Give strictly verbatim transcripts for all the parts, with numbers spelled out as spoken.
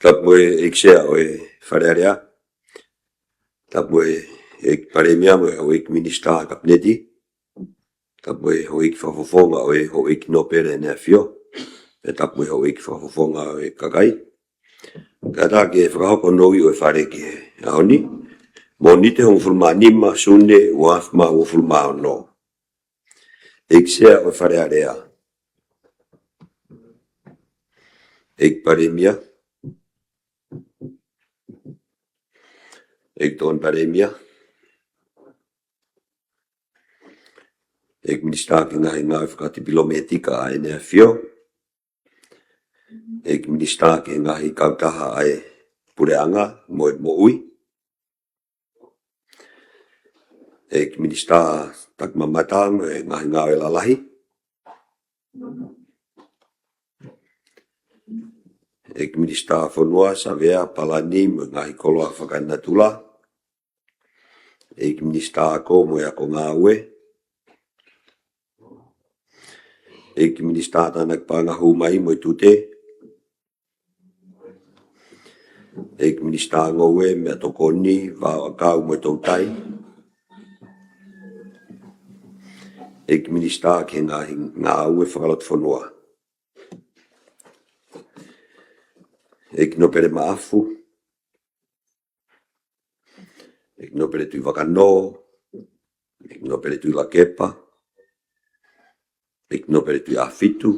Tapu mo e ʻEiki Sea ʻo e Fale Alea. Tapu mo e ʻEiki Palēmia mo e houʻeiki Minisitā Kapineti. Tapu mo e houʻeiki fakafofonga ʻo e houʻeiki nōpele ʻEne ʻAfio. Pea tapu mo e houʻeiki fakafofonga ʻo e kakai. Kātaki ke fakahoko nounou ʻo e Fale ki he ʻaho ni. Mōnite hongofulu mā nima Sune ua afe mā uofulu mā ono. ʻEiki Sea ʻo e Fale Alea. ʻEiki Palēmia. ʻEiki Tokoni Palēmia. ʻEiki Minisitā ki he Ngaahi Ngāue Fakadipilōmētika ʻa ʻEne ʻAfio. ʻEiki Minisitā ki he Ngaahi Kautaha ʻa e Puleʻanga mo e Moʻui. ʻEiki Minisitā Takimamata mo e Ngaahi Ngāue Lalahi. ʻEiki Minisitā Fonua, Savea, Palani mo e Ngaahi Koloa Fakaenatula. ʻEiki Minisitā Ako mo e Ako Ngāue. ʻEiki Minisitā Tānaki Paʻanga Hū Mai mo e Tute. ʻEiki Minisitā Ngoue, Meʻatokoni, Vaoʻakau mo e Toutai. ʻEiki Minisitā ki he Ngaahi Ngāue Fakalotofonua. ʻEiki Nōpele Maʻafu. ʻEiki Nōpele Tuʻivakanō. ʻEiki Nōpele Tuʻilakepa. ʻEiki Nōpele Tuʻiʻāfitu.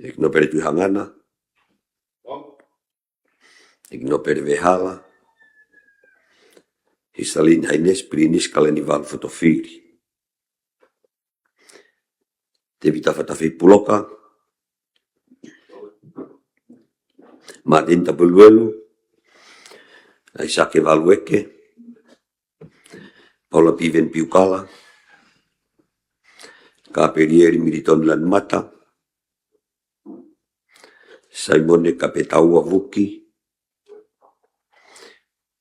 ʻEiki Nōpele Tuʻihangana. ʻEiki Nōpele Vehala. His Saline Highness Pilinisi Kalaniuvalu Fotofili. Tēvita Fatafehi Puloka. Māteni Tapueluelu. ʻAisake Valueke. Paula Piveni Piukala. Kapelieli Militoni Lanumata. Saimone Kapetaua Vuki.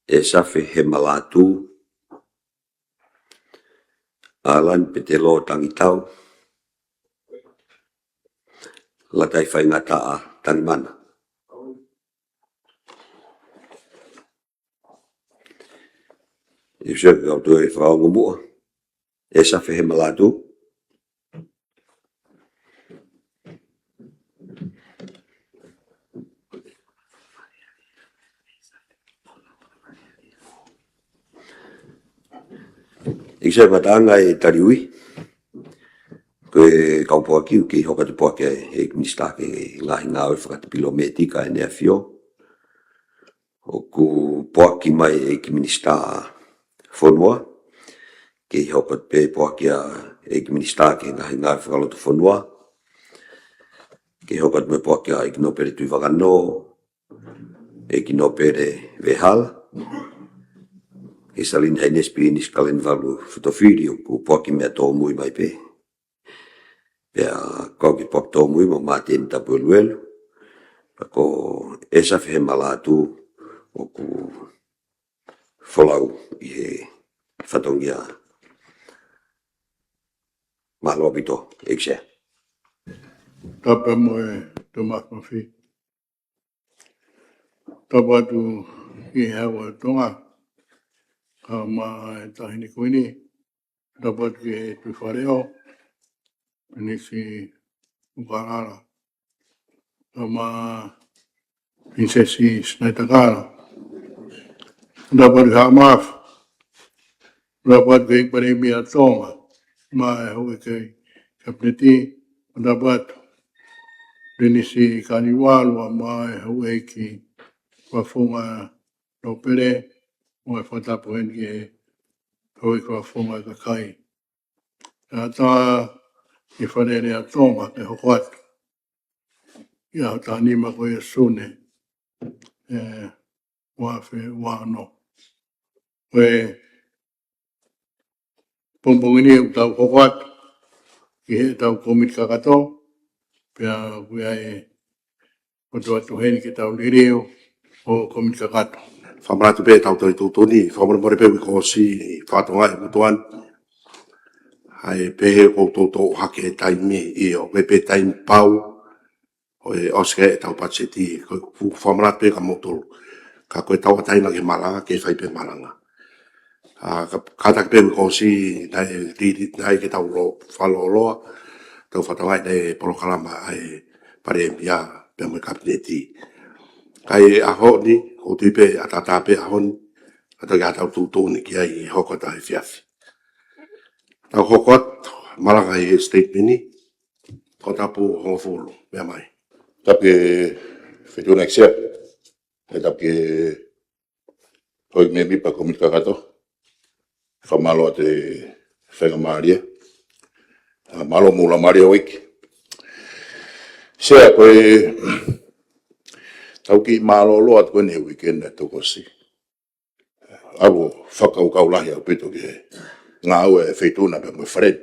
ʻEsafe Hemalātū. ʻAlani Petelo Tangitau. Latai Faingataʻa Tangimana. ʻEiki Sea, kau toe fakaongo muʻa. ʻEsafe Hemalātū. ʻEiki Sea, ko e ngataʻanga e tali ui. Ko e kau poaki ʻoku kei hoko atu poaki ʻa e ʻEiki Minisitā ki he Ngaahi Ngāue Fakadipilōmētika ʻa ʻEne ʻAfio. ʻOku poaki mai ʻEiki Minisitā Fonua. Kei hoko atu pē poaki ʻa e ʻEiki Minisitā ki he Ngaahi Ngāue Fakalotofonua. Kei hoko atu mo e poaki ʻa ʻEiki Nōpele Tuʻivakanō. ʻEiki Nōpele Vehala. His Saline Highness Pilinisi Kalaniuvalu Fotofili, ʻoku poaki meʻa tōmui mai pē. Pea kau ki he poaki tōmui mo Māteni Tapueluelu. Pea ko ʻEsafe Hemalātū ʻoku folau ʻi he fatongia. Mālō ʻaupito, ʻEiki Sea. Tapu mo e Tōmasi Mafi. Tapu atu ki he Hau ʻo Tonga, kae ʻumaʻā e Taʻahine Kuini. Tapu atu ki he Tuʻi Faleʻo, Pilinisi ʻUkalala. Kae ʻumaʻā Pilinisesi Sinaitakala. Tapu atu ki he Haʻa Mafi. Tapu atu ki he Palēmia ʻo Tonga, mo e houʻeiki Kapineti. Tapu atu Pilinisi Kalaniuvalu, mo e houʻeiki fakafofonga nōpele, mo e fakatapu heni ki he houʻeiki fakafofonga kakai. Kae ʻatā ki he Fale Alea ʻo Tonga ke hoko atu ʻi he ʻaho taha nima ko ia ʻo Sune, ē, ua afe ua ono. Ko e pongipongi ni ʻoku tau hoko atu ki heʻetau kōmiti kakato, pea ʻoku ʻi ai e ʻoatu atu heni ke tau liliu ʻa e kōmiti kakato. Fakamanatu pē ʻetau toe tuʻutuʻuni, fakamolemole pē ʻoku ʻosi fakatokangaʻi ʻe he motuʻa ni. ʻAi pē he ʻoku toutou hake e taimi, ʻio, ʻoku ʻi ai pē taimi pau ʻo e ʻosi ʻetau patiseti, ko e fuʻu fakamanatu pē kia moutolu. Ka ko e tauʻatāina ke malanga, ke fai pē malanga. ʻA, ka, kātaki pē mei he ʻosi, naʻe titi, naʻe ʻikai ke tau lō, fakalōloa, tau fakatokangaʻi ʻa e polokalama ʻa e Palēmia, pea mo e Kapineti. Ka ʻi he ʻaho ni, ʻoku ou tui pē, ʻatā pē ʻaho ni, ʻa tau ki ha tau tuʻutuʻuni ki ai ʻi he hoko atu ʻa e efiafi. Tau hoko atu, malanga ʻi he statement ni, ko e tapu hongofulu, meʻa mai. Tapu ki he Feituʻuna Sea, ʻe tapu ki he houʻeiki mēmipa Kōmiti Kakato, fakamālō atu e faingamālie, ʻa, mālō mo e laumālie houʻeiki. Sea ko e, tau kiʻi mālōlō atu ko eni he weekend naʻe toki ʻosi. ʻAlu fakakaukau lahi ʻaupito ki he ngāue ʻa e Feituʻuna pea mo e Fale ni.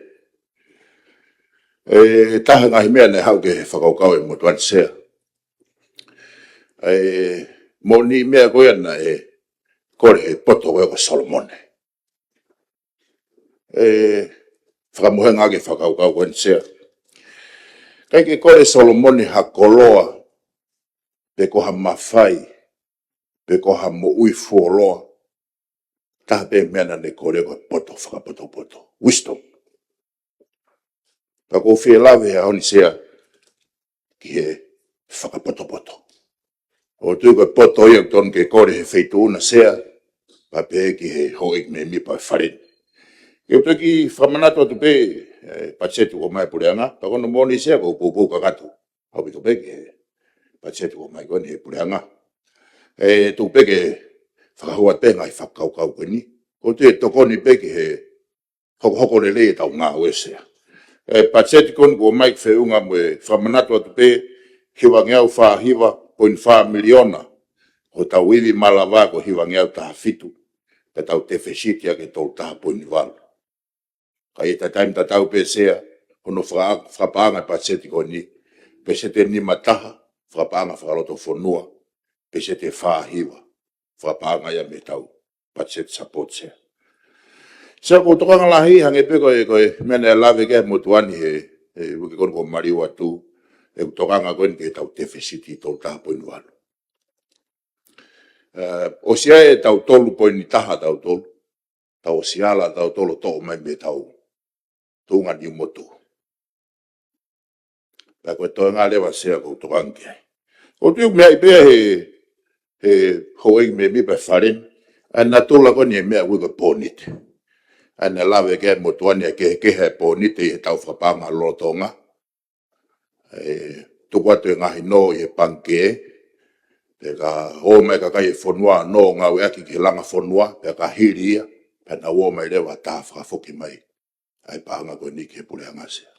ʻE taha e ngaahi meʻa naʻe haʻu ki he fakakaukau ʻa e motuʻa ni Sea. ʻE moʻoni e meʻa ko ia naʻe kole he poto ko ia ko Solomone. ʻE fakamohenga ki he fakakaukau ko eni Sea. ʻIkai ke kole Solomone ha koloa, pe ko ha mafai, pe ko ha moʻui fuoloa, taha pē meʻa naʻa ne kole ko e poto fakapotopoto. Wisdom. Pea ʻoku ou fie lave he ʻaho ni Sea ki he fakapotopoto. ʻOku ou tui ko e poto ia ʻoku totonu ke kole he Feituʻuna Sea, pea pehē ki he houʻeiki mēmipa ʻo e Fale ni. Ke u toki fakamanatu atu pē, ʻe, patiseti kuo ʻomai ʻe he Puleʻanga, pea ko hono moʻoni Sea ʻoku ou poupou kakato ʻaupito pē ki he patiseti kuo ʻomai ko eni ʻe he Puleʻanga. ʻE tuku pē ke fakahua pē ngaahi fakakaukau ko eni. ʻOku ou tui ʻe tokoni pē ki he hokohoko lelei ʻetau ngāue Sea. ʻE patiseti ko eni kuo ʻomai ke feʻunga mo e fakamanatu atu pē hivangeau fā hiva poini fā miliona, ko hotau ivi malava ko e hivangeau taha fitu, pea tau tefisiti ʻaki e tolu taha poini valu. Ka ʻi he taimi tatau pē Sea, hono faka-, fakapaʻanga e patiseti ko eni, peseti ʻe nima taha, fakapaʻanga fakalotofonua, peseti ʻe fā hiva, fakapaʻanga ia mei heʻetau patiseti support Sea. Sea ʻoku ou tokanga lahi, hangē pē ko e, ko e meʻa naʻe lave ki ai e motuʻa ni he, he uike ko eni kuo maliu atu, ʻeku tokanga ko eni ki heʻetau tefisiti tolu taha poini valu. ʻE, ʻosi ʻa e tau tolu poini taha tau tolu, tau ʻosi ala tau tolu toʻo mai mei heʻetau tuʻunga ni motu. Pea ko e toenga leva Sea ʻoku ou tokanga ki ai. ʻOku ou tui ʻoku meaʻi pē he, he houʻeiki mēmipa ʻo e Fale ni, ʻa e natula ko eni e meʻa ʻoku ui ko e pōnite. ʻA ia naʻe lave ki ai e motuʻa ni ʻa e kehekehe e pōnite ʻi heʻetau fakapaʻanga lolotonga. ʻE tuku atu e ngaahi nō ʻi he pangikē, pea ka ō mai e kakai e fonua ʻo nō ngāueʻaki ki he langa fonua, pea ka hili ia, pea nau ō mai leva ʻo tā fakafoki mai ʻa e paʻanga ko eni ki he Puleʻanga Sea.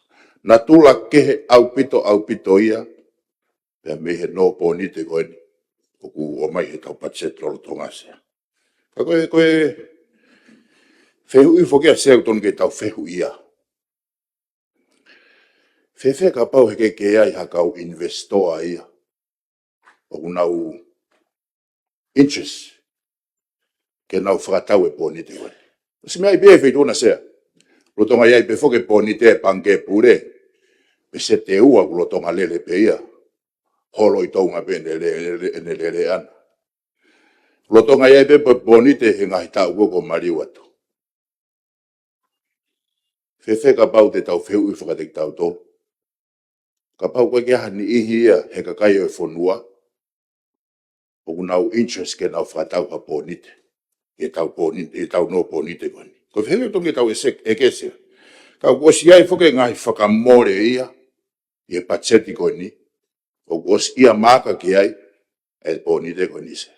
Natula kehe ʻaupito, ʻaupito ia, pea mei he nō pōnite ko eni, ʻoku ō mai heʻetau patiseti lolotonga Sea. Ka ko e, ko e fehuʻi foki ia Sea ʻoku totonu ke tau fehuʻi ia. Fēfē kapau he ʻikai ke ʻi ai ha kau investor ia ʻoku nau interest ke nau fakatau e pōnite ko eni? ʻOsi meaʻi pē he Feituʻuna Sea. Lolotonga ʻi ai pē foki e pōnite ʻa e Pangikē Pule, peseti ʻe ua ʻoku lolotonga lele pē ia. Holo ʻi Tonga pē ʻene le-, le-, ʻene lele ʻana. Lolotonga ʻi ai pē pō-, pōnite he ngaahi taʻu kuo maliu atu. Fēfē kapau te tau fehuʻi fakataha kitautolu? Kapau ʻoku ʻi ai ha niʻihi ia he kakai ʻo e fonua ʻoku nau interest ke nau fakatau ha pōnite, ke tau pōnite, ke tau nō pōnite ko eni. Ko e fehuʻi ʻoku totonu ke tau ʻeke, ʻeke Sea. Ka kuo ʻosi ʻi ai foki e ngaahi fakamole ia ʻi he patiseti ko eni, ʻoku ʻosi ʻia maaka ki ai e pōnite ko eni Sea.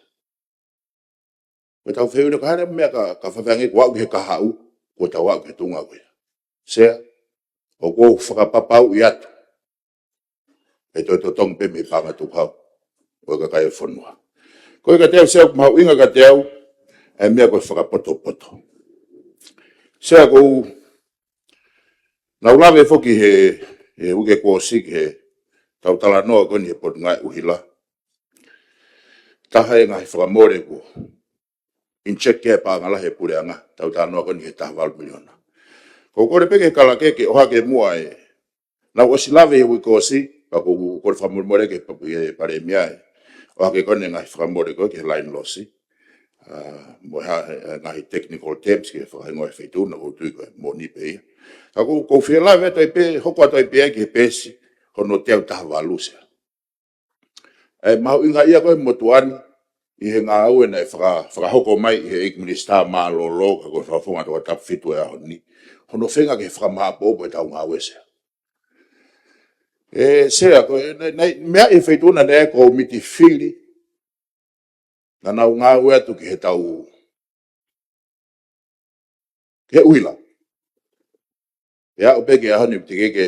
Ko ʻetau fehuʻi leva ka hale meʻa ka, ka fafeange kuo aʻu ki he kahaʻu, kuo tau aʻu ki he tuʻunga ko ia. Sea, ʻoku ou fakapapauʻi atu ʻe toe totongi pē mei he paʻanga tukuhau ʻo e kakai ʻo e fonua. Ko ia kiate au Sea, ʻoku mahuʻinga kiate au e meʻa ko e fakapotopoto. Sea, ʻoku ou nau lave foki he, he uike kuo ʻosi ki heʻetau talanoa ko eni he Potungāue ʻUhila. Taha e ngaahi fakamole kuo inject ki ai e paʻanga lahi ʻa e puleʻanga, tau talanoa ko eni he taha valu miliona. ʻOku ou kole pē ki he kalake ke ʻohake muʻa e, nau ʻosi lave he uike kuo ʻosi, Pea ʻoku ou kole fakamolemole ki he pa-, ki he Palēmia ē. ʻOhake ko eni e ngaahi fakamole ko ē ki he laine losi. ʻA, mo ha, e, e ngaahi technical terms ki he fakahingoa e feituʻu na ʻoku ou tui ko e moʻoni pē ia. Ka ʻoku ou, ʻoku ou fie lave atu ai pē, hoko atu ai pē ki he peesi hono teau taha valu Sea. ʻE mahuʻinga ia ko ē motuʻa ni ʻi he ngāue naʻe faka-, fakahoko mai ʻe he ʻEiki Minisitā Mālōlō ka ko e Fakafofonga Tongatapu fitu he ʻaho ni. Hono feinga ke fakamāʻopoʻopo ʻetau ngāue Sea. ʻE Sea, ko e, naʻe, naʻe, meʻa ʻi he feituʻu na naʻe kōmiti fili, naʻa nau ngāue atu ki he tau, ki he ʻuhila. Pea aʻu pē ki he ʻaho ni teʻeki ke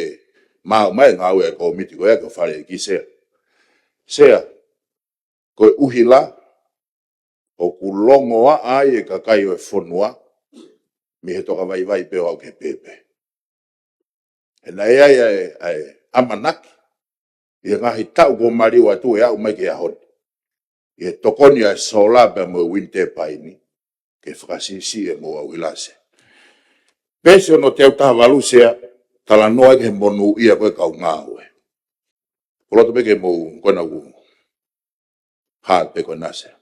maʻu mai e ngāue ʻa e kōmiti ko ia ki Fale ʻEiki Sea. Sea, ko e ʻuhila, ʻoku longoaʻa ai e kakai ʻo e fonua, mei he toka vaivai pē ʻo aʻu ki he pēpē. He naʻe ʻi ai ʻa e, ʻa e ʻamanaki, ʻi he ngaahi taʻu kuo maliu atu ʻe aʻu mai ki he ʻaho ni, ʻi he tokoni ʻa e solar pea mo e wind turbine, ke fakasiʻisiʻi e moʻua ʻuhila Sea. Peesi hono teau taha valu Sea, talanoa ki he monūʻia ko ē kau ngāue. Ko loto pē ke mou, ko ena ʻoku hā pē ko ena Sea.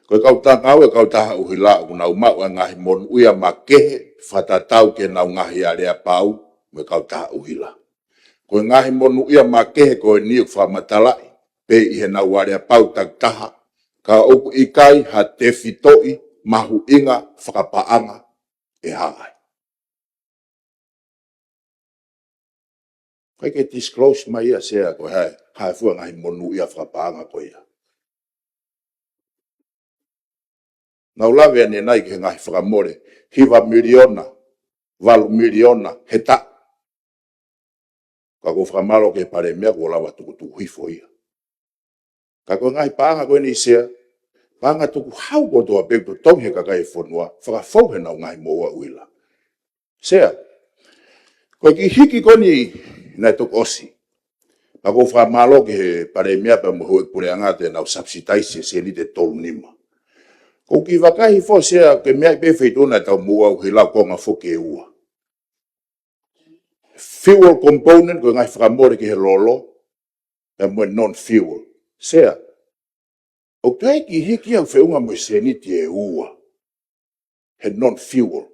Ko e kau ta-, ngāue e kautaha ʻuhila ʻoku nau maʻu e ngaahi monūʻia makehe fakatatau ki heʻenau ngaahi aleapau mo e kautaha ʻuhila. Ko e ngaahi monūʻia makehe ko eni ʻoku fakamatalaʻi pē ʻi heʻenau aleapau takitaha, ka ʻoku ʻikai ha tefitoʻi mahuʻinga fakapaʻanga ʻe hā ai. ʻIkai ke disclose mai ia Sea ko e hā, hā fua e ngaahi monūʻia fakapaʻanga ko ia. Nau lave ʻanenai ki he ngaahi fakamole, hiva miliona, valu miliona, he taʻu. Ka ʻoku ou fakamālō ki he Palēmia kuo lava tukutuku hifo ia. Ka ko e ngaahi paʻanga ko eni Sea, paʻanga tukuhau kotoa pē ʻoku totongi he kakai e fonua, fakafou heʻenau ngaahi moʻua ʻuhila. Sea, ko e kiʻi hiki ko eni naʻe toki ʻosi. Pea ʻoku ou fakamālō ki he Palēmia pea mo e Houʻeiki Puleʻanga te nau subsidize e sēniti ʻe tolu nima. ʻOku ou kiʻi vakai hifo Sea, ko e meʻa ʻi he feituʻu na ʻetau moʻua ʻuhila ʻoku konga foki ʻe ua. Fuel component, ko e ngaahi fakamole ki he lolo, pea mo e non-fuel. Sea, ʻoku toe kiʻi hiki ʻa e feʻunga mo e sēniti ʻe ua he non-fuel.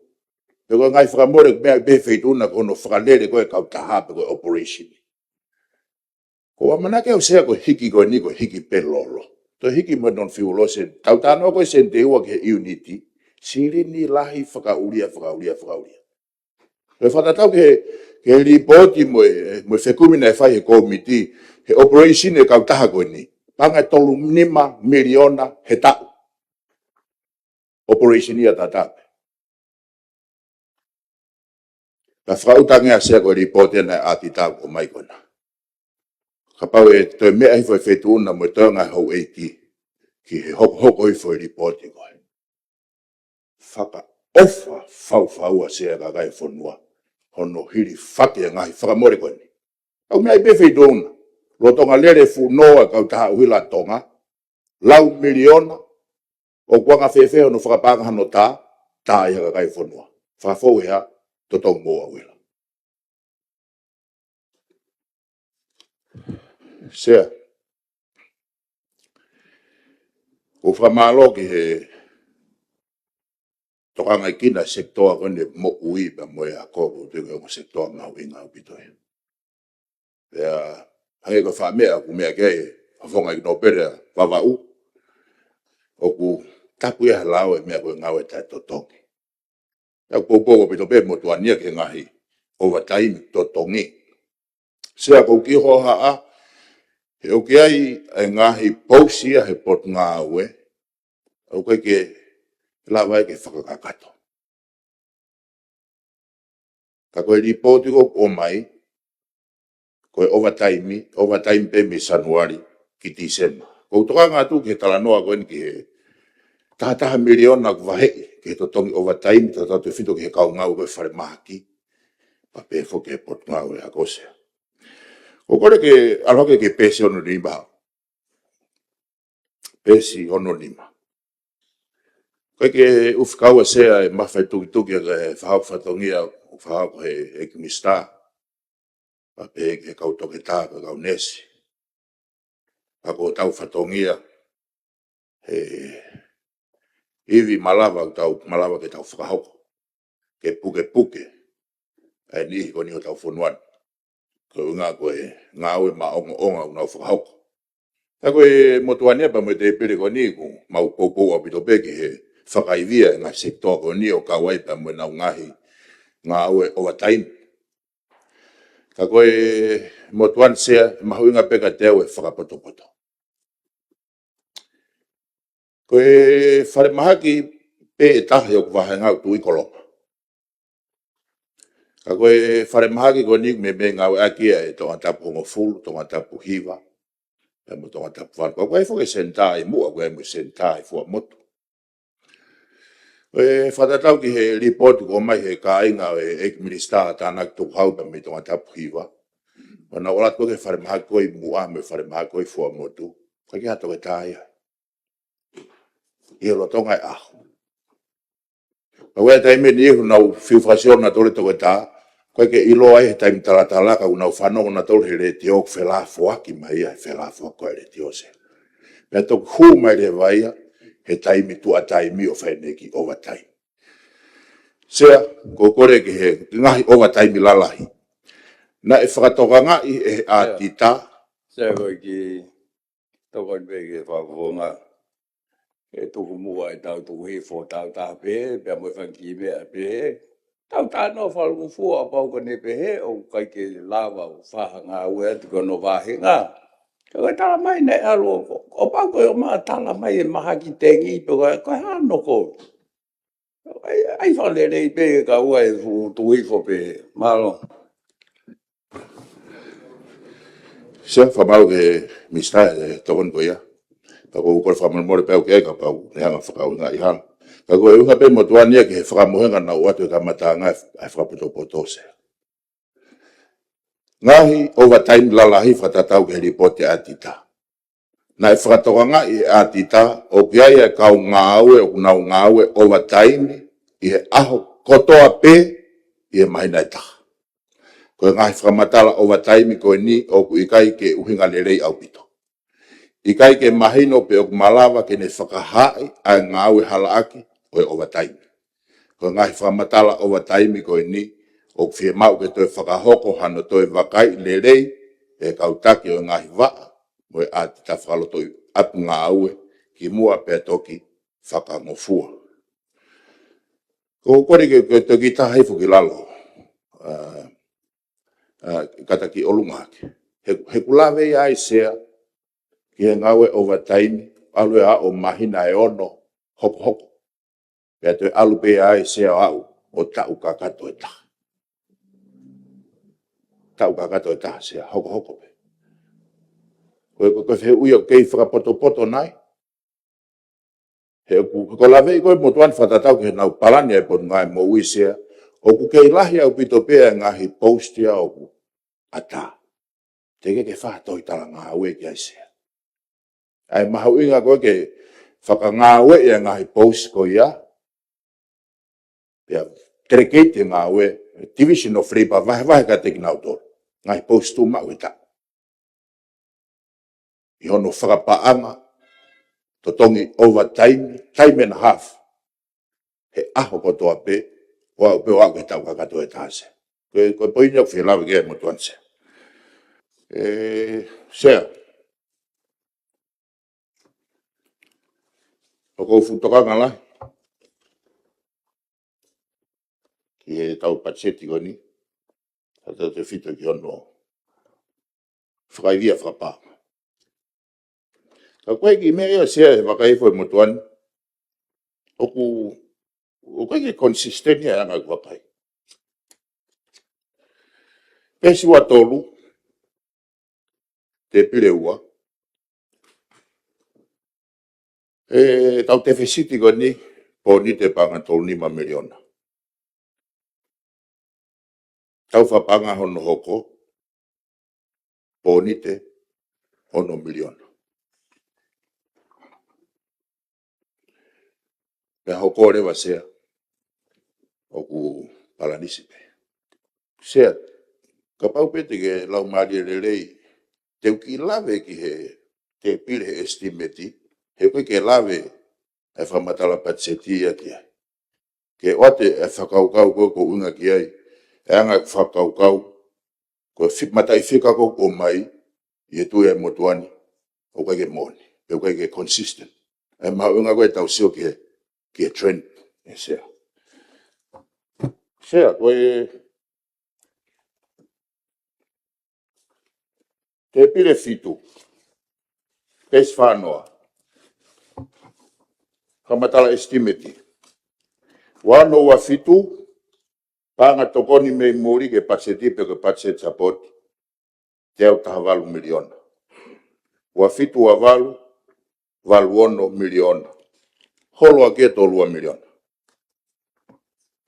Pea ko e ngaahi fakamole meʻa pē feituʻu na ko hono fakalele ko ē e kautaha pe ko e operation. Ko e ʻamanaki au Sea ko e hiki ko eni ko e hiki pē lolo. Toe hiki mo e non-fuel ʻo Sea. Tau talanoa ko e sēniti ʻe ua ki he ʻiuniti. Silini lahi fakaʻulia, fakaʻulia, fakaʻulia. Ko e fakatatau ki he, ki he lipooti mo e, mo e fekumi naʻe fai he kōmiti, he operation e kautaha ko eni. Paʻanga ʻe tolu nima miliona he taʻu. Operation ia tatau pē. Ka fakaʻuta ange ʻa Sea ko e lipooti naʻe ʻatitā ʻoku ʻomai ko ena. Kapau ʻe toe meʻa hifo e feituʻu na mo e toenga houʻeiki ki he hokohoko hifo e lipooti ko ē. Fakaʻofa faufaua Sea kakai e fonua hono hilifaki e ngaahi fakamole ko eni. ʻOku meʻa ʻi he feituʻu na. Lolotonga lele fuʻu noa e kautaha ʻuhila Tonga, lau miliona, ʻoku anga fēfē hono fakapaʻanga hano tā, tā ia kakai e fonua. Fakafou he hā, totongi moʻua ʻuhila. Sea, ʻoku ou fakamālō ki he tokangaʻi kina e sekitoa ko eni moʻui pea mo e ako, ʻoku ou tui ko e ongo sekitoa mahuʻinga ʻaupito ia. Pea hangē ko e faʻa meʻa ʻoku meʻa ki ai e Fakafofonga ʻEiki Nōpele ʻa Vavaʻu, ʻoku tapu ia he lao e meʻa ko e ngāue taʻetotongi. Pea ʻoku poupou ʻaupito pē motuʻa ni ia ki he ngaahi overtime totongi. Sea, ʻoku ou kiʻi hohaʻa, he ʻoku ʻi ai e ngaahi pousi ia he Potungāue, ʻoku ʻikai ke lava ia ke fakakakato. Ka ko e lipooti ʻoku ʻomai, ko e overtime, overtime pē mei Sānuali ki Tīsema. ʻOku ou tokanga atu ki he talanoa ko eni ki he taha taha miliona ʻoku vaheʻi ki he totongi overtime, tautautefito ki he kau ngāue ko e falemahaki, pea pehē foki ki he Potungāue Ako Sea. ʻOku ou kole ke ʻalu hake ki he peesi hono nima. Peesi hono nima. ʻOku ʻikai ke u fakaʻuta Sea e mafai tukituki ʻa e fakahoko fatongia, fakahoko he ʻEiki Minisitā. pea pehē ki he kau toketā, ki he kau neesi. Ka ko hotau fatongia, he ivi malava, tau malava ke tau fakahoko, ke pukepuke ʻa e niʻihi ko eni hotau fonua ni. Ko e ʻuhinga ko e ngāue maʻongoʻonga ʻoku nau fakahoko. Ka ko e motuʻa ni pea mo e tēpile ko eni ʻoku mau poupou ʻaupito pē ki he fakaivia e ngaahi sekitoa ko eni ʻo kau ai pea mo ʻenau ngaahi ngāue overtime. Ka ko e motuʻa ni Sea, ʻe mahuʻinga pē kiate au e fakapotopoto. Ko e falemahaki pē ʻe taha ʻi hoku vāhenga ʻoku tuʻu ʻi Kolonga. Ka ko e falemahaki ko eni ʻoku meimei ngāueʻaki ia ʻe Tongatapu hongofulu, Tongatapu hiva, pea mo Tongatapu valu. Ka ko e foʻi senitā ʻi muʻa, ko e mo e senitā ʻi Fuaʻamotu. ʻE fakatatau ki he lipooti kuo ʻomai he kāinga ʻo e ʻEiki Minisitā Tānaki Tukuhau pea mei Tongatapu hiva. ʻOku nau ʻalu atu ki he falemahaki ko ē ʻi muʻa mo e falemahaki ko ē ʻi Fuaʻamotu. ʻIkai ke ʻi ai ha toketā ia ʻi he lolotonga e ʻaho. Ka ko e taimi ni ʻoku nau fiu fakasio nautolu e toketā, ʻoku ʻikai ke ʻiloa ai he taimi talatala, ka ʻoku nau fanongo nautolu he letiō ʻoku felafoaki mai ia he felafoaki ko ē ʻa e letiō Sea. Pea toki hū mai leva ia he taimi tuʻa taimi ʻo fai ʻenau kiʻi overtime. Sea, ko e kole ki he ngaahi overtime lalahi. Naʻe fakatokangaʻi ʻe he ʻatita. Sea, ko e kiʻi tokoni pē ki he fakafofonga. ʻE tuku muʻa ʻetau tuku hifo ʻo tau taha pē, pea mo e fanga kiʻi meʻa pē. Tau talanoa fakalūkufua ʻo pau ko ʻene pehē, ʻoku ʻikai ke lava ʻo fakangāue atu ki hono vāhenga. Ka ko e tala mai naʻe ʻalu ʻo, ʻo pau ko e ʻomai tala mai e mahaki tengi pe ko e, ko e hano ko. ʻAi, ʻai fakalelei pē ka ua e fu-, tuku hifo pē. Mālō. Sea, fakamālō ki he Minisitā e tokoni ko ia. Ka ʻoku ou kole fakamolemole pē au ki ai kapau naʻe hanga fakaʻuhingaʻi hano. Ka ko e ʻuhinga pē motuʻa ni ia ki he fakamohenga naʻe ʻoatu he kamataʻanga e fakapotopoto Sea. Ngaahi overtime lalahi fakatatau ki he lipooti ʻa e ʻatita. Naʻe fakatokangaʻi ʻe he ʻatita ʻoku ʻi ai e kau ngāue ʻoku nau ngāue overtime ʻi he ʻaho kotoa pē ʻi he māhina ʻe taha. Ko e ngaahi fakamatala overtime ko eni ʻoku ʻikai ke ʻuhinga lelei ʻaupito. ʻIkai ke mahino pe ʻoku malava ke ne fakahaaʻi ʻa e ngāue halaʻaki ʻo e overtime. Ko e ngaahi fakamatala overtime ko eni, ʻoku fiemaʻu ke toe fakahoko hano toe vakaiʻi lelei ʻe he kau taki ʻo e ngaahi vaʻa mo e ʻatita fakalotoʻiʻapi ngāue kimuʻa pea toki fakangofua. Ko e kole ke, ke toki taha hifo ki lalo, ʻa, ʻa, kātaki ʻolunga hake. He, he ʻoku lave ia ai Sea ki he ngāue overtime, ʻalu ia ʻo māhina ʻe ono hokohoko. Pea toe ʻalu pē ia ai Sea ʻo aʻu ʻo taʻu kakato ʻe taha. Taʻu kakato ʻe taha Sea, hokohoko pē. Ko e, ko e, ko e fehuʻi ʻoku kei fakapotopoto nai. He ʻoku, ko e laveʻi ko ē motuʻa ni fakatatau ki heʻenau palani ʻa e Potungāue Moʻui Sea, ʻoku kei lahi ʻaupito pē ʻa e ngaahi post ia ʻoku ʻatā. Teʻeki ke fai ha tohi talangāue ki ai Sea. ʻA e mahuʻinga ko ē ke fakangāueʻi ʻa e ngaahi post ko ia, pea delegate e ngāue, Division of Labour, vahevahe kiate kinautolu. Ngaahi post tuʻu maʻu he taʻu. ʻI hono fakapaʻanga, totongi overtime, time and a half. He ʻaho kotoa pē, ʻo aʻu pē ʻo aʻu ki he taʻu kakato ʻe taha Sea. Ko e, ko e poini ʻoku fie lave ki ai motuʻa ni Sea. ʻE, Sea. ʻOku ou fuʻu tokanga lahi ki heʻetau patiseti ko eni, tautautefito ki hono fakaivia fakapaʻanga. Ka ko e kiʻi meʻa ia Sea he vakai hifo e motuʻa ni, ʻoku, ʻoku ʻikai ke consistent ia ʻa e anga ʻeku vakai. Peesi ua tolu, tēpile ua. ʻEtau tefisiti ko eni, Pōnite, paʻanga tolu nima miliona. Tau fakapaʻanga hono hoko, Pōnite, ono miliona. Pea hoko leva Sea, ʻoku palanisi pē. Sea, Kapau pē te ke lau mālie lelei, te u kiʻi lave ki he tēpile he estimate, he ʻoku ʻikai ke lave e fakamatala patiseti ia ki ai. Ke ʻoatu e fakakaukau ko ē ʻoku ou ʻuhinga ki ai, e anga e fakakaukau, ko e fi-, mataʻifika ko ē ʻoku ʻomai ʻi he tuʻi ʻa e motuʻa ni, ʻoku ʻikai ke moʻoni, pe ʻoku ʻikai ke consistent. ʻE mahuʻinga ko ē ʻetau sio ki he, ki he trend, ʻe Sea. Sea, ko e tēpile fitu, peesi fā noa. Fakamatala estimate. Ua ono ua fitu, paʻanga tokoni mei muli ki he patiseti pe ko e budget support, teau taha valu miliona. Ua fitu ua valu, valu ono miliona. Holo ʻaki e tolu ua miliona.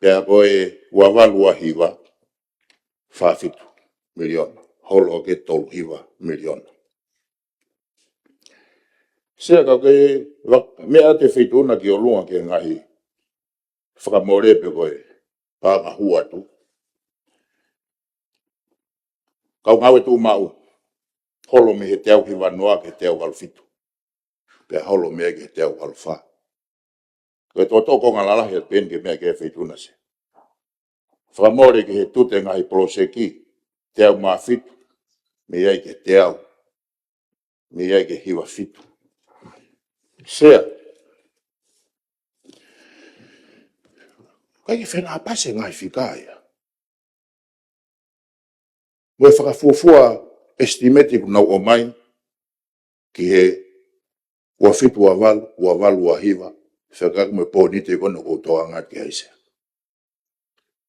Pea ko e ua valu ua hiva, fā fitu miliona. Holo ʻaki e tolu hiva miliona. Sea, ka ke va-, meʻa atu e Feituʻuna ki ʻolunga ki he ngaahi fakamole pe ko e paʻanga hū atu. Kau ngāue tuʻumaʻu, holo mei he teau hiva noa ki he teau valu fitu. Pea holo mei ai ki he teau valu fā. Ko e toʻotoʻo konga lalahi ʻa e peni ke meʻa ki he Feituʻuna Sea. Fakamole ki he tute ngaahi poloseki, teau mā fitu, mei ai ki he teau, mei ai ki he hiva fitu. Sea. ʻIkai ke fenāpasi e ngaahi fika ia. Mo e fakafuofua estimate ʻoku nau ʻomai ki he ua fitu ua valu, ua valu ua hiva, fekauʻaki mo e pōnite ko ena ʻoku ou tokanga ki ai Sea.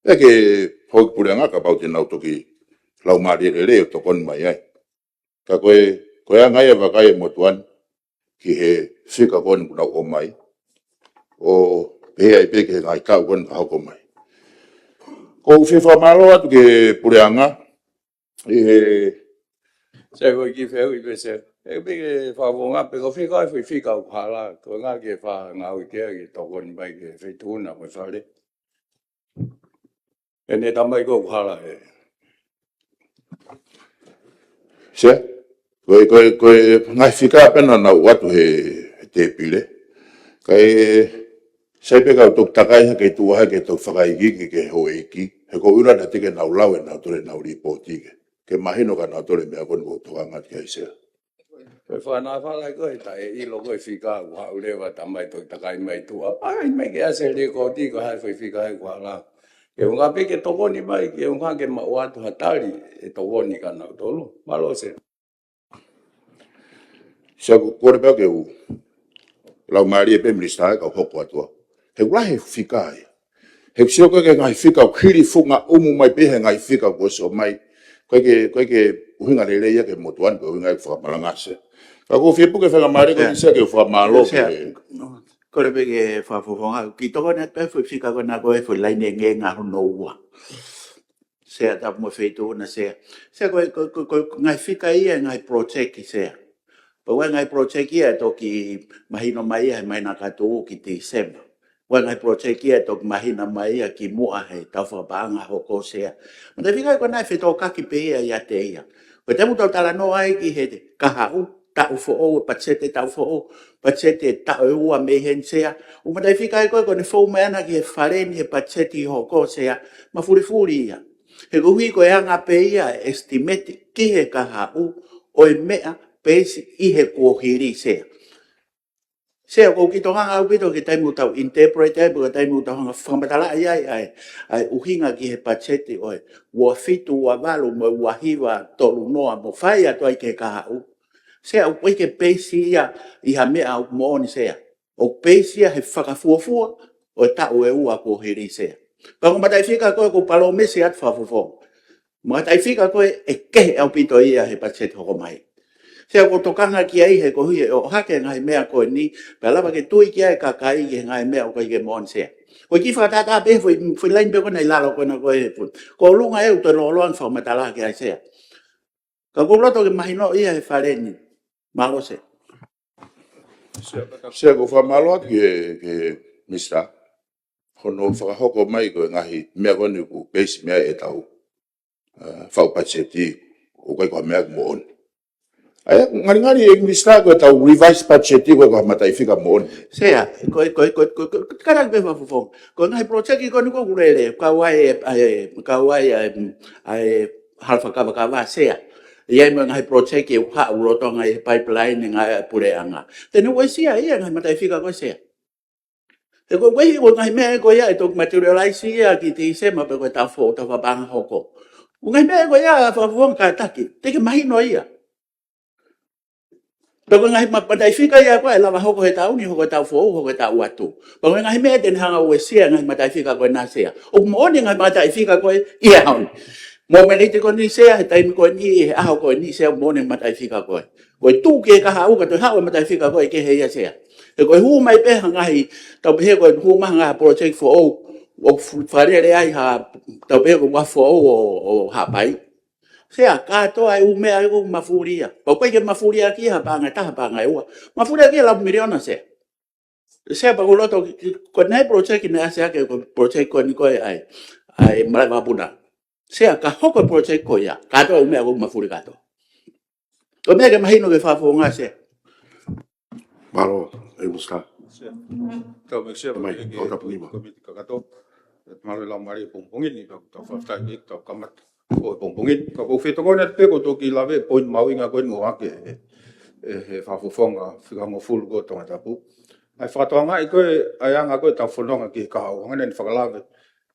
ʻE ke hoko ki he puleʻanga kapau te nau toki lau mālie lelei ʻo tokoni mai ai. Ka ko e, ko e anga ia e vakai e motuʻa ni ki he fika ko eni ʻoku nau ʻomai. ʻO pehē ai pē ki he ngaahi taʻu ko eni ka hoko mai. ʻOku ou fie fakamālō atu ki he puleʻanga, ʻi he Sea, ko e kiʻi fehuʻi pē Sea. ʻE pē ke fakafofonga pe ko e fika, foʻi fika ʻoku hala, ko e ʻuhinga ke fakangāueʻaki ke tokoni mai ki he Feituʻuna mo e Fale. ʻE ne tamai ko ē ʻoku hala ē. Sea, ko e, ko e, ko e ngaahi fika pē naʻa nau ʻoatu he, he tēpile. Kae sai pē kau toki takai hake tuʻu hake toki fakaikiiki ki he houʻeiki. He ʻoku ou ʻilo naʻa teʻeki ke nau lau ʻe nautolu ʻenau lipooti ke, ke mahino kia nautolu e meʻa ko eni ʻoku ou tokanga ki ai Sea. Ko e fakanāfala ko e taʻeʻilo ko e fika ʻoku haʻu leva tamai toki takai mai tuʻa. ʻAi mai ke ʻasi he lēkooti ko e hā e foʻi fika ʻoku hala. Ke ʻuhinga pē ke tokoni mai, ke ʻuhinga ke maʻu atu ha tali ʻe tokoni kia nautolu. Mālō Sea. Sea, ʻoku ou kole pē ke u lau mālie pē Minisitā ka u hoko atu au. He ʻoku lahi e fika ia. He ʻoku sio ko ē ki he ngaahi fika ʻoku hili funga ʻumu mai pē he ngaahi fika kuo ʻosi ʻomai. ʻIkai ke, ʻikai ke ʻuhinga lelei ia ki he motuʻa ni, ko e ʻuhinga ia ʻoku fakamalanga Sea. Ka ʻoku ou fie puke fakamālie ko eni Sea ke u fakamālō ki he. Kole pē ke fakafofonga, kiʻi tokoni atu pē foʻi fika ko ena ko e foʻi laine ngeʻenga hono ua. Sea, tapu mo e Feituʻuna Sea. Sea, ko e, ko e, ko e, ko e ngaahi fika ia e ngaahi project Sea. Pea ko e ngaahi project ia ʻe toki mahino mai ia he māhina ka tuʻu ki Tīsema. Ko e ngaahi project ia ʻe toki mahino mai ia kimuʻa he taʻu fakapaʻanga hoko Sea. Mataʻifika ko ena ʻe fetokaki pē ia ʻiate ia. Ko e taimi ʻoku tau talanoa ai ki he kahaʻu, taʻu foʻou, patiseti taʻu foʻou, patiseti taʻu ʻe ua mei heni Sea. ʻOku mataʻifika ai ko ē ko ʻene fou mai ʻana ki he Fale ni he patiseti hoko Sea, mafulifuli ia. He koeʻuhi ko e anga pē ia e estimate ki he kahaʻu ʻo e meʻa peisi ʻi he kuohili Sea. Sea, ʻoku ou kiʻi tokanga ʻaupito ki he taimi ʻoku tau interpret ai, pe ko e taimi ʻoku tau hanga fakamatalaʻi ai, ʻa e, ʻa e ʻuhinga ki he patiseti ʻo e ua fitu ua valu mo e ua hiva tolu noa mo fai atu ai ki he kahaʻu. Sea, ʻoku ʻikai ke peisi ia ʻi ha meʻa ʻoku moʻoni Sea. ʻOku peisi ia he fakafuofua ʻo e taʻu ʻe ua kuohili Sea. Pea ko e mataʻifika ko ē ʻoku ou palōmesi atu fakafofonga. Mataʻifika ko ē ʻe kehe ʻaupito ia he patiseti hoko mai. Sea, ʻoku ou tokanga ki ai he koeʻuhi ʻe ʻohake ngaahi meʻa ko eni, pea lava ke tui ki ai e kakai ki he ngaahi meʻa ʻoku ʻikai ke moʻoni Sea. Ko e kiʻi fakatātā pē foʻi, foʻi laine pē ko ena ʻi lalo ko ena ko e foʻi. Ko ʻolunga ē ʻoku toe lōloa ange fakamatala ki ai Sea. Ka ʻoku ou loto ke mahino ia he Fale ni. Mālō Sea. Sea, ʻoku ou fakamālō atu ki he, ki he Minisitā. Hono fakahoko mai ko e ngaahi meʻa ko eni ʻoku peisi mei ai ʻetau ʻa, faʻu patiseti, ʻoku ʻikai ko ha meʻa moʻoni. ʻA ia, ngalingali ʻEiki Minisitā, ko ʻetau revise patiseti, ʻoku ʻikai ko ha mataʻifika moʻoni. Sea, ko e, ko e, ko e, ko e, ko e, kātaki pē Fakafofonga. Ko e ngaahi project ko eni ʻoku lele, kau ai, ʻa e, kau ai, ʻa e, ʻa e, hala fakakavakava, Sea. ʻI ai mo e ngaahi project ʻoku haʻu lolotonga ʻi he pipeline ʻa e ngaahi puleʻanga. Te ne uesia ia e ngaahi mataʻifika ko ē, Sea. He ko e, ko e ngaahi meʻa ko ia ʻe toki materialize ia ki Tīsema pe ko e taʻu foʻou, taʻu fakapaʻanga hoko. Ko e ngaahi meʻa ko ia Fakafofonga kātaki, te ke mahino ia. Pe ko e ngaahi ma-, mataʻifika ia ko ē ʻe lava hoko he taʻu ni, hoko he taʻu foʻou, hoko he taʻu atu. Pe ko e ngaahi meʻa te ne hanga uesia e ngaahi mataʻifika ko ena, Sea. ʻOku moʻoni e ngaahi mataʻifika ko ē ʻi he ʻaho ni. Mōmeniti ko eni, Sea, he taimi ko eni, he ʻaho ko eni, Sea, moʻoni e mataʻifika ko ē. Ko e tuʻu ki he kahaʻu ka toe haʻu e mataʻifika ko ē kehe ia, Sea. He ko e hū mai pē ha ngaahi, tau pehē ko e hū mai ha ngaahi project foʻou, ʻoku fu-, fakalele ai ha, tau pehē ko e ua foʻou ʻo, ʻo Haʻapai. Sea, kātoa e ʻū meʻa ʻoku mafulia. Pea ʻoku ʻikai ke mafulia ki ha paʻanga ʻe taha, paʻanga ʻe ua. Mafulia ki he lapu miliona, Sea. Sea, pea ʻoku ou loto ki, ki, ko e ngaahi project naʻe ʻasi hake, ko e project ko eni ko ē ʻa e, ʻa e malaʻe vakapuna. Sea, ka hoko e project ko ia, kātoa e ʻū meʻa ʻoku mafuli kātoa. Ko e meʻa ke mahino ki he Fakafofonga, Sea. Mālō, ʻEiki Minisitā. Sea. Tau me Sea, Mai, mai, ʻo tapu ni ma. Komiti kakato. Mālō e laumālie pongipongi ni, ka tau fakafetaʻi ki he tau kamata ʻo e pongipongi ni. Ka ʻoku ou fetokoni atu pē ko e toki lave e poini mahuʻinga ko eni ʻohake ʻe he, ʻe he Fakafofonga Fika Hongofulu ko Tongatapu. ʻA e fakatokangaʻi ko ē, ʻa e anga ko ē ʻetau fononga ki he kahaʻu. Hangē naʻa ne fakalave.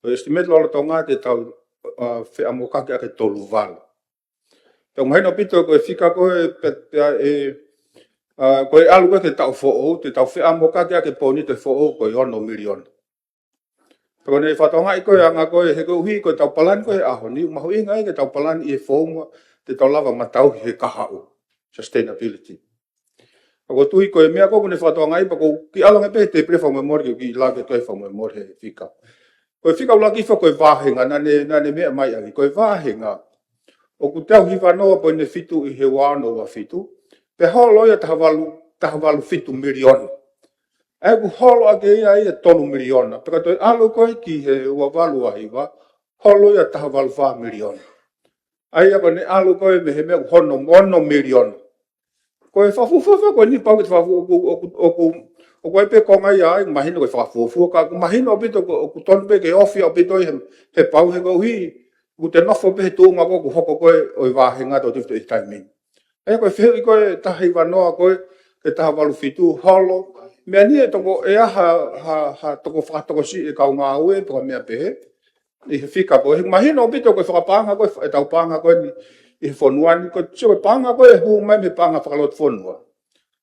Ko e estimate lolotonga te tau, ʻa, feʻamokaki ʻaki e tolu valu. Pea ʻoku mahino ʻaupito ko e fika ko ē pe, pe, ʻe, ʻa, ko e ʻalu ko ē ki he taʻu foʻou, te tau feʻamokaki ʻaki e pōnite foʻou ko e ono miliona. Pea ko ʻene fakatokangaʻi ko ē anga ko ē he koeʻuhi ko ʻetau palani ko ē he ʻaho ni, mahuʻinga ia ke tau palani ʻi he founga te tau lava ʻo matauhi he kahaʻu, sustainability. Pea ʻoku ou tui ko e meʻa ko ē ʻoku ne fakatokangaʻi, pea ʻoku ou kiʻi ʻalu ange pē he tēpile fakamolemole ke u kiʻi lave ko ē fakamolemole he fika. Ko e fika ʻuluaki foki ko e vāhenga, naʻa ne, naʻa ne meʻa mai ʻaki, ko e vāhenga ʻoku teau hivanoa poini fitu ʻi he ua ono ua fitu, pea holo ia taha valu, taha valu fitu miliona. ʻA ia ʻoku holo ʻaki ia ia tolu miliona, pea ka toe ʻalu ko ē ki he ua valu ua hiva, holo ia taha valu fā miliona. ʻA ia ko ʻene ʻalu ko ē mei he meʻa ʻoku hono ono miliona. Ko e fakafuofua ko eni pau ke fakafu-, ʻoku, ʻoku, ʻoku, ʻoku ʻi ai pē konga ia ai, mahino ko e fakafuofua, ka ʻoku mahino ʻaupito ko, ʻoku tonu pē ke ofi ʻaupito ʻi he, he pau he koeʻuhi, ʻoku te nofo pē he tuʻunga ko ē ʻoku hoko ko ē ʻo e vāhenga tau tefito ʻi he taimi ni. ʻA ia ko e fehuʻi ko ē taha hivanoa ko ē, ke taha valu fitu, holo, meʻa ni ʻe toko, ʻe ʻi ai ha, ha, ha toko fakatokosiʻi e kau ngāue, pe ko ha meʻa pehē, ʻi he fika ko ē. He mahino ʻaupito ko e fakapaʻanga ko ē, ʻetau paʻanga ko eni ʻi he fonua ni, ko e, sio ko e paʻanga ko ē ʻe hū mai mei he paʻanga fakalotofonua.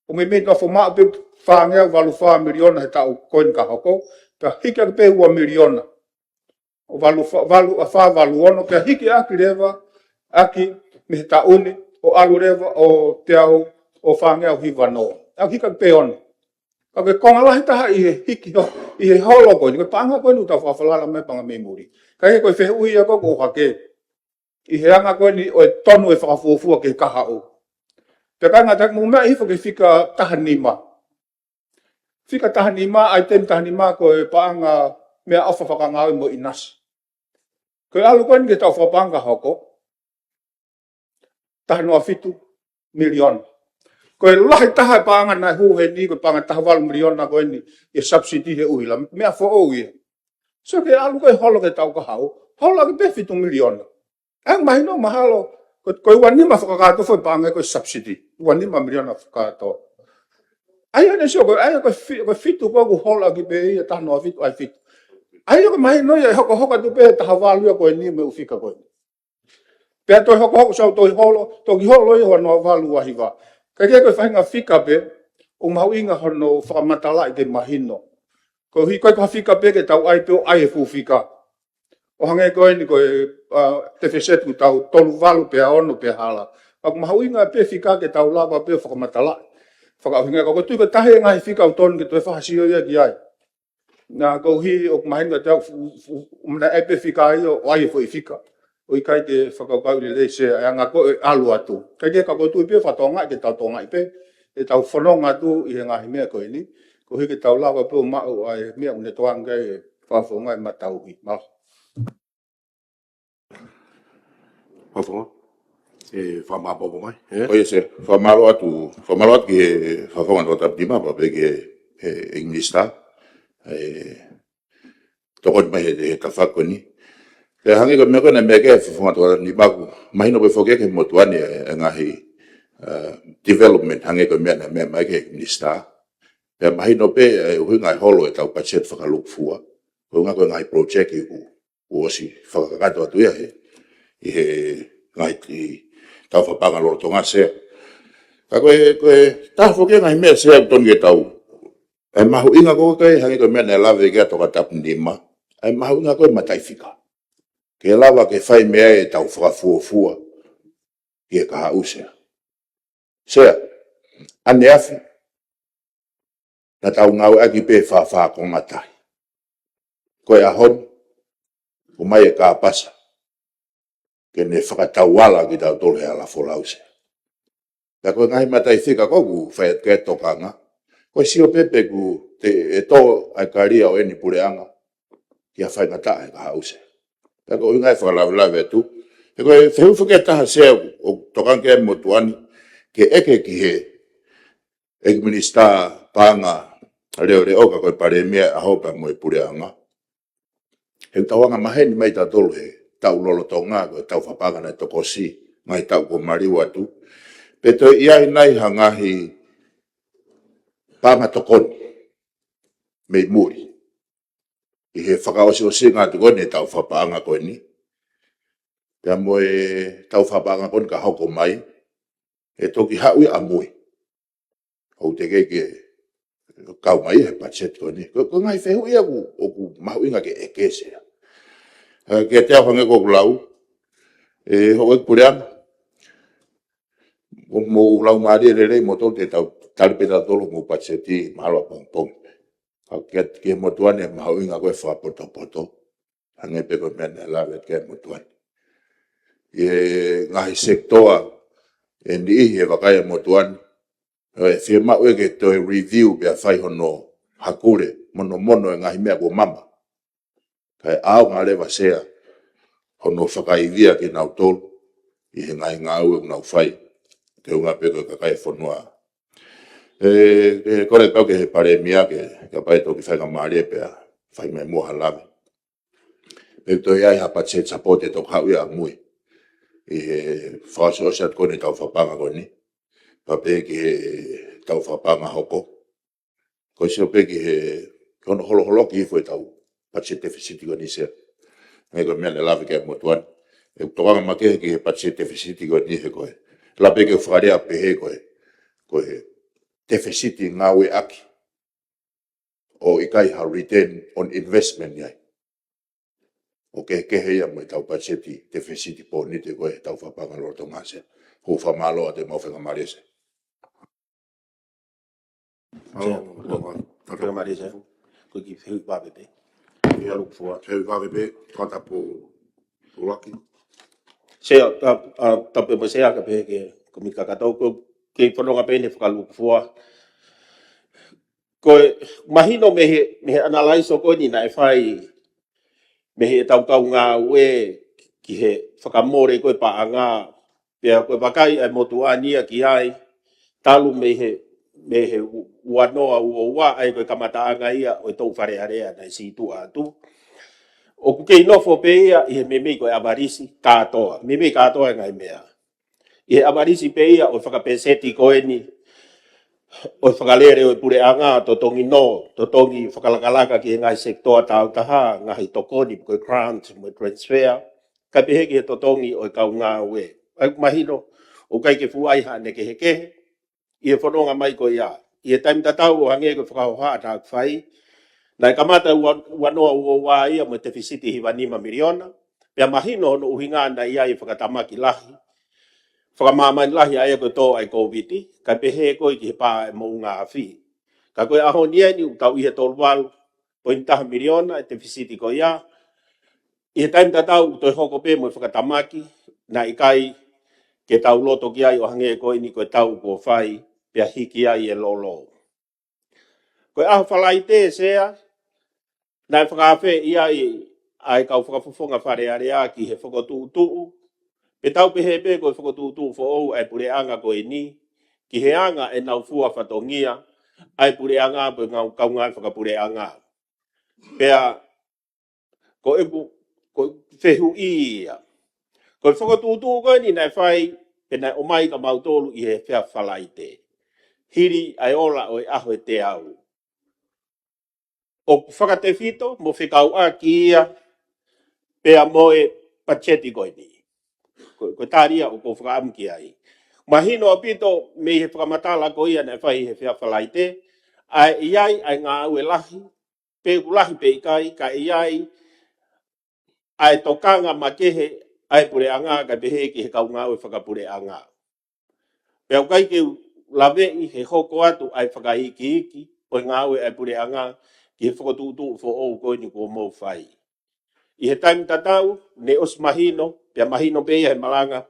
ʻOku meimei nofo maʻu pē fāngeau valu fā miliona he taʻu ko eni ka hoko, pea hiki ʻaki pē ua miliona. ʻO valu fā, valu, ʻa, fā valu ono, pea hiki ʻaki leva, ʻaki mei he taʻu ni, ʻo ʻalu leva ʻo teau, ʻo fāngeau hivanoa. ʻA, hiki ʻaki pē ono. Ka ko e konga lahi taha ʻi he hiki ho-, ʻi he holo ko eni, ko e paʻanga ko eni ʻoku tau fakafalala mai paʻanga mei muli. Ka ʻi he ko e fehuʻi ia ko ē ʻoku ʻohake ʻi he anga ko eni ʻo e tonu e fakafuofua ki he kahaʻu. Pea ka ngata mo meʻa hifo ki he fika taha nima. Fika taha nima, ʻaiteni taha nima ko e paʻanga meʻaʻofa fakangāue mo e ʻinasi. Ko e ʻalu ko eni ki he taʻu fakapaʻanga ka hoko, taha noa fitu miliona. Ko e lahi taha e paʻanga naʻe hū heni, ko e paʻanga taha valu miliona ko eni, ʻi he subsidy he ʻuhila, meʻa foʻou ia. So ke ʻalu ko ē holo ki he taʻu ka haʻu, holo ʻaki pē fitu miliona. ʻA ia mahino mahalo, ko, ko e ua nima fakakātoa foʻi paʻanga ko e subsidy, ua nima miliona fakakātoa. ʻA ia ʻene sio ko ē, ʻa ia ko e fi-, ko e fitu ko ē ʻoku holo ʻaki pē ia taha noa fitu, ʻa e fitu. ʻA ia ko e mahino ia ʻe hokohoko atu pē taha valu ia ko eni mei he ʻū fika ko eni. Pea toe hokohoko sau toe holo, toki holo ia ua noa valu ua hiva. Ka ʻoku ʻikai ko e faʻahinga fika pē, ʻoku mahuʻinga hono fakamatalaʻi ke mahino. Koeʻuhi ʻoku ʻikai ko ha fika pē ke tau ʻai pē ʻo ʻai e fuʻu fika. ʻO hangē ko eni ko e, ʻa, tefeseti ʻoku tau tolu valu pea ono pea hala. Ka ʻoku mahuʻinga pē fika ke tau lava pē ʻo fakamatalaʻi. Fakaʻuhinga ka ʻoku ou tui ko e taha e ngaahi fika ʻoku tonu ke toe fakasio ia ki ai. Naʻa koeʻuhi ʻoku mahino kiate au fu-, fu-, fu-, naʻe ʻai pē fika ia ʻo ʻai e foʻi fika. ʻOku ʻikai ke fakakaukau lelei Sea e anga ko ē ʻalu atu. Ka ʻoku ʻikai ke ka ʻoku ou tui pē fakatokangaʻi ke tau tokangaʻi pē ʻetau fononga atu ʻi he ngaahi meʻa ko eni. Koeʻuhi ke tau lava pē ʻo maʻu ʻa e meʻa ʻoku ne toanga e Fakafofonga ʻe matauhi. Mālō. Fakafofonga, ʻe, fakamāʻopoʻopo mai, ē? ʻIo, Sea. Fakamālō atu, fakamālō atu ki he Fakafofonga Tokatapulima, pea pehē ki he, he, he Minisitā, ʻe, tokoni mai he, he tafaʻaki ko eni. Pea hangē ko e meʻa ko ē naʻe meʻa ki ai e Fakafofonga Tokatapulima, ʻoku mahino pē foki ki he motuʻa ni e, e ngaahi, ʻa, development, hangē ko e meʻa naʻe meʻa mai ki ai e Minisitā. Pea mahino pē e ʻuhinga e holo ʻetau patiseti fakalūkufua. Ko e ʻuhinga ko e ngaahi project ʻoku, ʻoku ʻosi fakakakato atu ia he, ʻi he ngaahi, ʻi he tau fakapaʻanga lolotonga, Sea. Ka ko e, ko e taha foki e ngaahi meʻa, Sea, ʻoku totonu ke tau, e mahuʻinga ko ē, hangē ko e meʻa naʻe lave ki ai e Tokatapulima, e mahuʻinga ko ē e mataifika. Ke lava ke fai mei ai ʻetau fakafuofua ki he kahaʻu, Sea. Sea, ʻaneafi, naʻa tau ngāueʻaki pē e fā fā konga tahi. Ko e ʻaho ni, ʻomai e kāpasa ke ne fakatauala kitautolu he hala folau, Sea. Pea ko e ngaahi mataifika ko ē ʻoku fai atu ki ai e tokanga, ko e sio pē pe ʻoku te, ʻe tō ʻa e kalia ʻo ʻeni puleʻanga ki ha faingataʻa he kahaʻu, Sea. Pea ko e ʻuhinga e fakalavelave atu. He ko e fehuʻi foki ʻe taha, Sea, ʻoku, ʻoku tokanga ki ai e motuʻa ni ke ʻeke ki he, ʻEiki Minisitā Paʻanga Leʻoleʻo, ka ko e Palēmia ʻo e ʻaho pea mo e puleʻanga. He ʻoku tau anga maheni mai tautolu he taʻu lolotonga, ko e tau fakapaʻanga naʻe tokosi, ngaahi taʻu kuo maliu atu. Pe toe ʻi ai nai ha ngaahi paʻanga tokoni mei muli ʻi he fakaʻosiʻosinga atu ko eni e tau fakapaʻanga ko eni, pea mo e tau fakapaʻanga ko eni ka hoko mai, ʻe toki haʻu ia ʻamui. ʻOku teʻeki ke kau mai he patiseti ko eni. Ko, ko e ngaahi fehuʻi ia ʻoku, ʻoku mahuʻinga ke ʻeke, Sea. ʻE, kiate au hangē ko ʻeku lau, ʻe, houʻeiki puleʻanga, mou, mou laumālie lelei moutolu, te tau tali pē tautolu homou patiseti mahalo ʻapongipongi. Ka ki he, ki he motuʻa ni e mahuʻinga ko e fakapotopoto, hangē pē ko e meʻa naʻe lave ki ai e motuʻa ni. ʻI he ngaahi sekitoa ʻe niʻihi ʻe vakai ʻe he motuʻa ni, ʻe fiemaʻu ia ke toe review pea fai hono hakule, monomono e ngaahi meʻa kuo mama. Kae ʻaonga leva, Sea, hono fakaivia kinautolu ʻi he ngaahi ngāue ʻoku nau fai, ke ʻuhinga pē ko e kakai e fonua. ʻE, ʻe kole pau ki he Palēmia ke, kapau ʻe toki faingamālie pea fai mai muʻa ha lave, pe ʻe toe ʻi ai ha patiseti support ʻe toki haʻu ia ʻamui ʻi he fakaʻosiʻosi atu ko eni e tau fakapaʻanga ko eni, pea pehē ki he tau fakapaʻanga hoko. Ko e sio pē ki he, ki hono holoholoki hifo e tau patiseti tefisiti ko eni, Sea. Hangē ko e meʻa naʻe lave ki ai e motuʻa ni. ʻE tokanga makehe ki he patiseti tefisiti ko eni he ko e, lava pē ke fakalea pehē ko e, ko e tefisiti ngāueʻaki ʻo ʻikai ha return on investment ia. ʻOku kehekehe ia mo e tau patiseti tefisiti pōnite ko e tau fakapaʻanga lolotonga, Sea. Ko e fakamālō atu e mau faingamālie, Sea. Mālō, Sea, mālō, mālō. Faingamālie, Sea. Ko e kiʻi fehuʻi vave pē. ʻIo. Lūkufua. Fehuʻi vave pē, Tokatapulaki. Sea, ta, a, tapu mo Sea, kae pehē ki he kōmiti kakato, ko e kiʻi fononga pē eni fakalūkufua. Ko e mahino mei he, mei he analysis ko eni naʻe fai mei he tau kau ngāue ki he fakamole ko e paʻanga, pea ko e vakai ʻa e motuʻa ni ia ki ai, talu mei he, mei he u-, ua noa ua ua, ʻa ia ko e kamataʻanga ia ʻo e toʻu Fale Alea naʻe sītuʻa atu. ʻOku kei nofo pē ia ʻi he meimei ko e ʻavalisi kātoa, meimei kātoa e ngaahi meʻa. ʻI he ʻavalisi pē ia ʻo e fakapeseti ko eni, ʻo e fakalele ʻo e puleʻanga, totongi nō, totongi fakalakalaka ki he ngaahi sekitoa tāutaha, ngaahi tokoni, ko e grant, mo e transfer, kae pehē ki he totongi ʻo e kau ngāue. ʻA ia ʻoku mahino, ʻoku ʻikai ke fuʻu ʻi ai haʻane kehekehe ʻi he fononga mai ko ia. ʻI he taimi tatau ʻo hangē ko e fakahohaʻa tā ʻoku fai, naʻe kamata ua, ua noa ua ua ia mo e tefisiti hiva nima miliona, pea mahino hono ʻuhinga naʻe ʻi ai e fakatamaki lahi, fakamāmani lahi ʻa ia ko e tō ʻa e Kōviti, kae pehē ko ē ki he pā ʻa e moʻunga afi. Ka ko e ʻaho ni eni ʻoku tau ʻi he tolu valu poini taha miliona e tefisiti ko ia. ʻI he taimi tatau ʻoku toe hoko pē mo e fakatamaki, naʻe ʻikai ke tau loto ki ai ʻo hangē ko eni ko e tau kuo fai, pea hiki ai e lolo. Ko e ʻaho Falaite, Sea, naʻe fakaafeʻi ai ʻa e kau fakafofonga Fale Alea ki he fokotuʻutuʻu Pea tau pehē pē ko e fokotuʻutuʻu foʻou ʻa e puleʻanga ko eni, ki he anga ʻenau fua fatongia ʻa e puleʻanga pe ngau kaungā fakapuleʻanga. Pea ko ʻeku, ko e fehuʻi ia. Ko e fokotuʻutuʻu ko eni naʻe fai, pea naʻe ʻomai kia mautolu ʻi he efiafi Falaite. Hili ʻa e ola ʻo e ʻaho ʻe teau. ʻOku fakatefito mo fekauʻaki ia pea mo e patiseti ko eni. Ko, ko e tali ia ʻoku ou fakaʻamu ki ai. Mahino ʻaupito mei he fakamatala ko ia naʻe fai he efiafi Falaite, ʻa e ʻi ai ʻa e ngāue lahi, pe ʻoku lahi pe ʻikai, ka ʻi ai ʻa e tokanga makehe ʻa e puleʻanga kae pehē ki he kau ngāue fakapuleʻanga. Pea ʻoku ʻikai ke u laveʻi he hoko atu ʻa e fakaikiiki ʻo e ngāue ʻa e puleʻanga ki he fokotuʻutuʻu foʻou ko eni kuo mou fai. ʻI he taimi tatau, ne ʻosi mahino, pea mahino pē ia he malanga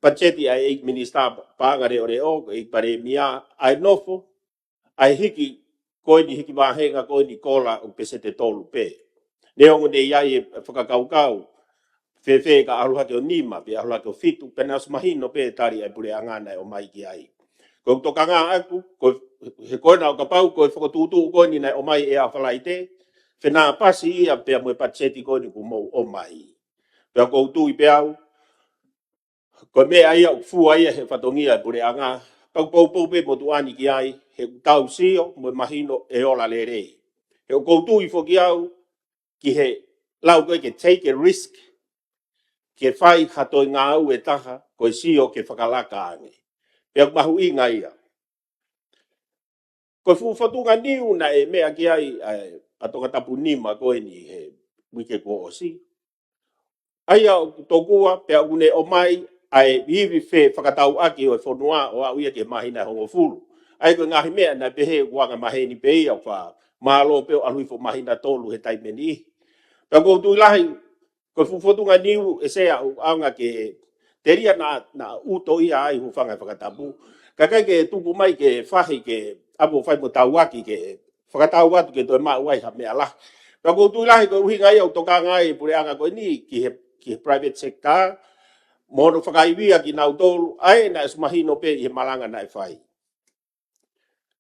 patiseti ʻa e ʻEiki Minisitā Paʻanga Leʻoleʻo, ko e ʻEiki Palēmia, ʻa e nofo ʻa e hiki ko eni, hiki vāhenga ko eni kola ʻo peseti ʻe tolu pē. Neongo ne ʻi ai e fakakaukau, fēfē ka ʻalu hake ʻo nima, pe ʻalu hake ʻo fitu, pea naʻe ʻosi mahino pē tali ʻa e puleʻanga naʻe ʻomai ki ai. Ko e tokanga ʻaku, ko e, he ko ena ʻo kapau ko e fokotuʻutuʻu ko eni naʻe ʻomai ʻe he efiafi Falaite, fenāpasi ia pea mo e patiseti ko eni kuo mou ʻomai. Pea ʻoku ou tui pē au, ko e meʻa ia ʻoku fua ia he fatongia e puleʻanga, pea ʻoku poupou pē motuʻa ni ki ai, he ʻoku tau sio mo e mahino ʻe ola lelei. He ʻoku ou tui foki au ki he lau ko ē ke take a risk, ke fai ha toe ngāue ʻe taha, ko e sio ke fakalaka ange. Pea ʻoku mahuʻinga ia. Ko e fuʻu fatunga niu naʻe meʻa ki ai ʻa e, ʻa Tongatapu nima ko eni he uike kuo ʻosi. ʻA ia ʻoku tokua, pea ʻoku ne ʻomai ʻa e ivi fefakatauʻaki ʻo e fonua ʻo aʻu ia ki he māhina ʻe hongofulu. ʻA ia ko e ngaahi meʻa naʻe pehē ʻoku anga maheni pē ia, ʻoku fakamālō pē ʻo ʻalu hifo māhina tolu he taimi ni. Pea ʻoku ou tui lahi, ko e fuʻu fatunga niu ʻe Sea ʻoku ʻaonga ke telia naʻa, naʻa uto ia ai hūfanga he fakatapu. Ka ʻikai ke tuku mai ke fahi ke ʻapo fai mo tauaki ke fakatau atu ke toe maʻu ai ha meʻa lahi. Pea ʻoku ou tui lahi ko e ʻuhinga ia ʻoku tokanga ai e puleʻanga ko eni ki he, ki he private sector, mo hono fakaivia kinautolu, ʻa ē naʻe ʻosi mahino pē ʻi he malanga naʻe fai.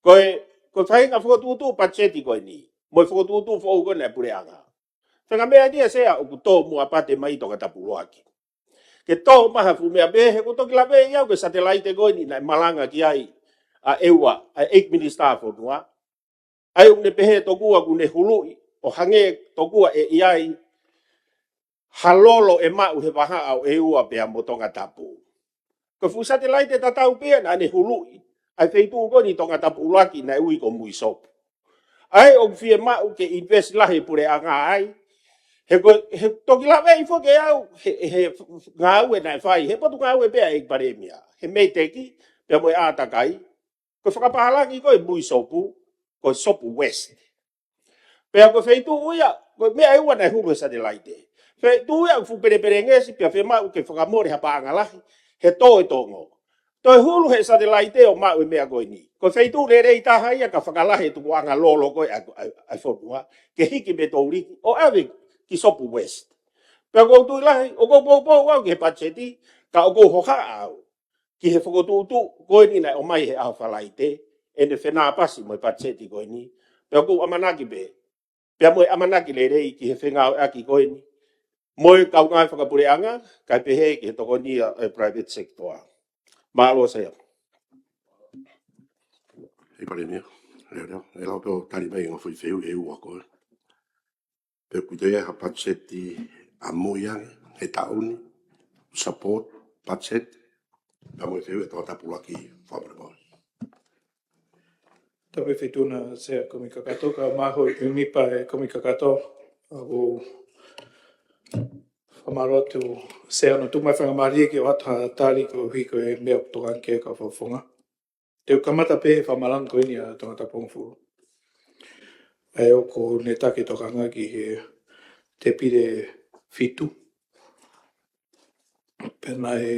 Ko e, ko e faʻahinga fokotuʻutuʻu patiseti ko eni, mo e fokotuʻutuʻu foʻou ko ena e puleʻanga. Faʻahinga meʻa ni ʻa Sea ʻoku tō muʻa pē mai Tongatapu ʻuluaki. Ke tō mai ha fuʻu meʻa pehē, he ʻoku toki laveʻi au ki he satelaite ko eni naʻe malanga ki ai ʻa ʻEua, ʻa e ʻEiki Minisitā Fonua. ʻA ia ʻoku ne pehē tokua ʻoku ne huluʻi, ʻo hangē tokua ʻe ʻi ai ha lolo ʻe maʻu he vahaʻa ʻo ʻEua pea mo Tongatapu. Ko e fuʻu satelaite tatau pē ia naʻa ne huluʻi ʻa e feituʻu ko eni Tongatapu ʻuluaki naʻe ui ko Muisopu. ʻA ia ʻoku fiemaʻu ke invest lahi e puleʻanga ai. He ko, he toki laveʻi foki ʻe au he, he ngāue naʻe fai, he potungāue pē ʻa e ʻEiki Palēmia, he MEIDECC pea mo e ʻātakai. Ko e fakapālangi ko e Muisopu, ko e Sopu West. Pea ko e feituʻu ia, ko e meʻa ʻe ua naʻe hulu he satelaite. Feituʻu ia ʻoku fuʻu pelepelengesi pea fiemaʻu ke fakamole ha paʻanga lahi he tō e tongo. Toe hulu he satelaite ʻo maʻu e meʻa ko eni. Ko e feituʻu lelei taha ia ka fakalahi e tukuʻanga lolo ko ē ʻa, ʻa, ʻa e fonua, ke hiki mei Touliki ʻo ʻave ki Sopu West. Pea ʻoku ou tui lahi, ʻoku ou poupou au ki he patiseti, ka ʻoku ou hohaʻa au ki he fokotuʻutuʻu ko eni naʻe ʻomai he ʻaho Falaite, ʻene fenāpasi mo e patiseti ko eni. Pea ʻoku ou ʻamanaki pē, pea mo e ʻamanaki lelei ki he fengāueʻaki ko eni mo e kau ngāue fakapuleʻanga, kae pehē ki he tokoni ʻa e private sector. Mālō Sea. ʻEiki Palēmia, leʻoleʻo, ʻe lava pē ʻo tali mai e ngaahi foʻi fehuʻi ʻe ua ko ē. Pe ʻoku ʻi ai ha patiseti ʻamui ange he taʻu ni, support budget, pea mo e fehuʻi ʻa Tongatapu ʻuluaki, fakamolemole. Tapu e Feituʻu na Sea Kumi Kakato, ka mahalo ʻe nipa e Kumi Kakato, ʻoku ou fakamālō atu Sea hono tuku mai e faingamālie ke ʻoatu ha tali koeʻuhi ko e meʻa ʻoku tokanga ki ai e kau fakafofonga. Te u kamata pē he fakamalanga ko eni ʻa Tongatapu hongofulu. ʻA ia ʻoku ne taki tokanga ki he tēpile fitu. Pea naʻe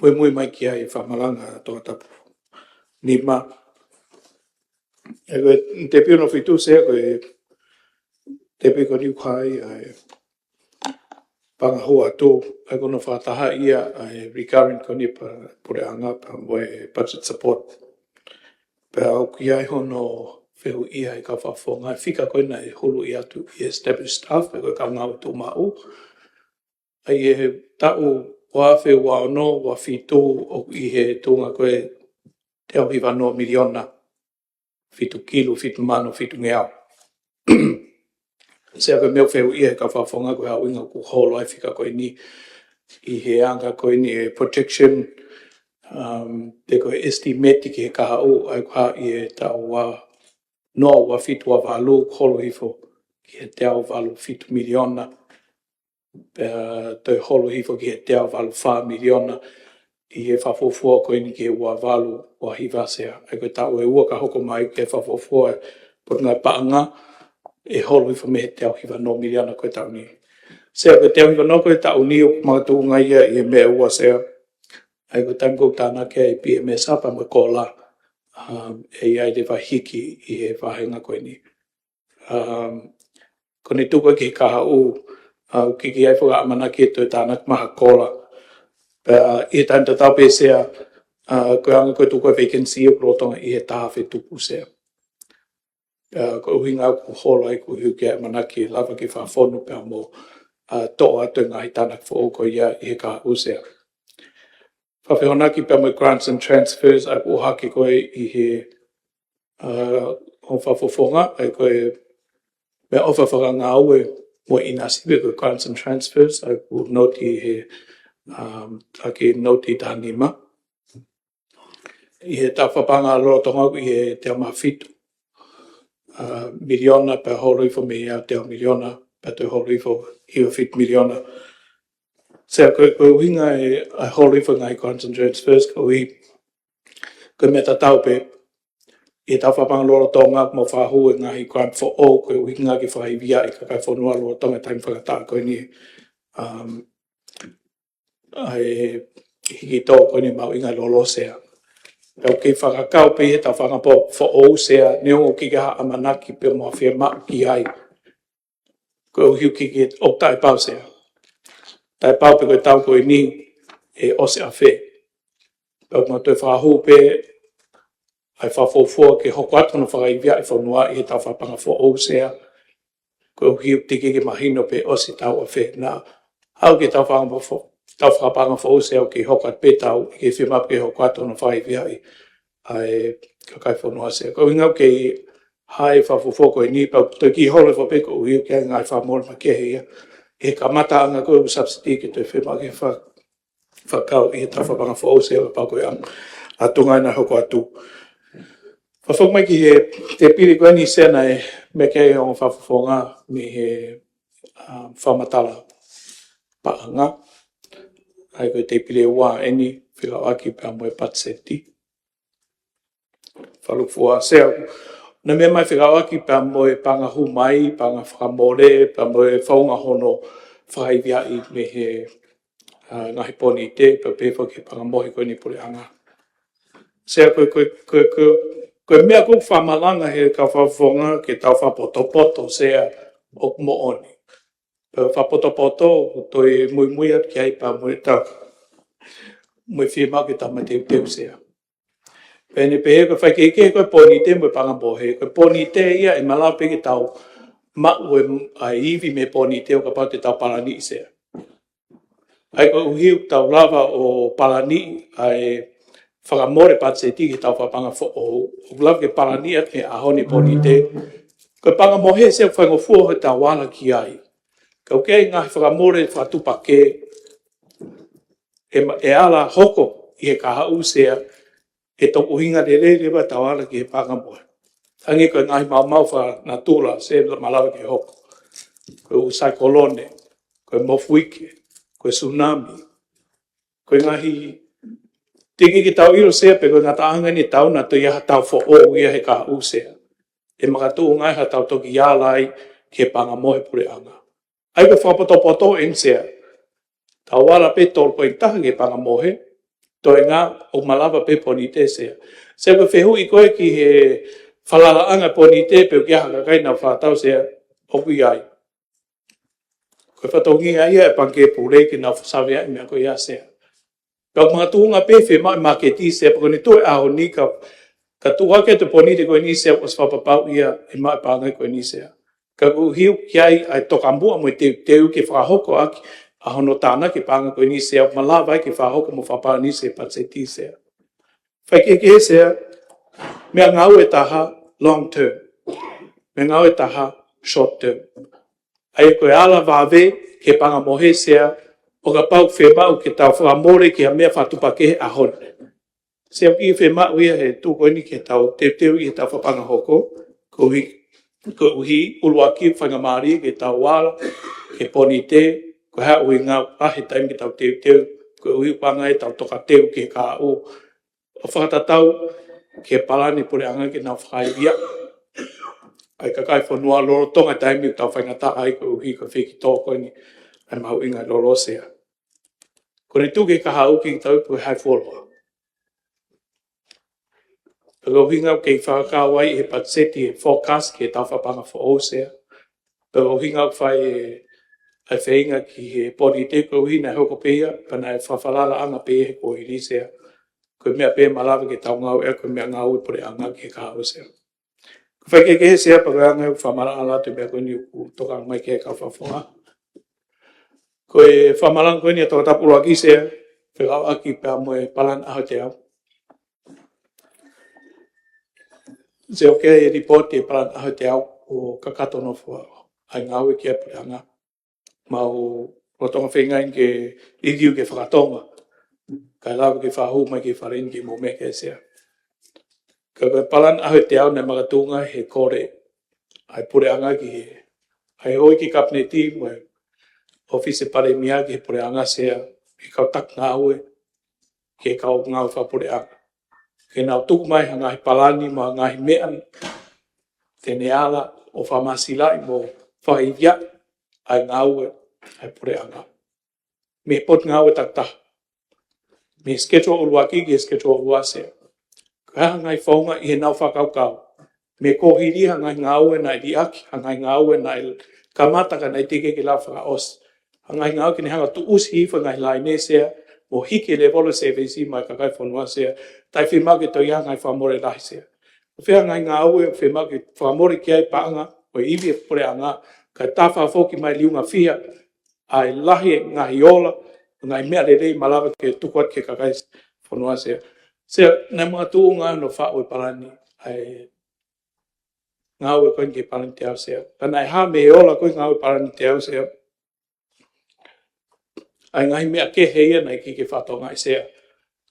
muimui mai ki ai e fakamalanga ʻa Tongatapu nima. ʻA ia ko e tēpile hono fitu Sea ko e tēpile ko eni ʻoku hā ai ʻa e pangahua atu, ʻa ia ko hono fakataha ia ʻa e recurrent ko eni pea puleʻanga pea mo e budget support. Pea ʻoku ʻi ai hono fehuʻia ʻe he kau fakafofonga e fika ko ena ʻe hulu ʻi atu ʻi he established staff, pe ko e kau ngāue tuʻumaʻu. ʻA ia he taʻu ua afe ua ono, ua fitu ʻoku ʻi he tuʻunga ko e teau hiva noa miliona, fitu kilu, fitu mano, fitu ngeau. Sea ko e meʻa ʻoku fehuʻia ʻe he kau fakafofonga ko e hā e ʻuhinga ʻoku holo ai e fika ko eni ʻi he anga ko eni e projection, um, pe ko e estimate ki he kahaʻu, ʻa ia ko e hā ʻi he taʻu ua noa, ua fitu, ua valu, holo hifo ki he teau valu fitu miliona. Pea toe holo hifo ki he teau valu fā miliona ʻi he fakafuofua ko eni ki he ua valu, ua hiva sea. ʻA ia ko e taʻu ʻe ua ka hoko mai ki he fakafuofua e Potungāue Paʻanga ʻe holo hifo mei he teau hiva noa miliona ko e taʻu ni. Sea ko e teau hiva noa ko e taʻu ni ʻoku makatuʻunga ia ʻi he meʻa ʻe ua sea. ʻA ia ko e taimi ʻoku tānaki ai e P M S pea mo e COLA, um, ʻe ʻi ai leva e hiki ʻi he vāhenga ko eni. Um, ko eni tuku ki he kahaʻu, uh, ʻoku ʻikai ke ʻi ai ha fakaʻamanaki ʻe toe tānaki mai ha COLA. Pea ʻi he taimi tatau pē sea, uh, ko e anga ko e tuku e vacancy ʻoku lolotonga ʻi he taha afe tupu sea. Pea ko e ʻuhinga ʻoku holo ai ko e ʻuhi ʻoku ʻikai ʻamanaki ʻe lava ke fakafonu pea mo, uh, toʻo atu e ngaahi tānaki foʻou ko ia ʻi he kahaʻu sea. Fakafehoanaki pea mo e grants and transfers ʻa ia ʻoku ʻohake ko ē ʻi he, uh, ʻo e fakafofonga, ʻa ia ko e meʻaʻofa fakangāue mo e ʻinasi pe ko e grants and transfers, ʻa ia ʻoku note ʻi he, um, taki note taha nima. ʻI he taʻu fakapaʻanga lolotonga ʻoku ʻi he teau mā fitu, uh, miliona pea holo hifo mei ai teau miliona, pea toe holo hifo hiva fitu miliona. Sea ko e, ko e ʻuhinga e, ʻa e holo hifo e ngaahi grants and transfers koeʻuhi ko e meʻa tatau pē ʻi he taʻu fakapaʻanga lolotonga ʻoku mau fakahū e ngaahi grant foʻou ko e ʻuhinga ke fakaivia e kakai e fonua lolotonga e taimi fakataha ko eni. Um, ʻa e hiki tō ko eni mahuʻinga lolo sea. Pea ʻoku kei fakakau pē ʻi he taʻu fakapaʻanga foʻou sea, neongo ʻoku ʻikai ha ʻamanaki pe mo ha fiemaʻu ki ai. Ko e ʻuhi ʻoku ʻikai ke, ʻoku taʻepau sea. Taʻepau pe ko e taʻu ko eni ʻe ʻosi ʻafē. Pea ʻoku mau toe fakahū pē ʻa e fakafuofua ke hoko atu hono fakaivia e fonua ʻi he taʻu fakapaʻanga foʻou sea. Ko e ʻuhi ʻoku teʻeki ke mahino pe ʻosi taʻu ʻafē. Naʻa haʻu ki he taʻu fakapaʻanga fo-, taʻu fakapaʻanga foʻou sea ʻoku kei hoko atu pē taʻu, ʻikai fiemaʻu ke hoko atu hono fakaivia ʻa e kakai e fonua sea. Ko e ʻuhinga ʻoku kei haʻu e fakafuofua ko eni pea ʻoku toe kiʻi holo hifo pē koeʻuhi ʻoku ʻi ai e ngaahi fakamole makehe ia. He kamataʻanga ko e ʻū subsidy ke toe fiemaʻu ke fa-, fakakau ʻi he taʻu fakapaʻanga foʻou sea pea ko e ʻa-, ʻatunga ena hoko atu. Fakafoki mai ki he tēpile ko eni sea naʻe meʻa ki ai e ongo fakafofonga mei he, um, fakamatala paʻanga. ʻA ia ko e tēpile ua eni fekauʻaki pea mo e patiseti. Fakalūkufua sea. Naʻe meʻa mai fekauʻaki pea mo e paʻanga hū mai, paʻanga fakamole, pea mo e founga hono fakaiviaʻi mei he, uh, ngaahi pōnite, pea pehē foki ki he paʻanga mohe ko eni puleʻanga. Sea ko e, ko e, ko e, ko e, ko e meʻa ʻoku fakamalanga ʻe he kau fakafofonga ke tau fakapotopoto sea ʻoku moʻoni. Pea fakapotopoto, ʻoku toe muimui atu ki ai pea mo e tau, mo e fiemaʻu ke tau mateuteu sea. Pea ne pehē ko e faikehekehe ko e pōnite mo e paʻanga mohe, ko e pōnite ia ʻe malava pē ke tau maʻu e, ʻa e ivi mei he pōnite ʻo kapau te tau palaniʻi sea. ʻA ia ko e ʻuhi ʻoku tau lava ʻo palaniʻi ʻa e fakamole patiseti ki he taʻu fakapaʻanga foʻou, ʻoku lava ke palaniʻi atu he ʻaho ni e pōnite. Ko e paʻanga mohe sea ʻoku faingofua ʻo tau ala ki ai. Ka ʻoku ʻi ai e ngaahi fakamole fakatuʻupakē ʻe ma-, ʻe ala hoko ʻi he kahaʻu sea ʻe toki ʻuhinga lelei leva ʻetau ala ki he paʻanga mohe. Hangē ko e ngaahi maumau fakanatula sea ʻe malava ke hoko. Ko e ʻū saikolone, ko e mofuike, ko e sunami, ko e ngaahi, teʻeki ke tau ʻilo sea pe ko e ngataʻanga eni ʻetau na toe ʻi ai ha taʻu foʻou ia he kahaʻu sea. ʻE makatuʻunga ai haʻatau toki ala ai ki he paʻanga mohe puleʻanga. ʻA ia ko e fakapotopoto eni sea. Tau ala pē tolu poini taha ki he paʻanga mohe, toenga ʻoku malava pē pōnite sea. Sea ko e fehuʻi ko ē ki he falalaʻanga pōnite pe ʻoku ʻi ai ha kakai naʻa nau fakatau sea, ʻoku ʻi ai. Ko e fatongia ia e Pangikē Pule ke nau fasaveaʻi meʻa ko ia Sea. Ka makatuʻunga pē fiemaʻu e māketi Sea, pea ko ʻene tuʻu he ʻaho ni ka, ka tuʻu hake atu e Pōnite ko eni Sea, ʻosi fakapapauʻi ia ʻe maʻu e paʻanga ko eni Sea. Ka ʻoku ʻuhinga ki ai ʻa e tokamuʻa mo e teuteu ke fakahoko ʻaki ʻa hono tānaki e paʻanga ko eni Sea, ʻo malava ai ke fakahoko mo fakapalani e patiseti Sea. Faikehekehe Sea, meʻangāue ʻe taha long term, meʻangāue ʻe taha short term. ʻA ia ko e ala vave ki he paʻanga mohe Sea, ʻo kapau fiemaʻu ke tau fakamole ki ha meʻa fakatuʻupakē he ʻaho ni. Sea, ʻoku fiemaʻu ia he tuʻu ko eni ke tau teuteu ʻi heʻetau fakapaʻanga hoko, koeʻuhi, koeʻuhi ʻuluaki faingamālie ke tau ala ki he Pōnite, ko e hā e ʻuhinga ʻa e taimi ke tau teuteu, koeʻuhi ʻoku hanga ʻe heʻetau tokateu ki he kahaʻu ʻo fakatatau ki he palani e puleʻanga ke nau fakaivia ʻa e kakai e fonua lolotonga e taimi ʻoku tau faingataʻa ai koeʻuhi ko e fekito ko eni ʻa e mahuʻinga e lolo Sea. Ko ʻene tuʻu ki he kahaʻu ke tau ipu he high floor. Pea ko e ʻuhinga ʻoku kei fakakau ai he patiseti e forecast ki heʻetau fakapaʻanga foʻou Sea. Pea ko e ʻuhinga ʻoku fai e, ʻa e feinga ki he Pōnite koeʻuhi naʻe hoko pē ia, pea naʻe fakafalalaʻanga pē ia he kuohili Sea. Ko e meʻa pē ʻe malava ke tau ngāueʻaki ko e meʻangāue e puleʻanga ki he kahaʻu Sea. Ko e faikehekehe Sea, pea ko e anga ʻeku fakamaʻalaʻala atu e meʻa ko eni ʻoku tokanga mai ki ai e kau fakafofonga. Ko e fakamalanga ko eni ʻa e toko tapu ʻuluaki Sea, fekauʻaki pea mo e palani ʻaho ʻe teau. Sea, ʻoku ʻi ai e lipooti e palani ʻaho ʻe teau ʻo kakato nofo ai ʻa e ngāue ki ai e puleʻanga. Mau lolotonga feingaʻi ke review ki he fakatonga kae lava ke fakahū mai ki he fale ni ke mou meʻa ki ai Sea. Ka ko e palani ʻaho ʻe teau naʻe makatuʻunga he kole ʻa e puleʻanga ki he, ʻa e houʻeiki Kapineti mo e ʻŌfisi Palēmia ki he puleʻanga Sea, ki he kau taki ngāue, ki he kau ngāue fakapuleʻanga, ke nau tuku mai ha ngaahi palani mo ha ngaahi meʻa te ne ala ʻo fakamāsilaʻi mo fakaivia ʻa e ngāue ʻa e puleʻanga mei he potungāue takitaha, mei he schedule ʻuluaki ki he schedule ua Sea. Ko e hā ha ngaahi founga ʻi heʻenau fakakaukau mei he kuohili, ha ngaahi ngāue naʻe liʻaki, ha ngaahi ngāue naʻe kamata ka naʻe teʻeki ke lava fakaʻosi, ha ngaahi ngāue ke ne hanga ʻo tuʻusi hifo e ngaahi laine Sea, mo hiki e lēvolo e sēvisi maʻa e kakai e fonua Sea, taʻe fiemaʻu ke toe ʻi ai ha ngaahi fakamole lahi Sea. Ko e fē ha ngaahi ngāue ʻoku fiemaʻu ke fakamole ki ai e paʻanga ʻo e ivi e puleʻanga, kae tā fakafoki mai e liunga fiha ʻa e lahi e ngaahi ola, ngaahi meʻa lelei malava ke tuku atu ki he kakai e fonua Sea. Sea, naʻe makatuʻunga hono faʻu e palani ʻa e ngāue ko eni ki he palani ʻaho ʻe teau Sea. Ka naʻe hā mei he ola ko ē e ngāue palani ʻaho ʻe teau Sea, ʻa e ngaahi meʻa kehe ia naʻe ʻikai ke fakatokangaʻi Sea.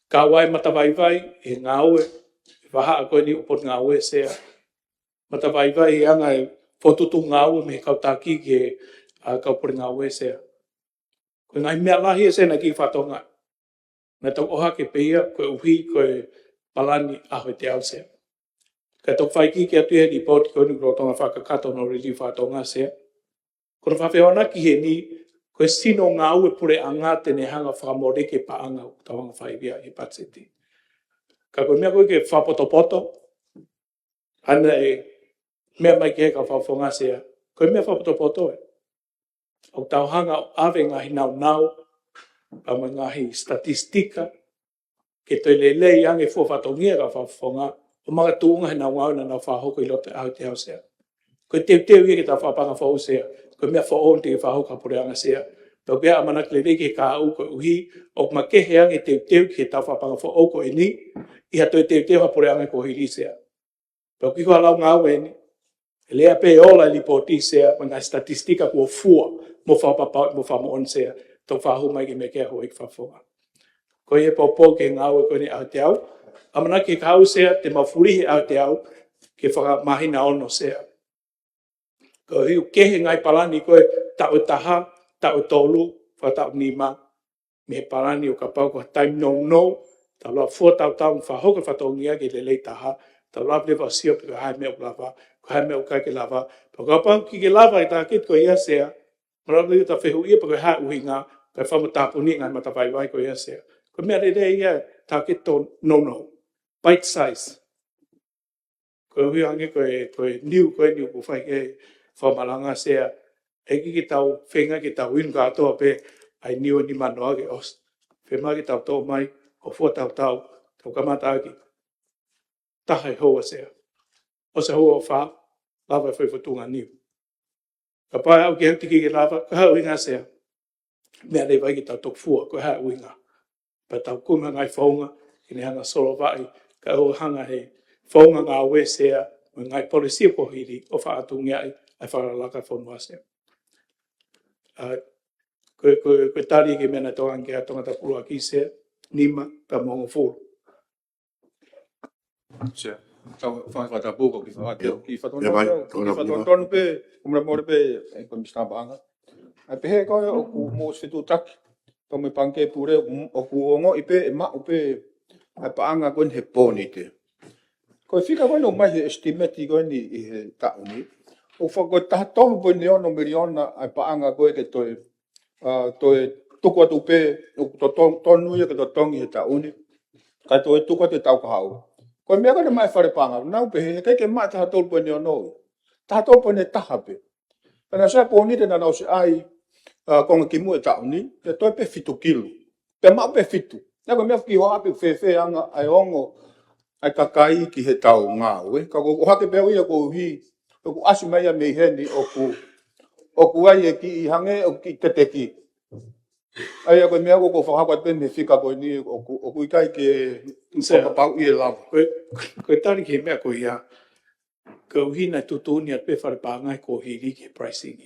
Kau ai e matavaivai he ngāue e vahaʻa ko eni ʻo e potungāue Sea. Matavaivai he anga e fokotuʻutuʻu ngāue mei he kau taki ki he, ʻa, kau pule ngāue Sea. Ko e ngaahi meʻa lahi ia Sea naʻe ʻikai ke fakatokangaʻi. Naʻe tau ʻohake pē ia koeʻuhi ko e palani ʻaho ʻe teau Sea. Ka tau fai ki he atu ia he lipooti ko eni ʻoku lolotonga fakakakato hono review fakatonga Sea. Ko hono fakafehoanaki heni, ko e sino ngāue e puleʻanga te ne hanga ʻo fakamole ki he paʻanga ʻoku tau hanga ʻo fakaivia ʻi he patiseti. Ka ko e meʻa ko ē ke fakapotopoto, ʻa e meʻa mai ki he kau fakafofonga Sea, ko e meʻa fakapotopoto ē. ʻOku tau hanga ʻo ʻave e ngaahi naunau, pea mo e ngaahi statistika, ke toe lelei ange e fua fatongia e kau fakafofonga, ʻo makatuʻunga heʻenau ngāue naʻa nau fakahoko ʻi loto he ʻaho ʻe teau Sea. Ko e teuteu ia ki heʻetau fakapaʻanga foʻou Sea, ko e meʻa foʻou naʻe teʻeki fakahoko ʻe he puleʻanga Sea. Pea ʻoku ʻi ai e ʻamanaki lelei ki he kahaʻu koeʻuhi ʻoku makehe ange e teuteu ki heʻetau fakapaʻanga foʻou ko eni ʻi ha toe teuteu ha puleʻanga kuohili Sea. Pea ʻoku ʻikai ko ha lau ngāue eni. ʻE lea pē ʻo ola e lipooti Sea, mo e ngaahi statistika kuo fua mo fakapapauʻi mo fakamoʻoni Sea, tau fakahū mai ki he meʻa ko ia houʻeiki fakafofonga. Ko ia e poupou ki he ngāue ko eni ʻaho ʻe teau. ʻAmanaki e kahaʻu Sea te mau fulihi e ʻaho ʻe teau ke fakamāhina ono Sea. Koeʻuhi ʻoku kehe e ngaahi palani ko e taʻu ʻe taha, taʻu ʻe tolu, fakataʻu nima, mei he palani ʻo kapau ko ha taimi nounou, tau lava ʻo fua tautau mo fakahoko e fatongia ke lelei taha, tau lava leva ʻo sio pe ko e hā e meʻa ʻoku lava, ko e hā e meʻa ʻoku ʻikai ke lava. Pea kapau ʻoku ʻikai ke lava e tāketi ko ia Sea, malava leva ʻo tau fehuʻia pe ko e hā e ʻuhinga, kae fakamatapuni e ngaahi matavaivai ko ia Sea. Ko e meʻa lelei ia e tāketi tō nounou, bite size. Koeʻuhi ange ko e, ko e niu ko eni ʻoku fai ki ai e fakamalanga Sea, ʻEiki ke tau feinga ke tau inu kātoa pē ʻa e niu ʻe nima noa ke ʻosi. Fiemaʻu ke tau toʻo mai ʻo fua tautau, tau kamata ʻaki taha ʻe houa Sea. ʻOsi houa ʻe fā, lava e foʻi fōtunga niu. Kapau ʻe aʻu ki he ʻaho ʻe tiki ke lava, ko e hā e ʻuhinga Sea? Meʻa leva ia ke tau toki fua, ko e hā e ʻuhinga? Pea tau kumi ha ngaahi founga ke ne hanga ʻo solovaʻi, kae ʻoua hanga he founga ngāue Sea mo e ngaahi policy ʻo e kuohili ʻo faʻatungiaʻi ʻa e fakalakalaka fonua Sea. ʻA, ko e, ko e, ko e tali ki he meʻa naʻe tokanga ki ai ʻa Tongatapu ʻuluaki Sea, nima pea mo hongofulu. Sea, tau fai fakatapu ko ki faka-, Ia. ki fatongia, Ia, mai, ki fatongia. fatongia pē, ko mole mole pē, ʻe ko Misa Paʻanga. ʻAi pehē ko e ʻoku mou fetuʻutaki pea mo e Pangikē Pule, ʻoku ongoʻi pē, ʻe maʻu pē ʻa e paʻanga ko eni he Pōnite. Ko e fika ko eni ʻoku ʻomai he estimate ko eni ʻi he taʻu ni, ʻoku faka-, ko e taha tolu poini ono miliona ʻa e paʻanga ko ē ke toe, ʻa, toe tuku atu pē, ʻoku to-, to-, tonu ia ke totongi he taʻu ni. Kae toe tuku atu he taʻu kahaʻu. Ko e meʻa ko eni maʻa e Fale Paʻanga, naʻa nau pehē, heʻikai ke maʻu taha tolu poini ono. Taha tolu poini taha pē. Pea naʻe ʻosi ʻa e Pōnite naʻa nau ʻosi ʻai, ʻa, konga kimuʻa e taʻu ni, pea toe pē fitu kilu. Pea maʻu pē fitu. Naʻe ko e meʻa fiki hoa pē fēfē ʻa e anga ʻa e ongo ʻa e kakai ki he tau ngāue. Ka ko, ko hake pē au ia koeʻuhi, ʻoku ʻasi mai ia mei heni ʻoku, ʻoku ʻai e kiʻi hangē, ʻoku kiʻi teteki. ʻA ia ko e meʻa ko ē ʻoku fakahoko atu pē mei he fika ko eni ʻoku, ʻoku ʻikai ke Sea. fakapapauʻi e lava. Ko e, ko e tali ki he meʻa ko ia, koeʻuhi naʻe tuʻutuʻuni atu pē Fale Paʻanga he kuohili ki he pricing.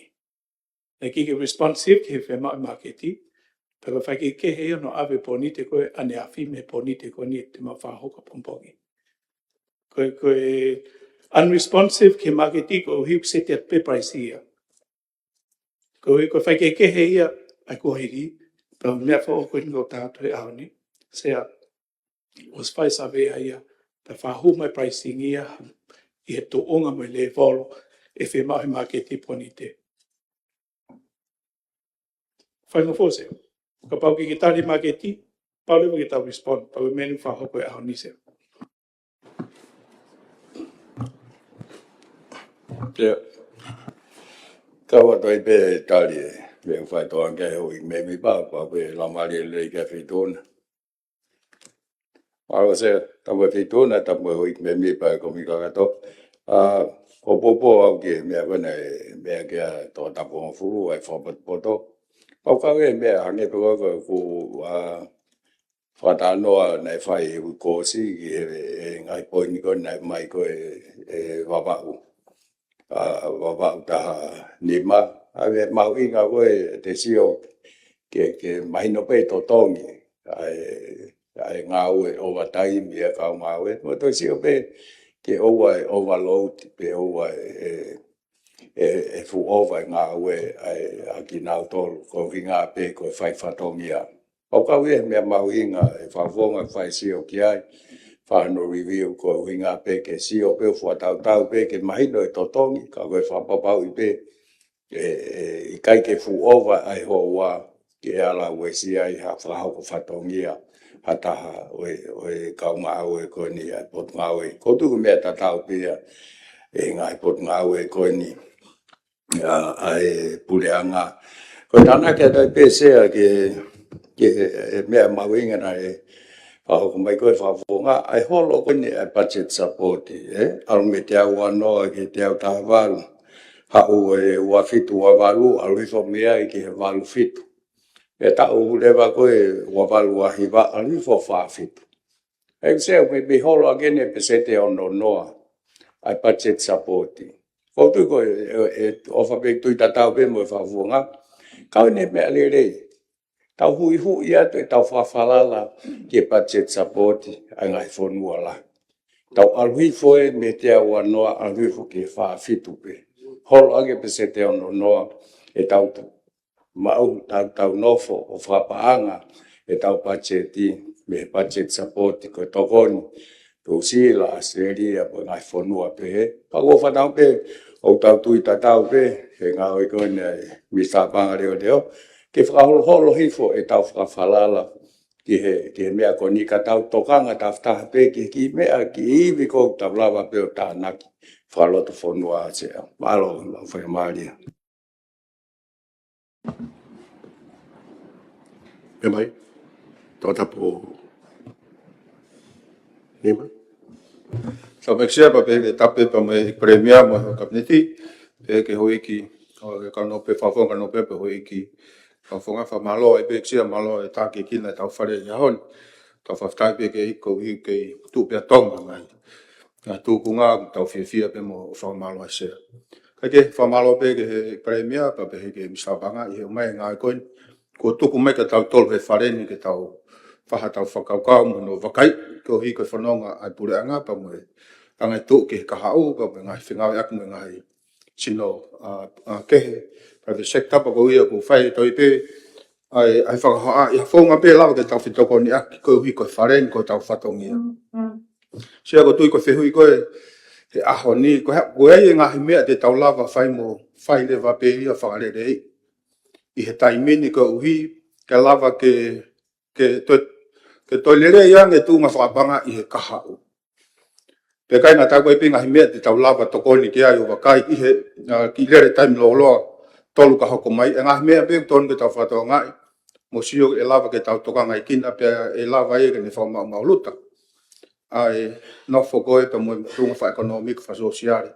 Naʻe ʻikai ke responsive ki he fiemaʻu ʻa e māketi, pea ko e faikehekehe ia hono ʻave Pōnite ko ē ʻaneafi mei he Pōnite ko eni ʻe te mau fakahoko ʻapongipongi. Ko e, ko e unresponsive ki he māketi koeʻuhi ʻoku seti atu pē price ia. Koeʻuhi ko e faikehekehe ia ʻa e kuohili, pea meʻa foʻou ko eni ʻoku tau atu he ʻaho ni, Sea, ʻosi fai savea ia, pea fakahū mai pricing ia ʻi he tuʻunga mo e lēvolo ʻe fiemaʻu he māketi Pōnite. Fai mo fose. Kapau ʻoku ʻikai ke tali māketi, pau leva ke tau respond, pau e meʻa ni ʻoku fakahoko he ʻaho ni Sea. Ia. Kau atu ai pē tali e, meʻa ʻoku fai tokanga ki ai e houʻeiki mēmipa, pea pehē ʻe Lamalie lelei ki he Feituʻu na. Mālō Sea, tapu mo e Feituʻu na, tapu mo e houʻeiki mēmipa ʻo e kōmiti kakato. ʻA, ʻoku poupou au ki he meʻa ko ena, e meʻa ki ai ʻa Tongatapu hongofulu, ʻa e fakapotopoto. Pau kau e meʻa hangē pē ko ē ʻoku, ʻa, fakatalanoa naʻe fai he uike kuo ʻosi ki he, he ngaahi poini ko ē naʻe ʻomai ko ē ʻe Vavaʻu. ʻA, Vavaʻu taha nima, ʻa, meʻa mahuʻinga ko ē te sio ke, ke mahino pē totongi ʻa e, ʻa e ngāue overtime ʻa e kau ngāue. Mo toe sio pē ke ʻoua ʻe overload, pe ʻoua ʻe, ʻe, ʻe fuʻu ova e ngāue ʻa e, ʻa kinautolu, ko e ʻuhinga pē ko e fai fatongia. Pau kau ia he meʻa mahuʻinga e fakafofonga fai sio ki ai, fai hono review, ko e ʻuhinga pē ke sio pē ʻo fakatautau pē ke mahino e totongi, ka ko e fakapapauʻi pē ʻe, ʻe ʻikai ke fuʻu ova ʻa e houa ke ala uesia ai ha fakahoko fatongia ha taha ʻo e, ʻo e kau ngāue ko eni ʻa e Potungāue. ʻOku ou tui ko e meʻa tatau pē ia ʻa e ngaahi Potungāue ko eni ʻa, ʻa e Puleʻanga. Ko e tānaki atu ai pē Sea ki he, ki he, e meʻa mahuʻinga naʻe fakahoko mai ko ē he fakafofonga, ʻa e holo ko eni ʻa e budget support, ē? ʻAlu mei he teau ua noa ki he teau taha valu. Haʻu e ua fitu ua valu, ʻalu hifo mei ai ki he valu fitu. Pea taʻu leva ko ē ua valu ua hiva, ʻalu hifo fā fitu. ʻE Sea, mei, mei holo ʻaki eni e peseti ʻe ono noa ʻa e budget support. ʻOku ou tui ko e, e, e, ʻofa pē tui tatau pē mo e fakafofonga. Kau eni e meʻa lelei. Tau huʻihuʻi atu ʻetau fakafalala ki he budget support ʻa e ngaahi fonua lahi. Tau ʻalu hifo ē mei he teau ua noa, ʻalu hifo ki he fā fitu pē. Holo ʻaki e peseti ʻe ono noa ʻetau tu maʻu, tau, tau nofo ʻo fakapaʻanga ʻetau budget mei he budget support ko e tokoni Nuʻusila, ʻAositelēlia, mo e ngaahi fonua pehē. Pea ʻoku ou fanongo pē, ʻoku tau tui tatau pē he ngāue ko eni ʻa e Misa Paʻanga Leoleo, ke fakaholo, holo hifo ʻetau fakafalala ki he, ki he meʻa ko eni, ka tau tokanga tafataha pē ki he kiʻi meʻa, kiʻi ivi ʻoku tau lava pē ʻo tānaki fakalotofonua Sea. Mālō, lau faingamālie. Pea mai, tau tapu ni mai. Tau pehē ʻoku pehē ke tapu pē mo e Palēmia mo e Kapineti, pea ki he houʻeiki, ʻo e kau nōpele, fakafofonga nōpele pea houʻeiki fakafofonga, fakamālō ai pē ʻEiki Sea, mālō e tākiekina ʻetau fale ʻi he ʻaho ni. Tau fakafetaʻi pē ki he ʻEiki koeʻuhi ke tuʻu pē ʻa Tonga mai. Ngaahi tūkunga ʻoku tau fiefia pē mo fakamālō ai Sea. Kae kehe fakamālō pē ki he Palēmia, pea pehē ki he Minisitā Paʻanga ʻi he ʻomai e ngāue ko eni. Kuo tuku mai kia tautolu he fale ni ke tau fai haʻatau fakakaukau mo hono vakai, koeʻuhi ko e fononga ʻa e Puleʻanga pea mo e anga e tuʻu ki he kahaʻu, pea mo e ngaahi fengāueʻaki mo e ngaahi sino, ʻa, ʻa, kehe, private sector, pea ko ia ʻoku fai ʻe tautolu pē, ʻa e, ʻa e fakahohaʻa, ʻi ha founga pē lava ke tau fetokoniʻaki koeʻuhi ko e fale ni ko hotau fatongia. Sea, ʻoku ou tui ko e fehuʻi ko ē he ʻaho ni, ko e hā, ko e hā e ngaahi meʻa te tau lava fai mo fai leva pē ia fakalelei ʻi he taimi ni koeʻuhi ke lava ke, ke toe, ke toe lelei ange tuʻunga fakapaʻanga ʻi he kahaʻu. Pea ʻikai ngata ai, ko e hā pē ngaahi meʻa te tau lava tokoni ki ai ʻo vakai ʻi he, ʻa, kiʻi lele taimi lōloa tolu ka hoko mai, e ngaahi meʻa pē ʻoku totonu ke tau fakatokangaʻi mo sio ʻe lava ke tau tokangaʻi kina pea ʻe lava ia ke ne fakamaʻumaʻuluta ʻa e nofo ko ē pea mo e tuʻunga fakaʻekonōmika, fakasōsiale,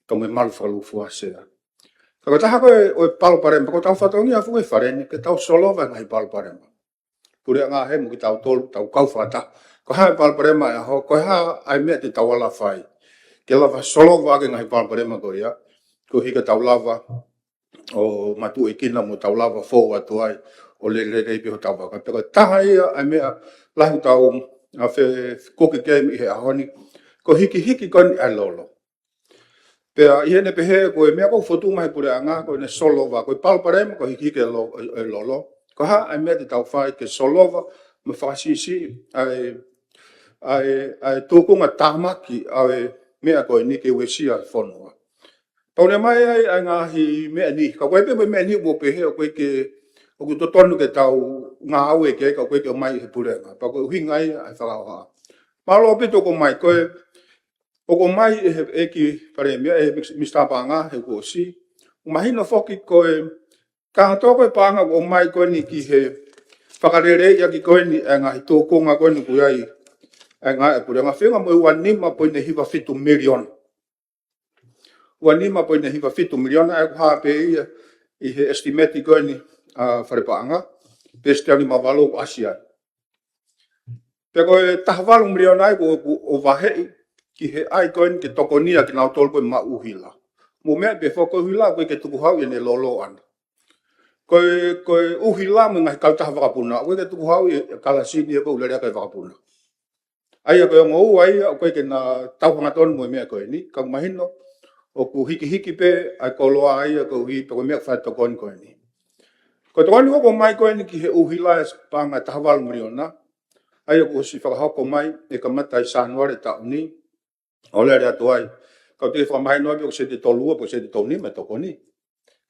pea mo e malu fakalūkufua Sea. Ka ko e taha ko ē ʻo e palopalema, ko hotau fatongia foki he fale ni, ke tau solova e ngaahi palopalema. Puleʻanga, hē, mo kitautolu, tau kau fakataha. Ko e hā e palopalema ʻo e ʻaho, ko e hā ʻa e meʻa te tau ala fai ke lava solova ʻaki e ngaahi palopalema ko ia, koeʻuhi ke tau lava ʻo matuʻuekina mo tau lava fou atu ai ʻo lele, lelei pē hotau vaka. Pea ko e taha ia ʻa e meʻa lahi ʻoku tau, ʻa, fekuki ki ai ʻi he ʻaho ni, ko e hikihiki ko eni ʻa e lolo. Pea ʻi heʻene pehē ko e meʻa ʻoku fotu mai he Puleʻanga ko ʻene solova, ko e palopalema ko e hikihiki e lo-, e lolo. Ko e hā ʻa e meʻa te tau fai ke solova mo fakasiʻisiʻi ʻa e, ʻa e, ʻa e tūkunga tāmaki ʻa e meʻa ko eni ke uesia e fonua. Pea ʻomai ai ʻa e ngaahi meʻa ni, ka ko e hā pē mo e meʻa ni ʻoku pehē ʻoku ʻikai ke, ʻoku totonu ke tau ngāue ki ai ka ʻoku ʻikai ke ʻomai he Puleʻanga. Pea ko e ʻuhinga ia ʻa e fakahohaʻa. Mālō ʻaupito ʻoku ʻomai, ko e, ʻoku ʻomai ʻe he, ʻEiki Palēmia, ʻe he Minis-, Minisitā Paʻanga he kuo ʻosi. Mahino foki ko e kātoa ko e paʻanga ʻoku ʻomai ko eni ki he fakaleleiʻaki ko eni e ngaahi tūkunga ko eni ʻoku ʻi ai e ngaahi Puleʻanga, feinga mo e ua nima poini hiva fitu miliona. Ua nima poini hiva fitu miliona, ʻa ia ʻoku hā pē ia ʻi he estimate ko eni ʻa e Fale Paʻanga, page teau nima valu ʻoku ʻasi ai. Pea ko e taha valu miliona ia ʻoku, ʻoku ʻovaheʻi ki he ʻai ko eni ke tokonia kinautolu ko ē maʻu ʻuhila. Mou meaʻi pē foki ko e ʻuhila ʻoku ʻikai ke tukuhau ʻene lolo ʻana. Ko e, ko e ʻuhila mo e ngaahi kautaha vakapuna, ʻoku ʻikai ke tukuhau ʻe he kalasini ia ko ē ʻoku lele ʻaki e vakapuna. ʻA ia ko e ongo ua ia ʻoku ʻikai ke na tau hangatonu mo e meʻa ko eni, ka ʻoku mahino ʻoku hikihiki pē ʻa e koloa ia koeʻuhi pē ko e meʻa ʻoku fai tokoni ko eni. Ko e tokoni ʻoku ʻomai ko eni ki he ʻuhila ʻe paʻanga taha valu miliona, ʻa ia kuo ʻosi fakahoko mai, ʻe kamata ʻi Sānuali taʻu ni, ʻo lele atu ai. Ka ʻoku teʻeki fakamahino ai pe ko e sēniti ʻe tolu ua pe ko e sēniti ʻe tolu nima e tokoni.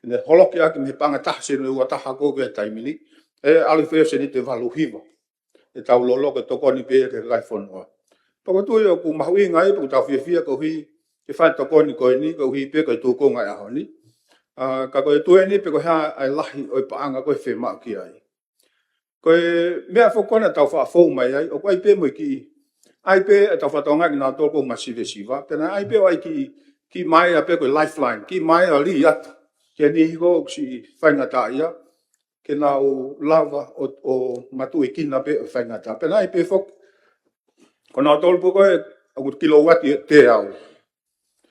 Ke ne holoki ʻaki mei he paʻanga taha sēniti ʻe ua taha ko ē ki he taimi ni, ʻe ʻalu hifo ia ʻo sēniti ʻe valu hiva ʻetau lolo ke tokoni pē ki he kakai e fonua. Pea ʻoku ou tui ʻoku mahuʻinga ia, pea ʻoku tau fiefia koeʻuhi ke fai e tokoni ko eni, koeʻuhi pē ko e tūkunga e ʻaho ni. ʻA, ka ko e tui eni pe ko e hā ʻa e lahi ʻo e paʻanga ko ē ʻe fiemaʻu ki ai. Ko e meʻa foki ko ē naʻa tau faʻa fou mai ai, ʻoku ʻai pē mo e kiʻi, ʻai pē ʻetau fakatokangaʻi kinautolu ʻoku masivesiva, pea naʻe ʻai pē ʻo ʻai kiʻi, kiʻi maea pē ko e lifeline, kiʻi maea ʻo lī atu ki he niʻihi ko ē ʻoku siʻi faingataʻaʻia, ke nau lava ʻo, ʻo matuʻuekina pē ʻa e faingataʻa. Pea naʻe ʻai pē foki, ko kinautolu pē ko ē ʻoku kilouati ʻe teau,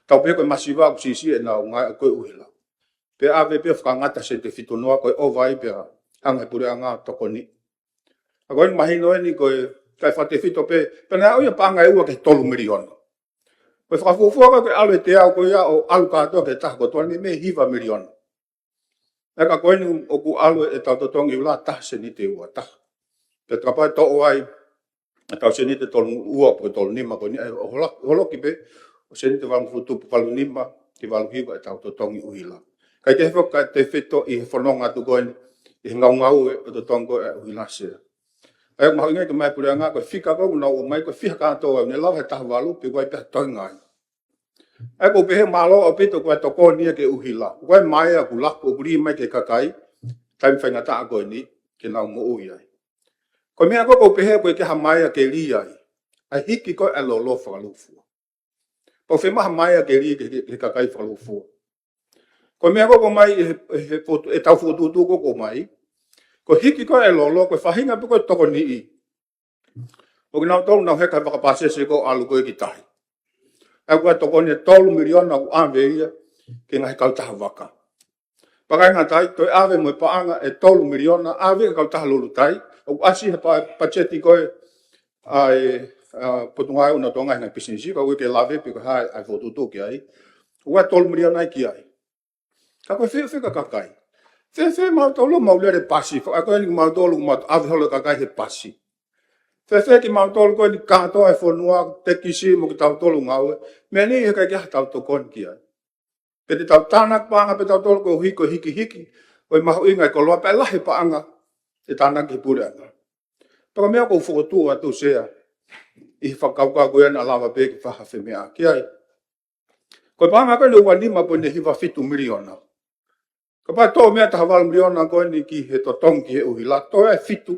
tau pehē ko e masiva ʻoku siʻisiʻi ʻenau ngāue ko ē ʻuhila, pea ʻave pē ʻo fakangata sēniti ʻe fitu noa, ko e ʻova ia, pea hanga ʻe he Puleʻanga ʻo tokoniʻi. ʻA ia ko eni mahino eni ko e kae fakatefito pē, pea naʻe aʻu ia paʻanga ʻe ua ki he tolu miliona. Ko e fakafuofua ko ē ke ʻalu e teau ko ia ʻo ʻalu kātoa ki he taha kotoa ni, mei he hiva miliona. ʻA ia ka ko eni ʻoku ʻalu ʻetau totongi ʻuhila taha sēniti ʻe ua taha. Pea kapau ʻe toʻo ai ʻetau sēniti ʻe tolu ua pe ko e tolu nima ko eni, ʻe holo-, holoki pē ʻo sēniti ʻe valungofulu tupu valu nima ki he valu hiva ʻetau totongi ʻuhila. Kae kehe foki, kae tefito ʻi he fononga atu ko eni ʻi he ngaungaue ʻo e totongi ko ē ʻuhila Sea. ʻA ia ʻoku mahuʻinga ia ke ʻomai ʻe he Puleʻanga ko e fika ko ē ʻoku nau ʻomai, ko e fiha kātoa, ʻoku ne lava he taha valu pe ʻoku ʻi ai pē ha toenga ai. ʻA ia ʻoku ou pehē mālō ʻaupito ko e tokoni ia ki he ʻuhila. Ko e maea ʻoku laku ʻoku lī mai ki he kakai, taimi faingataʻa ko eni ke nau moʻui ai. Ko e meʻa ko ē ʻoku ou pehē ʻoku ʻikai ha maea ke lī ai, ʻa e hiki ko ē ʻa e lolo fakalūkufua. Pau fē maha maea ke lī ke, ke, ke kakai fakalūkufua. Ko e meʻa ko ē ʻoku ʻomai ʻe he, he fotu-, ʻetau fokotuʻutuʻu ko ē ʻoku ʻomai, ko e hiki ko ē ʻa e lolo, ko e faʻahinga pē ko ē tokoniʻi. ʻOku nau tolu nau heka he vaka pāsese ko ē ʻalu ko ē ki tahi. ʻA ia ko e tokoni ʻe tolu miliona ʻoku ʻave ia ki he ngaahi kautaha vaka. Pea ʻikai ngata ai, toe ʻave mo e paʻanga ʻe tolu miliona ʻave ki he kautaha lulutai, ʻoku ʻasi he pa-, patiseti ko ē ʻa e, ʻa e Potungāue ʻUnga Tonga he ngaahi pisinisi, ka ʻoku ʻikai ke lave pe ko e hā ʻa e fokotuʻutuʻu ki ai. ʻOku ʻi ai e tolu miliona ia ki ai. Ka ko e fēfē ka kakai? Fēfē mautolu ʻoku mau lele pasi, fakaʻakoeni mautolu ʻoku mau ʻave holo e kakai he pasi. Fēfē kimautolu ko eni kātoa e fonua, tekisi mo kitautolu ngāue, meʻa ni he ʻikai ke ʻi ai haʻatau tokoni ki ai. Pe te tau tānaki paʻanga pē tautolu koeʻuhi ko e hikihiki ʻo e mahuʻinga e koloa pea lahi e paʻanga ʻe tānaki ʻe he puleʻanga. Pea ko e meʻa ʻoku ou fokotuʻu atu Sea, ʻi he fakakaukau ko ia naʻa lava pē ke fai ha femeʻaʻaki ai. Ko e paʻanga ko eni ʻe ua nima poini hiva fitu miliona. Kapau ʻe toʻo mei ai e taha valu miliona ko eni ki he totongi ki he ʻuhila, toe ʻe fitu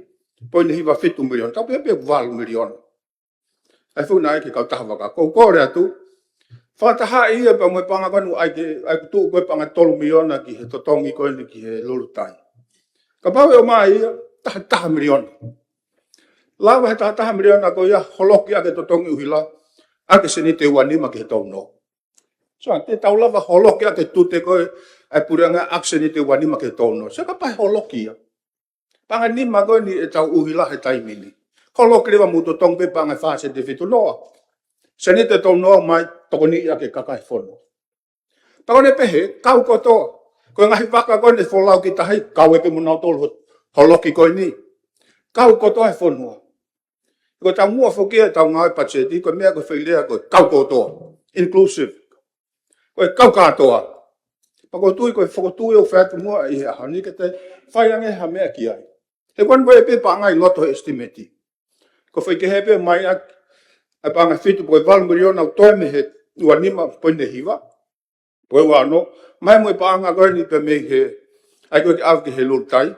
poini hiva fitu miliona. Tau pehē pē valu miliona. ʻA ia ʻoku ʻi ai e kautaha vaka. Ko e kole atu, fakatahaʻi ia pea mo e paʻanga ko eni ʻoku ʻai ke, ʻai ke tuʻu ko ē paʻanga tolu miliona ki he totongi ko eni ki he lulutai. Kapau ʻe ʻomai ia, taha taha miliona. Lava he taha taha miliona ko ia, holoki ʻaki e totongi ʻuhila, ʻaki e sēniti ʻe ua nima ki he tounou. So, te tau lava holoki ʻaki e tute ko ē ʻa e puleʻanga ʻaki e sēniti ʻe ua nima ki he tounou. Sea, kapau ʻe holoki ia, paʻanga nima ko eni ʻetau ʻuhila he taimi ni, holoki leva mo totongi pē paʻanga ʻe fā sēniti fitu noa. Sēniti ʻe tolu noa mai, tokoniʻi ʻaki e kakai e fonua. Pea ko ʻene pehē, kau kotoa. Ko e ngaahi vaka ko eni ʻe folau ki tahi, kau ai pē mo nautolu ho-, holoki ko eni. Kau kotoa e fonua. Ko e taumuʻa foki ʻetau ngāue patiseti, ko e meʻa ko e foʻi lea ko e kau kotoa. Inclusive. Ko e kau kātoa. Pea ʻoku ou tui ko e fokotuʻu ʻoku fai atu muʻa ʻi he ʻaho ni ke toe fai ange ha meʻa ki ai. He ko eni ko e pē paʻanga ʻi loto he estimate. Ko e foʻi kehe pē mai ʻaki, ʻa e paʻanga ʻe fitu poini valu miliona ʻoku toe mei he ua nima poini hiva, poini ua ono, mai mo e paʻanga ko eni pē mei he, ʻai ko ē ke ʻave ki he lulutai,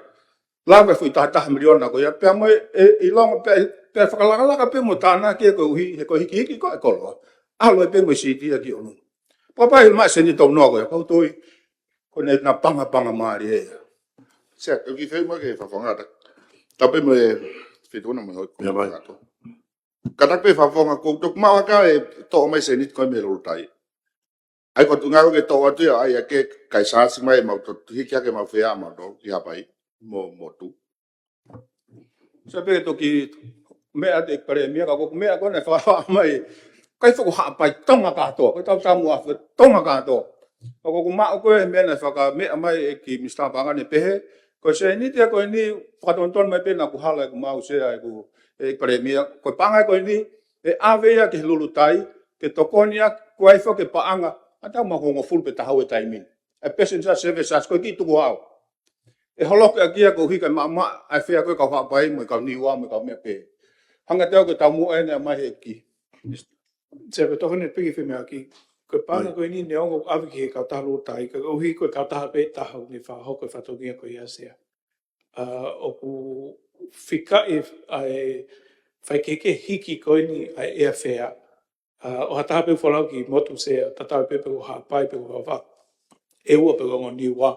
lava e foʻi taha taha miliona ko ia, pea mo e, ʻe, ʻilonga pē, pea fakalakalaka pē mo tānaki ia koeʻuhi, he ko e hikihiki ko ē e koloa. ʻAlu ai pē mo e sēniti ia ki ʻolunga. Pea kapau ʻe maʻu e sēniti ʻe tolu noa ko ia, ʻoku ou tui, ko ʻene napangapanga mālie ia. Sea, ʻoku ou kiʻi fehuʻi mai ki he fakafofonga, tau pehē mo e fitu na mo e hoi ko ia mai. Kātaki pē fakafofonga, ko e toki maʻu ʻa e toʻo mai e sēniti ko ē mei he lulutai. ʻAi ko e tuʻunga ko ē ke toʻo atu ia, ʻai ʻa e kakai sāsi mai, mau toki hiki hake mau fea mau toʻo ki Haʻapai mo, motu. Sea, pea toki meʻa atu e Palēmia, ka ko e meʻa ko ē naʻe fakahā mai, ʻikai foki ko Haʻapai, Tonga kātoa, ko e tautamu a Tonga kātoa. Ka ko e maʻu ko ē meʻa naʻe fakameʻa mai ʻe he Minisitā Paʻanga naʻe pehē, ko e sēniti ia ko eni fakatonutonu mai pē naʻa ku hala ʻeku maʻu Sea ʻeku, ʻe Palēmia, ko e paʻanga ko eni, ʻe ʻave ia ki he lulutai, ke tokoni ia, ko e ʻai foki e paʻanga, ʻa e taha mā hongofulu pe taha ua he taimi ni. ʻA e passenger service charge, ko e kiʻi tukuhau. ʻE holoki ʻaki ia koeʻuhi kae maʻamaʻa ʻa e fea ko ē kau Haʻapai mo e kau Niua mo e kau meʻa pehē. Hangē ko e taumuʻa ʻeni ʻa e mai he ʻEiki. Sea, ko e tokoni pē ki he femeʻaʻaki. Ko e paʻanga ko eni neongo ʻoku ʻave ki he kautaha lulutai, ka koeʻuhi ko e kautaha pē taha ʻoku ne fakahoko e fatongia ko ia Sea. ʻA, ʻoku fikaʻi ʻa e faikehekehe hiki ko eni ʻa e airfare. ʻA, ʻo ha taha pē ʻoku folau ki motu Sea, tatau ai pē pe ko Haʻapai pe ko Vavaʻu, ʻEua pe ko Niua.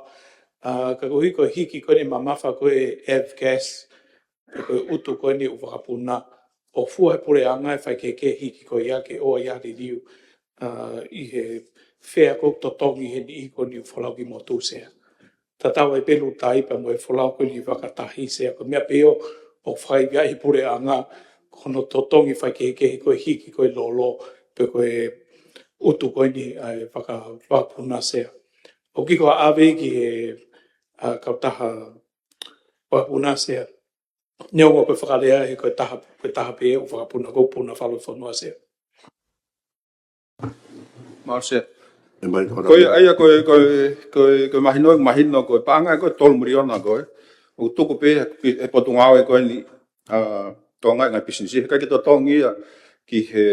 ʻA, ka koeʻuhi ko e hiki ko eni mamafa ko ē e avgas, pe ko e ʻutu ko eni ʻoku vakapuna, ʻoku fua ʻe he puleʻanga e faikehekehe hiki ko ia ke ʻoua ia liliu, ʻa, ʻi he fea ko ē ʻoku totongi he niʻihi ko eni ʻoku folau ki motu Sea. Tatau ai pē lulutai pea mo e folau ko eni vaka tahi Sea, ko e meʻa pē ia ʻoku fai ia ʻe he puleʻanga, ko hono totongi faikehekehe ko e hiki ko ē e lolo, pe ko e ʻutu ko eni ʻa e vaka, vakapuna Sea. ʻOku ʻikai ko ha ʻave ki he, ʻa, kautaha vakapuna Sea. Neongo ko e fakalea he ko e taha, ko e taha pē ʻoku vakapuna, ko e puna falu e fonua Sea. Mālō Sea. ʻE mai, ko Ko ia, ʻa ia ko e, ko e, ko e, ko e mahino, mahino ko e paʻanga ko ē ʻe tolu miliona ko ē, ʻoku tuku pē ʻe he Potungāue ko eni, ʻa, Tonga ngaahi pisinisi, he ʻikai ke totongi ia ki he,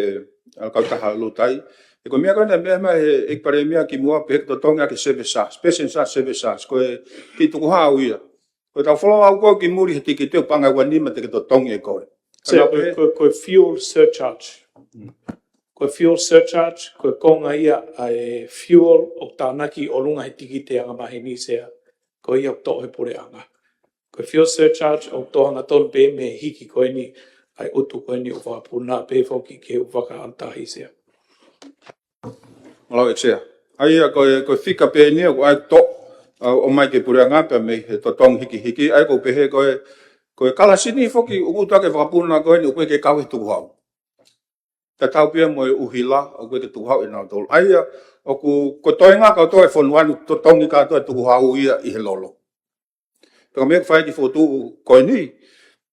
ʻa, kautaha lulutai. He ko e meʻa ko ē naʻe meʻa mai ʻe he ʻEiki Palēmia kimuʻa pē, ʻikai ke totongi ia ki he service charge, passenger service charge, ko e kiʻi tukuhau ia. Ko ʻetau follow up ko ē ki muli he tikite ʻoku paʻanga ʻe ua nima te ke totongi ʻe koe. Ko e fuel surcharge. Ko e fuel surcharge, ko e konga ia ʻa e fuel ʻoku tānaki ʻi ʻolunga he tikite angamaheni Sea. Ko ia ʻoku toʻo he puleʻanga. Ko e fuel surcharge ʻoku toʻo hangatonu pē mei he hiki ko eni ʻa e ʻutu ko eni ʻoku fakapuna pē foki ki he ʻū vaka ʻalu tahi Sea. Mālō ʻEiki Sea. ʻA ia ko e, ko e fika pē eni ʻoku ʻai toʻo, ʻomai ki he puleʻanga pea mei he totongi hikihiki. ʻA ia ʻoku pehē ko e, ko e kalasini foki ʻoku ʻutu ʻaki e vakapuna ko eni ʻoku ʻikai ke kau he tukuhau. Tatau pē ia mo e ʻuhila ʻoku ʻikai ke tukuhau ʻe nautolu. ʻA ia ʻoku, ko e toenga kātoa e fonua ni totongi kātoa e tukuhau ia ʻi he lolo. Pea ko e meʻa ʻoku fai ki he fokotuʻu ko eni,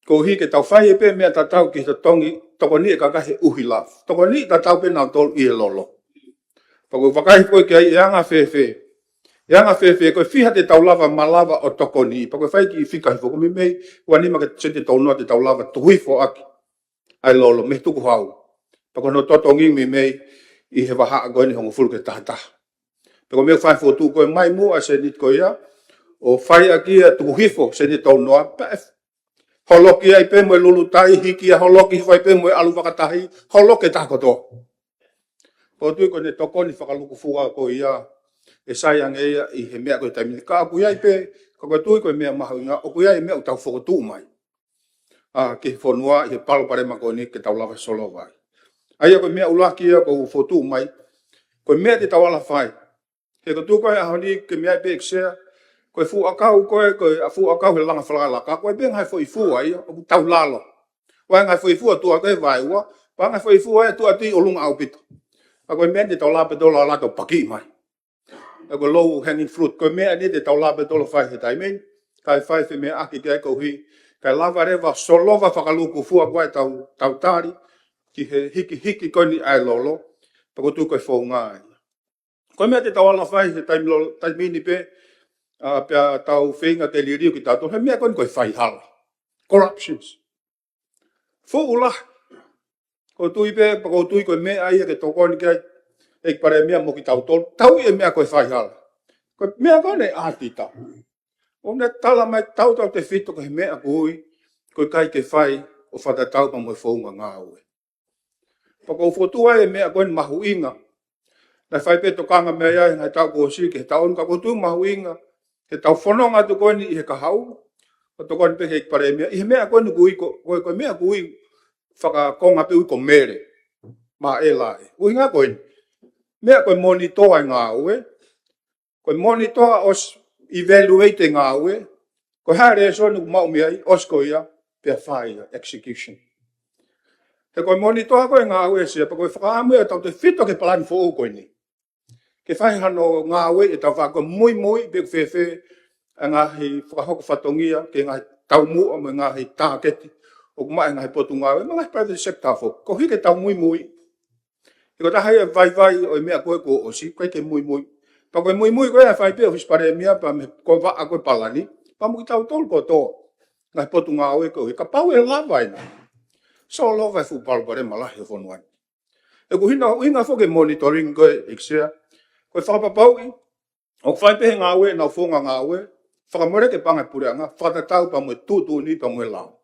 koeʻuhi ke tau fai pē meʻa tatau ki he totongi, tokoni e kakai he ʻuhila. Tokoni tatau pē nautolu ʻi he lolo. Pea ko e vakai ko ē ki ai ʻe anga fēfē. ʻE anga fēfē, ko e fiha te tau lava malava ʻo tokoni. Pea ko e fai ki he fika hifo ko e meimei ua nima ke sēniti tolu noa te tau lava tuku hifo ʻaki ʻa e lolo mei he tukuhau. Pea ko hono totongi meimei ʻi he vahaʻa ko eni hongofulu ki he tahataha. Pea ko e meʻa ʻoku fai fokotuʻu ko e ʻomai muʻa e sēniti ko ia, ʻo fai ʻaki ia tuku hifo sēniti tolu noa, pea ʻe holoki ai pē mo e lulutai, hiki ia holoki fai pē mo e ʻalu vakatahi, holoki e taha kotoa. Pea ʻoku ou tui ko ʻene tokoni fakalūkufua ko ia, ʻe sai ange ia ʻi he meʻa ko e taimi ni. Ka ʻoku ʻi ai pē, ka ʻoku ou tui ko e meʻa mahuʻinga, ʻoku ʻi ai e meʻa ʻoku tau fokotuʻu mai ʻa, ki he fonua ʻi he palopalema ko eni ke tau lava solova ai. ʻA ia ko e meʻa ʻuluaki ia ʻoku ou fokotuʻu mai, ko e meʻa te tau ala fai. He ʻoku ou tui ko e ʻaho ni ke meʻa pē ʻEiki Sea, ko e fuʻu ʻakau ko ē, ko e fuʻu ʻakau he langa falakalaka, ko e pē ngaahi foʻi fua ia, ʻoku tau lalo. ʻOku ʻi ai ngaahi foʻi fua tuʻu ʻaki he vaeua, pea ngaahi foʻi fua ia tuʻu ʻaki ʻolunga ʻaupito. Ka ko e meʻa ni te tau lava pē tolo ala ʻo paki mai. ʻA ia ko e low hanging fruit, ko e meʻa ni te tau lava pē tolo fai he taimi ni, kae fai femeʻaʻaki ki ai koeʻuhi, kae lava leva solova fakalūkufua ko ē ʻetau, tau tali, ki he hikihiki ko eni ʻa e lolo, pea ʻoku ou tui ko e founga ia. Ko e meʻa te tau ala fai he taimi lo-, taimi ni pē, ʻa, pea tau feinga ke liliu kitautolu, he meʻa ko eni ko e faihala. Corruptions. Fuʻu lahi. ʻOku ou tui pē, pea ʻoku ou tui ko e meʻa ia ke tokoni ki ai, ʻEiki Palēmia mo kitautolu, tau ʻi he meʻa ko e faihala. Ko e meʻa ko eni ʻatita. ʻOku ne tala mai tautautefito ko e meʻa ʻoku ui, ʻoku ʻikai ke fai ʻo fakatatau pea mo e founga ngāue. Pea ʻoku ou fokotuʻu ai e meʻa ko eni mahuʻinga. Naʻe fai pē tokanga mei ai he ngaahi taʻu kuo ʻosi ki he taʻu ni ka ʻoku ou tui mahuʻinga. He tau fononga atu ko eni ʻi he kahaʻu. ʻO tokoni pē ki he ʻEiki Palēmia. ʻI he meʻa ko eni ʻoku ui ko, ko, ko e meʻa ʻoku ui fakakonga pē ʻoku ui ko mele. Maʻela ē. ʻUhinga ko eni. Meʻa ko e monitor e ngāue. Ko e monitor ʻosi evaluate e ngāue, ko e hā e lēsoni ʻoku maʻu mei ai, ʻosi ko ia, pea fai ia, execution. He ko e monitor ko e ngāue Sea, pea ko e fakaʻamu ia tautefito ki he palani foʻou ko eni. Ke fai hano ngāue ʻe tau fai ko e muimui, pe ʻoku fēfē, ʻa e ngaahi fakahoko fatongia, ki he ngaahi taumuʻa, mo e ngaahi tāketi, ʻoku maʻu ʻe he ngaahi potungāue, mo e ngaahi private sector foki. Koeʻuhi ke tau muimui, he ko e taha ia e vaivai ʻo e meʻa ko ē kuo ʻosi, ʻikai ke muimui. Pea ko e muimui ko ē ʻe fai pē ʻe he ʻOfisi Palēmia, pea mei he ko e vaʻa ko ē palani, pea mo kitautolu kotoa. Ngaahi potungāue ko ē, kapau ʻe lava ena. Solova e fuʻu palopalema lahi ʻo e fonua ni. He ʻoku ʻuhinga, ʻuhinga foki e monitoring ko ē ʻEiki Sea. Ko e fakapapauʻi, ʻoku fai pē he ngāue, ʻenau founga ngāue, fakamole ke paʻanga e puleʻanga, fakatatau pea mo e tuʻutuʻuni pea mo e lao.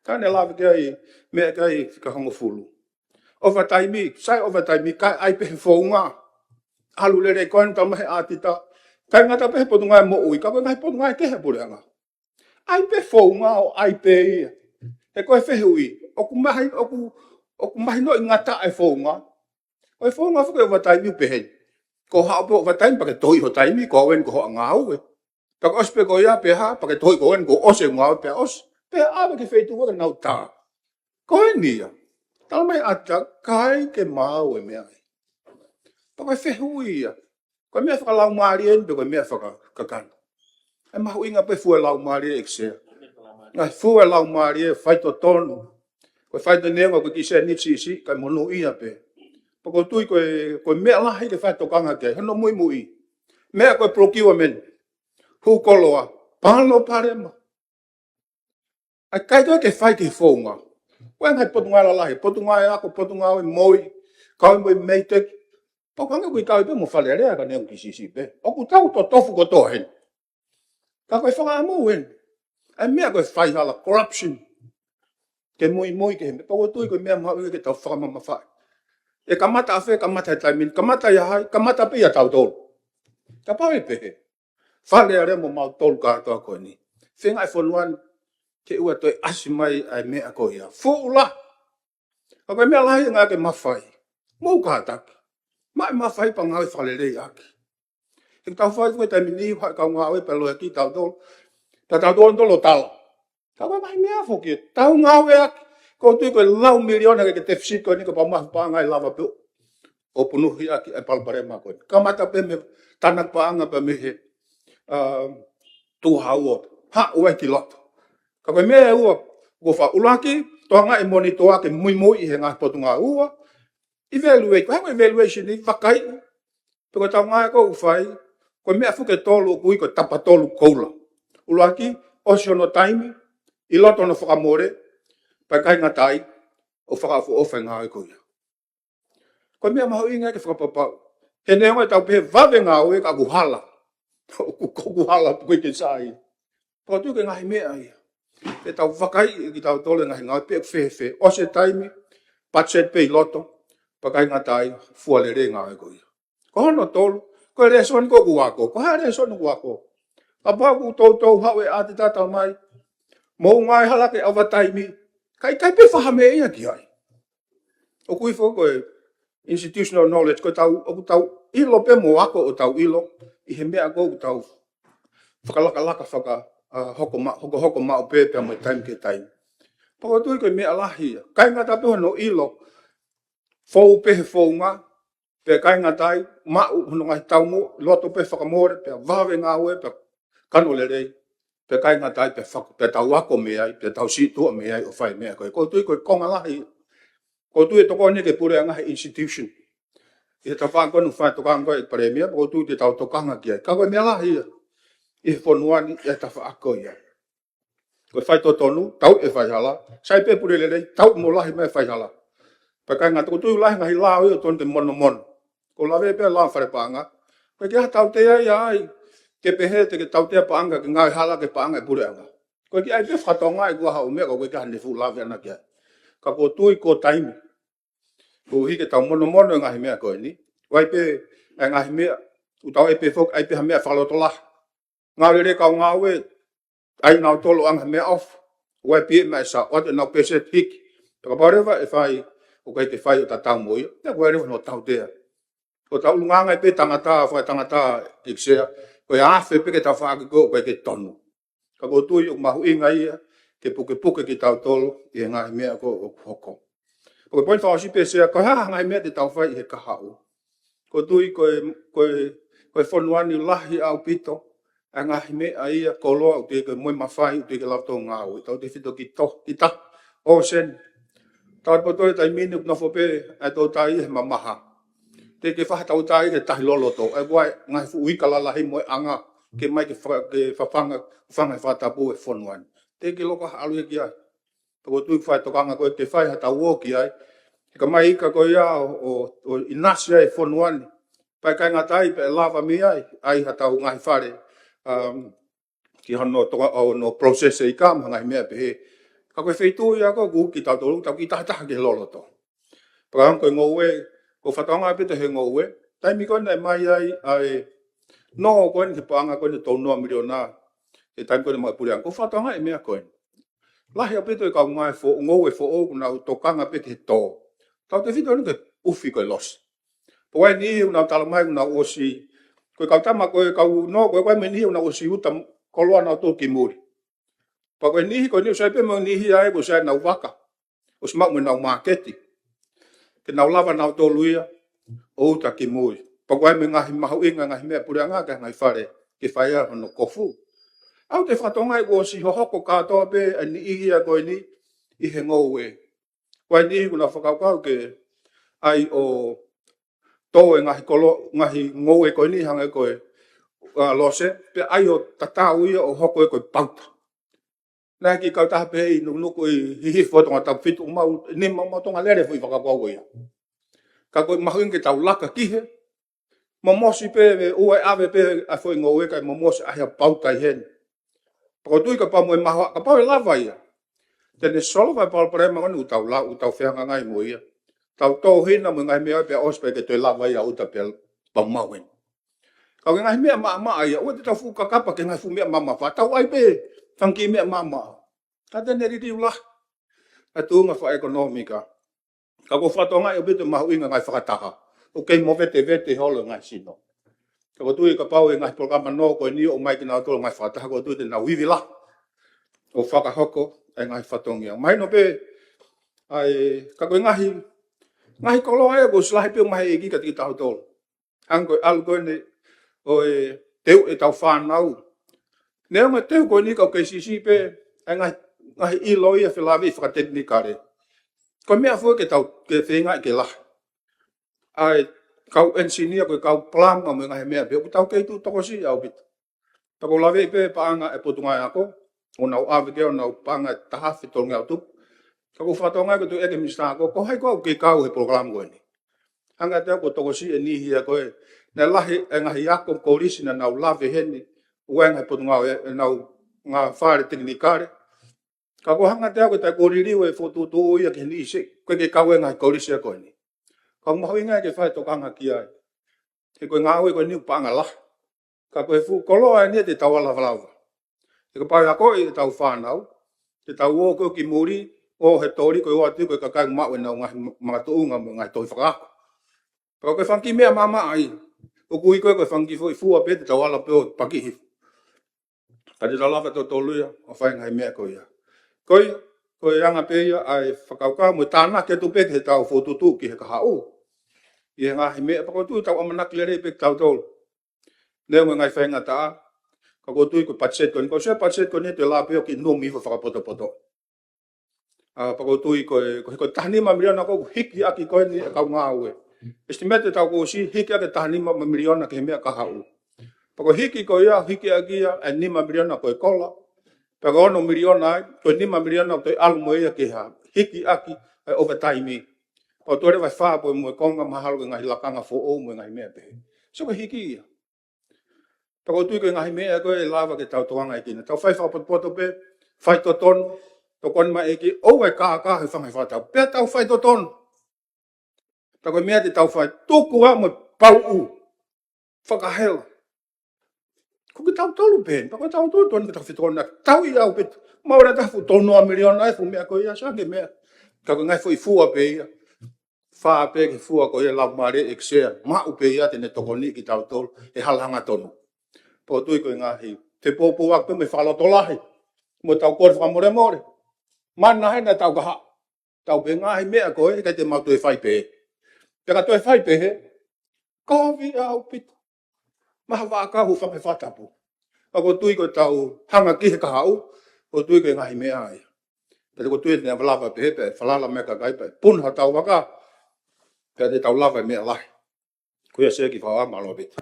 Ka ne lave ki ai, meʻa ki ai fika hongofulu. Overtime, sai overtime, kae ʻai pē he founga. ʻAlu lelei ko eni tau mahe ʻatita. Kae ngata pē he potungāue moʻui, ka ko e ngaahi potungāue kehe ʻa e puleʻanga. ʻAi pē founga ʻo ʻai pē ia. He ko e fehuʻi, ʻoku mahi, ʻoku, ʻoku mahinoʻi ngata e founga. Ko e founga foki e overtime ʻoku pehē ni. Ko haʻo pē overtime pea ke tohi ho taimi, ko eni ko hoʻo ngāue. Pea ko e ʻosi pē ko ia, pea hā, pea ke tohi ko eni ko ʻosi e ngāue, pea ʻosi. Pea ʻave ki he feituʻu ʻoku nau tā. Ko eni ia. Tala mai ʻatā, ʻikai ke maau e meʻa. Pea ko e fehuʻi ia. Ko e meʻa fakalaumālie eni, pe ko e meʻa fakakakano. ʻE mahuʻinga pē fua e laumālie ʻEiki Sea. Ngaahi fua e laumālie, faitotonu. Ko e faitoneongo ko e kiʻi sēniti siʻisiʻi, kae monūʻia pē. Pea ʻoku ou tui ko e, ko e meʻa lahi ke fai tokanga ki ai, hono muimui. Meʻa ko e procurement. Hū koloa, palopalema. ʻA e ʻikai toe ke fai ki he founga. Ko e ngaahi potungāue lalahi, potungāue ako, potungāue moʻui, kau mo e MEIDECC. Pea ko e hangē ʻoku ʻikai pē mo Fale Alea ka neongo kiʻi siʻisiʻi pē. ʻOku tau totofu kotoa heni. Ka ko e fakaʻamu eni. ʻA e meʻa ko e faihala, corruption. Ke muimui ki he meʻa, pea ʻoku ou tui ko e meʻa mahuʻinga ke tau fakamamafaʻi. ʻE kamata ʻafē, kamata he taimi ni, kamata ʻia hai, kamata pē ʻia tautolu. Kapau ʻe pehē, Fale Alea mo mautolu kātoa ko eni. Feinga e fonua ni ke ʻoua toe ʻasi mai ʻa e meʻa ko ia. Fuʻu lahi. Ka ko e meʻa lahi ʻe ngāue ke mafai. Mou kātaki. Maʻu e mafai pea ngāue fakaleleiʻaki. He ʻoku tau fai ko e taimi ni, haʻu e kau ngāue pea loea kitautolu. Pea tautolu ʻoku tala. Ka ko e ngaahi meʻa foki, tau ngāueʻaki. ʻOku ou tui ko e laui miliona ke ke deficit ko eni kapau mahuʻinga e lava pē ʻo punuhiʻaki e palopalema ko eni. Kamata pē mei he tānaki paʻanga pea mei he, um, tuʻu hau ʻo haʻu ai ki loto. Ka ko e meʻa ʻe ua, ʻoku ou fakaʻuluaki, tokangaʻi e monitō ke muimui ʻi he ngaahi potungāue, evaluate, ko e hā e evaluation ni, vakai, pe ko e tau ngāue ʻoku fai, ko e meʻa foki ʻe tolu ʻoku ui ko e tapa tolu koula. ʻUluaki, ʻosi hono taimi, ʻi loto hono fakamole, pea ʻikai ngata ai, ʻo fakaʻofoʻofa e ngāue ko ia. Ko e meʻa mahuʻinga ke fakapapau. He neongo ʻetau pehē vave ngāue ka ʻoku hala. ʻOku, ʻoku hala pē ko e ke sai. Pea ʻoku ou tui ko e ngaahi meʻa ia. Ke tau vakai kitautolu e ngaahi ngāue pe ʻoku fēfē. ʻOsi e taimi, budget pē ʻi loto, pea ʻikai ngata ai, fua lelei e ngāue ko ia. Ko hono tolu, ko e lēsoni ʻoku ako. Ko e hā e lēsoni ʻoku ako? Kapau ʻoku toutou haʻu e ʻātita talamai, mou ngāue hala ke ʻoua taimi, ka ʻikai pē fai ha meʻa ia ki ai. ʻOku ʻi ai foki ko e institutional knowledge, ko e tau, ʻoku tau ʻilo pē mo ako ʻo tau ʻilo, ʻi he meʻa ʻoku tau fakalakalaka faka, ʻa, hoko ma-, hokohoko maʻu pē pea mo e taimi ki he taimi. Pea ʻoku ou tui ko e meʻa lahi ia. ʻIkai ngata pē hono ʻilo, fou pē he founga, pea ʻikai ngata ai, maʻu hono ngaahi taumuʻa, loto pē fakamole, pea vave ngāue, pea kano lelei, pea ʻikai ngata ai, pea fak-, pea tau ako mei ai, pea tau situʻa mei ai ʻo fai e meʻa ko ē. ʻOku ou tui ko e konga lahi, ʻoku ou tui ʻe tokoni ki he puleʻanga e institution. ʻI he tafaʻaki ko eni ʻoku fai e tokanga ko ē ʻa e Palēmia, ʻoku ou tui te tau tokanga ki ai. Ka ko e meʻa lahi ia, ʻi he fonua ni, ʻi he tafaʻaki ko ia. Ko e faitotonu, tau e faihala, sai pē pule lelei, tau mo lahi mai e faihala. Pea ʻikai ngata ai, ʻoku ou tui lahi e ngaahi lao ia ʻoku totonu ke monomono. ʻOku ou lave pē he lao fale paʻanga. Ko e ke ha tautea ia ai, ke pehē te ke tautea paʻanga, ke ngāue hala ki he paʻanga e puleʻanga. Ko e ke ʻai pē fakatonga ʻi he kuo haʻu e meʻa, ka ko e ke ha ne fuʻu lave ʻana ki ai. Ka ʻoku ou tui ko e taimi. Koeʻuhi ke tau monomono e ngaahi meʻa ko eni. ʻOku ʻi ai pē, e ngaahi meʻa, ʻoku tau ʻai pē foki, ʻai pē ha meʻa fakalotolahi. Ngāue lelei kau ngāue, ʻai nautolu ʻo ʻanga ha meʻaʻofa. ʻOku ʻi ai pē meʻa ʻe sā, ʻoatu ʻenau pēseti hiki. Pea kapau leva ʻe fai, ʻoku ʻikai ke fai ʻo tatau mo ia. Pea ʻoku ʻi ai leva hono tautea. ʻOku tau ʻulungaanga pē tangata, fai tangata ʻi he sea. Ko e afe pē ke tafaʻaki ko ē, ʻoku ʻikai ke tonu. Ka ʻoku ou tui ʻoku mahuʻinga ia, ke pukepuke kitautolu, ʻi he ngaahi meʻa ko ē ʻoku hoko. Ko e poini fakaʻosi pē Sea, ko e hā e ngaahi meʻa te tau fai ʻi he kahaʻu. ʻOku ou tui ko e, ko e, ko e fonua ni lahi ʻaupito, e ngaahi meʻa ia koloa ʻoku teʻeki ke mo e mafai, ʻoku teʻeki ke lava ʻo ngāue. Tautefito ki to, ki ta, ʻo sen. Tau poto e taimi ni ʻoku nofo pē, e toutai he mamaha. Teʻeki ke fai ha toutai ke tahi loloto. ʻE ʻoku ʻi ai e ngaahi fuʻu ika lalahi mo e anga, ke mai ke fa-, ke fafanga, fanga he fakatapu e fonua ni. Teʻeki ke loko ha ʻalu ia ki ai. Pea ʻoku ou tui fai tokanga ko ē ke fai ha tau ō ki ai. He ka mai ika ko ia ʻo, ʻo, ʻo ʻinasi ai e fonua ni. Pea ʻikai ngata ai pea ʻe lava mei ai, ʻai ha tau ngaahi fale, um, ki hono toka, ʻo hono process e ika mo e ngaahi meʻa pehē. Ka ko e feituʻu ia ko ē ʻoku kitautolu, tau kiʻi tahataha ki he loloto. Pea ko e ngoue, ʻoku ou fakatokangaʻi pē ʻe he ngoue. Taimi ko ē naʻe mai ai, ʻa e, nō ko eni ki he paʻanga ko eni tolu noa miliona. He taimi ko ē naʻe mai e puleʻanga. ʻOku ou fakatokangaʻi e meʻa ko eni. Lahi ʻaupito e kau ngāue fo-, ngoue foʻou ʻoku nau tokanga pē ki he tō. Tautefito eni ki he ʻufi ko e losi. Pea ʻoku ʻi ai e niʻihi ʻoku nau talamai ʻoku nau ʻosi, ko e kau tama ko e kau nō, ko e ʻoku ʻi ai mo e niʻihi ʻoku nau ʻosi uta koloa nautolu ki muli. Pea ko e niʻihi, ko e niʻihi ʻoku sai pē mo e niʻihi ai, ʻoku sai ʻenau vaka. ʻOsi maʻu mo ʻenau māketi. Ke nau lava nautolu ia, ʻo uta ki muli. Pea ʻoku ʻi ai mo e ngaahi mahuʻinga, ngaahi meʻa puleʻanga, ki he ngaahi fale, ke fai ai hono kofu. ʻOku ou fakatokangaʻi kuo ʻosi hohoko kātoa pē e niʻihi ia ko eni, ʻi he ngoue. Ko e niʻihi ʻoku nau fakakaukau ke ʻai ʻo tō e ngaahi kolo, ngaahi ngoue ko eni hangē ko e, ʻa, lose, pea ʻai ʻo tatau ia ʻo hoko ia ko e pauta. Naʻe kiʻi kautaha pē ʻi Nukunuku ʻi Hihifo Tonga Tapu Fitu, mau, nima mau Tonga lele foʻi fakakaukau ia. Ka ko e mahuʻinga ke tau laka ki he, momosi pē, ʻoua ʻe ʻave pē ʻa e foʻi ngoue kae momosi ʻa e ha pauta ʻi heni. Pea ʻoku ou tui kapau mo e mahoaʻa, kapau ʻe lava ia, te ne solova e palopalema ko eni ʻoku tau lau, ʻoku tau fehangahangai mo ia. Tau tō hina mo e ngaahi meʻa pea ʻosi pea ʻikai ke toe lava ia ʻo ʻuta pea pau mau eni. Ka ko e ngaahi meʻa maʻamaʻa ia, ʻoua te tau fuʻu kakapa ki he ngaahi fuʻu meʻa mamafa, tau ʻai pē fanga kiʻi meʻa maʻamaʻa. Ka te ne liliu lahi ʻa e tuʻunga fakaʻekonōmika. Ka ʻoku ou fakatokangaʻi ʻaupito e mahuʻinga e ngaahi fakataha. ʻOku kei movetevete holo e ngaahi sino. Ka ʻoku ou tui kapau ʻe ngaahi polokalama nō ko eni ʻoku ʻomai kinautolu e ngaahi fakataha, ʻoku ou tui te nau ivi lahi ʻo fakahoko e ngaahi fatongia. Mahino pē, ʻa e, ka ko e ngaahi, ngaahi koloa ia kuo ʻosi lahi pē ʻo ʻomai ʻe he ʻEiki kiate kitautolu. Hangē ko e ʻalu ko eni ʻo e teu ʻetau fānau. Neongo e teu ko eni ka ʻoku kei siʻisiʻi pē ʻa e ngaahi, ngaahi ʻilo ia felāveʻi fakatekinikale. Ko e meʻa foki ke tau, ke feingaʻi ke lahi. ʻA e kau enisinia, ko e kau palama mo e ngaahi meʻa pehē, ʻoku tau kei tuʻu tokosiʻi ʻaupito. Pea ʻoku ou laveʻi pē paʻanga e Potungāue Ako, ʻoku nau ʻave ki ai honau paʻanga ʻe taha afe tolungeau tupu. Ka ʻoku ou fakatokangaʻi ko e tuʻu ʻa e Minisitā Ako, ko hai koā ʻoku kei kau he polokalama ko eni. Hanga ʻe au ʻo tokosiʻi e niʻihi ia ko ē naʻe lahi e ngaahi ako kolisi naʻa nau lave heni, ʻoku ʻi ai e ngaahi potungāue ʻenau ngaahi fale tekinikale. Ka ʻoku hanga ʻe au ʻo tau liliu e fokotuʻutuʻu ia ki he niʻihi ʻoku ʻikai ke kau he ngaahi kolisi ia ko eni. Ka ʻoku mahuʻinga ke fai e tokanga ki ai. He ko e ngāue ko eni ʻoku paʻanga lahi. Ka ko e fuʻu koloa eni ia te tau lava lava. He kapau ʻe akoʻi ʻetau fānau, te tau ō ko ē ki muli, ʻo he toli ko ē ʻoatu ko e kakai maʻu ʻenau ngaahi makatuʻunga mo e ngaahi tohi fakaako. Pea ko e fanga kiʻi meʻa maʻamaʻa ia, ʻoku ui ko ē ko e fanga kiʻi foʻi fua pē te tau ala pē ʻo paki hifo. Ka te tau lava totonu ia ʻo fai e ngaahi meʻa ko ia. Ko ia, ko e anga pē ia ʻa e fakakaukau mo e tānaki atu pē ki heʻetau fokotuʻutuʻu ki he kahaʻu. ʻI he ngaahi meʻa pea ʻoku ou tui ʻoku tau ʻamanaki lelei pē kitautolu. Neongo e ngaahi faingataʻa, ka ʻoku ou tui ko e patiseti ko eni, ko e sio patiseti ko eni te lava pē ʻo kiʻi numi hifo fakapotopoto. ʻA, pea ʻoku ou tui ko e, ko e, ko e taha nima miliona ko ē ʻoku hiki ʻaki ko eni e kau ngāue. Estimate ʻetau kuo ʻosi hiki ʻaki e taha nima miliona ki he meʻa kahaʻu. Pea ko e hiki ko ia, hiki ʻaki ia e nima miliona ko e kola. Pea ko e ono miliona ai, ko e nima miliona ʻoku toe ʻalu mo ia ki he hiki ʻaki e overtime. Pea ʻoku toe leva e fā pē mo e konga mahalo ko e ngaahi lakanga foʻou mo e ngaahi meʻa pehē. So ko e hiki ia. Pea ʻoku ou tui ko e ngaahi meʻa ko ē ʻe lava ke tau tokanga ki ai. Tau fai fakapotopoto pē, fai totonu, tokoni mai ʻEiki, ʻoua ʻe kākā he fanga fakatapu. Pea tau fai totonu. Pea ko e meʻa te tau fai, tuku ā mo e pauʻu. Fakahela. Ko kitautolu pē, pea ko kitautolu tonu ke tau fetokoni, tau ʻi ʻaupito. Maʻu ʻa e taha fuʻu tolu noa miliona e fuʻu meʻa ko ia, sai ange meʻa. Ka ko e ngaahi foʻi fua pē ia. Fā pē ki he fua ko ia lau male ʻEiki Sea, maʻu pē ia te ne tokoniʻi kitautolu he hala hangatonu. Pea ʻoku ou tui ko e ngaahi, te poupou atu pē mo e fakalotolahi, mo ʻetau kole fakamolemole. Mana hena ʻetau kahaʻu, tau pē ngaahi meʻa ko ē, ʻikai te mau toe fai pē. Pea ka toe fai pē, he, kovi ʻaupito. Maha vaka hu fanga fakatapu. Pea ʻoku ou tui ko ʻetau hanga ki he kahaʻu, ʻoku ou tui ko e ngaahi meʻa ia. Pea ʻoku ou tui te ne lava pē he pē, falala meʻa kakai pē, puna hotau vaka, pea te tau lava e meʻa lahi. Ko ia Sea kiʻi fakaʻamu ʻaupito.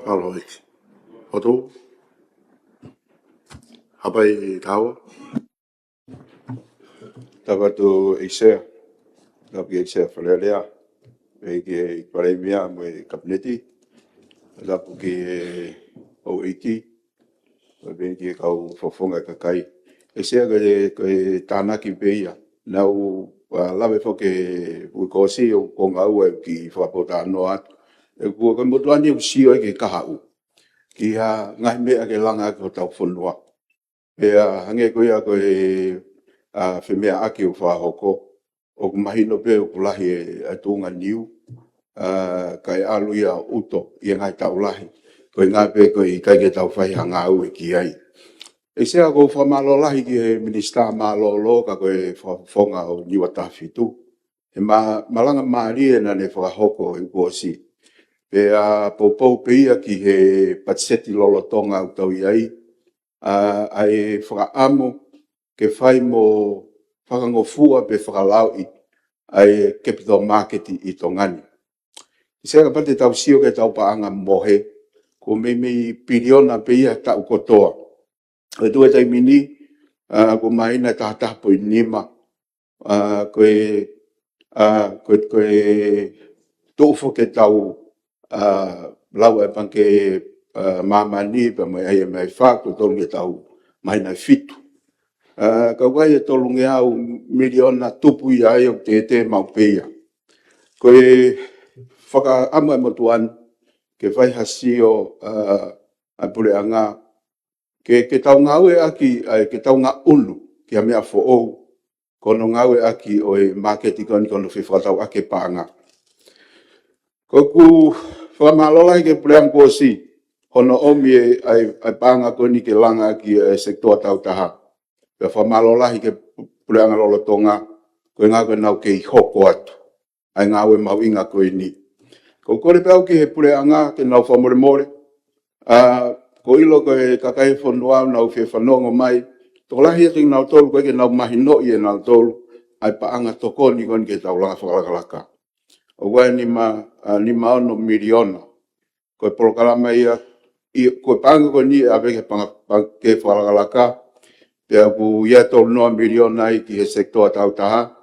Aloik. Hotu. Hapai Taua. Tapu atu ʻEiki Sea. Tapu ki he ʻEiki Sea Fale Alea. ʻEiki Palēmia mo e Kapineti. Tapu ki he houʻeiki. Mo e pehē ki he kau fakafofonga kakai. ʻEiki Sea ko e, ko e tānaki pē ia. Naʻa ku, ʻa, lave foki he uike kuo ʻosi ʻo ko ngaua e kiʻi fakapōtalanoa atu. ʻE ko e, ko e motuʻa ni ʻoku sio ai ki he kahaʻu. Ki ha ngaahi meʻa ke langa ʻaki hotau fonua. Pea hangē ko ia ko e, ʻa, femeʻaʻaki ʻoku fakahoko, ʻoku mahino pē ʻoku lahi e, ʻa e tuʻunga niu, ʻa, kae ʻalu ia ʻo ʻuto ʻi he ngaahi taʻu lahi. Ko e ʻuhinga pē ko e ʻikai ke tau fai ha ngāue ki ai. ʻEiki Sea, ʻoku ou fakamālō lahi ki he Minisitā mālōlō ka ko e fakafofonga ʻo Niua Taha Fitu. He ma-, malanga mālie naʻa ne fakahoko he uike kuo ʻosi. Pea poupou pē ia ki he patiseti lolotonga ʻoku tau ʻi ai, ʻa, ʻa e fakaʻamu ke fai mo fakangofua pe fakalaoʻi ʻa e capital market ʻi Tonga ni. ʻEiki Sea, kapau te tau sio ki heʻetau paʻanga mohe, ko e meimei piliona pē ia taʻu kotoa. Ko e tuʻu he taimi ni, ʻa, ko e māhina ʻe taha taha poini nima, ʻa, ko e, ʻa, ko e, ko e tuʻu foki ʻetau, ʻa, lau ʻa e pangikē ʻa māmani pea mo e ʻa ia mei fā ko tolu ke tau mai nai fitu. ʻA, ka ʻoku ʻi ai e tolungeau miliona tupu ia ai ʻoku tētē maʻu pē ia. Ko e fakaʻamu ʻa e motuʻa ni ke fai ha sio ʻa, ʻa e puleʻanga ke, ke tau ngāueʻaki, ʻa, ke tau ngaʻunu ki ha meʻa foʻou ko hono ngāueʻaki ʻo e māketi ko eni ko hono fefakatauʻaki e paʻanga. Ko ʻeku fakamālō lahi ki he puleʻanga kuo ʻosi hono ʻomi e, ʻa e, ʻa e paʻanga ko eni ke langa ʻaki e sekitoa tautaha. Pea fakamālō lahi ki he puleʻanga lolotonga, ko e ʻuhinga ko ʻenau kei hoko atu ʻa e ngāue mahuʻinga ko eni. Ko e kole pē au ki he puleʻanga ke nau fakamolemole. ʻA, ko e ʻilo ko e kakai e fonua ʻoku nau fie fanongo mai, tokolahi ʻiate kinautolu ʻoku ʻikai ke nau mahinoʻi ʻe nautolu ʻa e paʻanga tokoni ko eni ke tau langa fakalakalaka. ʻOku ʻi ai e nima, ʻa, nima ono miliona. Ko e polokalama ia, ʻi, ko e paʻanga ko eni ʻe ʻave ki he paʻanga, paʻanga ke fakalakalaka, pea ʻoku ʻi ai e tolu noa miliona ai ki he sekitoa tautaha,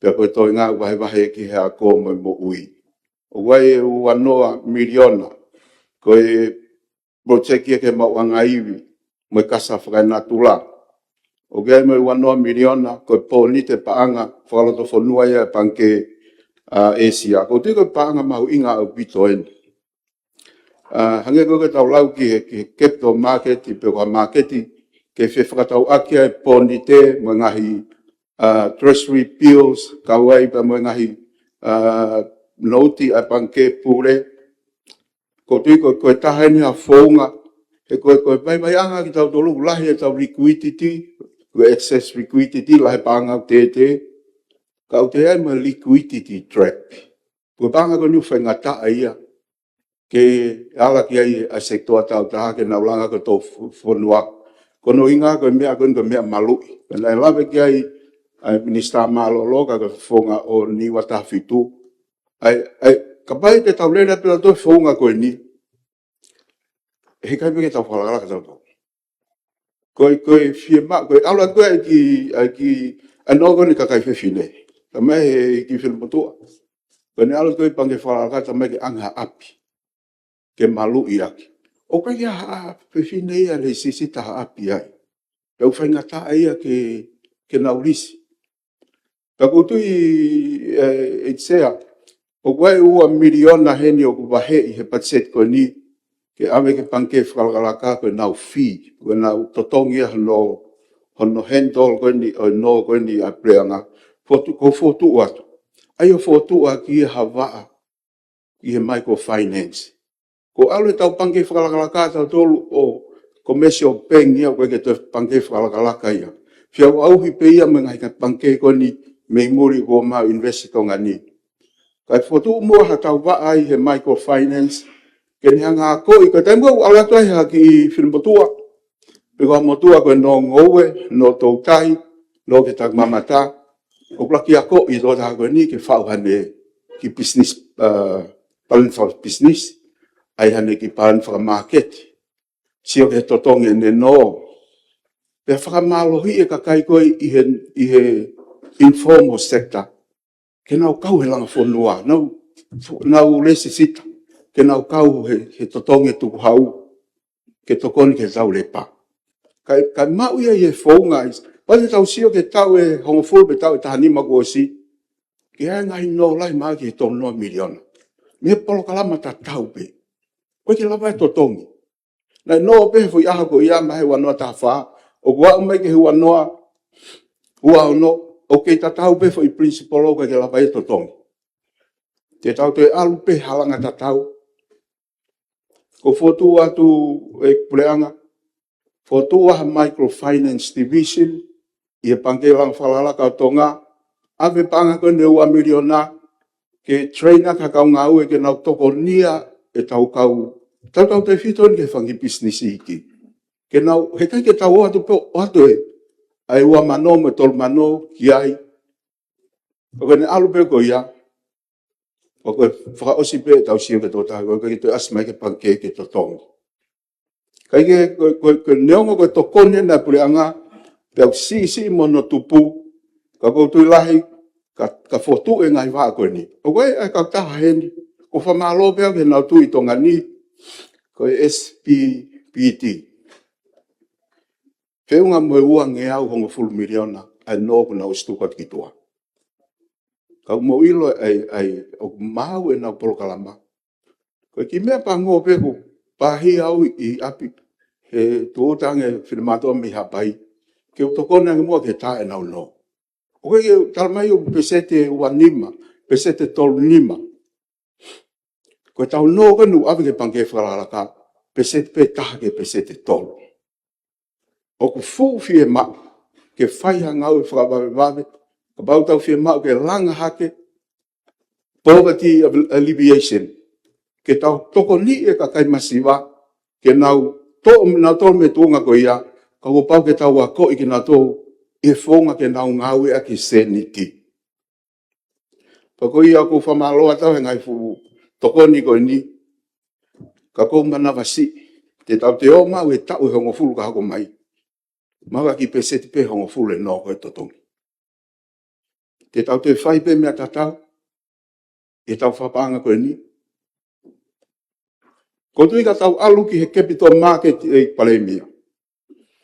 pea ko e toenga ʻoku vahevahe ki he ako mo e moʻui. ʻOku ʻi ai e ua noa miliona, ko e project ia ki he maʻuʻanga ivi mo e kasa fakaenatula. ʻOku ʻi ai mo e ua noa miliona, ko e pōnite paʻanga fakalotofonua ia ʻa e Pangikē, ʻa, ʻĒsia. ʻOku ou tui ko e paʻanga mahuʻinga ʻaupito eni. ʻA, hangē ko ē ʻoku tau lau ki he, ki he capital market, pe ko ha māketi ke fefakatauʻaki ʻa e pōnite mo e ngaahi, ʻa, treasury bills, kau ai pea mo e ngaahi, ʻa, note ʻa e Pangikē Pule. ʻOku ou tui ko, ko e taha eni ha founga, he ko e, ko e vaivaiʻanga kitautolu ʻoku lahi ʻetau liquidity, ko e excess liquidity, lahi e paʻanga ʻoku tētē, ka ʻoku ʻi ai mo e liquidity trap. Ko e paʻanga ko eni ʻoku faingataʻa ia ke ala ki ai ʻa e sekitoa tautaha ke nau langa ko e tō fo-, fonua. Ko hono ʻuhinga ko e meʻa ko eni ko e meʻa maluʻi. Pea naʻe lave ki ai ʻa e Minisitā Mālōlō ka ko e founga ʻo Niua taha fitu. ʻAi, ʻai, kapau te tau lele pē ʻa e tō founga ko eni, he ʻikai pē ke tau fakalakalaka tautolu. Ko e, ko e fiemaʻu, ko e ʻalu atu ʻa e ʻEiki, ʻa e ʻEiki, ʻa e nō ko eni kakai fefine. Talamai ʻe he ʻEiki Finemotuʻa, ko ʻene ʻalu atu ʻa e Pangikē Fakalakalaka, talamai ke ʻange ha ʻapi ke maluʻi ʻaki. ʻOku ʻikai ha fefine ia ʻe lēsisita ha ʻapi ai. Pea ʻoku faingataʻa ia ke, ke nau lisi. Pea ʻoku ou tui, ʻe, ʻe Sea, ʻoku ʻi ai e ua miliona heni ʻoku vaheʻi he patiseti ko eni ke ʻave ki he Pangikē Fakalakalaka ko ʻenau fee, ko ʻenau totongi ʻa hono, hono handle ko eni ʻo e nō ko eni ʻa e puleʻanga. Fotu, ʻoku ou fokotuʻu atu. ʻAi ʻo fokotuʻu ʻaki ha vaʻa ki he microfinance. Ko e ʻalu ʻetau Pangikē Fakalakalaka tautolu ʻo commercial bank ia, ʻoku ʻikai ke toe Pangikē Fakalakalaka ia. Feʻauʻauhi pē ia mo e ngaahi pangikē ko eni mei muli kuo mau invest ʻi Tonga ni. Kae fokotuʻu muʻa haʻatau vaʻa ʻi he microfinance, ke ne hanga ʻo akoʻi, ko e taimi ʻoku ʻalu atu ai ha kiʻi finemotuʻa, pe ko ha motuʻa ko e nō ngoue, nō toutai, nō ke takimamata, ʻoku lava ke akoʻi e tokotaha ko eni ke faʻu haʻane kiʻi business, ʻa, palani fakabusiness, ʻai haʻane kiʻi palani fakamāketi, sio ki he totongi ʻene nō. Pea fakamālohiʻi e kakai ko ē ʻi he, ʻi he informal sector, ke nau kau he langa fonua, nau, nau lēsisita, ke nau kau he, he totongi e tukuhau, ke tokoni ki he taulepa. Kae, kae maʻu ia ʻi he founga, pea te tau sio ki he taʻu ʻe hongofulu pe taʻu ʻe taha nima kuo ʻosi, ke ʻi ai e ngaahi nō lahi mai ki he tolu noa miliona mei he polokalama tatau pē. ʻOku ʻikai ke lava e totongi. Naʻe nō pē he foʻi ʻaho ko ia mei he ua noa taha fā, ʻo aʻu mai ki he ua noa ua ono, ʻoku kei tatau pē foʻi principle, ʻoku ʻikai ke lava e totongi. Te tau toe ʻalu pē he langa tatau. ʻOku ou fokotuʻu atu, ʻe puleʻanga, fokotuʻu ha microfinance division ʻi he Pangikē Langa Fakalakalaka ʻo Tonga, ʻave e paʻanga ko eni ʻe ua miliona, ke train ʻaki ha kau ngāue ke nau tokonia ʻetau kau, tautautefito eni ki he fanga kiʻi pisinisi iiki. Ke nau, he ʻikai ke tau ō atu pē ʻo ʻoatu e, ʻa e ua mano mo e tolu mano ki ai. ʻOku ne ʻalu pē ko ia, ʻoku fakaʻosi pē ʻetau sio ki he tokotaha, ʻoku ʻikai ke toe ʻasi mai ki he pangikē ke totongi. Kae kehe, ko, ko, ko e neongo ko e tokoni ena ʻa e puleʻanga, pea ʻoku siʻisiʻi mo hono tupu, ka ʻoku ou tui lahi, ka, ka fokotuʻu e ngaahi vaʻa ko eni. ʻOku ʻi ai e kautaha heni, ʻoku ou fakamālō pē au ki heʻenau tui ʻi Tonga ni, ko e S P P T. Feʻunga mo e uangeau hongofulu miliona ʻa e nō kuo nau ʻosi tuku atu ki tuʻa. Ka ʻoku mou ʻilo ʻa e, ʻa e, ʻoku maau ʻenau polokalama. Ko e kiʻi meʻa pango pē ʻoku pāhia au ʻi ʻapi, he tuʻuta ange finemātuʻa mei Haʻapai, ke u tokoni ange muʻa ke tā ʻenau nō. ʻOku ʻikai ke tala mai ʻoku peseti ʻe ua nima, peseti ʻe tolu nima. Ko ʻetau nō ko eni ʻoku ʻave ki he pangikē fakalakalaka, peseti pē taha ki he peseti ʻe tolu. ʻOku fuʻu fiemaʻu ke fai ha ngāue fakavavevave, kapau ʻoku tau fiemaʻu ke langa hake poverty alleviation, ke tau tokoniʻi e kakai masiva, ke nau toʻo kinautolu mei he tuʻunga ko ia, ka kuo pau ke tau akoʻi kinautolu ʻi he founga ke nau ngāueʻaki e sēniti. Pea ko ia ʻoku ou fakamālō atu he ngaahi fuʻu tokoni ko eni, ka ʻoku ou manavasiʻi, te tau toe ō maʻu he taʻu ʻe hongofulu ka hoko mai, maʻu ha kiʻi peseti pē ʻe hongofulu ʻe nō ko e totongi. Te tau toe fai pē meʻa tatau ʻi heʻetau fakapaʻanga ko eni. Ko e tuʻu ka tau ʻalu ki he capital market, ʻe Palēmia,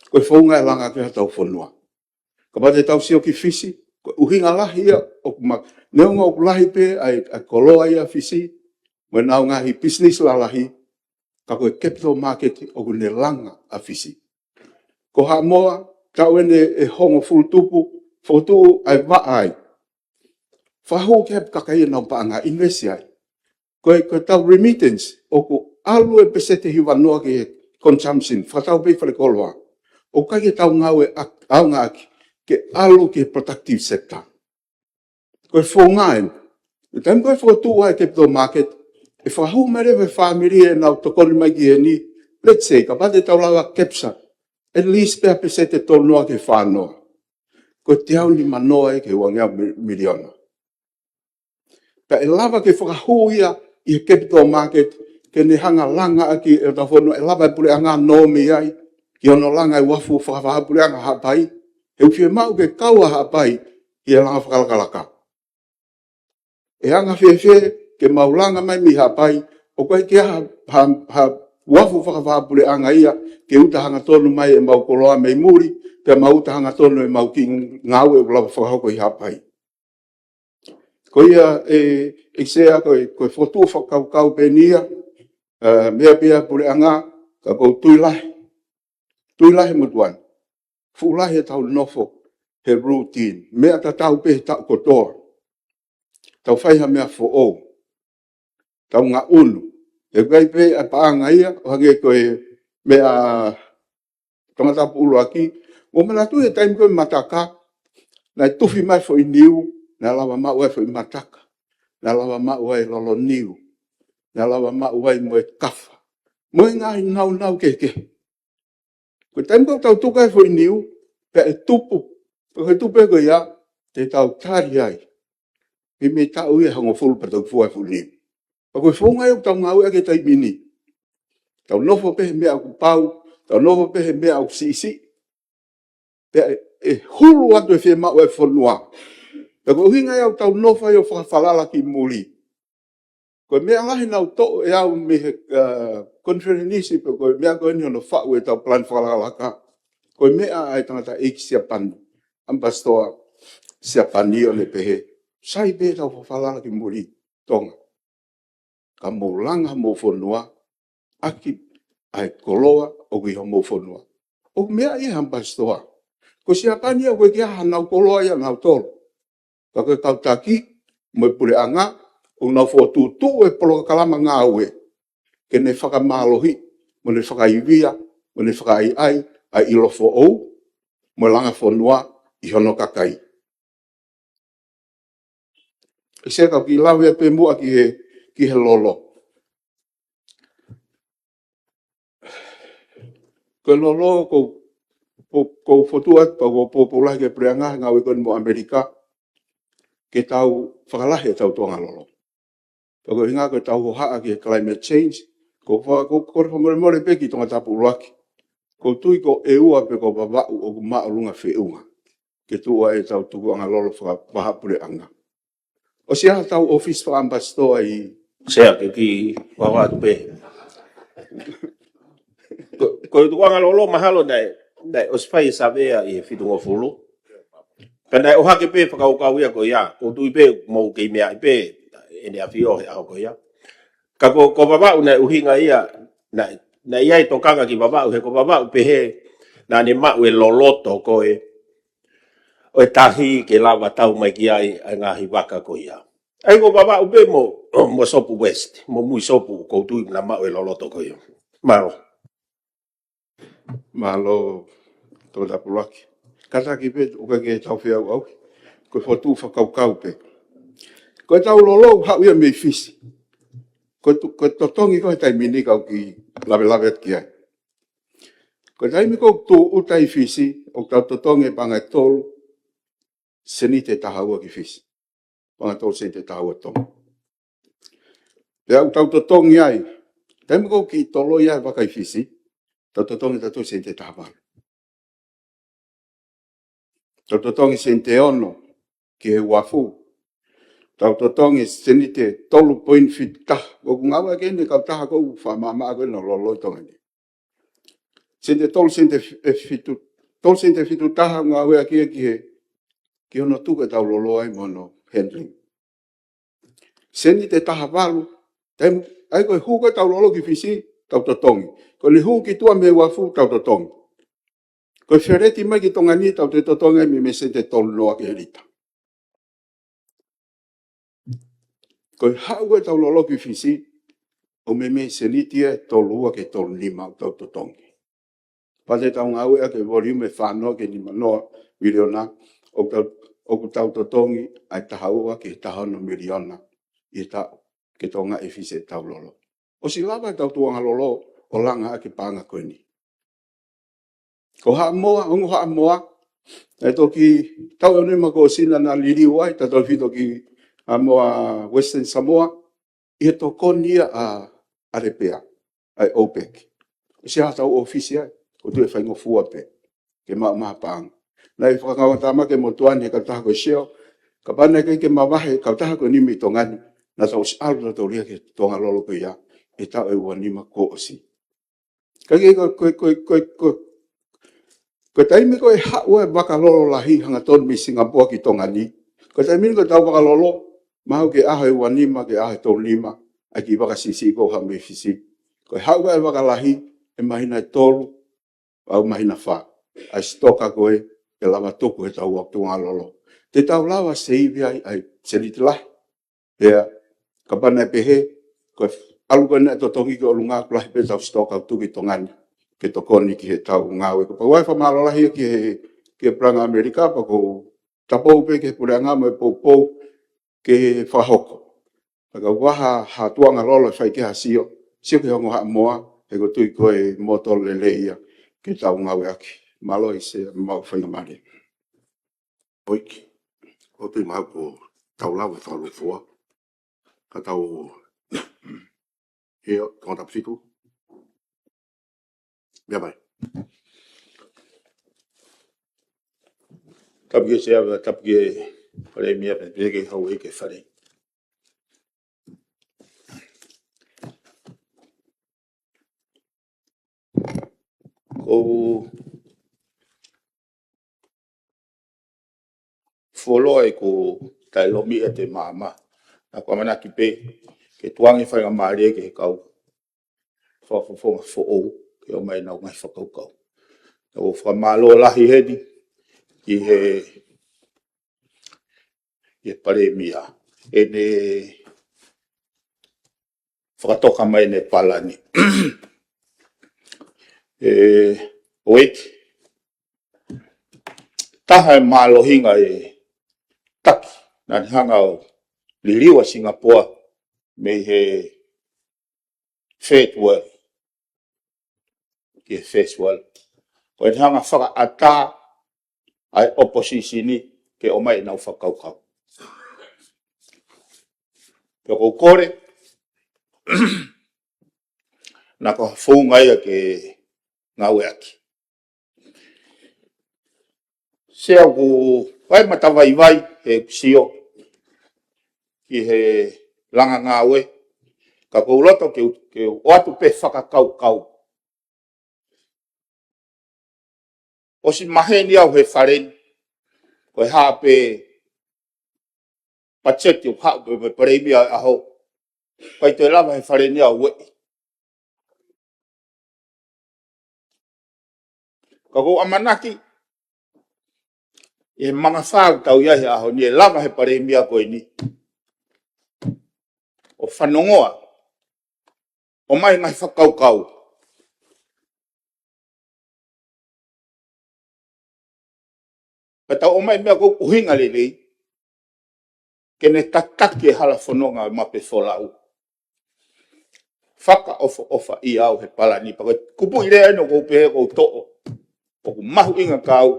ko e founga ʻe langa ki ai hotau fonua. Kapau te tau sio ki Fisi, ko e ʻuhinga lahi ia ʻoku ma-, neongo ʻoku lahi pē ʻa e, ʻa e koloa ia Fisi, mo ʻenau ngaahi business lalahi, ka ko e capital market ʻoku ne langa ʻa Fisi. Ko Haʻamoa, taʻu eni ʻe hongofulu tupu, fokotuʻu ai e vaʻa ai. Fakahū ki he kakai ʻenau paʻanga, invest ai. Ko e, ko ʻetau remittance, ʻoku ʻalu e peseti ʻe hiva noa ki he consumption, fakatau pē ʻi falekoloa. ʻOku ʻikai ke tau ngāue ʻa-, ʻaonga ʻaki, ke ʻalu ki he productive sector. Ko e founga eni. ʻI he taimi ko ē ʻe fokotuʻu ai e capital market, ʻe fakahū mai leva e fāmili ʻenau tokoni mai ki heni, let's say, kapau te tau lava capture at least pē ha peseti ʻe tolu noa ki he fā noa. Ko e teau nima noa ia ki he uangeau mi-, miliona. Pea ʻe lava ke fakahū ia ʻi he capital market, ke ne hanga langa ʻaki ʻetau fonua, ʻe lava e puleʻanga nō mei ai, ki hono langa e uafu fakavahaʻapuleʻanga Haʻapai, he ʻoku fiemaʻu ke kau ʻa Haʻapai ʻi he langa fakalakalaka. ʻE anga fēfē ke mau langa mai mei Haʻapai, ʻoku ʻikai ke ʻi ai ha, ha, ha uafu fakavahaʻapuleʻanga ia, ke uta hangatonu mai ʻemau koloa mei muli, pea mau uta hangatonu ʻemau kiʻi ngāue ʻoku lava fakahoko ʻi Haʻapai. Ko ia ʻe, ʻe Sea ko e, ko e fokotuʻu fakakaukau pē eni ia, ē, meʻa pē ia puleʻanga, ka ʻoku ou tui lahi. Tui lahi mo tuan. Fuʻu lahi ʻetau nofo he routine. Meʻa tatau pē he taʻu kotoa. Tau fai ha meʻa foʻou. Tau ngaʻunu. ʻE ʻikai pē ʻa e paʻanga ia, ʻo hangē ko e meʻa Tongatapu ʻuluaki. Mou manatuʻi he taimi ko ē mataka, naʻe tufi mai foʻi niu, naʻe lava maʻu ai foʻi mataka, naʻe lava maʻu ai lolo niu, naʻe lava maʻu ai mo e kafa, mo e ngaahi naunau kehekehe. Ko e taimi ko ē ʻoku tau tuku ai foʻi niu, pea ʻe tupu, pea ko e tupu ko ia, te tau tali ai. Meimei taʻu ia ʻe hongofulu pea toki fua e foʻi niu. Pea ko e founga ia ʻoku tau ngāueʻaki he taimi ni. Tau nofo pē he meʻa ʻoku pau, tau nofo pē he meʻa ʻoku siʻisiʻi. Pea ʻe, ʻe hulu atu e fiemaʻu ʻa e fonua. Pea ko e ʻuhinga ia ʻoku tau nofo ai ʻo fakafalala ki muli. Ko e meʻa lahi naʻa ku toʻo ʻe au mei he, ā, konifelenisi pe ko e meʻa ko eni hono faʻu ʻetau palani fakalakalaka. Ko e meʻa ʻa e tangataʻeiki Siapani, ʻAmipasitoa Siapani ʻo ne pehē, sai pē ʻetau fakafalala ki muli, Tonga. Ka mou langa homou fonua, ʻaki ʻa e koloa ʻoku ʻi homou fonua. ʻOku meaʻi ia ʻe he ʻAmipasitoa. Ko Siapani ia ʻoku ʻikai ke ʻi ai hanau koloa ia ʻanautolu. Ka ko e kau taki, mo e puleʻanga, ʻoku nau fokotuʻutuʻu e polokalama ngāue. Ke ne fakamālohi, mo ne fakaivia, mo ne fakaʻaiʻai, ʻa e ʻilo foʻou, mo e langa fonua, ʻi hono kakai. ʻE Sea kau kiʻi lave pē muʻa ki he, ki he lolo. Ko e lolo, ʻoku ou, ʻoku ou fokotuʻu atu pea ʻoku ou poupou lahi ki he puleʻanga, ngāue ko eni mo ʻAmelika, ke tau fakalahi ʻetau tuʻunga lolo. Pea ko e ʻuhinga ko ʻetau hohaʻa ki he climate change, ʻoku ou fa-, ʻoku ou, ʻoku ou fakamolemole pē ki Tongatapu ʻuluaki. ʻOku ou tui ko ʻEua pe ko Vavaʻu ʻoku māʻolunga feʻunga ke tuʻu ai ʻetau tukuʻanga lolo fakavahaʻapuleʻanga. ʻOsi ʻi ai haʻatau ʻōfisi fakaʻamipasitoa ʻi Sea, ke kiʻi vavatu pē. Ko, ko e tuʻunga lolo mahalo naʻe, naʻe ʻosi fai e savea ʻi he fitungofulu. Ka naʻe ʻohake pē fakakaukau ia ko ia. ʻOku ou tui pē mou kei meaʻi pē ʻEne ʻAfio he ʻaho ko ia. Ka ko, ko Vavaʻu naʻe ʻuhinga ia, naʻe, naʻe ʻi ai e tokanga ki Vavaʻu, he ko Vavaʻu pehē naʻa ne maʻu e loloto ko ē ʻo e tahi ke lava tau mai ki ai ʻa e ngaahi vaka ko ia. ʻA ia ko Vavaʻu pē mo, mo Sopu West, mo Mui Sopu, ʻoku ou tui naʻa maʻu e loloto ko ia. Mālō. Mālō, Toketā Puluaki. Kātaki pē, ʻoku ʻikai ke tau feʻauʻauhi. Ko e fokotuʻu fakakaukau pē. Ko ʻetau lolo ʻoku haʻu ia mei Fisi. Ko e tu-, ko e totongi ko ē he taimi ni ʻoku ou kiʻi lavelave atu ki ai. Ko e taimi ʻoku tūʻuta ai Fisi, ʻoku tau totongi e paʻanga ʻe tolu sēniti ʻe taha ua ki Fisi. Paʻanga ʻe tolu sēniti ʻe taha ua Tonga. Pea ʻoku tau totongi ai. Taimi ʻoku ou kiʻi toloi ai e vaka ʻi Fisi, tau totongi ʻe tautolu sēniti ʻe taha valu. Tau totongi sēniti ʻe ono ki he uafu. Tau totongi sēniti ʻe tolu poini fitu taha. ʻOku ngāueʻaki ʻe he kautaha ʻoku fakamāmā ko ē ʻenau lolo ʻi Tonga ni. Sēniti ʻe tolu sēniti ʻe fitu, tolu sēniti ʻe fitu taha ngāueʻaki ia ki he, ki hono tuku ʻetau lolo ai mo hono handling. Sēniti ʻe taha valu, taimi, ʻa ia ko e hū ko ē ʻetau lolo ki Fisi, tau totongi. Ko ʻene hū ki tuʻa mei he uafu, tau totongi. Ko e feleti mai ki Tonga ni, tau toe totongi ai meimei sēniti ʻe tolu noa ki he lita. Ko e haʻu ko ē ʻetau lolo ki Fisi, ʻoku meimei sēniti ʻe tolu ua ki he tolu nima ʻoku tau totongi. Pea te tau ngāueʻaki e volume ʻe fā noa ki he nima noa miliona, ʻoku tau, ʻoku tau totongi ʻa e taha ua ki he taha ono miliona ʻi he taʻu ke tokangaʻi ʻe Fisi ʻetau lolo. ʻOsi lava ʻetau tuʻunga lolo ʻo langa ʻaki e paʻanga ko eni. Ko Haʻamoa, ongo Haʻamoa, ʻe toki taʻu ʻe nima kuo ʻosi naʻa na liliu ai, tautefito ki Haʻamoa Western Samoa, ʻi he tokoni ia ʻa, ʻa Lepea, ʻa e OPEC. ʻOsi ʻi ai haʻatau ʻōfisi ai, ʻoku toe faingofua pē ke maʻu mai ha paʻanga. Naʻe fakangāueʻaki ʻe he motuʻa ni he kautaha ko e Shell, kapau naʻe ʻikai ke mavahe e kautaha ko eni mei Tonga ni, naʻa tau ʻosi ʻalu tautolu ia ki he tuʻunga lolo ko ia, he taʻu ʻe ua nima kuo ʻosi. Ka ko e, ko e, ko e, ko e, ko e, ko e taimi ko ē haʻu e vaka lolo lahi hangatonu mei Singapore ki Tonga ni. Ko e taimi ni ko ʻetau vaka lolo, mahalo ko e ʻaho ʻe ua nima, ko e ʻaho ʻe tolu nima, ʻa e kiʻi vaka siʻisiʻi ko ē haʻu mei Fisi. Ko e haʻu ko ē e vaka lahi, ʻe māhina ʻe tolu, ʻo aʻu māhina ʻe fā. ʻA e sitoka ko ē, ʻe lava tuku heʻetau tuʻunga lolo. Te tau lava save ai, ʻa e sēniti lahi. Pea, kapau naʻe pehē, ko e ʻalu ko ē naʻe totongi ki ʻolunga, ʻoku lahi pē ʻetau sitoka ʻoku tuku ʻi Tonga ni, ke tokoni ki heʻetau ngāue. Ko e pau ai e fakamālō lahi ki he, ki he Puleʻanga ʻAmelika, pea ʻoku ou tapou pē ki he Puleʻanga mo e poupou, ke fakahoko. Pea kapau ha, ha tuʻunga lolo ʻe fai ki ai ha sio, sio ki he ongo Haʻamoa, he ʻoku ou tui ko e moto lelei ia, ke tau ngāueʻaki. Mālō ʻi he maʻu faingamālie. ʻOiki, ʻoku ou tui mahalo kuo tau lava e fakalūkufua. Ka tau, ʻio, Tongatapu fitu. Meʻa mai. Tapu ki he Sea, tapu ki he Palēmia, pea pehē ki he Houʻeiki Fale. Ko u fuoloa ʻeku taʻelomiʻi atu e maama. Naʻa ku ʻamanaki pē ke tuku ange e faingamālie ki he kau fakafofonga foʻou ke ʻomai ʻenau ngaahi fakakaukau. Naʻa ku fakamālō lahi heni ki he, ki he Palēmia ʻene fakatoka mai ʻene palani. ʻE, ʻOiki, taha e mālohinga e taki naʻa ne hanga ʻo liliu ʻa Singapore mei he third world ki he first world. Ko ʻene hanga ʻo fakaʻatā ʻa e opposition ke ʻomai ʻenau fakakaukau. Pea ʻoku ou kole, naʻa ko ha founga ia ke ngāueʻaki. Sea, ʻoku ou vaimata vaivai heʻeku sio ki he langa ngāue, Pea ʻoku ou loto ke, ke ʻoatu pē fakakaukau. ʻOsi maheni au he fale ni, ko e hā pē patiseti ʻoku haʻu pē mei he palēmia ʻo e ʻaho, ʻikai toe lava he fale ni ʻa ueʻi. Ka ʻoku ou ʻamanaki, ʻi he mangafā ʻoku tau ʻi ai he ʻaho ni, ʻe lava he palēmia ko eni ʻo fanongoa, ʻomai ngaahi fakakaukau. Pea tau ʻomai meʻa ʻoku ʻuhinga lelei, ke ne tataki e hala fononga ʻo e mape folau. Fakaʻofoʻofa ʻia au he palani, pea ko e kupuʻi lea eni ʻoku ou pehē ʻoku ou toʻo, ʻoku mahuʻinga kiate au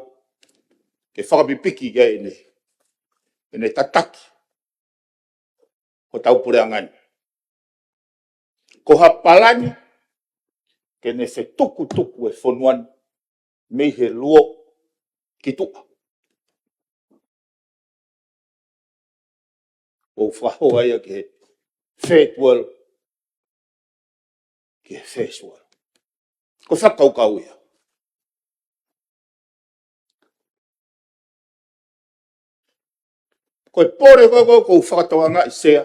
ke fakapipiki ki ai ʻene, ʻene tataki hotau puleʻanga ni. Ko ha palani ke ne fetukutuku e fonua ni mei he luo ki tuʻa. ʻO fakahoa ia ki he third world, ki he first world. Ko e fakakaukau ia. Ko e pole ko ē ʻoku ou fakatokangaʻi, Sea,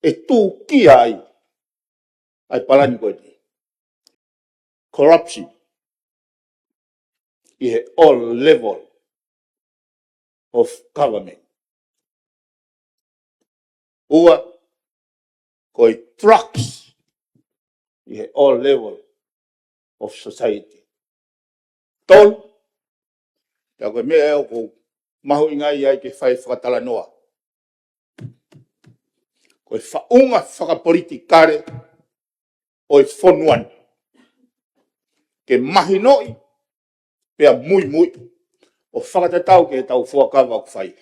ʻe tūkia ai ʻa e palani ko eni, corruption ʻi he all level of government. Ua, ko e drugs ʻi he all level of society. Tolu, pea ko e meʻa ʻoku mahuʻinga ai ke fai fakatalanoa, ko e faʻunga fakapolitikale ʻo e fonua ni ke mahinoʻi pea muimui ʻo fakatatau ki heʻetau fuakava ʻoku fai.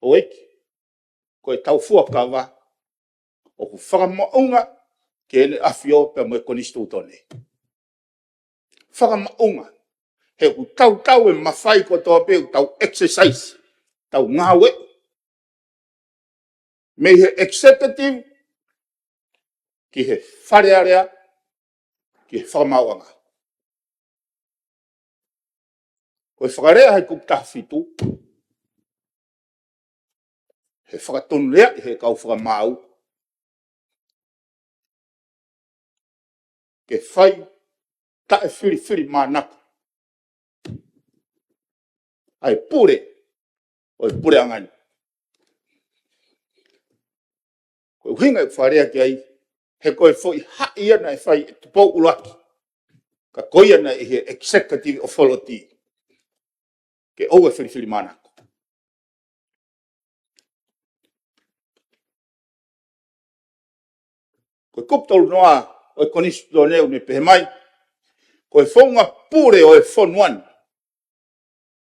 ʻOku ʻi ai, ko ʻetau fuakava ʻoku fakamaʻunga ki heʻene ʻafio pea mo e konisitūtone. Fakamaʻunga, he ʻoku tautau e mafai kotoa pē ʻoku tau exercise, tau ngāue, mei he executive ki he Fale Alea, ki he fakamaauʻanga. Ko e fakalea he kupu taha fitu, he fakatonuleaʻi he kau fakamaau ke fai taʻefilifilimānako ʻa e pule ʻo e puleʻanga ni. Ko e ʻuhinga ʻeku fakalea ki ai, he ko e foʻi haʻi ia naʻe fai ʻe Tupou ʻUluaki, ka ko ia naʻe ʻi he executive authority ke ʻoua ʻe filifilimānako. Ko e kupu tolu noa ʻo e konisitūtone ʻoku ne pehē mai, ko e founga pule ʻo e fonua ni,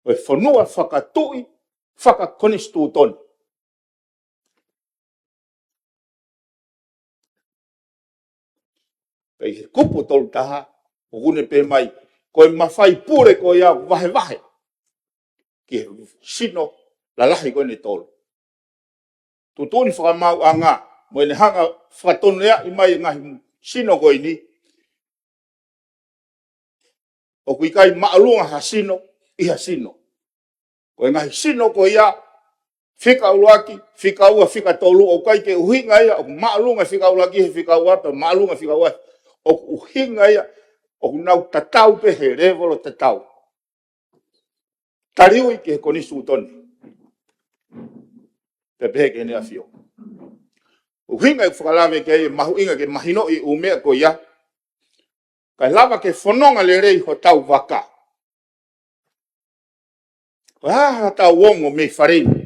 ʻo e fonua fakatuʻi fakakonisitūtone. Pea ʻi he kupu tolu taha, ʻoku ne pehē mai, ko e mafai pule ko ia ʻoku vahevahe ki he sino lalahi ko eni ʻe tolu. Tuʻutuʻuni fakamaauʻanga, mo ʻene hanga fakatonuleaʻi mai e ngaahi sino ko eni, ʻoku ʻikai māʻolunga ha sino ʻi ha sino. Ko e ngaahi sino ko ia, fika ʻuluaki, fika ua, fika tolu, ʻoku ʻikai ke ʻuhinga ia ʻoku māʻolunga fika ʻuluaki he fika ua, pe māʻolunga fika ua. ʻOku ʻuhinga ia ʻoku nau tatau pē he lēvolo tatau. Taliui ki he konisitūtone, pea pehē ki heʻene ʻafio. ʻUhinga ʻeku fakalave ki ai, ʻe mahuʻinga ke mahinoʻi e ʻū meʻa ko ia, kae lava ke fononga lelei hotau vaka. Ko e hā haʻatau ongo mei fale ni?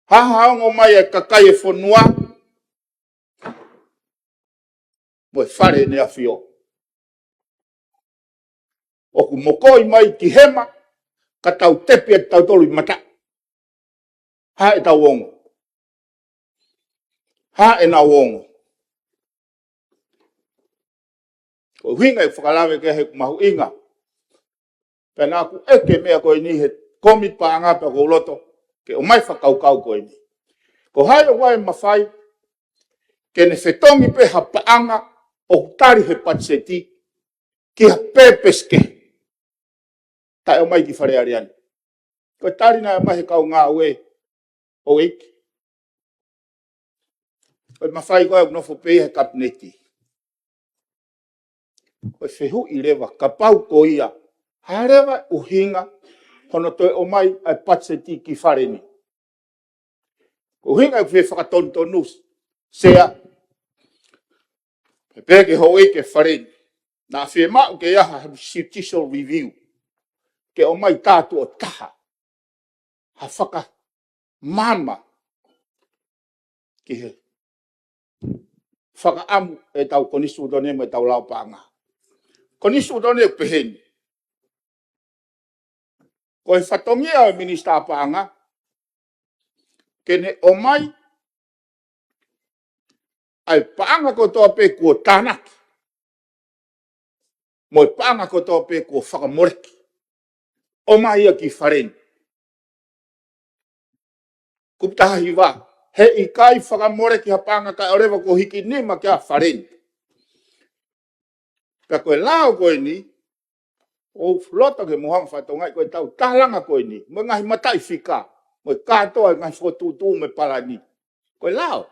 Hā haʻanau ongo mai ʻa e kakai e fonua mo e Fale ʻEne ʻAfio? ʻOku mokoi mai ki hema, ka tau tepi ʻa tautolu ʻi mataʻi. Hā ʻetau ongo? Hā ʻenau ongo? Ko e ʻuhinga ʻeku fakalave ki ai, he ʻoku mahuʻinga. Pea naʻa ku ʻeke e meʻa ko eni he kōmiti paʻanga, pea ʻoku ou loto ke ʻomai fakakaukau ko eni. Ko hai ʻoku ʻi ai e mafai ke ne fetongi pē ha paʻanga ʻoku tali he patiseti ki ha pēpesi kehe, taʻe ʻomai ki Fale Alea ni? Ko e tali naʻe ʻomai he kau ngāue, houʻeiki, ko e mafai ko ē ʻoku nofo pē ia he kapineti. Ko e fehuʻi leva, kapau ko ia, hā leva e ʻuhinga hono toe ʻomai ʻa e patiseti ki Fale ni? Ko e ʻuhinga ʻoku fie fakatonutonu, Sea, pea pehē ki he houʻeiki Fale ni, naʻa fiemaʻu ke ʻi ai ha judicial review, ke ʻomai tā tuʻo taha ha fakamaama ki he fakaʻamu ʻetau konisitūtone mo ʻetau lao paʻanga. Konisitūtone ʻoku pehē ni: Ko e fatongia ʻo e minisitā paʻanga ke ne ʻomai ʻa e paʻanga kotoa pē kuo tānaki mo e paʻanga kotoa pē kuo fakamoleki, ʻomai ia ki Fale ni. Kupu taha hiva: He ʻikai fakamoleki ha paʻanga kae ʻoua leva kuo hiki nima ki ai ʻa Fale ni. Pea ko e lao ko eni, ʻoku ou loto ke mou hanga ʻo fakatokangaʻi, ko ʻetau tālanga ko eni, mo e ngaahi mataʻifika, mo e kātoa e ngaahi fokotuʻutuʻu mo e palani, ko e lao.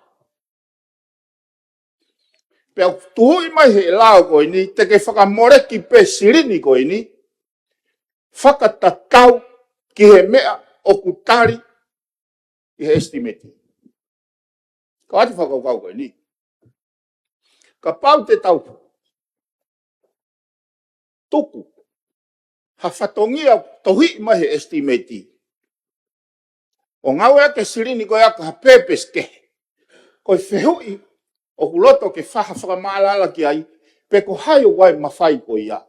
Pea ʻoku tuhuʻi mai he lao ko eni, te ke fakamoleki pē silini ko eni, fakatatau ki he meʻa ʻoku tali ʻi he estimate. Ka ʻoatu e fakakaukau ko eni. Kapau te tau tuku ha fatongia tohiʻi mai he estimate ʻo ngāueʻaki e silini ko ia ki ha pēpesi kehe, ko e fehuʻi ʻoku ou loto ke fai ha fakamaʻalaʻala ki ai, pe ko hai ʻoku ʻi ai e mafai ko ia.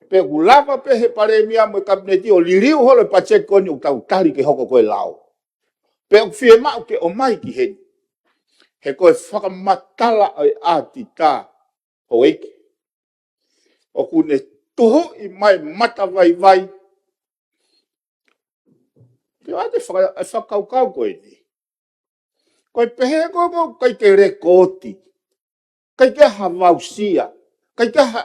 Pe ʻoku lava pē he palēmia mo e kapineti ʻo liliu holo e patiseti ko eni ʻoku tau tali ke hoko ko e lao, pe ʻoku fiemaʻu ke ʻomai ki heni? He ko e fakamatala ʻa e ʻatita, houʻeiki, ʻoku ne tuhuʻi mai matavaivai. Te u ʻoatu e faka-, e fakakaukau ko eni. Ko e pehē ko ē ʻoku ʻikai ke lekooti, ʻikai ke ha voucher, ʻikai ke ha,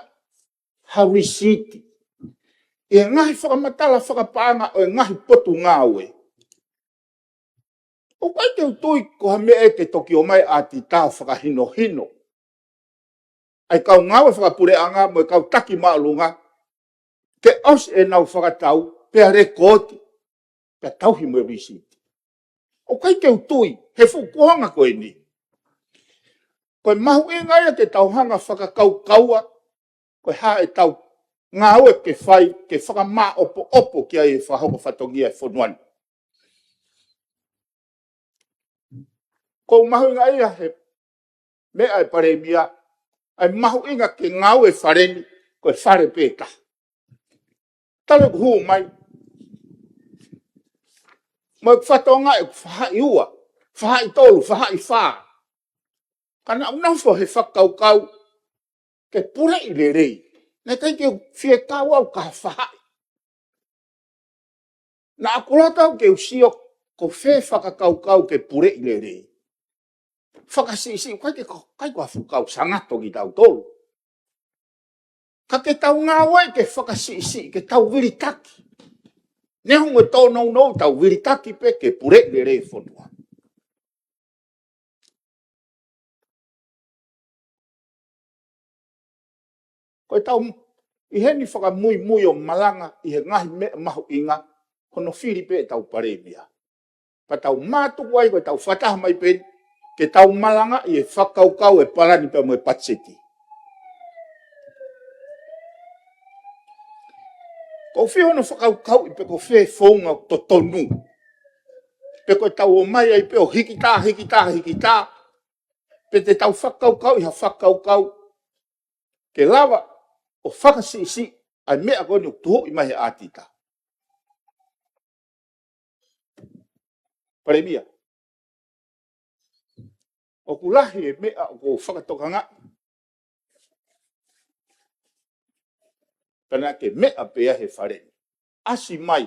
ha receipt ʻi he ngaahi fakamatala fakapaʻanga ʻo e ngaahi potungāue, ʻoku ʻikai ke u tui ko ha meʻa ia ke toki ʻomai ʻa e ʻatita ʻo fakahinohino ʻa e kau ngāue fakapuleʻanga mo e kau taki māʻolunga ke ʻosi ʻenau fakatau, pea lekooti, pea tauhi mo e lisiti. ʻOku ʻikai ke u tui he fuʻu kuonga ko eni. Ko e mahuʻinga ia ke tau hanga ʻo fakakaukaua ko e hā ʻetau ngāue ke fai ke fakamāʻopoʻopo ki ai e fakahoko fatongia e fonua ni. ʻOku mahuʻinga ia he meʻa e palēmia, ʻa e mahuʻinga ke ngāue e Fale ni ko e fale pē taha. Talu ʻeku hū mai, mo ʻeku fakatokangaʻi ʻeku faʻahi ua, faʻahi tolu, faʻahi fā, ka naʻa ku nofo he fakakaukau ke puleʻi lelei. Naʻe ʻikai ke fie kau au ki ha faʻahi. Naʻa ku loto au ke u sio ko fē fakakaukau ke puleʻi lelei. Fakasiʻisiʻi, ʻikai ke ko, ʻikai ko ha fuʻu kau sangato kitautolu. Ka ke tau ngāue ke fakasiʻisiʻi, ke tau vilitaki. Neongo e tōnounou, tau vilitaki pē ke puleʻi lelei e fonua. Ko ʻetau ʻi heni fakamuimui ʻo malanga ʻi he ngaahi meʻa mahuʻinga, hono fili pē ʻetau palēmia. Pea tau mātuku ai ko ʻetau fakataha mai pē ke tau malangaʻi e fakakaukau e palani pea mo e patiseti. ʻOku ou fie hono fakakaukauʻi pe ko fē founga totonu. Pe ko ʻetau ō mai ai pē ʻo hikitā, hikitā, hikitā. Pe te tau fakakaukauʻi ha fakakaukau ke lava ʻo fakasiʻisiʻi ʻa e meʻa ko eni ʻoku tuhuʻi mai he ʻatita. Palēmia, ʻoku lahi e meʻa ʻoku ou fakatokangaʻi, ka naʻa ke meʻa pē ia he Fale ni. ʻAsi mai.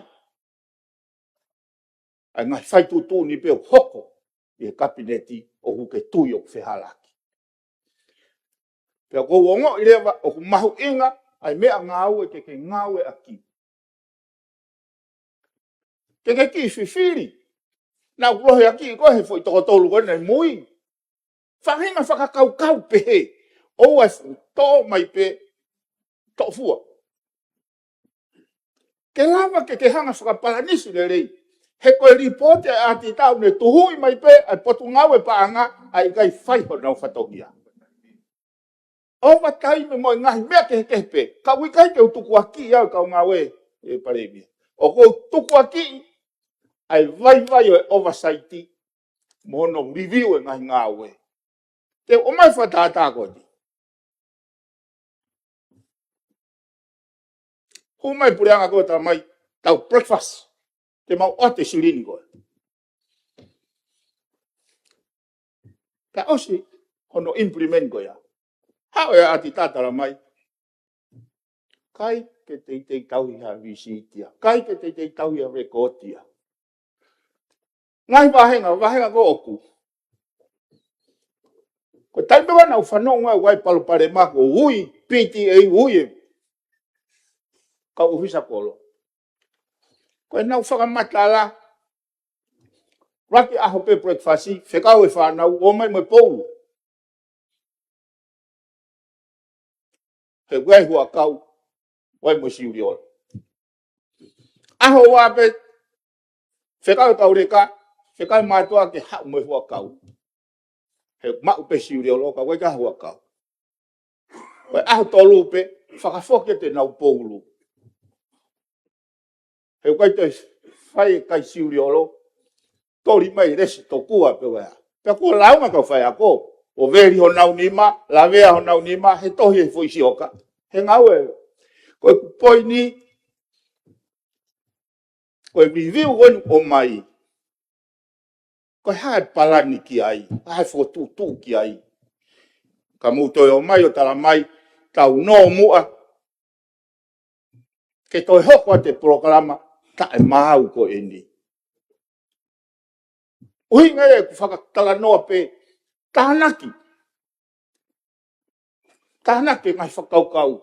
ʻa e ngaahi faituʻutuʻuni pē ʻoku hoko ʻi he kapineti ʻoku ke tui ʻoku fehālaaki. Pea ʻoku ou ongoʻi leva ʻoku mahuʻinga ʻa e meʻangāue ke ke ngāueʻaki. Ke ke kiʻi fifili. Naʻa ku lohiakiʻi koe he foʻi toko tolu ko ena ʻi mui. Faʻahinga fakakaukau pehē. ʻOua ʻe tō mai pē toʻofua. Ke lava ke ke hanga fakapalanisi lelei. He ko e lipooti ʻa e ʻatitā ʻoku ne tuhuʻi mai pē ʻa e potungāue paʻanga ʻa e ʻikai fai honau fatongia. Overtime mo e ngaahi meʻa kehekehe pē. Ka ʻoku ʻikai ke u tukuakiʻi au e kau ngāue ʻe Palēmia. ʻOku ou tukuakiʻi ʻa e vaivai ʻo e oversight mo hono review e ngaahi ngāue. Te u ʻomai fakatātā ko eni. Hū mai puleʻanga ko e tala mai, tau breakfast. Te mau ʻoatu e silini ko ē. Ka ʻosi hono implement ko ia. Haʻu e ʻatitā tala mai. ʻIkai ke teitei tauhi ha receipt ia. ʻIkai ke teitei tauhi ha record ia. Ngaahi vāhenga, vāhenga ko ʻoku. Ko e taimi pē naʻa ku fanongo ai ʻoku ʻi ai e palopalema ko e ui, P T A ui e kau ʻōfisa kolo. Ko ʻenau fakamatala, ʻuluaki ʻaho pē breakfast, fekau e fānau, ō mai mo e poulu. He ʻoku ʻi ai e huʻakau, ʻoku ʻi ai mo e siuliolo. ʻAho ua pē, fekau e kau leka, fekau e mātuʻa ke haʻu mo e huʻakau. He maʻu pē siuliolo, ka ʻoku ʻikai ha huʻakau. Ko e ʻaho tolu pē, fakafoki atu ʻenau poulu. He ʻoku ʻikai toe fai e kai siuliolo, toli mai lesi tokua pē ʻoku ʻi ai. Pea kuo lāunga kau faiako, ʻo veli honau nima, lavea honau nima, he tohi e foʻi sioka. He ngāue, ko e poini, ko e review ko eni ʻoku ʻomai. Ko e hā e palani ki ai, hā e fokotuʻutuʻu ki ai. Ka mou toe ō mai ʻo tala mai, tau nō muʻa, ke toe hoko atu e polokalama taʻemaau ko eni. ʻUhinga ia ʻeku fakatalanoa pē, tānaki. Tānaki e ngaahi fakakaukau.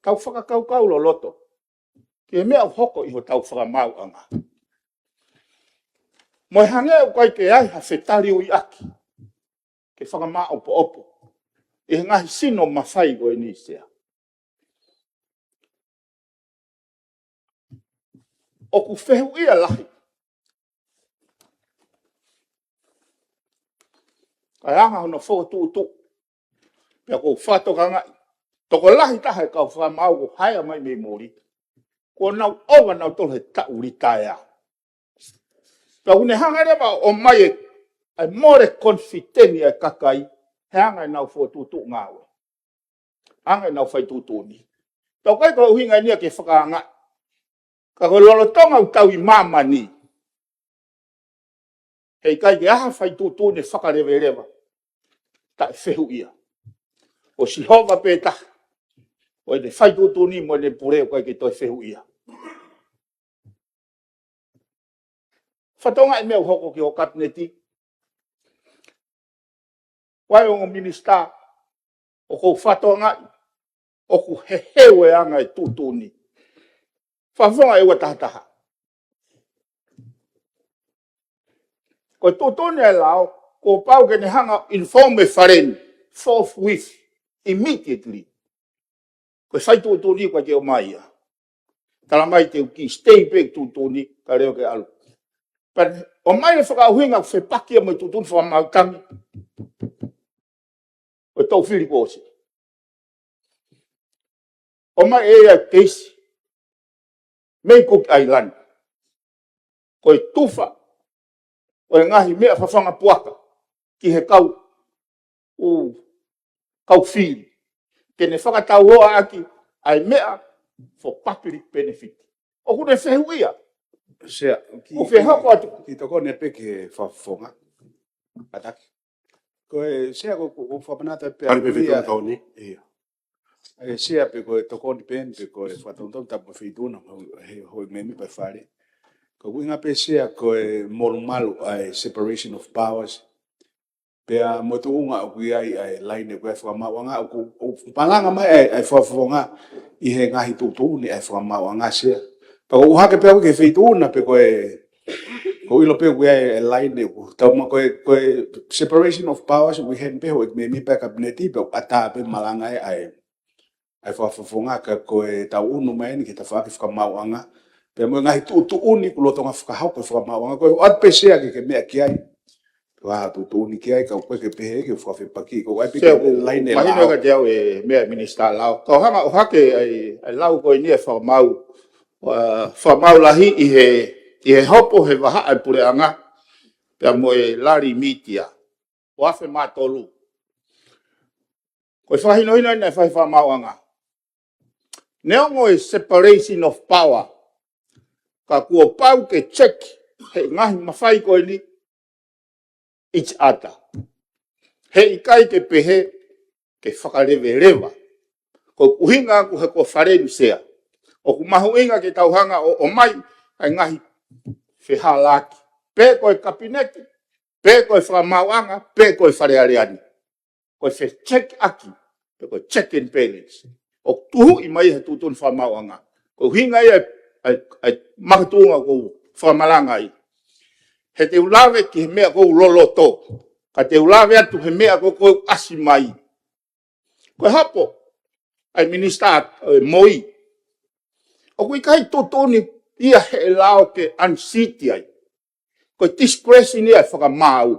Tau fakakaukau loloto ki he meʻa ʻoku hoko ʻi hotau fakamaauʻanga. Mo e hangē ʻoku ʻikai ke ʻi ai ha fetaliuiʻaki ke fakamāʻopoʻopo ʻi he ngaahi sino mafai ko eni, Sea. ʻOku fehuʻia lahi ʻa e anga hono fokotuʻutuʻu. Pea ʻoku ou fakatokangaʻi, tokolahi taha e kau fakamaau ʻoku haea mai mei muli, kuo nau ʻova nautolu he taʻu litaea. Pea ʻoku ne hanga leva ʻo ʻomai e, ʻa e mole confident ʻa e kakai he anga ʻenau fokotuʻutuʻu ngāue, anga ʻenau fai tuʻutuʻuni. Pea ʻoku ʻikai ko e ʻuhinga eni ia ke fakaangaʻi. Ka ko e lolotonga ʻoku tau ʻi māmani, he ʻikai ke ʻi ai ha fai tuʻutuʻuni fakaleveleva taʻefehuʻia. Ko Sihova pē taha ʻoku ne fai tuʻutuʻuni mo ne pule, ʻoku ʻikai ke toe fehuʻia. Fakatokangaʻi e meʻa ʻoku hoko ki ho kapineti. Ko e ongo minisitā, ʻoku ou fakatokangaʻi ʻoku heheu e anga e tuʻutuʻuni. Fakafofonga ʻe ua taha taha. Ko e tuʻutuʻuni ʻa e lao, kuo pau ke ne hanga ʻo inform e fale ni forthwith, immediately. Ko e fai tuʻutuʻuni ʻoku ʻikai ke ʻomai ia. Tala mai te u kiʻi stay pē tuʻutuʻuni, ka leo ke ʻalu. But ʻomai e fakaʻuhinga fepaki ia mo e tuʻutuʻuni fakamaau tangi ʻo e toʻu fili kuo ʻosi. ʻOmai ʻe ia e keisi mei Cook Island. Ko e tufa ʻo e ngaahi meʻa fafanga puaka ki he kau, ʻū kau fili, ke ne fakatauhoaʻaki ʻa e meʻa for public benefit. ʻOku ne fehuʻia. Sea, ki, ʻoku fehoko atu. Kiʻi tokoni pē ki he fakafofonga. Kātaki. Ko e sea ko, ko, ko fakamanatu pē Tali pē ʻaku ia. Feituʻu tau ni. Ia. E sea pe ko e tokoni pē pe ko e fakatonutonu tapu mo e feituʻu na, he, he, hoi mēmipa e fale. Ko e ʻuhinga pē sea ko e molumalu ʻa e separation of powers. Pea mo e tuʻunga ʻoku ʻi ai ʻa e laine ʻoku ʻi ai e fakamaauʻanga ʻoku, ʻoku malanga mai ʻa e, ʻa e fakafofonga ʻi he ngaahi tuʻutuʻuni ʻa e fakamaauʻanga sea. Pea ko u hake pē au ki he feituʻu na pe ko e, ko u ʻilo pē ʻoku ʻi ai e laine ʻoku tau ma ko e, ko e separation of powers ʻoku ʻi heni pē hoi mēmipa e kapineti pea ʻoku ʻatā pē malanga ʻa e, ʻa e ʻa e fakafofonga ka ko e tau ʻunu mai eni ki he tafaʻaki fakamaauʻanga. Pea mo e ngaahi tuʻutuʻuni ʻoku lolotonga fakahoko e fakamaauʻanga. Ko e ʻoatu pē sea ke ke meʻa ki ai. Ko e tuʻutuʻuni ki ai, ka ko e ke pehē ke fakafepaki. Ko e ʻai pē Sea ke ʻoku laine mahino lao. Kiate au e meʻa Minisitā Lao. Ka u hanga ʻo hake ai, ʻa e lau ko eni e fakamaau, ʻa, fakamaau lahi ʻi he, ʻi he hopo he vahaʻa e puleʻanga. Pea mo e lali mītia. ʻO afe mā tolu. Ko e fakahinohino eni ʻa e fai fakamaauʻanga. Neongo e separation of power, ka kuo pau ke check he ngaahi mafai ko eni each other. He ʻikai ke pehē ke fakaleveleva. Ko e ʻuhinga ʻaku he ko Fale ni sea. ʻOku mahuʻinga ke tau hanga ʻo, ʻomai ʻa e ngaahi fehālaaki. Pe ko e kapineti, pe ko e fakamaauʻanga, pe ko e Fale Alea ni. Ko e fecheck ʻaki, pe ko e check and balance. ʻOku tuhuʻi mai he tuʻutuʻuni fakamaauʻanga. Ko e ʻuhinga ia ʻa e, ʻa e, ʻa e makatuʻunga ʻoku ou fakamalanga ai. He te u lave ki he meʻa ʻoku loloto. Ka te u lave atu he meʻa ʻoku ʻasi mai. Ko e hopo, ʻa e Minisitā, ʻa e Moi. ʻOku ʻikai tuʻutuʻuni ia he lao ke unseat ai. Ko e discretion ia ʻa e fakamaau.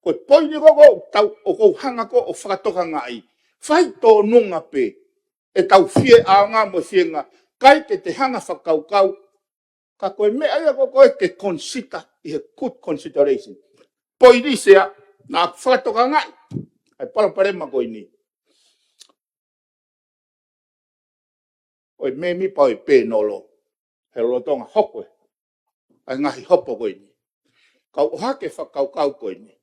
Ko e poini ko ē ʻoku tau, ʻoku ou hanga ko ē ʻo fakatokangaʻi. Fai tōnunga pē. ʻEtau fie ʻaonga mo e fienga. ʻIkai ke te hanga fakakaukau. Ka ko e meʻa ia ko ē ke consider ʻi he good consideration. Poini sea, naʻa ku fakatokangaʻi. ʻA e palopalema ko eni. ʻO e mēmipa ʻo e pēnolo, he lolotonga hoko e, ʻa e ngaahi hopo ko eni. Ka u ʻohake fakakaukau ko eni.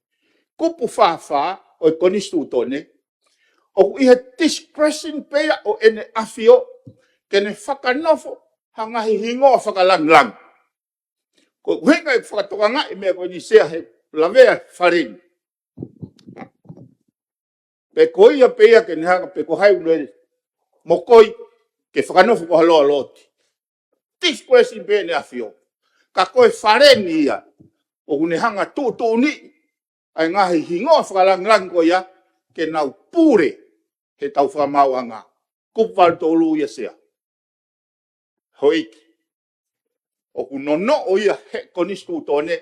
Kupu fāfā ʻo e konisitūtone, ʻoku ʻi he discretion pē ia ʻo ʻEne ʻAfio, ke ne fakanofo, ha ngaahi hingoa fakalangilangi. Ko e ʻuhinga e fakatokangaʻi meʻa ko eni sea he lavea Fale ni. Pe ko ia pē ia ke ne hanga pe ko hai ʻoku ne mokoi ke fakanofo ko ha loalooti. Discretion pē ʻEne ʻAfio. Ka ko e Fale ni ia, ʻoku ne hanga tuʻutuʻuni, ʻa e ngaahi hingoa fakalangilangi ko ia, ke nau pule, he tau fakamaauʻanga. Kupu valu tolu ia sea. Houʻeiki. ʻOku nonoʻo ia he konisitūtone,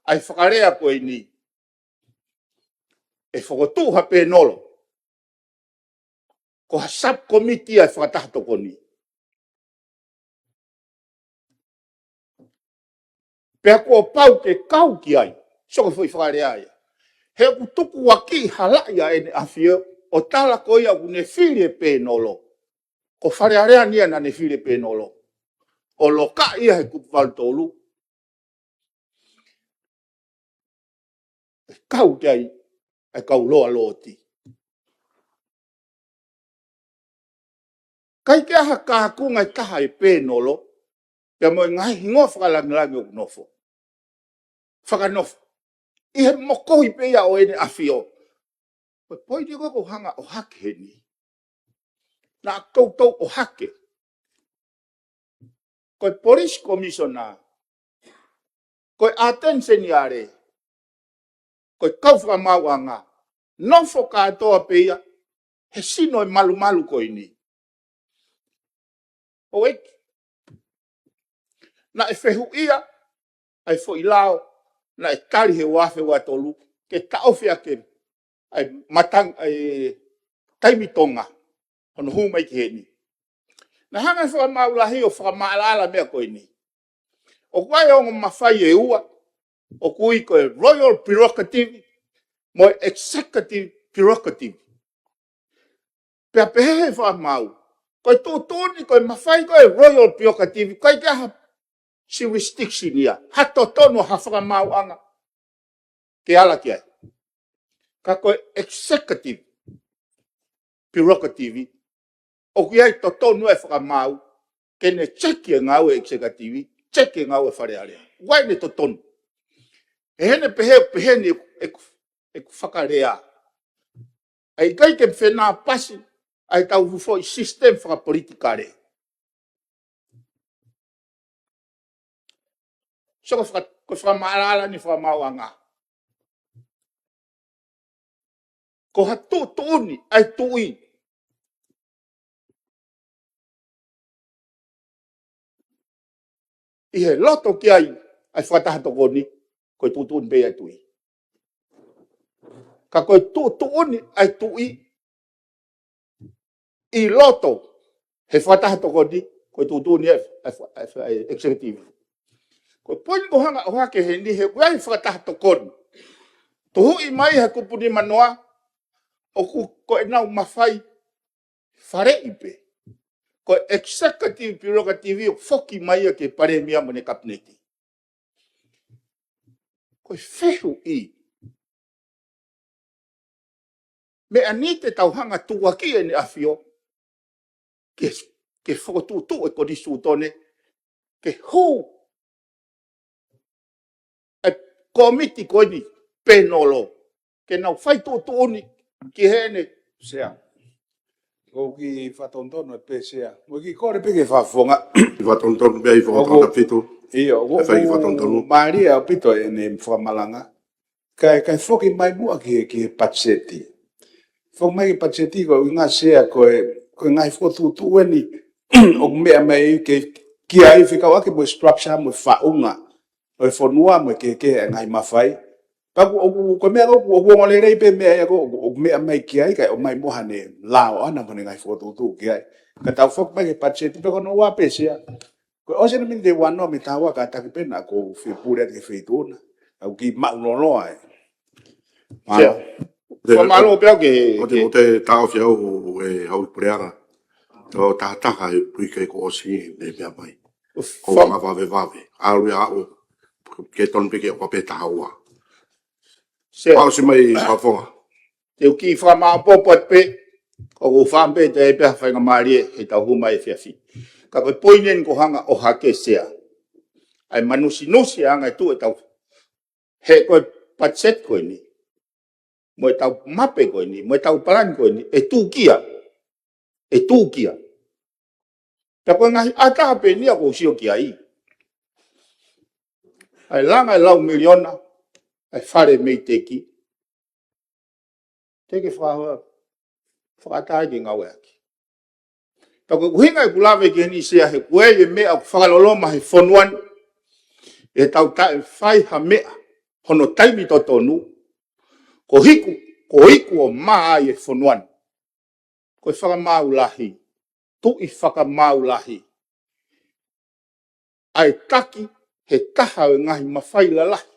ʻa e fakalea ko eni. ʻE fokotuʻu ha pēnolo. Ko ha subcommittee ʻa e fakataha tokoni. Pea kuo pau ke kau ki ai. Sio ko e foʻi fakalea ia. He ʻoku tukuakiʻi halaʻi ʻa ʻEne ʻAfio, ʻo tala ko ia ʻoku ne fili e pēnolo. Ko Fale Alea ni ia naʻa ne fili e pēnolo. ʻO loka ia he kupu valu tolu. ʻE kau ki ai, ʻa e kau loalooti. ʻIkai ke ʻi ai ha kākunga ʻe taha e pēnolo, pea mo e ngaahi hingoa fakalangilangi ʻoku nofo. Fakanofo. ʻI he mokohi pē ia ʻo ʻEne ʻAfio. Ko e poini ko ē ʻoku ou hanga ʻo ʻohake heni. Naʻa ku toutou ʻohake. Ko e police commissioner. Ko e ʻAteni Seniale. Ko e kau fakamaauʻanga. Nofo kātoa pē ia. He sino e malumalu ko eni. Houʻeiki. Naʻe fehuʻia, ʻa e foʻi lao, naʻe tali he ua afe ua tolu, ke taʻofi ʻaki, ʻa e matang-, ʻa e taimi Tonga, hono hū mai ki heni. Naʻe hanga ʻe he fakamaau lahi ʻo fakamaʻalaʻala meʻa ko eni. ʻOku ʻi ai e ongo mafai ʻe ua, ʻoku ui ko e royal prerogative, mo e executive prerogative. Pea pehē he fakamaau. Ko e tuʻutuʻuni, ko e mafai, ko e royal prerogative, ʻikai ke ʻi ai ha jurisdiction ia. Ha totonu ha fakamaauʻanga. ke ala ki ai. Ka ko e executive prerogative, ʻoku ʻi ai totonu e fakamaau ke ne check e ngāue e executive, check e ngāue e Fale Alea. ʻOku ʻi ai ʻene totonu. ʻE heni pehē, pehē ni ʻeku, ʻeku fakalea. ʻA ia ʻikai ke fenāpasi ʻa e tau foʻi system fakapolitikale. So ko e faka-, ko e fakamaʻalaʻala ni fakamaauʻanga. Ko ha tuʻutuʻuni ʻa e tuʻi ʻi he loto ki ai ʻa e fakataha tokoni, ko e tuʻutuʻuni pē ʻa e tuʻi. Ka ko e tuʻutuʻuni ʻa e tuʻi ʻi loto he fakataha tokoni, ko e tuʻutuʻuni ʻa e, ʻa e, ʻa e, ʻa e executive. Ko e poini ko e hanga ʻo ʻohake heni he ʻoku ʻi ai e fakataha tokoni. Tuhuʻi mai he kupu nimanoa, ʻoku ko ʻenau mafai faleʻi pē. Ko e executive prerogative ʻoku foki mai ia ki he palēmia mo ʻene kapineti. Ko e fehuʻi. Meʻa ni te tau hanga tukuakiʻi ʻEne ʻAfio ke, ke fokotuʻutuʻu e konisitūtone, ke hū e kōmiti ko eni, pēnolo, ke nau fai tuʻutuʻuni ki heʻene. Sea. ʻOku ou kiʻi fakatonutonu pē, Sea. Mo e kiʻi kole pē ki he Fakafofonga. Kiʻi fakatonutonu pē ʻi he ʻOku, Fakatonutonu fitu. ʻIo, ʻoku, Fai kiʻi ʻoku fakatonutonu. Mālie ʻaupito ʻene fakamaauʻanga. Kae, kae foki mai muʻa ki he, ki he patiseti. Foki mai ki he patiseti ko e ʻuhinga, Sea, ko e, ko e ngaahi fokotuʻutuʻu eni ʻoku meʻa mai ke, ki ai fekauʻaki mo e structure mo e faʻunga ʻo e fonua mo e kehekehe e ngaahi mafai. Pea ʻoku, ʻoku, ko e meʻa ʻoku, ʻoku ongo lelei pē meʻa ia ʻoku, ʻoku, ʻoku meʻa mai ki ai, kae ʻomai mo haʻane lao ʻana mo ʻene ngaahi fokotuʻutuʻu ki ai. Ka tau foki mai ki he patiseti pea ko hono ua pē, Sea. Ko e ʻosi ʻene miniti ʻe ua noa mei he taha ua kātaki pē naʻa ku fie pule atu ki he feituʻu na. ʻOku kiʻi maʻulōloa ē. Mālō. Sea. Te, Fakamālō pē au ki he, ʻoku te, ki he ʻoku te taʻofi au ʻe Houʻeiki Puleʻanga. Tau tahataha he uike kuo ʻosi ne meʻa mai. Ko Fam- ma vavevave. ʻAlu ia ʻo ke tonu pē ke ʻoka pē taha ua. Sea. ʻOsi mai Fakafofonga. Te u kiʻi fakamāʻopoʻopo atu pē, ʻoku ou fakaʻamu pē te u ʻai pē ha faingamālie he tau hū mai efiafi. Ka ko e poini eni ko e hanga ʻo ʻohake, Sea. ʻA e manusinusi ʻa e anga e tuʻu e tau. He ko e patiseti ko eni, mo e tau mape ko eni, mo e tau palani ko eni, ʻe tūkia. ʻE tūkia. Pea ko e ngaahi ʻata pē eni ia ʻoku ou sio ki ai. ʻA e langa e lau miliona ʻa e fale MEIDECC. Te ke faka-, fakaʻatā ke ngāueʻaki. Pea ko e ʻuhinga ʻeku lave ki heni, Sea, he ko e meʻa ʻoku fakaloloma he fonua ni, ʻe tau taʻe fai ha meʻa hono taimi totonu, ko e iku, ko e iku ʻo mā ai e fonua ni. Ko e fakamaau lahi, tuʻi fakamaau lahi. ʻA e taki he taha ʻo e ngaahi mafai lalahi.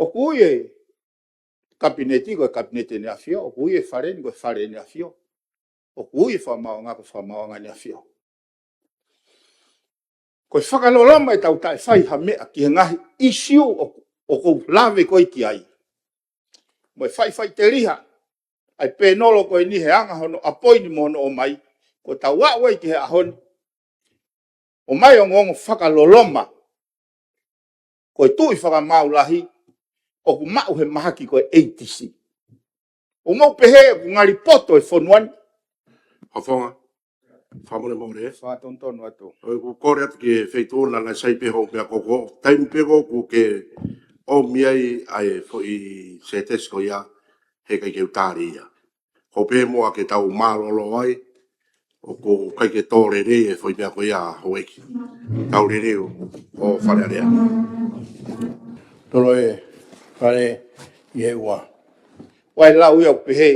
ʻOku ui e kapineti ko e kapineti ʻEne ʻAfio, ʻoku ui e fale ni ko e fale ʻEne ʻAfio, ʻoku ui e fakamaauʻanga ko e fakamaauʻanga ʻEne ʻAfio. Ko e fakaloloma ʻe tau taʻe fai ha meʻa ki he ngaahi ʻisiū ʻoku, ʻoku ou lave ko ē ki ai. Mo e faʻifaʻiteliha ʻa e pēnolo ko eni he anga hono ʻapoini mo hono ʻomai, ko e tau aʻu ai ki he ʻaho ni, ʻomai ongoongo fakaloloma, ko e tuʻi fakamaau lahi ʻoku maʻu he mahaki ko e ATC. ʻOku mou pehē ʻoku ngali poto e fonua ni? Fakafofonga. Fakamolemole. Fakatonutonu atu. ʻOku ou kole atu ki he feituʻu na, naʻe sai pē hoʻo meʻa ko ē. Taimi pē ko ē ʻoku ke ʻomi ai ʻa e foʻi sētesi ko ia, heʻikai ke u tali ia. Ko e pehē muʻa ke tau mālōlō ai, ʻoku ʻikai ke tō lelei e foʻi meʻa ko ia, Houʻeiki. Tau lelei ʻo, ʻo Fale Alea. Tolo e, fale ʻi he ua. Vahe lau ia ʻoku pehē,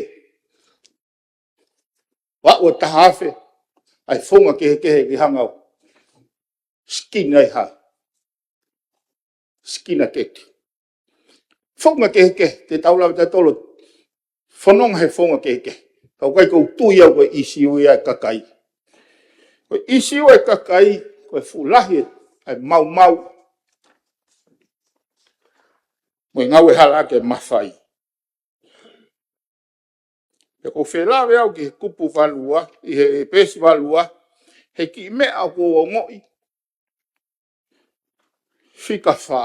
ʻoua ʻe taha afe ʻa e founga kehekehe ke hanga ʻo sikina ai ha, sikina keke. Founga kehekehe, te tau lave tautolu, fononga he founga kehekehe. Ka ʻoku ʻikai ke u tui au ko e ʻisiū ia ʻa e kakai. Ko e ʻisiū ʻa e kakai, ko e fuʻu lahi ʻa e maumau. mo e ngāue hala ʻaki e mafai. Pea ʻoku ou felāveʻi au ki he kupu valu ua, ʻi he peesi valu ua, he kiʻi meʻa ʻoku ou ongoʻi. Fika fā.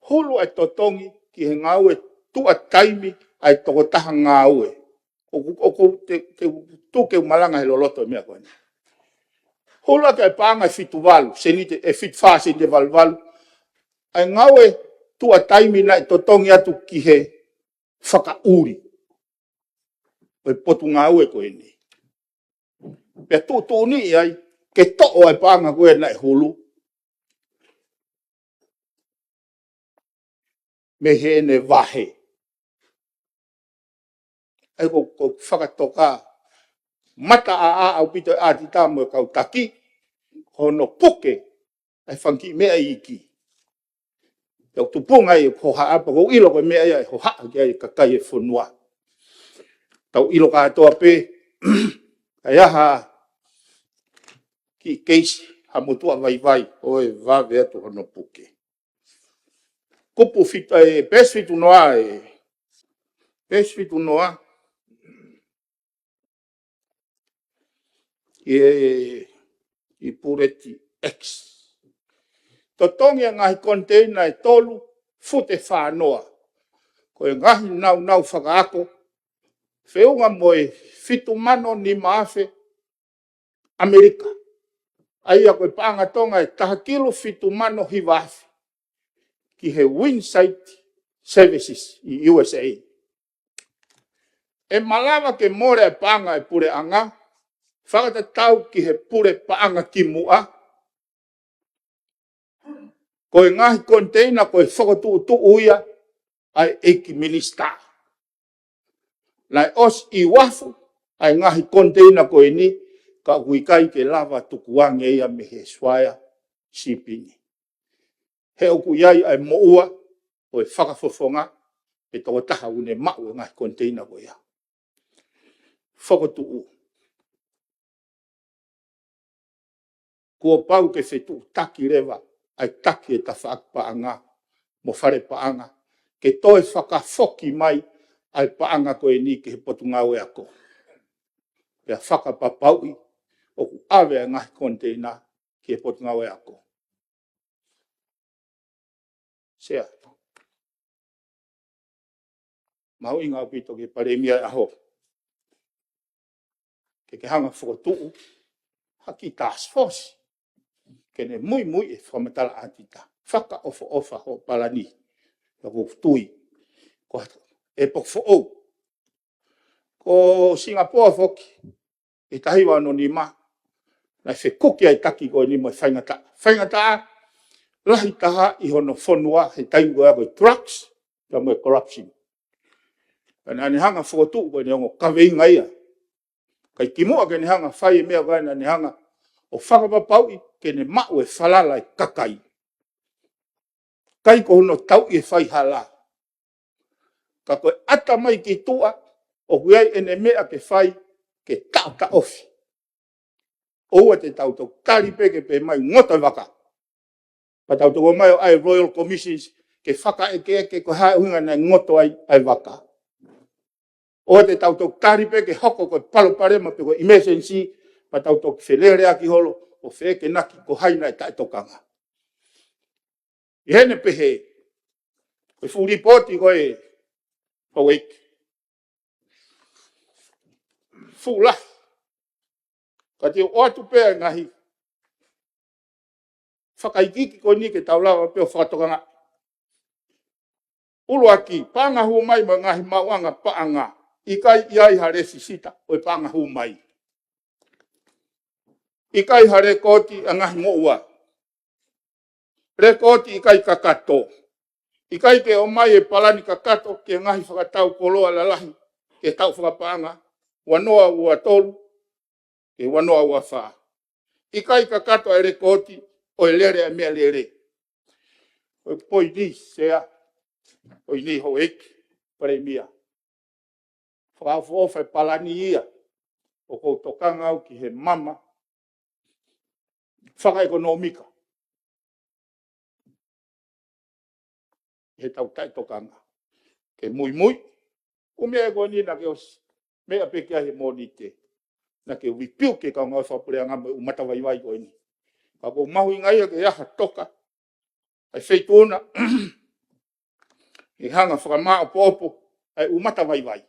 Hulu ʻa e totongi ki he ngāue tuʻa taimi ʻa e tokotaha ngāue. ʻOku, ʻoku te, te tuku ke u malanga he loloto e meʻa ko eni. Hulu ʻaki ʻa e paʻanga ʻe fitu valu, seniti, ʻe fitu fā seniti ʻe valu valu. ʻA e ngāue tuʻa taimi naʻe totongi atu ki he fakaʻuli ʻo e potungāue ko eni. Pea tuʻutuʻuni ai ke toʻo ʻa e paʻanga ko ē naʻe hulu mei heʻene vahe. ʻA ia ko, ko e fakatoka mataʻāʻā ʻaupito ʻa e ʻatita mo e kau taki, ko hono puke ʻa e fanga kiʻi meʻa iiki. Tau tupunga ai e hohaʻa, pea ʻoku ou ʻilo ko e meʻa ia ʻe hohaʻa ki ai e kakai e fonua. Tau ʻilo kātoa pē, ʻa ia ha kiʻi keisi, ha motuʻa vaivai, ʻo e vave atu hono puke. Kupu fitu, ʻe, peesi fitu noa, ʻe, peesi fitu noa, ʻi he, ʻi he puleti X. Totongi ʻa e ngaahi koniteina ʻe tolu fute fā noa. Ko e ngaahi naunau fakaako, feʻunga mo e fitu mano nima afe ʻAmelika. ʻA ia ko e paʻanga Tonga ʻe taha kilu fitu mano hiva afe ki he Wind Site Services ʻi U S A. ʻE malava ke mole ʻa e paʻanga ʻa e puleʻanga, fakatatau ki he pule paʻanga kimuʻa, ko e ngaahi koniteina ko e fokotuʻutuʻu ia ʻa e ʻEiki Minisitā. Naʻe ʻosi ʻi uafu ʻa e ngaahi koniteina ko eni, ka ʻoku ʻikai ke lava tukuange ia mei he Swire Shipping. He ʻoku ʻi ai ʻa e moʻua ʻo e fakafofonga ʻe tokotaha ʻoku ne maʻu e ngaahi koniteina ko ia. Fokotuʻu. Kuo pau ke fetuʻutaki leva ʻa e taki e tafaʻaki paʻanga mo fale paʻanga, ke toe fakafoki mai ʻa e paʻanga ko eni ki he potungāue ako. Pea fakapapauʻi ʻoku ʻave ʻa e ngaahi koniteina ki he potungāue ako. Sea. Mahuʻinga ʻaupito ki he Palēmia ʻo e ʻaho. Ke ke hanga fokotuʻu ha kiʻi task force ke ne muimui e fakamatala ʻatita. Fakaʻofoʻofa hoʻo palani. Ka ʻoku ou tui ko ha ʻepoki foʻou. Ko Singapore foki, ʻi he taha hiva ono nima, naʻe fekuki ai e taki ko eni mo e faingataʻa. Faingataʻa lahi taha ʻi hono fonua he taimi ko ia ko e drugs, pea mo e corruption. Pea naʻa ne hanga fokotuʻu ko eni ongo kaveinga ia. Kae kimuʻa ke ne hanga fai e meʻa ko ia naʻa ne hanga ʻo fakapapauʻi ke ne maʻu e falala e kakai. ʻIkai ko hono tauʻi e faihala. Ka ko e ʻata mai ki tuʻa, ʻoku ʻi ai ʻene meʻa ke fai ke taʻotaʻofi. ʻOua te tau toki tali pē ke pehē mai ngoto e vaka. Pea tau toki ō mai ʻo ʻai e Royal Commissions ke fakaʻekeʻeke ko e hā e ʻuhinga naʻe ngoto ai ʻa e vaka. ʻOua te tau toki tali pē ke hoko ko e palopalema pe ko e emergency, pea tau toki feleleʻaki holo ʻo feʻekenaki ko hai naʻe taʻetokanga. ʻI heʻene pehē, ko e fuʻu lipooti ko ē, Houʻeiki. Fuʻu lahi. Ka te u ʻoatu pē ʻa e ngaahi fakaikiiki ko eni ke tau lava pē ʻo fakatokangaʻi. ʻUluaki, paʻanga hū mai mo e ngaahi maʻuʻanga paʻanga. ʻIkai ʻi ai ha lēsisita ʻo e paʻanga hū mai. ʻIkai ha lekooti ʻa e ngaahi moʻua. Lekooti ʻikai kakato. ʻIkai ke ʻomai e palani kakato ki he ngaahi fakatau koloa lalahi ki he taʻu fakapaʻanga, ua noa ua tolu ki he ua noa ua fā. ʻIkai kakato e lekooti ʻo e lele ʻa e meʻalele. Ko e poini, Sea, poini Houʻeiki Palēmia. Fakaʻofoʻofa e palani ia, ʻoku ou tokanga au ki he mama fakaʻekonōmika. he tau taʻetokanga. Ke muimui, ʻū meʻa ko eni naʻa ke ʻosi meʻa pē ki ai he Mōnite. Naʻa ke rebuke ke kau ngāue fakapuleʻanga mo e ʻū matavaivai ko eni. Ka ʻoku mahuʻinga ia ke ʻi ai ha toka ʻa e feituʻu na, ʻe hanga fakamaʻopoʻopo ʻa e ʻū matavaivai.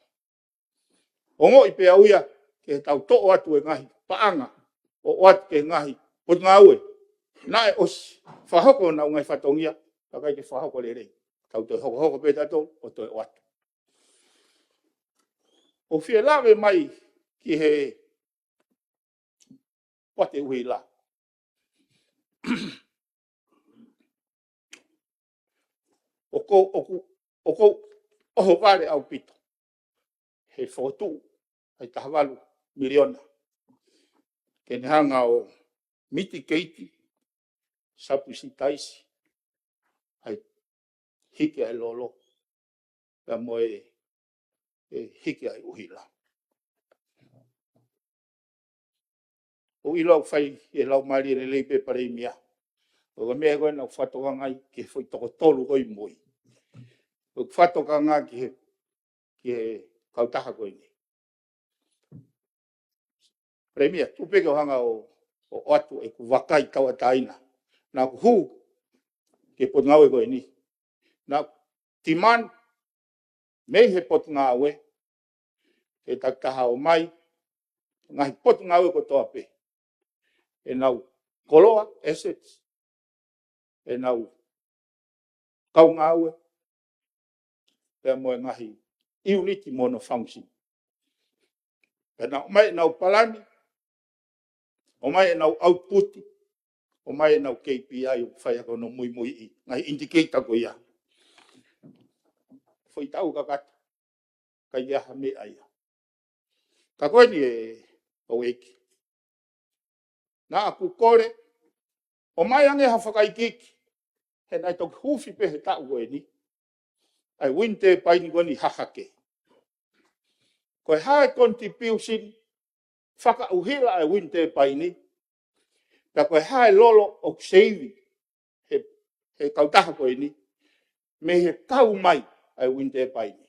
Ongoʻi pē au ia ke tau toʻo atu e ngaahi paʻanga ʻo ʻoatu ki he ngaahi potungāue naʻe ʻosi fakahoko honau ngaahi fatongia, ka ʻikai ke fakahoko lelei. Tau toe hokohoko pē tautolu ʻo toe ʻoatu. ʻOku fie lave mai ki he poate ʻuhila. ʻOku, ʻoku, ʻoku ʻohovale ʻaupito he fokotuʻu ʻa e taha valu miliona ke ne hanga ʻo mitigate, subsidize ʻa e hiki ʻa e lolo pea mo e, e hiki ʻa e ʻuhila. ʻOku ʻiloa ʻoku fai e laumālie lelei pē Palēmia. Ko e meʻa ko ē naʻa ku fakatokanga ai ki he foʻi toko tolu ko ē ʻi mui. ʻOku fakatokanga ki he, ki he kautaha ko eni. Palēmia, tuʻu pē ke u hanga ʻo, ʻo ʻoatu ʻeku vakai tauʻatāina naʻa ku hū ki he potungāue ko eni. Naʻa ku demand mei he potungāue ke takitaha ʻomai ngaahi potungāue kotoa pē ʻenau koloa, assets, ʻenau kau ngāue, pea mo e ngaahi unit mo hono function. Pea na ʻomai ʻenau palani, ʻomai ʻenau output, ʻomai ʻenau K P I ʻoku fai ʻaki hono muimuiʻi, ngaahi indicator ko ia. Foʻi taʻu kakato, ʻikai ke ʻi ai ha meʻa ia. Ka ko eni ʻe houʻeiki, naʻa ku kole ʻomai ange ha fakaikiiki, he naʻe toki huufi pē he taʻu ko eni ʻa e wind turbine ko eni hahake. Ko e hā e contribution fakaʻuhila ʻa e wind turbine, pea ko e hā e lolo ʻoku save he, he kautaha ko eni mei he kau mai ʻa e wind turbine.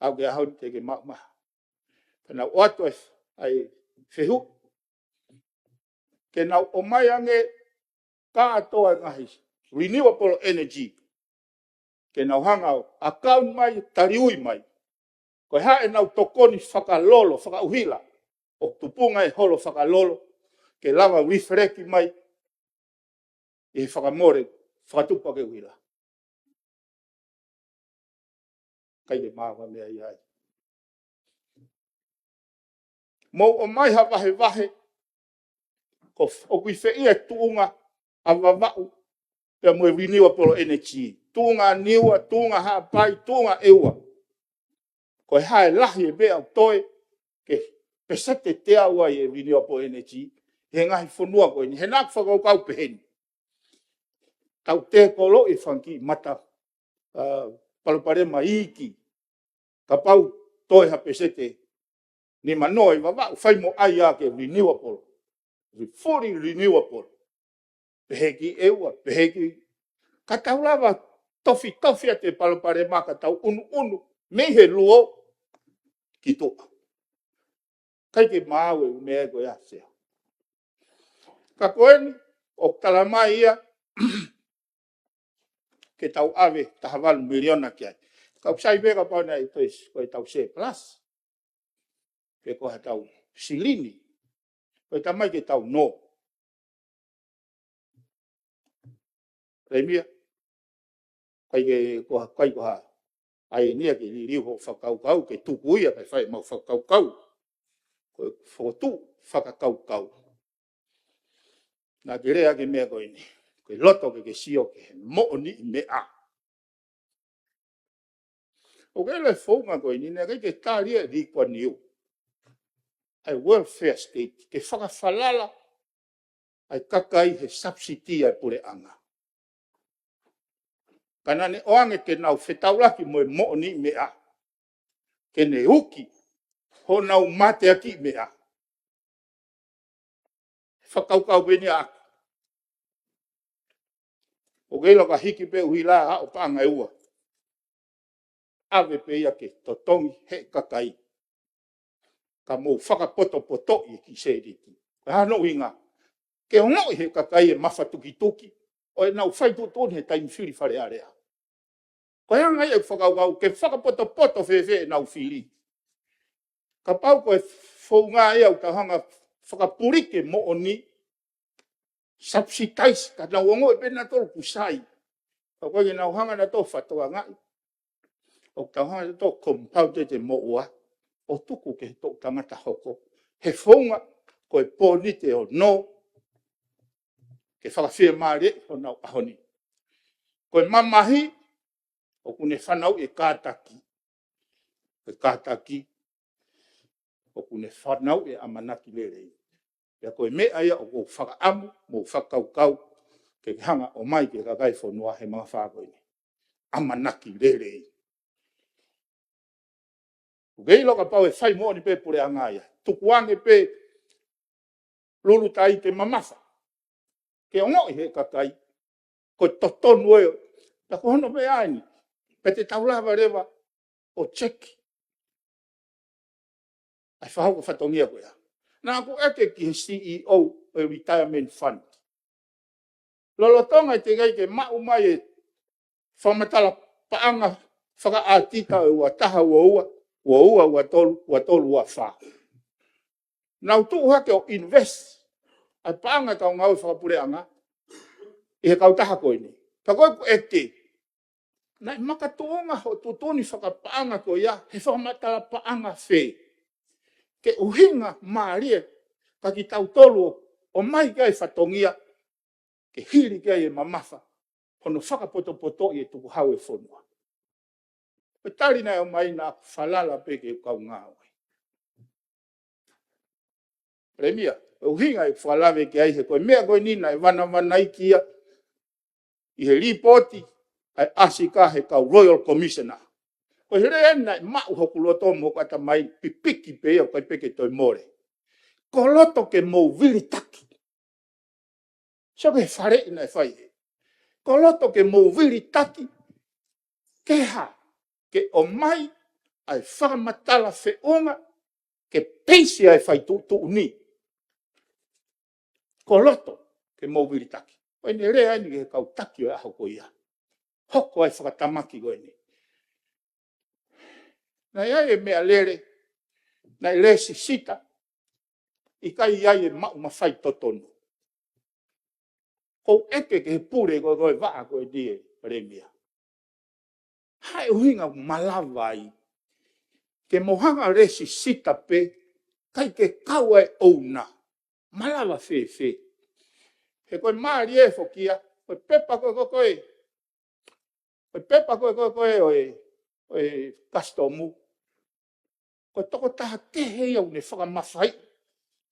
ʻAu ke ʻaho ni te ke maʻumaʻa. Pea naʻa ku ʻoatu ʻa e, ʻa e fehuʻi ke nau ʻomai ange kātoa e ngaahi renewable energy ke nau hanga ʻo account mai, taliui mai ko e hā ʻenau tokoni fakalolo, fakaʻuhila, ʻo tupunga e holo fakalolo ke lava reflect mai ʻi he fakamole fakatupu ʻa e ʻuhila. ʻIkai ke maʻu ha meʻa ia ai. Mou ʻomai ha vahevahe ko f-, ʻoku ʻi fē ia e tuʻunga ʻa Vavaʻu pea mo e renewable energy. Tuʻunga ʻa Niua, tuʻunga ʻa Haʻapai, tuʻunga ʻEua. Ko e hā e lahi e meʻa ʻoku toe ke peseti teau ai e renewable energy he ngaahi fonua ko eni. He naʻa ku fakakaukau pehē ni, tau tēkoloʻi e fanga kiʻi mata, ā, palopalema iiki. Kapau toe ha peseti nimanoa ʻi Vavaʻu, fai mo ʻai ia ke renewable, fully renewable. Pehē ki ʻEua, pehē ki, ka tau lava tofitofi atu e palopalema, ka tau ʻunuʻunu mei he luo ki tuʻa. ʻIkai ke maʻu e ʻū meʻa ko ia, Sea. Ka ko eni, ʻoku tala mai ia ke tau ʻave taha valu miliona ki ai. Ka ʻoku sai pē kapau naʻe toe, ko e tau surplus, pe ko ha tau silini, ko e talamai ke tau nō. Palēmia, ʻikai ke, ko ha, ʻikai ko ha ʻainia ke liliu hoʻo fakakaukau, ke tuku ia kae fai ʻemau fakakaukau. Ko e fokotuʻu fakakaukau. Naʻa ke lea ki he meʻa ko eni, ko e loto ke ke sio ki he moʻoniʻi meʻa. ʻOku ʻi ai e founga ko eni, naʻe ʻikai ke tali ʻe Lee Kuan Yew ʻa e welfare state, ke fakafalala ʻa e kakai he subsidy ʻa e puleʻanga. Ka naʻa ne ʻoange ke nau fetaulaki mo e moʻoniʻi meʻa, ke ne uki honau mateakiʻi meʻa. Fakakaukau pē eni ʻaʻaku. ʻOku ʻilo ka hiki pē ʻuhila ʻa ʻo paʻanga ʻe ua. ʻAve pē ia ke totongi he kakai. Ka mou fakapotopotoʻi e kiʻi sēniti. Ko e hā hono ʻuhinga? Ke ongoʻi he kakai e mafatukituki ʻo ʻenau fai tuʻutuʻuni he taimi fili Fale Alea. Ko e anga ia e fakakaukau ke fakapotopoto fēfē ʻenau fili. Kapau ko e founga ia ʻoku tau hanga fakapulike moʻoni, subsidize, ka nau ongoʻi pē nautolu ʻoku sai. Ka ko e ke nau hanga nautolu fatoangaʻi. ʻOku tau hanga nautolu compound e te moʻua, ʻo tuku ke he toʻu tangata hoko. He founga ko e pōnite ʻo nō, ke fakafiemālieʻi honau ʻaho ni. Ko e mamahi, ʻoku ne fanauʻi e kātaki. Ko e kātaki, ʻoku ne fanauʻi e ʻamanaki lelei. Pea ko e meʻa ia ʻoku ou fakaʻamu, mo fakakaukau, ke hanga ʻo ʻomai ki he kakai e fonua he magafaʻa ko eni. ʻAmanaki lelei. ʻOku ke ʻilo kapau ʻe fai moʻoni pē puleʻanga ia. Tukuange pē lulu tai te mamafa. Ke ongoʻi he kakai, ko e totonu ē, na ko hono meʻa eni, pea te tau lava leva ʻo check. ʻAi fahau ko fatongia ko ia. Naʻa ku ʻeke ki he C E O ʻo e retirement fund. Lolotonga e teʻeki ai ke maʻu mai e fakamatala paʻanga fakaʻātita ʻo e ua taha, ua ua, ua ua, ua tolu, ua tolu, ua fā. Nau tuʻu hake ʻo invest ʻa e paʻanga kau ngāue fakapuleʻanga ʻi he kautaha ko eni. Ka ko e ku ʻeke, naʻe makatuʻunga hoʻo tuʻutuʻuni fakapaʻanga ko ia he fakamatala paʻanga fē? Ke ʻuhinga mālie ka kitautolu ʻo ʻomai ki ai fatongia, ke hili ki ai e mamafa, hono fakapotopotoʻi e tukuhau e fonua. Ko e tali naʻe ʻomai naʻa ku falala pē ke kau ngāue. Palēmia, ʻuhinga e fakalave ki ai he ko e meʻa ko eni naʻe vanavanaiki ia ʻi he līpooti ʻa e ʻasi ka he kau Royal Commissioner. Ko e hele eni naʻe maʻu hoku loto mo hoku ʻatamai, pipiki pē ia ʻo kai pē ke toe mole. Ko loto ke mou vilitaki. Sio ki he faleʻi naʻe fai he. Ko loto ke mou vilitaki. Ke hā? Ke ʻomai ʻa e fakamatala feʻunga ke peisi ʻa e fai tuʻutuʻuni. Ko loto ke mou vilitaki. Ko eni lea eni ki he kau taki ʻo e ʻaho ko ia. Hoko ai fakatamaki ko eni. Naʻe ʻi ai e meʻalele, naʻe lēsisita, ʻikai ʻi ai e maʻu mafai totonu. Ko u ʻeke ki he pule ko, ko e vaʻa ko eni ē, Palēmia. Hā e ʻuhinga ʻoku malava ai ke mou hanga lēsisita pē, ʻikai ke kau ai e ʻouna. Malava fēfē? He ko e mālie foki ia, ko e pepa ko, ko, ko e, ko e pepa ko, ko, ko e, ʻo e, ʻo e kasitomu. Ko e tokotaha kehe ia ʻoku ne fakamafaiʻi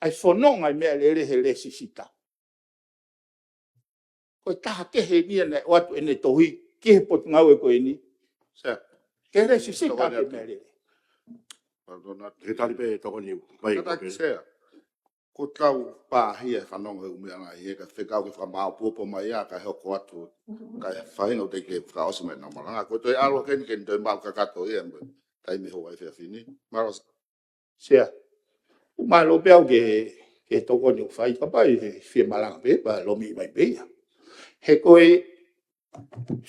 ʻa e fononga e meʻalele he lēsisita. Ko e taha kehe eni ia naʻe ʻoatu ʻene tohi ki he potungāue ko eni. Sea. Ke lēsisita Tokoni atu. Meʻalele. Pardon, ke tali pē Tokoni mai. Kātaki, Sea. Ko tau pāhia e fanongo he ʻumeʻanga ʻi he ka fekau ke fakamāopoopo mai ia, ka hoko atu, ka e fahinga ʻoku teʻeki ke fakaʻosi mai ʻenau malanga. Ko e toe ʻalu hake eni ke ne toe maʻu kakato ia, mo e taimi hou ai fea fini. Mālō. Sea. Mālō pē au ke, ke Tokoni ʻoku fai, kapai he fie malanga pē, pea lomi mai pē ia. He ko e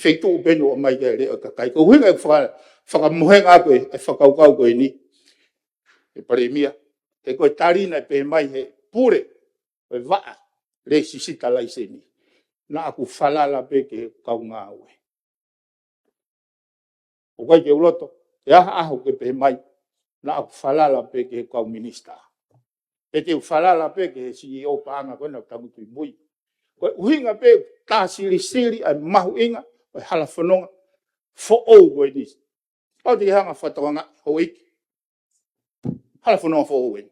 feituʻu pē eni ʻoku ʻomai ki ai e leʻo e kakai. Ko e ʻuhinga e faka-, fakamohenga ko e, e fakakaukau ko eni, e Palēmia. He ko e tali naʻe pehē mai he pule ʻo e vaʻa lēsisita laiseni. Naʻa ku falala pē ki he kau ngāue. ʻOku ʻikai ke u loto, ʻe aha ʻaho ke pehē mai, naʻa ku falala pē ki he kau minisitā. Pe te u falala pē ki he C E O paʻanga ko ena ʻoku tangutu ʻi mui. Ko e ʻuhinga pē tā silisili ʻa e mahuʻinga ʻo e hala fononga foʻou ko eni. Pau te ke hanga fatoanga houʻeiki. Hala fononga foʻou eni.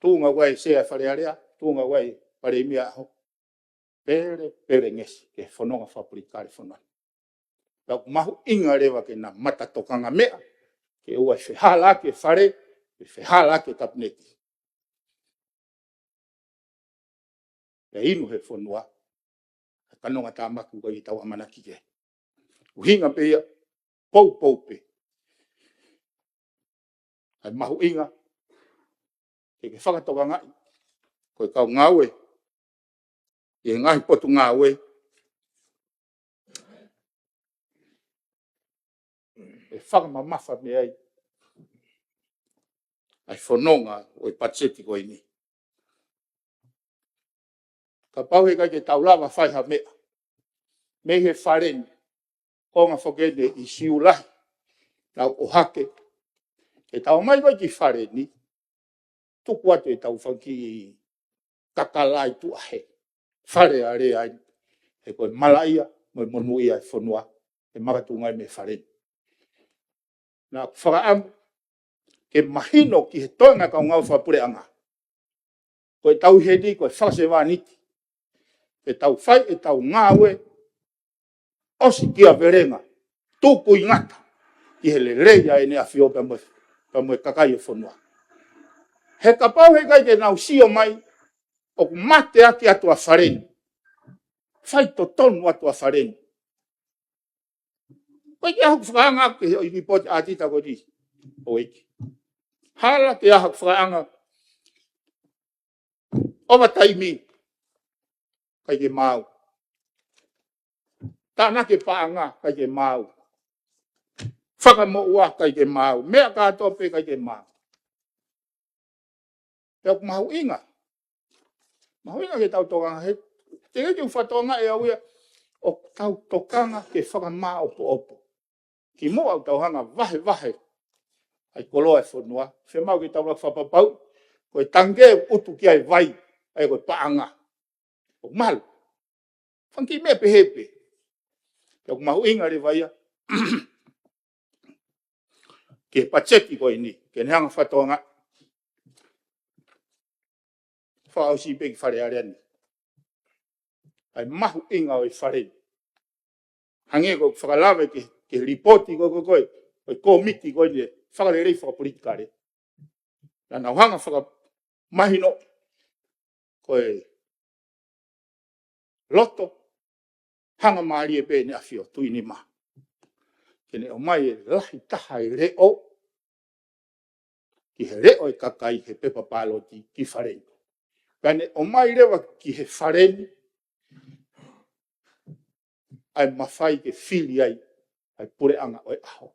Tuʻunga ʻoku ʻi ai e Sea e Fale Alea, tuʻunga ʻoku ʻi ai e Palēmia ʻaho. Pele, pele ngesi, ke fononga fakapolitikale fononga. Pea ʻoku mahuʻinga leva ke na mata tokanga meʻa, ke ʻoua ʻe fehālaaki e fale, ʻe fehālaaki e kapineti. Pea inu he fonua, ʻa e fanongo tāmaki ko ē ʻi heʻetau ʻamanaki ki ai. ʻUhinga pē ia, poupou pē. ʻA e mahuʻinga ke ke fakatokangaʻi ko e kau ngāue ʻi he ngaahi potungāue, ʻe fakamamafa mei ai ʻa e fononga ʻo e patiseti ko eni. Kapau heʻikai ke tau lava fai ha meʻa mei he fale ni, ko e ngaahi foki eni ʻi Siulai, nau ʻohake, ʻe tau ō mai ko ē ki fale ni, tuku atu ʻetau fanga kiʻi kakala ʻi tuʻa he Fale Alea ai, he ko e malaʻia mo e monūʻia e fonua ʻe makatuʻunga ai mei he fale ni. Naʻa ku fakaʻamu ke mahino ki he toenga kau ngāue fakapuleʻanga, ko ʻetau ʻi heni ko e fakasevāniti, ke tau fai ʻetau ngāue ʻosikiavelenga, tukuingata ki he lelei ʻa ʻEne ʻAfio pea mo e, pea mo e kakai e fonua. He kapau heʻikai ke nau sio mai ʻoku mateaki atu ʻa fale ni, faitotonu atu ʻa fale ni. Ko e ʻikai ke ʻi ai haʻaku fakaanga ki he ʻikai pote ʻa tita ko eni ʻo ʻEiki. Hala ke ʻi ai haʻaku fakaanga, ʻovataimi, ʻikai ke maau. Tānaki paʻanga, ʻikai ke maau. Fakamoʻua, ʻikai ke maau. Meʻa kātoa pē, ʻikai ke maau. Pea ʻoku mahuʻinga, mahuʻinga ke tau tokanga he, te ke ke fakatokangaʻi ʻe au ia, ʻoku tau tokanga ke fakamāʻopoʻopo. Kimuʻa ʻoku tau hanga vahevahe ʻa e koloa e fonua, fiemaʻu ke tau laka fakapapauʻi ko e tangikē ʻoku ʻutu ki ai e vai, ʻa ia ko e paʻanga, ʻoku malu. Fanga kiʻi meʻa pehē pē. Pea ʻoku mahuʻinga leva ia ki he patiseti ko eni, ke ne hanga fakatokangaʻi, fakaʻosi pē ki Fale Alea ni, ʻa e mahuʻinga ʻo e fale ni. Hangē ko e fakalave ki he, ki he līpooti ko ē, ko ē, ko ē, ko e kōmiti ko eni fakalelei fakapolitikale. Naʻa nau hanga fakamahino ko e loto hangamālie pē ʻEne ʻAfio, Tuʻi Nima, ke ne ʻomai e lahi taha e leʻo ki he leʻo e kakai he pepa pāloti ki fale ni. Pea ne ʻomai leva ki he fale ni ʻa e mafai ke fili ai ʻa e puleʻanga ʻo e ʻaho.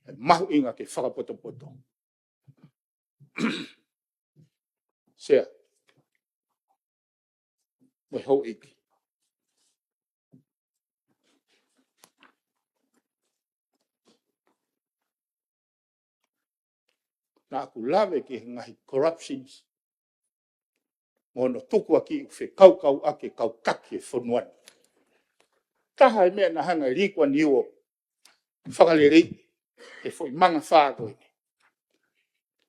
ʻE mahuʻinga ke fakapotopoto. Sea mo e houʻeiki, naʻa ku lave ki he ngaahi corruptions mo hono tukuakiʻi ʻoku fekaukauʻaki e kau taki e fonua ni. Taha e meʻa naʻe hanga ʻe Lī Kuan Iu ʻo fakalelei e foʻi manga fā ko eni.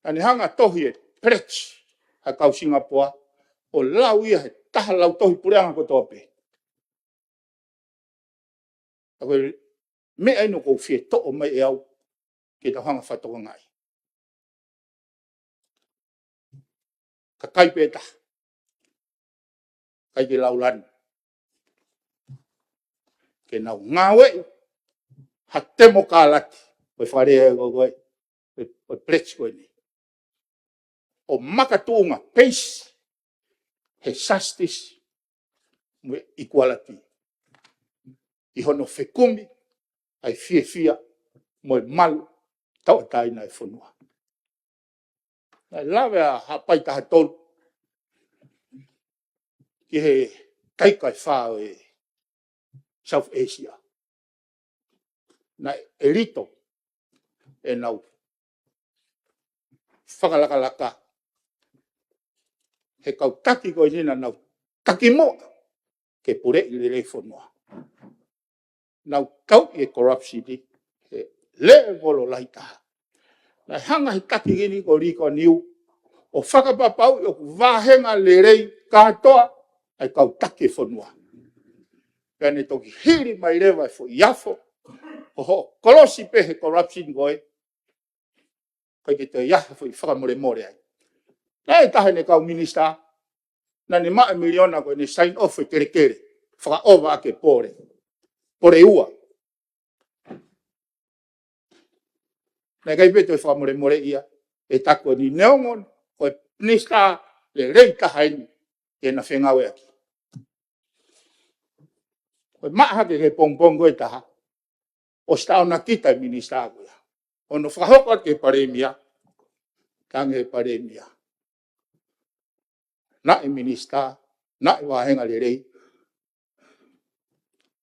Naʻa ne hanga tohi e pledge ʻa e kau Singapoa ʻo lau ia he taha lautohi puleʻanga kotoa pē. ʻA ko e meʻa eni ʻoku ou fie toʻo mai ʻe au ke tau hanga fakatokangaʻi. Kakai pē taha, kakai ke laulani, ke nau ngāueʻi ha temokalati, ko e fakalea ko ē, ko e, ko e pledge ko eni, ʻo makatuʻunga, base he justice mo e equality ʻi hono fekumi ʻa e fiefia mo e malu tauʻatāina e fonua. Naʻe lave ʻa Haʻapai Taha Tolu ki he taika ʻe fā ʻo e South Asia. Naʻe ʻelito ʻenau fakalakalaka he kau taki ko eni naʻa nau taki muʻa ke puleʻi lelei fonua. Nau tauʻi e corruption he lēvolo lahi taha. Naʻe hanga he taki ko eni ko Lī Kuan Iu ʻo fakapapauʻi ʻoku vāhenga lelei kātoa ʻa e kau taki e fonua. Pea ne toki hili mai leva e foʻi afo, ko hoʻo kolosi pē he corruption ko ē, ʻikai ke toe ʻi ai ha foʻi fakamolemole ai. Naʻe taha ʻene kau minisitā naʻa ne maʻu e miliona ko ē ne sign off e kelekele, fakaʻova ʻaki e pole. Pole ua. Naʻe ʻikai pē toe fakamolemoleʻi ia ʻe taku eni, neongo ko e minisitā lelei taha eni ke na fengāueʻaki. Ko e maʻa hake ki he pongipongi ko ē ʻe taha, ʻosi taʻona kita e minisitā ko ia. ʻO ne fakahoko atu ki he palēmia, tangi he palēmia. Naʻe minisitā, naʻe vāhenga lelei,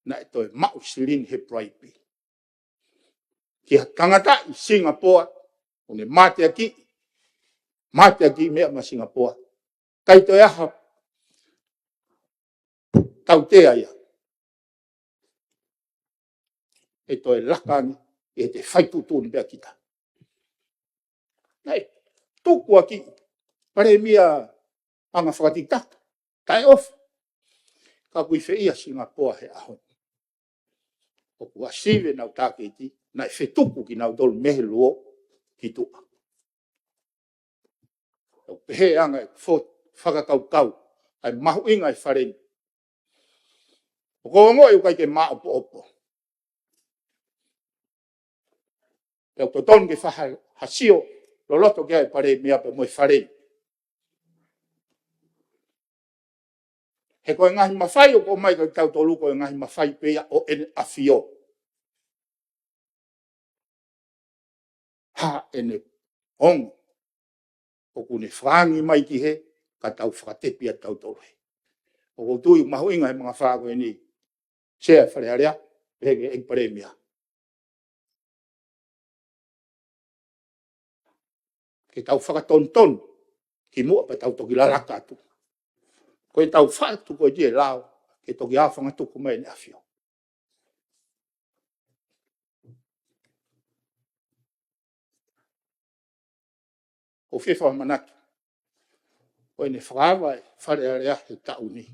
naʻe toe maʻu silini he bribe. Ki ha tangata ʻi Singapoa, ʻo ne mateaki, mateaki meʻa mei Singapoa. ʻIkai toe ʻi ai ha tautea ia ʻe toe laka ange, ʻe te fai tuʻutuʻuni pē ʻa kita. Naʻe tuku ʻa e kiʻi palēmia anga fakatikitaki, taʻeʻofa. Ka ʻoku ʻi fē ia Singapoa he ʻaho ni? ʻOku ʻasi ʻenau tāketi, naʻe fetuku kinautolu mei he luo ki tuʻa. ʻOku pehē ʻa e anga e fo-, fakakaukau, ʻa e mahuʻinga e fale ni. ʻOku ou ongoʻi ʻoku ʻikai ke maʻopoʻopo. Pea ʻoku totonu ke fai ha, ha sio loloto ki ai e palēmia pea mo e fale ni. He ko e ngaahi mafai ʻoku ʻomai kiate kitautolu ko e ngaahi mafai pē ia ʻo ʻEne ʻAfio. Hā ʻene ongo ʻoku ne fakaangi mai ki hē, ka tau fakatepi ʻa tautolu hē. ʻOku ou tui ʻoku mahuʻinga he mangafā ko eni, Sea Fale Alea, pehē ki he ʻEiki Palēmia, ke tau fakatonutonu kimuʻa pea tau toki lalaka atu. Ko ʻetau fatu ko ē ʻi he lao, ke toki ʻā fangatuku mai ʻEne ʻAfio. ʻOku ou fie fakamanatu, ko ʻene fakaava e Fale Alea he taʻu ni,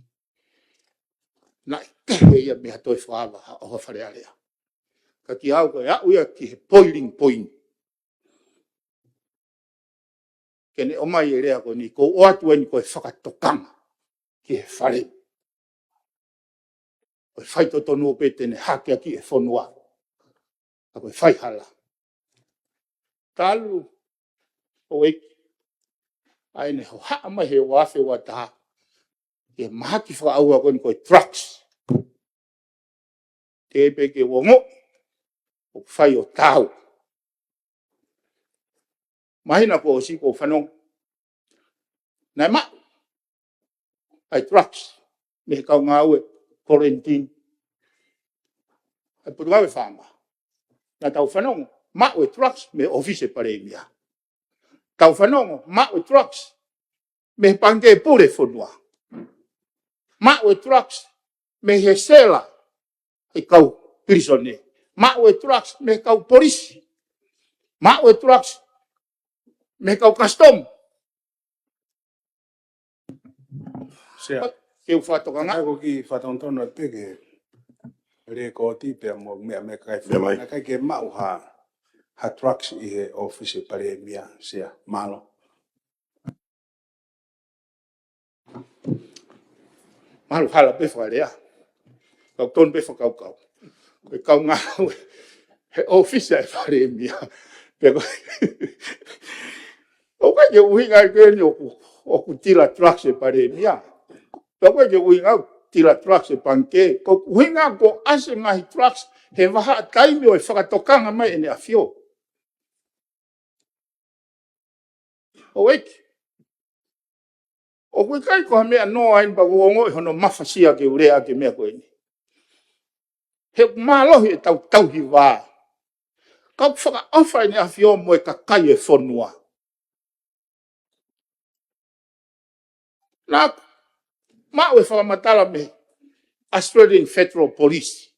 naʻe kehe ia mei ha toe fakaava ha ʻofa Fale Alea. Ka kiate au ko e aʻu ia ki he boiling point, ke ne ʻomai e lea ko eni, ʻoku ou ʻoatu eni ko e fakatokanga ki he fale. Ko e faitotonu pē te ne hakeakiʻi e fonua. Ka ko e faihala. Talu ʻo e, ʻa ʻene hohaʻa mai he ua afe ua taha, ki he mahaki fakaʻauha ko eni ko e drugs. Teʻeki pē ke u ongoʻi ʻoku fai ʻo taau. Māhina kuo ʻosi ʻoku ou fanongo, naʻe maʻu ʻa e drugs mei he kau ngāue quarantine ʻa e Potungāue Farmers. Naʻa tau fanongo, maʻu e drugs mei he ʻōfisi e Palēmia. Tau fanongo, maʻu e drugs mei he Pangikē Pule Fonua. Maʻu e drugs mei he sela ʻa e kau pilīsone. Maʻu e drugs mei he kau polisi. Maʻu e drugs mei he kau customs. Sea. Ke u fakatokanga. Ka ko e kiʻi fakatonutonu atu pē ke lēkooti pea mo e meʻa mei he kakai. Meʻa mai. Naʻe ʻikai ke maʻu ha, ha drugs ʻi he ʻōfisi Palēmia, Sea. Mālō. Mālō hala pē fakalea. Kau tonu pē fakakaukau. Ko e kau ngāue he ʻōfisi ʻa e Palēmia. Pea ko e, ʻoku ʻikai ke ʻuhinga ia ko eni ʻoku, ʻoku tila drugs e Palēmia. Pea ʻoku ʻikai ke ʻuhinga ʻoku tila drugs e Pangikē. Ko e ʻuhinga kuo ʻasi e ngaahi drugs he vahaʻa taimi ʻo e fakatokanga mai ʻEne ʻAfio. ʻOku ʻikai, ʻoku ʻikai ko ha meʻa noa eni pea ʻoku ou ongoʻi hono mafasia ke u lea ki he meʻa ko eni. He ʻoku mālohi ʻetau tauhi vā. Ka ʻoku fakaʻofa ʻEne ʻAfio mo e kakai e fonua. Naʻa ku maʻu e fakamatala mei he Australian Federal Police.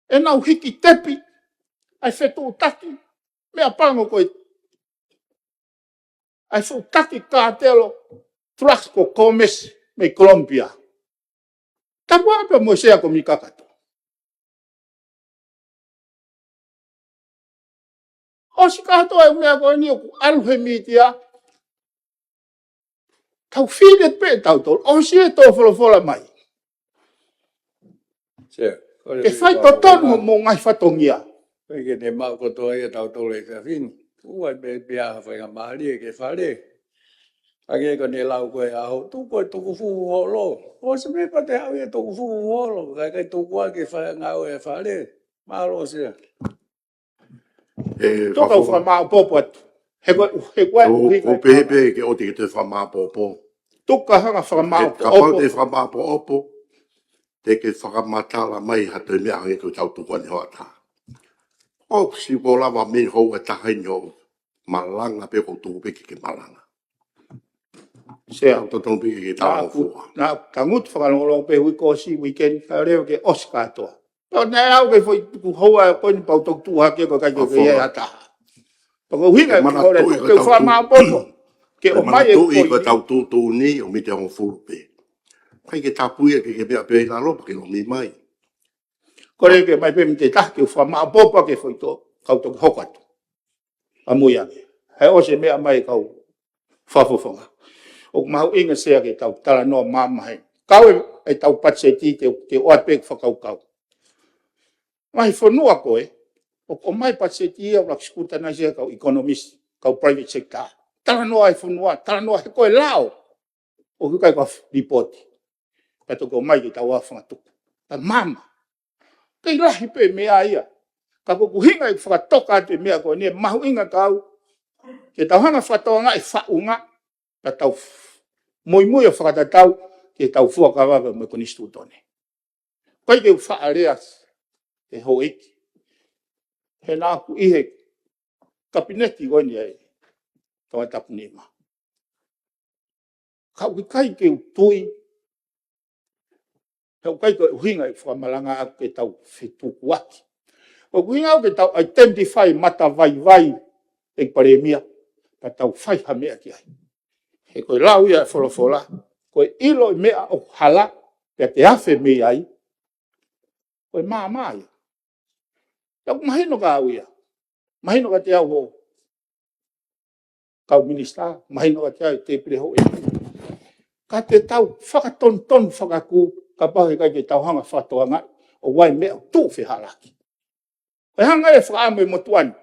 ʻEnau hiki tepi ʻa e fetuʻutaki, meʻapango ko e, ʻa e fetuʻutaki kātelo drugs ko Gomez mei Colombia. Tapu ange pē mo e Sea ko Mika Kato. ʻOsi kātoa e meʻa ko eni ʻoku ʻalu he mītia. Tau fili pē tautolu. ʻOsi e tō folofola mai. Ke fai totonu mo ngaahi fatongia. Pea ke ne maʻu kotoa ia tautolu e efiafi ni. Ua pe pia ha faingamālie ke fale. Ange ko ne lau ko e aho, tuku ko e tuku fuhu holo. ʻOsi me pate au ia tuku fuhu holo. Kai kai tuku ake fai ngāue e fale. Mālō Sea. Tuku au fakamāʻopoʻopo atu. He ko, he ko, ko pehē pē ke ʻoua te ke toe fakamāʻopoʻopo. Tuku ka hanga fakamāʻopoʻopo. Kapau te fakamāʻopoʻopo, te ke fakamatala mai ha toe meʻa ange ko tau tuku ane hoʻatā. ʻOsi ko lava mei hoʻo taha ni hoʻo malanga pē ko tuku pē ke ke malanga. Sea. Tau totonu pē ke ke tau fua. Naʻa ku tangutu fakalongolongo pē uike ʻosi, uike ni ka leo ke ʻosi kātoa. Pea naʻe au ke foʻi tuku houa ko eni pau toki tuʻu hake ko kai ke ke ia ʻa taha. Pea ko hinga ke mana ore tuʻi ko ke tau fakamāʻopoʻopo. Ke ʻomai e tuʻi ko tau tuʻutuʻuni ʻo mite hongofulu pē. Kai ke tapu ia ke ke meʻa pē ʻi lalo pea ke lomi mai. Ko leo ke mai pē mite taha ke fakamāʻopoʻopo ke foʻi to kau toki hoko atu. ʻAmui ange. He ʻosi e meʻa mai kau fakafofonga. ʻOku mahuʻinga Sea ke tau talanoa māmā he. Kau e, e tau patiseti te, te ʻoatu pē fakakaukau. Mai fonua ko ē, ʻoku ʻomai patiseti ia ʻo laki sikuta nai Sea kau economist, kau private sector. Talanoa e fonua, talanoa he ko e lao. ʻOku kai kau lipoti. Ka toki ʻomai ke tau ʻa fangatuku. Ka māmā. Kei lahi pē meʻa ia. Ka ko ʻeku hinga ʻeku fakatoka atu e meʻa ko eni mahuʻinga kau. Ke tau hanga fakatokangaʻi e faʻunga. Ka tau muimui ʻo fakatatau ke tau fuakava mo e konisitūtone. Kai ke u faʻa lea e houʻeiki. He naʻa ku ʻi he kapineti ko eni ʻa e Tongatapu nima. Ka ʻoku ʻikai ke u tui, he ʻoku ʻikai ko e ʻuhinga e fakamalanga ʻaku ke tau fetukuaki. ʻOku ʻuhinga au ke tau identify matavaivai e palēmia, ka tau fai ha meʻa ki ai. He ko e lau ia e folofola, ko e ʻilo e meʻa ʻoku hala, pea te afe mei ai, ko e māmā ia. Pea ʻoku mahino kia au ia. Mahino kiate au hoʻo kau minisitā, mahino kiate au e tēpile houʻeiki. Ka te tau fakatonutonu fakakū, kapau he ʻikai ke tau hanga fakatokangaʻi, ʻoku ʻi ai e meʻa ʻoku tuʻu fehālaaki. Ko e hanga e fakaʻamu e motuʻa ni.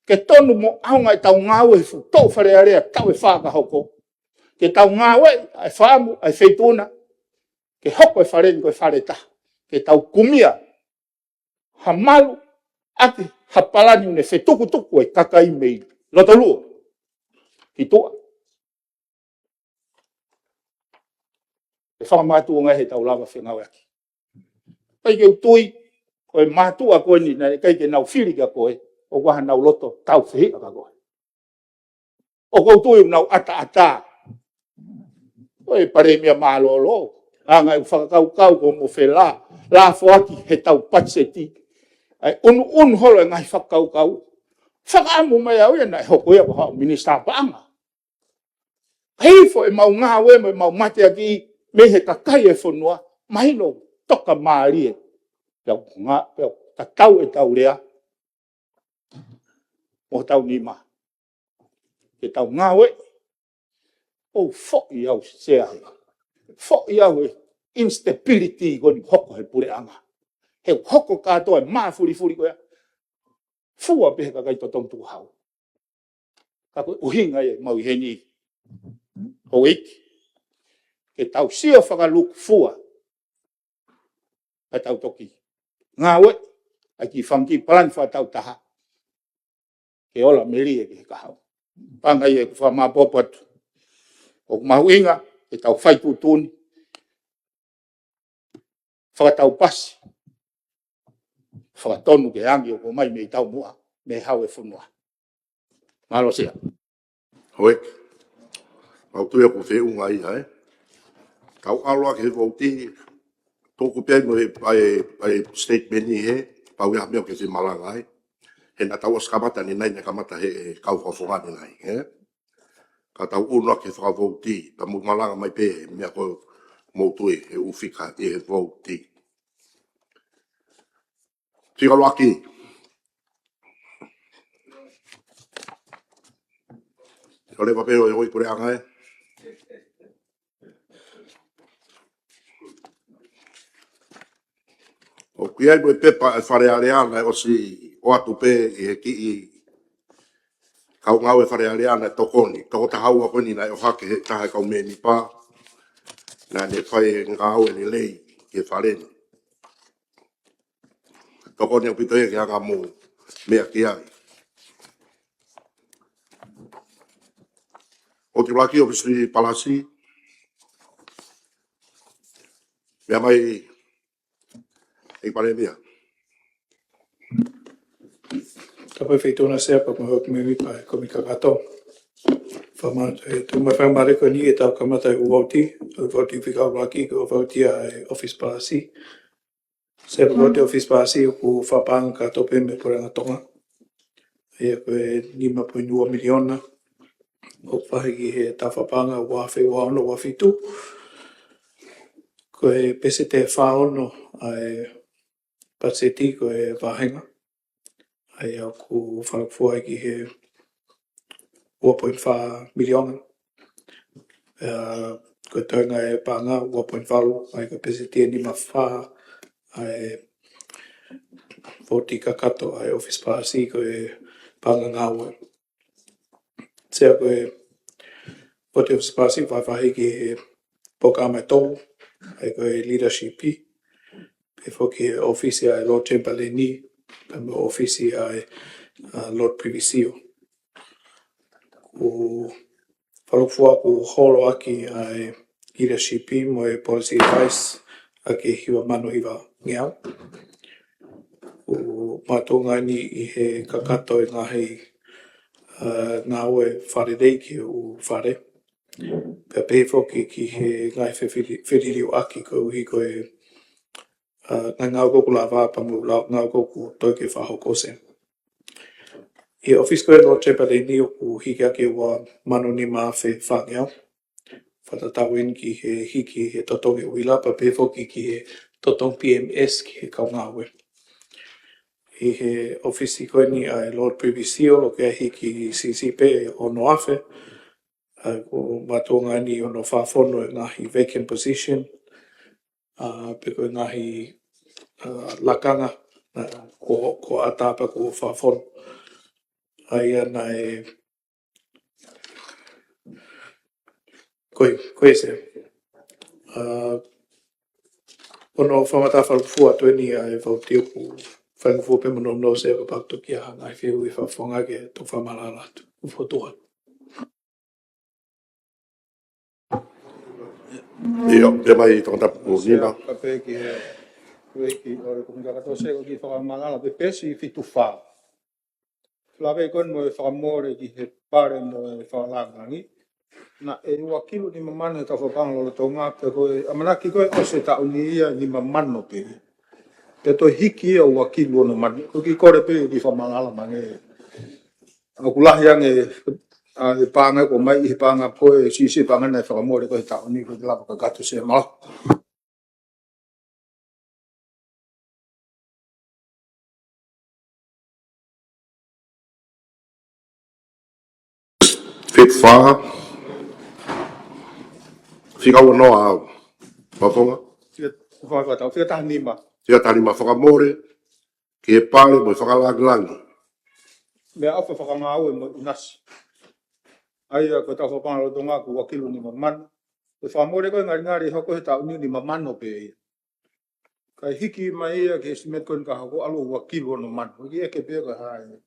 Ke tonu mo ʻaonga e tau ngāue he fuʻu toʻu Fale Alea taʻu ʻe fā ka hoko. Ke tau ngāue ʻa e fakaʻamu ʻa e feituʻu na. Ke hoko e fale ni ko e fale taha. Ke tau kumia ha malu ʻaki ha palani ʻoku ne fetukutuku e kakai mei Lotoluo ki tuʻa. ʻE fakamātuʻa ngai he tau lava fengāueʻaki. ʻIkai ke u tui, ko e mātuʻa ko eni naʻe ʻikai ke nau fili kia koe, ʻoku ʻi ai hanau loto tau fehiʻa kia koe. ʻOku ou tui ʻoku nau ʻataʻatā. Ko e palēmia mālōlō, anga e fakakaukau ko mo felā, lā foaki he tau patiseti. ʻAi ʻunuʻunu holo e ngaahi fakakaukau. Fakaʻamu mai au ia naʻe hoko ia ko haʻu minisitā paʻanga. Hifo e mau ngāue mo e mau mateaki mei he kakai e fonua, mahino toka mālie. Pea ngā, pea tatau e tau lea, mo tau nima. Ke tau ngāue, ʻoku foʻi au Sea he. Foʻi au he instability ko eni hoko he puleʻanga. He hoko kātoa e māfulifuli ko ia. Fua pē he kakai totonu tukuhau. Ka ko e ʻuhinga ia mau ʻi heni houʻeiki. Ke tau sio fakalūkufua. Ka tau toki ngāue, ʻai ki fanga kiʻi palani fakatautaha. Ke ola melie ki he kahaʻu. Panga ia ʻeku fakamāʻopoʻopo atu. ʻOku mahuʻinga, ke tau fai tuʻutuʻuni. Fakataupasi. Fakatonu ke angi ʻoku ʻomai mei taumuʻa, mei hau e fonua. Mālō Sea. Hoi. Mau tui ʻoku feʻunga ia, ē. Kau ʻalu ake he vouti, tuku pē mo e, ʻai, ʻai statement ni he, pau ia meʻa ke femalanga ai. He naʻa tau ʻosi kamata ni nai, naʻe kamata he, he kau fakafofonga ni nai, ē. Ka tau ʻunu ake he fakavouti, ka mou malanga mai pē, meʻa ko mou tui, he ʻū fika ʻi he vouti. Fika loaki. Fika leva pē ʻo e hoi puleʻanga ē. ʻOku ʻI ai mo e pepa ʻa e Fale Alea naʻe ʻosi ʻoatu pē ʻe he kiʻi kau ngāue Fale Alea naʻe tokoni. Toko taha ua ko eni naʻe ʻohake ʻe he taha e kau mēmipa naʻa ne fai e ngāue lelei ki he fale ni. Tokoni ʻaupito ia ke anga mo meʻa ki ai. ʻOku ʻuluaki ʻōfisi palasi. Meʻa mai ʻEiki Palēmia. Tapu mo e Feituʻu na Sea pea mo e houʻeiki mēmipa ʻo e Kōmiti Kakato. Fakamālō, ʻe tuku mai e faingamālie ko eni ke tau kamata e vouti, ʻa e vouti fika ʻuluaki ko e vouti ʻa e ʻōfisi palasi. Sea, ko e vouti ʻōfisi palasi ʻoku fakapaʻanga kakato pē mei he Puleʻanga Tonga. ʻA ia ko e nima poini ua miliona. ʻOku vahe ki he taʻu fakapaʻanga ua afe ua ono ua fitu. Ko e peseti ʻe fā ono ʻa e patiseti ko e vāhenga. ʻA ia ʻoku fakafua ki he ua poini fā miliona. ʻA, ko e toenga e paʻanga ua poini valu, ʻa ia ko e peseti ʻe nima fā ʻa e vouti kakato ʻa e ʻōfisi palasi ko e paʻanga ngāue. Sea, ko e vouti ʻōfisi palasi vahevahe ki he polokalama ʻe tolu, ʻa ia ko e leadership, pea foki he ʻōfisi ʻa e Lord Chamberlain, pea mo e ʻōfisi ʻa e, ʻa, Lord Privy Seal. ʻOku fakafua ʻoku holo ʻaki ʻa e leadership mo e policy advice ʻaki e hiva mano hiva ngeau. ʻOku makatuʻunga eni ʻi he kakato e ngaahi, ʻa, ngāue fakalelei ki he ʻū fale. Pea pehē foki ki he ngaahi fefili-, feliliuaki koeʻuhi ko e, ʻa, ngaahi ngāue ko ē ʻoku lava pea mo e ngāue ko ē ʻoku toe ke fakahoko, Sea. ʻI he ʻōfisi ko ē Lord Chamberlain ʻoku hiki ʻaki ua mano nima afe fāngeau. Fakatatau eni ki he hiki he totongi uila pea pehē foki ki he totongi P M S ki he kau ngāue. ʻI he ʻōfisi ko eni ʻa e Lord Privy Seal ʻoku hiki siʻisiʻi pē ono afe. ʻA, ʻoku makatuʻunga eni hono fakafono e ngaahi vacant position, ʻa, pe ko e ngaahi, ʻa, lakanga, ʻa, ko, ko ata pea ko fakafono. ʻA ia naʻe, ko e, ko e Sea. ʻA, hono fakamatala fakafua atu eni ʻa e vouti ʻoku faingofua pē mo nounou, Sea, kapau ʻoku ʻi ai ha ngaahi fehuʻi fakafofonga ke tau fakamaʻalaʻala atu. ʻOku fokotuʻu atu. ʻIo, meʻa mai Tongatapu nima. Kae pehē ki he, ki he, ʻo e Kōmiti Kakato, Sea, ko e kiʻi fakamaʻalaʻala pē, peesi fitu fā. Lave ko ē mo e fakamole ki he pale mo e fakalāngilangi. Naʻe ua kilu nima mano he taʻu fakapaʻanga lolotonga, pea ko e ʻamanaki ko ē ʻosi e taʻu ni ia nima mano pē. Pea toe hiki ia ua kilu ono mano. Ko e kiʻi kole pē kiʻi fakamaʻalaʻala ange. ʻOku lahi ange ʻa e paʻanga ko ē ʻoku ʻomai ʻi he paʻanga ko ē, siʻisiʻi paʻanga naʻe fakamole ko ē he taʻu ni, ko e lava kakato, Sea, mālō. Fitu fā. Fika ua noa au. Fakafofonga. Fika, fika, fika, fika taha nima. Fika taha nima, fakamole ki he pale mo e fakalāngilangi. Meʻaʻofa fakangāue mo e ʻinasi. ʻA ia ko e taʻu fakapaʻanga lolotonga ʻoku ua kilu nima mano. Ko e fakamole ko ē ngalingali hoko he taʻu ni nima mano pē ia. Kae hiki mai ia ki he estimate ko eni ka hoko ʻalu ua kilu ono mano. Ko e kiʻi ʻeke pē ko e hā e,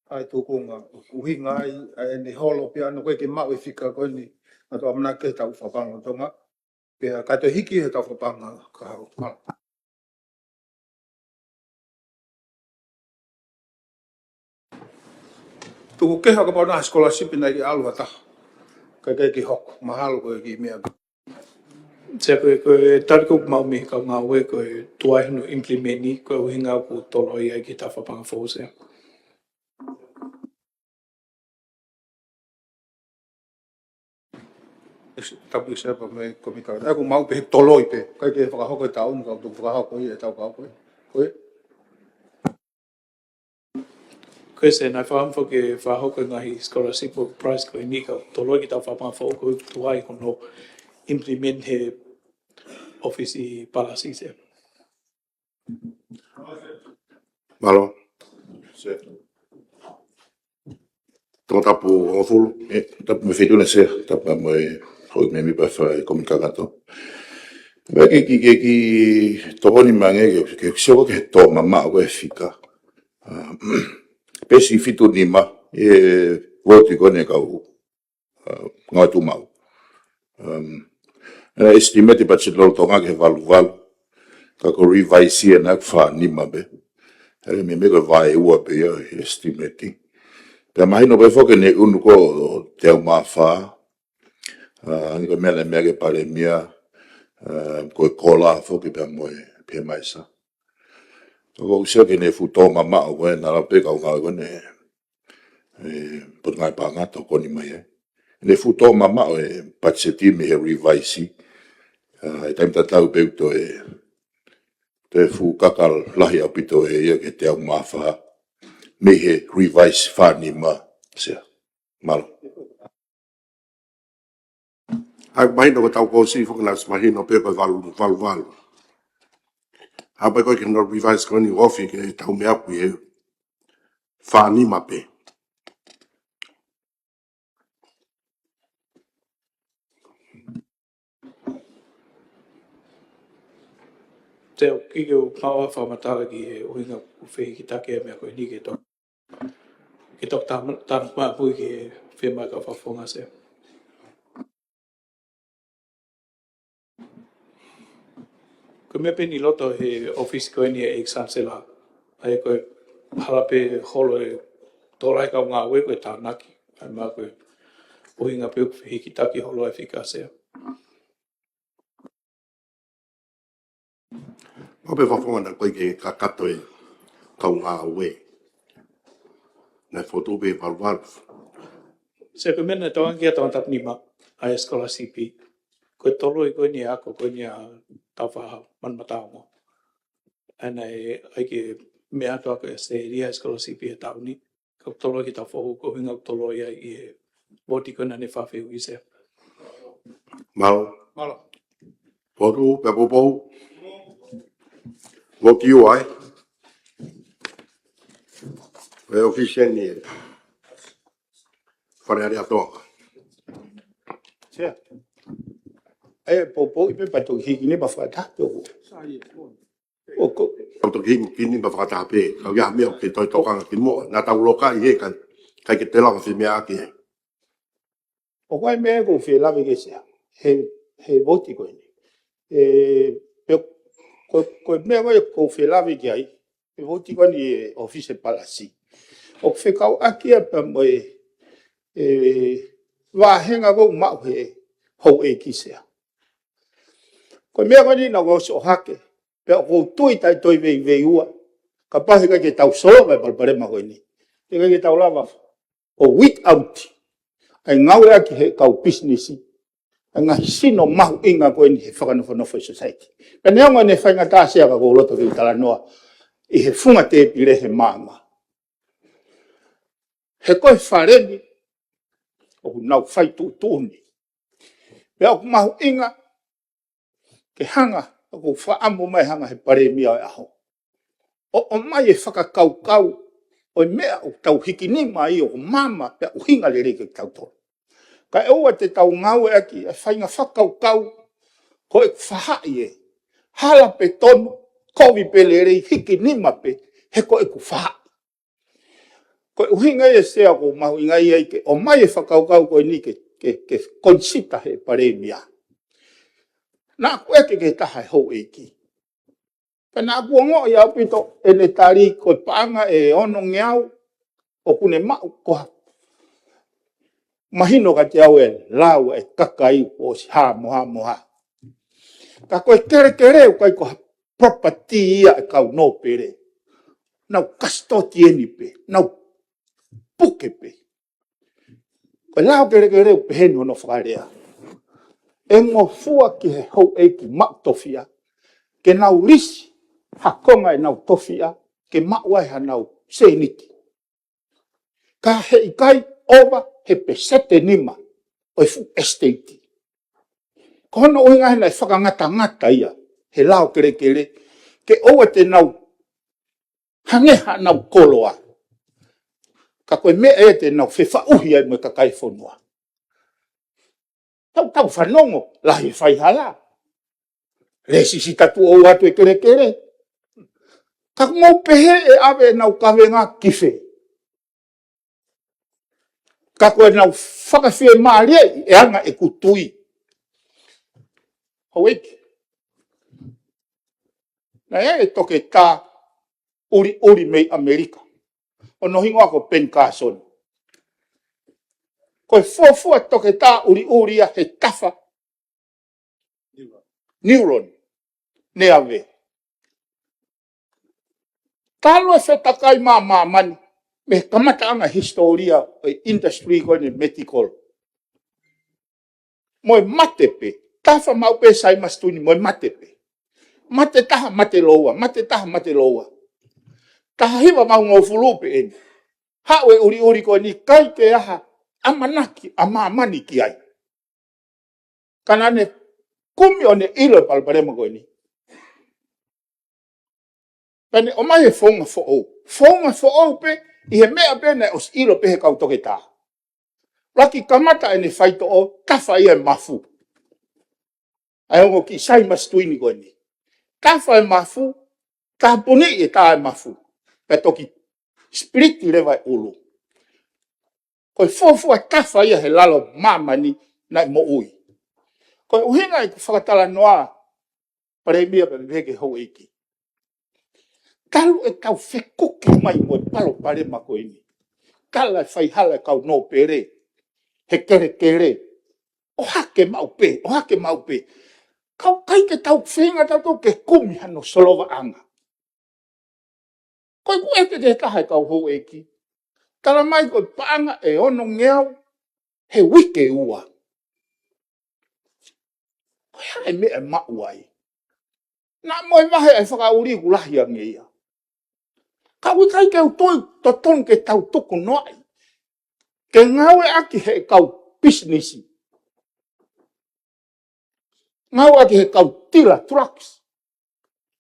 hā e tūkunga ʻoku ʻuhinga ai ʻa ʻene holo pē ʻana ko ē ke maʻu e fika ko eni, ʻa e ʻamanaki he taʻu fakapaʻanga lolotonga. Pea kae toe hiki he taʻu fakapaʻanga ka hoko. Tuku kehe kapau naʻe ʻi ai ha scholarship naʻe ʻikai ke ʻalu ha taha. Kae ʻikai ke hoko. Mahalo ko e kiʻi meʻa. Sea, ko e, ko e tali ʻoku maʻu mei he kau ngāue ko e tuai hono implement ʻi he ʻuhinga ʻoku toloi ai ki he taʻu fakapaʻanga foʻou, Sea. Tapu, Sea, pea mo e Kōmiti Kakato. ʻOku mau pehē toloi pē. ʻIkai ke fakahoko he taʻu ni, ka ʻoku fakahoko ia he taʻu ka hoko. Ko e. Ko e Sea, naʻe fakaʻamu ke fakahoko e ngaahi scholarship ʻo e prize ko eni ka toloi ki he taʻu fakapaʻanga foʻou, ko e tuai hono implement he ʻōfisi palasi, Sea. Mālō. Tongatapu hongofulu, ē, tapu mo e Feituʻuna Sea, tapu mo e houʻeiki mēmipa ʻa e Kōmiti Kakato. Meʻa ke, ke, ke, ke tokoni mai ange ke, ke sio ki he tō mamaʻo ko e fika. ʻA, peesi fitu nima, ʻe vouti ko eni kau, ʻa, ngāue tuʻumaʻu. Um, ʻa e estimate patiseti lolotonga ki he valu valu. Ka ko e revise ʻena ʻoku fā nima pē. ʻA ia meimei ko e vaeua pē ia he estimate. Pea mahino pē foki ʻene ʻunu ko ē ʻo teau mā fā. ʻA, ʻa ia ko e meʻa naʻe meʻa ki ai e Palēmia, ʻa, ko e kola foki pea mo e PMIS. Ka ʻoku ou sio ki heʻene fuʻu tō mamaʻo ko ē naʻa la pē kau ngāue ko eni, ʻe, Potungāue Paʻanga tokoni mai ai. ʻEne fuʻu tō mamaʻo e patiseti mei he revise. ʻA, ʻi he taimi tatau pē ʻoku toe, toe fuʻu kaka lahi ʻaupito ʻe ia ki he teau mā fā mei he revise fā nima, Sea. Mālō. ʻA ia mahino ko e tau kōsi foki naʻe ʻosi mahino pē ko e valu, valu valu. ʻA ia pea ko e ke no revise ko eni ʻoku ofi ke tau meʻa ʻaupito he fā nima pē. Te u kiki u paua fakamatala ki he ʻuhinga ʻoku fehikitaki e meʻa ko eni ke tau, ke tau tam-, tam-, maʻu ki he fiemaʻu ʻa e kau fakafofonga, Sea. Ko e meʻa pē ʻeni ʻi loto he ʻōfisi ko eni ʻa e Chancellor. ʻA ia ko e hala pē holo e tō lahi kau ngāue ko e tānaki. ʻA ia meʻa ko e ʻuhinga pē ʻoku fehikitaki holo e fika, Sea. Ko e fakafofonga naʻe ʻikai ke kakato e kau ngāue. Naʻe fotu pē valu valu. Sea, ko e meʻa naʻe tokanga ki ai ʻa e tangata nima ʻa e scholarship. Ko e toloi ko eni ako ko eni ʻa Taufaʻāhau Manumataongo. ʻA ia naʻe ʻai ke meʻa atu ako e Australia scholarship he taʻu ni. Ka toloi ki he taʻu foʻou ko e ʻuhinga ʻoku toloi ai ʻi he vouti ko ena naʻe fafeu ʻi, Sea. Mālō. Mālō. Potu, pea poupou. Vouti ua ai. ʻE ʻōfisi eni ē. Fale Alea Tonga. Sea. ʻE poupou ʻi pē pea toki hiki nima fakataha pē ʻoku. ʻOku. Tau toki hiki nima fakataha pē, ka ʻoku ʻi ai ha meʻa ʻoku ke toe tokanga ki muʻa, naʻa tau loka ʻi he kai, kai ke te lava fiemaʻu ki ai. ʻOku ʻi ai e meʻa ʻoku ou fie lave ki ai, Sea, he, he vouti ko eni. ʻE, pe, ko, ko e meʻa ko ē ʻoku ou fie lave ki ai, he vouti ko eni ʻa e ʻōfisi palasi. ʻOku fekauʻaki ia pea mo e, ʻe, vāhenga ʻoku maʻu he houʻeiki, Sea. Ko e meʻa ko eni naʻa ku ʻosi ʻohake, pea ʻoku ou tui taʻe toe veiveiua, kapau he ʻikai ke tau solova e palopalema ko eni, he ʻikai ke tau lava ʻo weed out ʻa e ngāueʻaki he kau pisinisi ʻa e ngaahi sino mahuʻinga ko eni he fakanofonofo ʻi he society. Pea neongo ʻene faingataʻa, Sea, ka ʻoku ou loto ke u talanoa ʻi he funga tēpile he maama. He ko e fale ni ʻoku nau fai tuʻutuʻuni. Pea ʻoku mahuʻinga ke hanga, ʻoku ou fakaʻamu mai hanga he Palēmia ʻo e ʻaho, ʻo, ʻomai e fakakaukau ʻo e meʻa ʻoku tau hiki nima ai ʻoku maama pea ʻuhinga lelei kiate kitautolu. Kae ʻoua te tau ngāueʻaki e faʻahinga fakakaukau ko ʻeku faʻahi ē, hala pē tonu, kovi pē lelei, hiki nima pē, he ko ʻeku faʻahi. Ko e ʻuhinga ia, Sea, ʻoku mahuʻinga ai ke ʻomai e fakakaukau ko eni ke, ke, ke consider he Palēmia. Naʻa ku ʻeke ki he taha e houʻeiki. Pea naʻa ku ongoʻi ʻaupito ʻene tali ko e paʻanga ʻe onongeau ʻoku ne maʻu ko ha mahino kiate au e lau e kakai ʻosi hā mo hā mo hā. Ka ko e kelekele ʻoku ʻikai ko ha property ia e kau nōpele. Nau custodian pē, nau puke pē. Ko e lao kelekele ʻoku peheni hono fakalea. ʻE ngofua ki he houʻeiki maʻu tofiʻa ke nau lisi ha konga ʻenau tofiʻa ke maʻu ai hanau sēniti. Ka heʻikai ʻova he peseti ʻe nima ʻo e fuʻu estate. Ko hono ʻuhinga he naʻe fakangatangata ia he lao kelekele ke ʻoua te nau Hangē haʻanau koloa. Ka ko e meʻa ē te nau fefaʻuhi ai mo e kakai e fonua. Tau, tau fanongo, lahi e faihala. Lēsisita tuʻo ʻoatu e kelekele. Ka mou pehē ʻe ʻave ʻenau kavenga ki fē? Ka ko ʻenau fakafiemālieʻi e anga ʻeku tui. Houʻeiki. Naʻe ʻi ai e toketā ʻuliʻuli mei ʻAmelika. Hono hingoa ko Ben Carson. Ko e fuofua toketā ʻuliʻuli ia he tafa neuron ne ʻave. Talu e fetakai mā māmani, mei he kamataʻanga e hisitōlia ʻo e industry ko eni medical. Mo e mate pē, tafa maʻu pē Saimasituni mo e mate pē. Mate taha, mate lōua, mate taha, mate lōua. Taha hiva vaungofulu pē eni. Haʻu e ʻuliʻuli ko eni ʻikai ke ʻi ai ha ʻamanaki ʻa māmani ki ai. Ka naʻa ne kumi ʻo ne ʻilo e palopalema ko eni. Pea ne ʻomai e founga foʻou. Founga foʻou pē, ʻi he meʻa pē naʻe ʻosi ʻilo pē he kau toketā. Laki kamata ʻene faitoʻo, tafa ia e mafu. ʻA e ongo kiʻi Saimasituni ko eni. Tafa e mafu, tāpuni e tā e mafu. Pea toki split leva e ʻulu. Ko e fuofua tafa ia he lalo māmani naʻe moʻui. Ko e ʻuhinga ʻeku fakatalanoa, Palēmia pea mo e houʻeiki. Talu e kau fekuki mai mo e palopalema ko eni. Tala e faihala e kau nōpele. He kelekele. ʻOhake maʻu pē, ʻohake maʻu pē. Ka ʻoku ʻikai ke tau feinga tautolu ke kumi hano solovaʻanga. Ko ʻeku ʻeke ki he taha e kau houʻeiki. Tala mai ko e paʻanga ʻe onongeau he uike ua. Ko e hā e meʻa ʻe maʻu ai? Naʻa mo e vahe ʻa e fakaʻuli ʻoku lahi ange ia. Ka ʻoku ʻikai ke u tui totonu ke tau tuku noaʻi. Ke ngāueʻaki he kau pisinisi. Ngāueʻaki he kau tila trucks.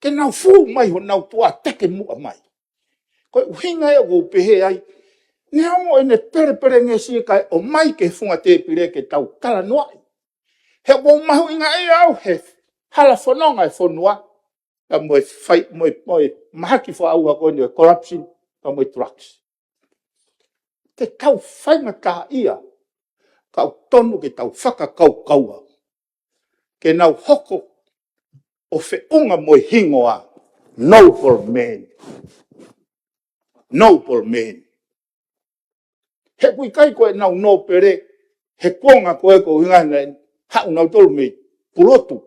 Ke nau fū mai honau tuʻa teke muʻa mai. Ko e ʻuhinga ia ʻoku ou pehē ai. Neongo ʻene pelepelengesi kae ʻomai ki he funga tēpile ke tau talanoaʻi. He ʻoku ou mahuʻingaʻia au he hala fononga e fonua. Ka mo e fai, mo e, mo e mahaki fakaʻauha ko eni ʻo e corruption, ka mo e drugs. Te tau faingataʻaʻia, ka ʻoku tonu ke tau fakakaukaua. Ke nau hoko ʻo feʻunga mo e hingoa noble man. Noble man. He ʻoku ʻikai ko ʻenau nōpele, he kuonga ko ē ko e ʻuhinga naʻe haʻu nautolu mei Pulotu,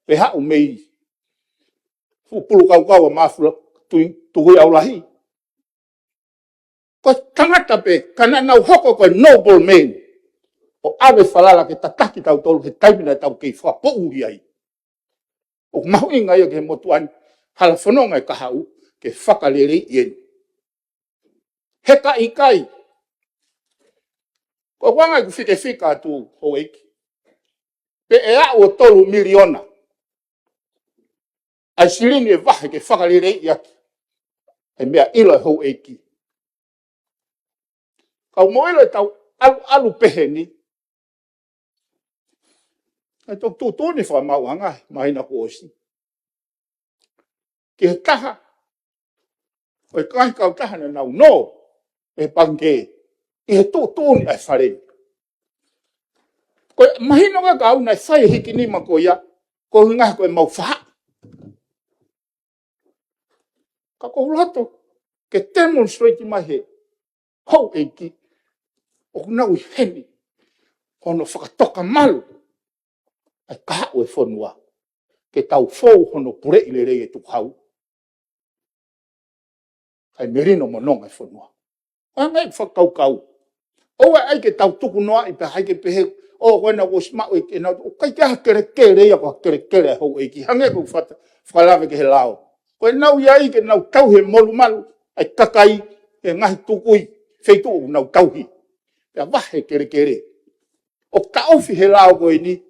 pe haʻu mei Fuʻu Pulukaukaua, Mafula, Tui, Tukuʻi Aulahi. Ko e tangata pē, ka naʻa nau hoko ko e noble man. ʻO ʻave falala ke tataki tautolu he taimi naʻa tau kei fakapoʻuli ai. ʻOku mahuʻinga ia ki he motuʻa ni, hala fononga e kahaʻu, ke fakaleleiʻi eni. He ka ʻikai, ko e anga ʻeku fikefika atu houʻeiki. Pe ʻe aʻu ʻo tolu miliona. ʻA e silini ʻe vahe ke fakaleleiʻi ʻaki. ʻE meʻa ʻilo e houʻeiki. Kau mo ʻilo e tau ʻalu, ʻalu pehē ni. ʻE toki tuʻutuʻuni fakamaauʻanga, māhina kuo ʻosi. Ki he taha, ʻo e kakai kautaha naʻa nau nō, ʻe pangikē, ʻi he tuʻutuʻuni ʻa e fale ni. Ko e mahino ka kau naʻe fai e hiki nima ko ia, ko e ʻuhinga ko e mau faʻa. Ka ko u loto, ke demonstrate mai he houʻeiki, ʻoku nau ʻi heni, hono fakatoka malu, ʻa e kahaʻu e fonua, ke tau fou hono puleʻi lelei e tukuhau. ʻA e melino mo nonga e fonua. ʻA e ngaahi fakakaukau. ʻOua ʻai ke tau tuku noaʻi pea ʻai ke pehē, ʻo ko ena kuo ʻosi maʻu ʻe kinautolu, ʻoku ʻikai ke ʻi ai ha kelekele ia ko ha kelekele ʻa e houʻeiki. Hangē ko e fata, fakalave ki he lao. Ko ʻenau ʻi ai ke nau tauhi e molumalu, ʻa e kakai, ʻi he ngaahi tukui, feituʻu ʻoku nau tauhi. Pea vahe kelekele. ʻOku taʻofi he lao ko eni,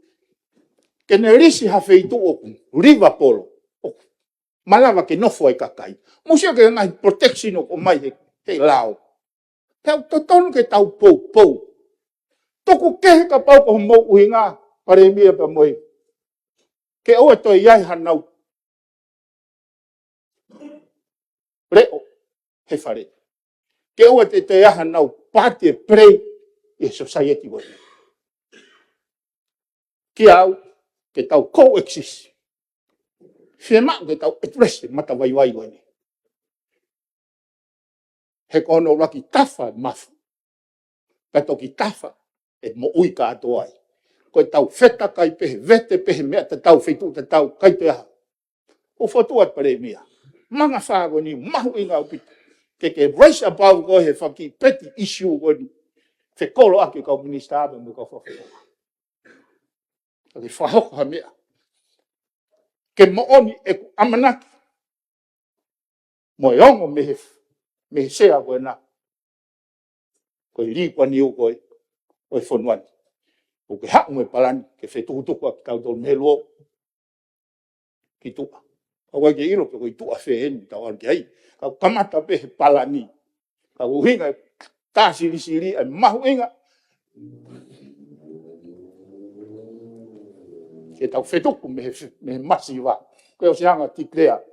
ke ne lisi ha feituʻu ʻoku livapolo, ʻoku malava ke nofo ai e kakai. Mou sio ki he ngaahi protection ʻoku ʻomai he, he lao. Pea ʻoku totonu ke tau poupou. Tuku kehe kapau ko hoʻomou ʻuhinga, Palēmia pea mo e, ke ʻoua toe ʻi ai hanau leʻo he fale. Ke ʻoua te, te ʻi ai hanau part ʻe play ʻi he society ko eni. Kiate au, ke tau coexist. Fiemaʻu ke tau address e matavaivai ko eni. He ko hono ʻuluaki tafa ʻe mafu. Pea toki tafa ʻe moʻui kātoa ai. Ko ʻetau fetakai pē he vete pē he meʻa tatau, feituʻu tatau, ʻikai toe ʻi ai ha. ʻOku fokotuʻu atu Palēmia. Manga fā ko eni, mahuʻinga ʻaupito. Ke ke raise above ko ē he faki petty issue ko eni. Fekoloa ki he kau minisitā pea mo e kau fakafofonga. Ka ke fakahoko ha meʻa. Ke moʻoni ʻeku ʻamanaki. Mo e ongo mei he, mei he sea ko ena. Ko e Lee Kuan Yew ko ē ʻo e fonua ni. ʻOku ke haʻu mo e palani, ke fetukutuku ʻaki kitautolu mei he luo ki tuʻa. ʻOku ʻikai ke ʻilo pe ko e tuʻa fē eni ʻoku tau ʻalu ki ai. Ka ʻoku kamata pē he palani. Ka ko e ʻuhinga e tā silisili ʻa e mahuʻinga ke tau fetuku mei he, mei he masiva. Ko e ʻosi hanga declare.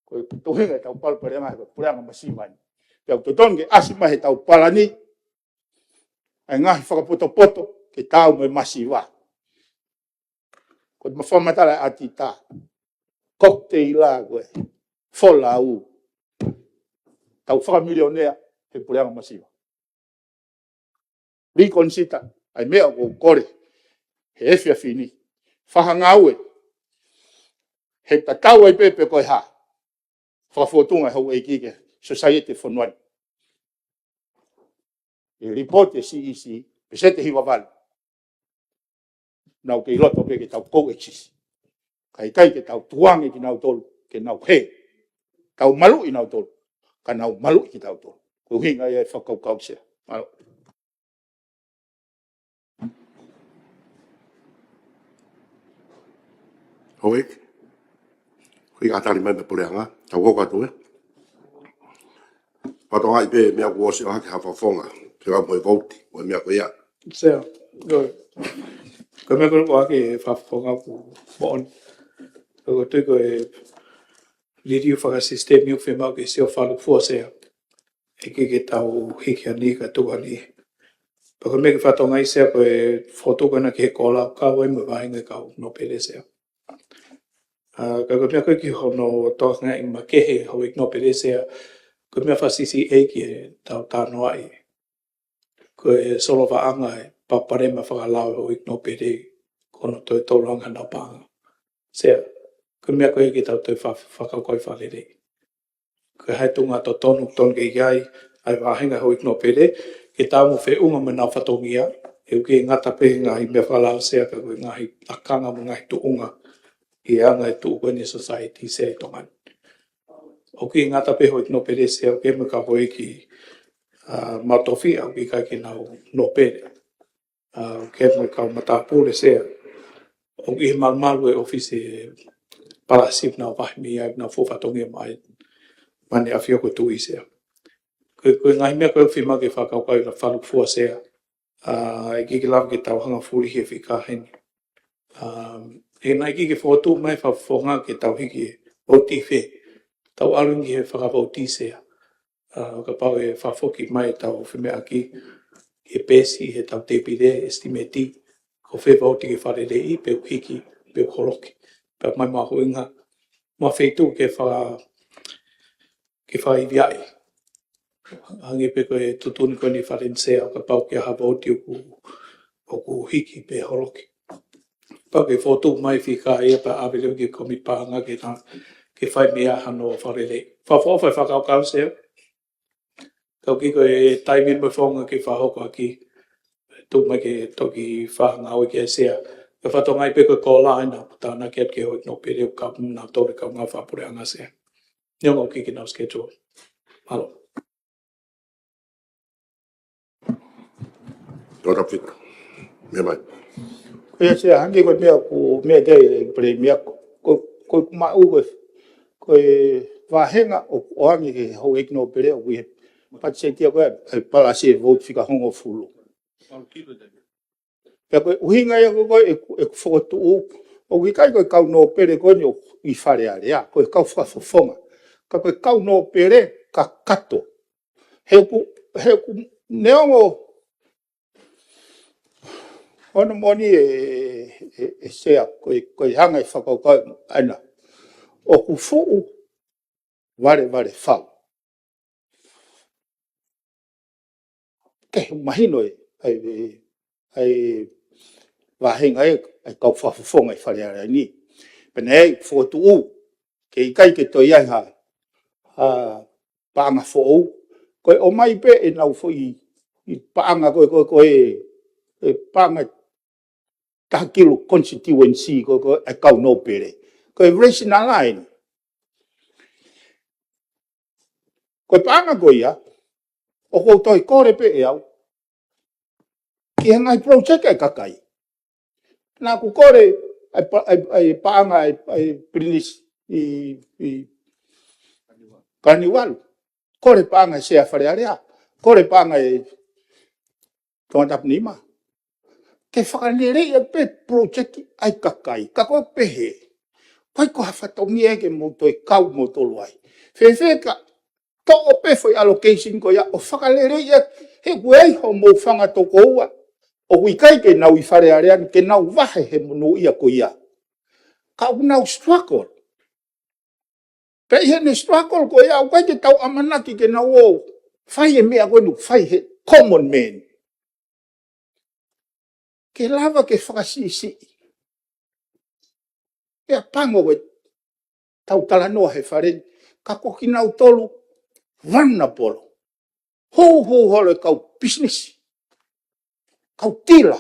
Ko e ʻuhinga ʻetau palopalema he ko e puleʻanga masiva eni. Pea ʻoku totonu ke ʻasi mai heʻetau palani ʻa e ngaahi fakapotopoto ke taau mo e masiva. Ko e mafakamatala ʻa e ʻatita. Cocktail ko e folau. Tau fakamilionea he puleʻanga masiva. Reconsider ʻa e meʻa ʻoku ou kole he efiafi ni. Fai ha ngāue he tatau ai pē pe ko e hā. Fakafōtunga e houʻeiki ki he society fonua ni. ʻI he report ʻa e C E C, peseti ʻe hiva valu. Nau kei loto pē ke tau coexist. Ka ʻikai ke tau tukuange kinautolu, ke nau hē. Tau maluʻi kinautolu, ka nau maluʻi kitautolu. Ko e ʻuhinga ia ʻa e fakakaukau, Sea. Mālō. Houʻeiki. Houʻeiki ʻa Tali mai mei he puleʻanga, tau hoko atu ē. Fakatokangaʻi pē meʻa kuo ʻosi ʻohake ha fakafofonga, ke ʻalu mo e vouti, mo e meʻa ko ia. Sea, ko, ko e meʻa ko ē ʻoku ʻohake e fakafofonga ʻoku moʻoni. Ko e tui ko e liliu fakasisitemi ʻoku fiemaʻu ke sio fakafua, Sea. ʻIkai ke tau hiki ʻa e niʻihi kae tuku ʻa e niʻihi. Pea ko e meʻa ke fakatokangaʻi, Sea, ko e fokotuʻu ko ena ki he kola ʻoku kau ai mo e vahenga e kau nōpele, Sea. ʻA, ka ko e meʻa ko ē ki hono tokangaʻi makehe houʻeiki nōpele, Sea, ko e meʻa fakasiʻisiʻi ki heʻetau talanoaʻi. Ko e solovaʻanga e palopalema fakalao houʻeiki nōpele, ko hono toe tolonga hanau paʻanga. Sea, ko e meʻa ko ē ke tau toe fa-, fakakaukauʻi fakalelei. Ko e hā e tuʻunga totonu, totonu ke ʻi ai ʻa e vahenga houʻeiki nōpele, ke taau mo feʻunga mo ʻenau fatongia, he ʻoku ʻikai ngata pē he ngaahi meʻa fakalao, Sea, ka ko e ngaahi lakanga mo e ngaahi tuʻunga ʻi he anga e tuʻu ko eni e society, Sea, ʻi Tonga ni. ʻOku ʻikai ngata pē houʻeiki nōpele, Sea, ʻoku ʻi ai mo e kau houʻeiki, ʻa, maʻu tofiʻa ʻoku ʻikai ke nau nōpele. ʻA, ʻoku ʻi ai mo e kau matāpule, Sea. ʻOku ʻi he malumalu e ʻōfisi e palasi ʻoku nau vahe mei ai, ʻoku nau fuʻu fatongia mai. Mani ʻafio ko e Tuʻi, Sea. Ko e, ko e ngaahi meʻa ko ē ʻoku fiemaʻu ke fakakaukauʻi ʻo fakafua, Sea. ʻA, ʻikai ke lava ke tau hanga fulihi e fika heni. ʻA, he naʻe ʻikai ke fokotuʻu mai e fakafofonga ke tau hiki e vouti fē. Tau ʻalu ki he fakavouti, Sea. ʻA, kapau ʻe fakafoki mai ʻetau femeʻaʻaki, ʻe peesi heʻetau tēpile, ʻe sitimeti, ko fē vouti ke fakaleleiʻi, pe ʻoku hiki, pe ʻoku holoki. Pea ʻomai mahuʻinga, mo e feituʻu ke faka-, ke fakaiviaʻi. Hangē pē ko e tuʻutuʻuni ko eni ʻa Fale ni, Sea, ʻo kapau ʻoku ʻi ai ha vouti ʻoku, ʻoku hiki pe holoki, pau ke fokotuʻu mai e fika ia pea ʻave leva ki he kōmiti paʻanga ke na, ke fai mei ai hano fakaleleiʻi. Fakaʻofoʻofa e fakakaukau, Sea. Ka ʻoku ʻikai ko e taimi mo e founga ke fakahoko ʻaki, tuku mai ke toki fai ha ngāue ki ai, Sea. Ka fakatokangaʻi pē ko e kola ʻa ena, tānaki atu ki he houʻeiki nōpele ʻoku kau mo kinautolu e kau ngāue fakapuleʻanga, Sea. Neongo ʻoku ʻikai ke nau schedule. Mālō. Tō Tafika. Meʻa mai. Ko ia, Sea, hangē ko e meʻa ʻoku meʻa ki ai e Palēmia, ko, ko, ko e maʻu ko e ko e vāhenga ʻoku ʻoange ki he houʻeiki nōpele ʻoku ʻi he patiseti ko ē, ʻa e palasi e vouti fika hongofulu. Pea ko e ʻuhinga ia ko ē ʻeku, ʻeku fokotuʻu, ʻoku ʻikai ko e kau nōpele ko eni ʻoku ʻi Fale Alea, ko e kau fakafofonga. Ka ko e kau nōpele kakato. He ʻoku, he ʻoku neongo hono moʻoni e, e, e Sea, ko e, ko e hanga e fakakaukau ʻaʻana. ʻOku fuʻu valevale fau. Ke mahino e, ʻa e, ʻa e vāhenga e, ʻa e kau fakafofonga ʻi Fale Alea ni. Pea naʻe fokotuʻu, ke ʻikai ke toe ʻi ai ha, ha paʻanga foʻou. Ko e ʻomai pē ʻenau foʻi, ʻi paʻanga ko e, ko e, ko e, e paʻanga taha kilu constituency ko e, ko e, e kau nōpele. Ko e rationale eni. Ko e paʻanga ko ia, ʻoku ou toe kole pē ʻe au ki he ngaahi project ʻa e kakai. Naʻa ku kole ʻa e pa-, ʻa e, ʻa e paʻanga ʻa e, ʻa e Pilinisi ʻi, ʻi Kanivalu. Kole paʻanga e Sea Fale Alea. Kole paʻanga e Tongatapu nima. Ke fakaleleiʻi pē project ʻa e kakai. Ka ko e pehē, ʻikai ko ha fatongia ke mou toe kau moutolu ai. Fēfē ka toʻo pē foʻi allocation ko ia ʻo fakaleleiʻi, he ʻoku ʻi ai hoʻomou fanga tokoua ʻoku ʻikai ke nau ʻi Fale Alea ni, ke nau vahe he monūʻia ko ia. Ka ʻoku nau struggle. Pea ʻi heʻene struggle ko ia, ʻoku ʻikai ke tau ʻamanaki ke nau ō fai e meʻa ko eni ʻoku fai he common man. Ke lava ke fakasiʻisiʻi. Pea pango ko e tau talanoa he Fale ni, ka ko kinautolu vulnerable. Hū, hū holo e kau pisinisi, kau tila.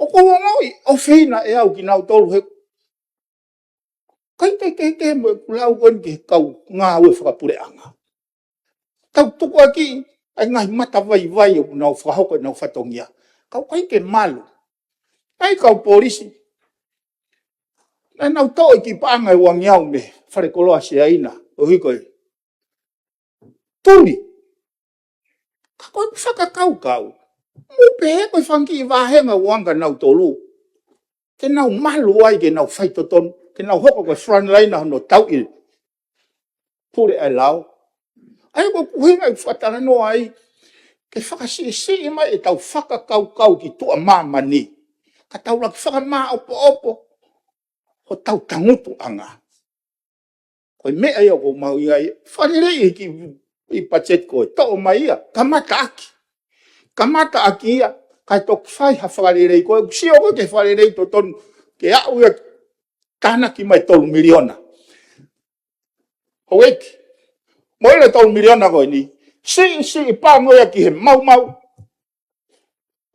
ʻOku ou ongoʻi ʻofeina ʻe au kinautolu he ʻikai ke, ke, ke mo e kulau ko eni ki he kau ngāue fakapuleʻanga. Tau tukuakiʻi ʻa e ngaahi matavaivai ʻoku nau fakahoko ʻenau fatongia. Ka ʻoku ʻikai ke malu. ʻAi kau polisi. Naʻa nau toʻo e kiʻi paʻanga ʻe uangeau mei falekoloa Siaina. ʻO hiko e tuli. Ka ko e fakakaukau. Mou pehē ko e fanga kiʻi vāhenga ʻoku ʻoange kia nautolu. Ke nau malu ai, ke nau faitotonu, ke nau hoko ko e frontliner hono tauʻi pule ʻa e lao. ʻA ia ko e ʻuhinga ʻeku fakatalanoa ai, ke fakasiʻisiʻi mai ʻetau fakakaukau ki tuʻa māmani. Ka tau laki fakamāʻopoʻopo hotau tangutuʻanga. Ko e meʻa ia ʻoku ou mahuʻingaʻia ai, fakaleleiʻi ki he patiseti ko ē, toʻo mai ia, kamata ʻaki. Kamata ʻaki ia, kae toki fai ha fakalelei ko ē, ʻoku sio ko ē ki he fakalelei totonu, ke aʻu ia tānaki mai tolu miliona. Houʻeiki, mo e tolu miliona ko eni, siʻisiʻi pango ia ki he maumau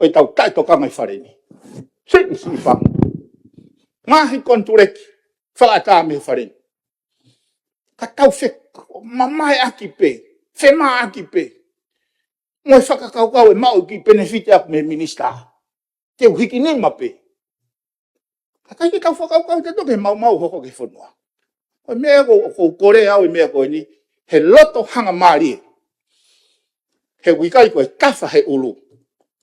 ʻo ʻetau taʻetokanga ʻi Fale ni. Siʻisiʻi pango. Ngaahi konituleki fakaʻatā mei Fale ni. Ka tau fe-, mamaeʻaki pē, femāʻaki pē. Mo e fakakaukau ʻe maʻu e kiʻi penefiti ʻaku mei he minisitā. Te u hiki nima pē. Ka ʻikai ke tau fakakaukau te toki maumau hoko ki he fonua. Ko e meʻa ko, ko, ko e lea au e meʻa ko eni, he loto hangamālie. He ʻoku ʻikai ko e tafa he ʻulu.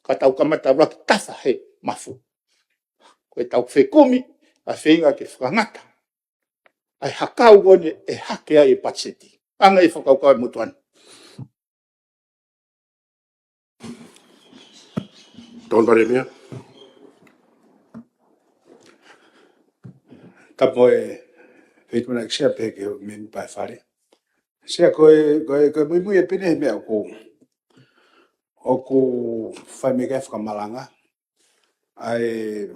Ka tau kamata laki tafa he mafu. Ko ʻetau fekumi, ʻa e feinga ke fakangata ʻa e hakau ko eni ʻe hake ai e patiseti. Anga e fakakaukau ʻa e motuʻa ni. Tokoni Palēmia. Tapu mo e feituʻu na Sea pea ki he mēmipa ʻo e Fale. Sea ko e, ko e, ko e muimui ʻe pehē he meʻa ʻoku, ʻoku fai mei ai e fakamalanga ʻa e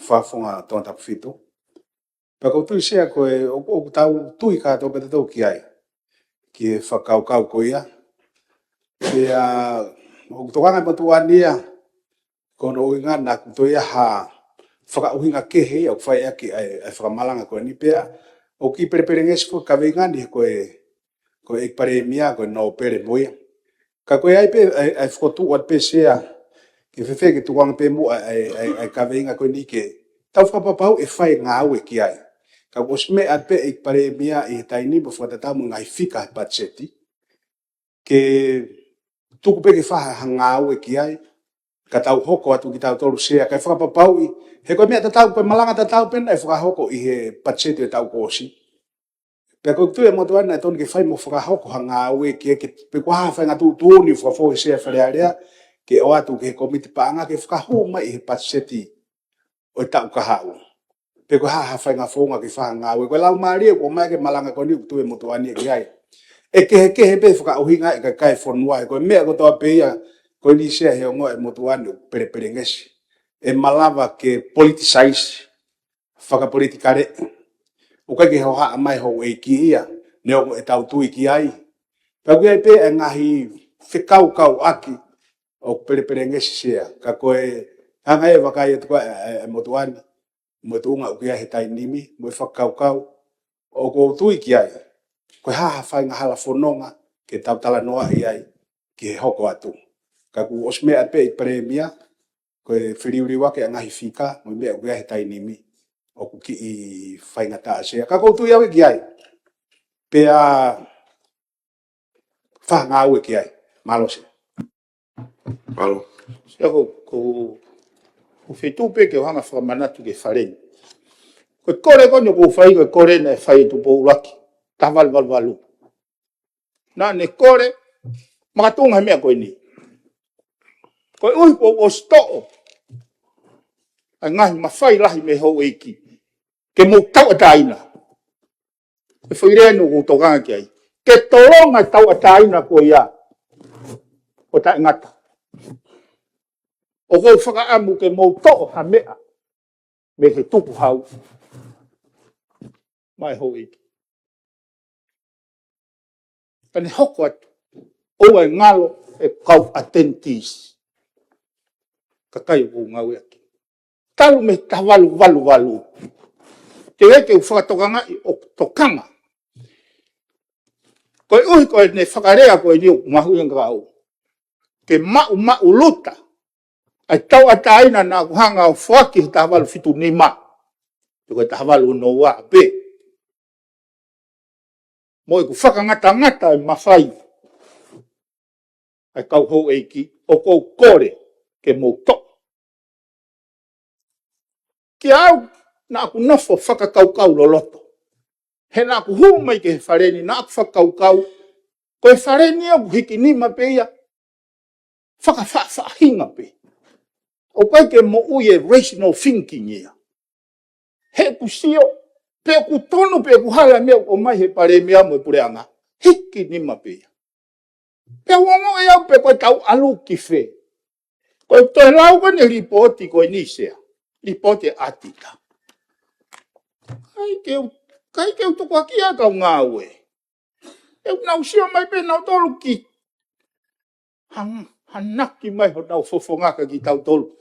Fakafofonga Tongatapu fitu. Pea ʻoku ou tui Sea ko e, ʻoku, ʻoku tau tui kātoa pē tautolu ki ai. Ki he fakakaukau ko ia. Pea ʻoku tokanga e motuʻa ni ia, ko hono ʻuhinga naʻa ʻoku toe ʻi ai ha fakaʻuhinga kehe ia ʻoku fai ʻaki ʻa e, ʻa e fakamalanga ko eni pea ʻoku kiʻi pelepelengesi foki e kaveinga ni ko e, ko e ʻEiki Palēmia, ko e nōpele mo ia. Ka ko e ʻai pē, ʻa e, ʻa e fokotuʻu atu pē Sea, ke fēfē ke tukuange pē muʻa ʻa e, ʻa e, ʻa e kaveinga ko eni ke tau fakapapauʻi ʻe fai e ngāue ki ai. Ka kuo ʻosi meʻa pē ʻEiki Palēmia ʻi he taimi ni mo fakatatau mo e ngaahi fika he patiseti, ke tuku pē ke fai ha ngāue ki ai, ka tau hoko atu kitautolu Sea, kae fakapapauʻi, he ko e meʻa tatau pē, malanga tatau pē naʻe fakahoko ʻi he patiseti ʻo e taʻu kuo ʻosi. Pea ko e tui ʻa e motuʻa ni naʻe tonu ke fai mo fakahoko ha ngāue ki ai, ke pe ko ha faʻahinga tuʻutuʻuni fakafou ʻe he Sea Fale Alea, ke ʻoatu ki he kōmiti paʻanga ke fakahū mai ʻi he patiseti ʻo e taʻu kahaʻu. Pe ko ha ha faʻahinga founga ke fai ha ngāue. Ko e laumālie kuo ʻomai ʻe he malanga ko eni ʻoku tui ʻa e motuʻa ni ki ai. ʻE kehekehe pē fakaʻuhinga ʻa e kakai e fonua, he ko e meʻa kotoa pē ia ko eni Sea he ongoʻi ʻa e motuʻa ni ʻoku pelepelengesi. ʻE malava ke politicize, fakapolitikale. ʻOku ʻikai ke hohaʻa mai houʻeiki ia, neongo ʻetau tui ki ai. Pea ʻoku ʻi ai pē ʻa e ngaahi fekaukauʻaki ʻoku pelepelengesi Sea. Ka ko e hanga ʻe vakai atu ko ē ʻa e, ʻa e, ʻa e motuʻa ni, mo e tuʻunga ʻoku ʻi ai he taimi ni, mo e fakakaukau ʻoku ou tui ki ai. Ko e ha ha faʻahinga hala fononga ke tau talanoaʻi ai ki he hoko atu. Ka kuo ʻosi meʻa pē ʻEiki Palēmia, ko e feliuliuaki ʻa e ngaahi fika, mo e meʻa ʻoku ʻi ai he taimi ni, ʻoku kiʻi faingataʻa Sea. Ka ʻoku ou tui au ē ki ai. Pea fai ha ngāue ki ai. Mālō Sea. Mālō. Sea ko, ko, ko e feituʻu pē ke u hanga fakamanatu ki he Fale ni. Ko e kole ko eni ʻoku ou fai ko e kole naʻe fai ʻe Tupou ʻUluaki. Taha valu valu valu. Naʻa ne kole, makatuʻunga he meʻa ko eni. Koeʻuhi kuo ʻosi toʻo ʻa e ngaahi mafai lahi mei he houʻeiki, ke mou tauʻatāina. Ko e foʻi lea eni ʻoku ou tokanga ki ai. Ke tolonga e tauʻatāina ko ia ʻo taʻengata. ʻOku ou fakaʻamu ke mou toʻo ha meʻa mei he tukuhau maʻa e houʻeiki. Ka ne hoko atu, ʻoua ʻe ngalo e kau attendees, kakai ʻoku ou ngāueʻaki. Talu mei he taha valu valu valu. Te u ʻeke, u fakatokangaʻi ʻoku tokanga. Koeʻuhi ko ʻene fakalea ko eni ʻoku mahuʻinga kiate au. Ke maʻumaʻuluta ʻa e tauʻatāina naʻa ku hanga ʻo foaki he taha valu fitu nima. Pe ko e taha valu ono ua pē. Mo ʻeku fakangatangata e mafai ʻa e kau houʻeiki, ʻoku ou kole ke mou toʻo. Kiate au, naʻa ku nofo fakakaukau loloto. He naʻa ku hū mai ki he Fale ni, naʻa ku fakakaukau, ko e Fale ni ʻoku hiki nima pē ia, fakafaʻafaʻahinga pē. ʻOku ʻikai ke moʻui e rational thinking ia. He ʻoku sio, pe ʻoku tonu, pe ʻoku hala e meʻa ʻoku ʻomai ʻe he Palēmia mo e puleʻanga. Hiki nima pē ia. Pea u ongoʻi au pe ko e tau ʻalu ki fē. Ko e toe lau ko eni e lipooti ko eni Sea. Lipooti ʻa e ʻatita. ʻIkai ke u, ʻikai ke u tukuakiʻi ʻa e kau ngāue. ʻE nau sio mai pē nautolu ki hang-, hanaki mai honau fofonga kia kitautolu.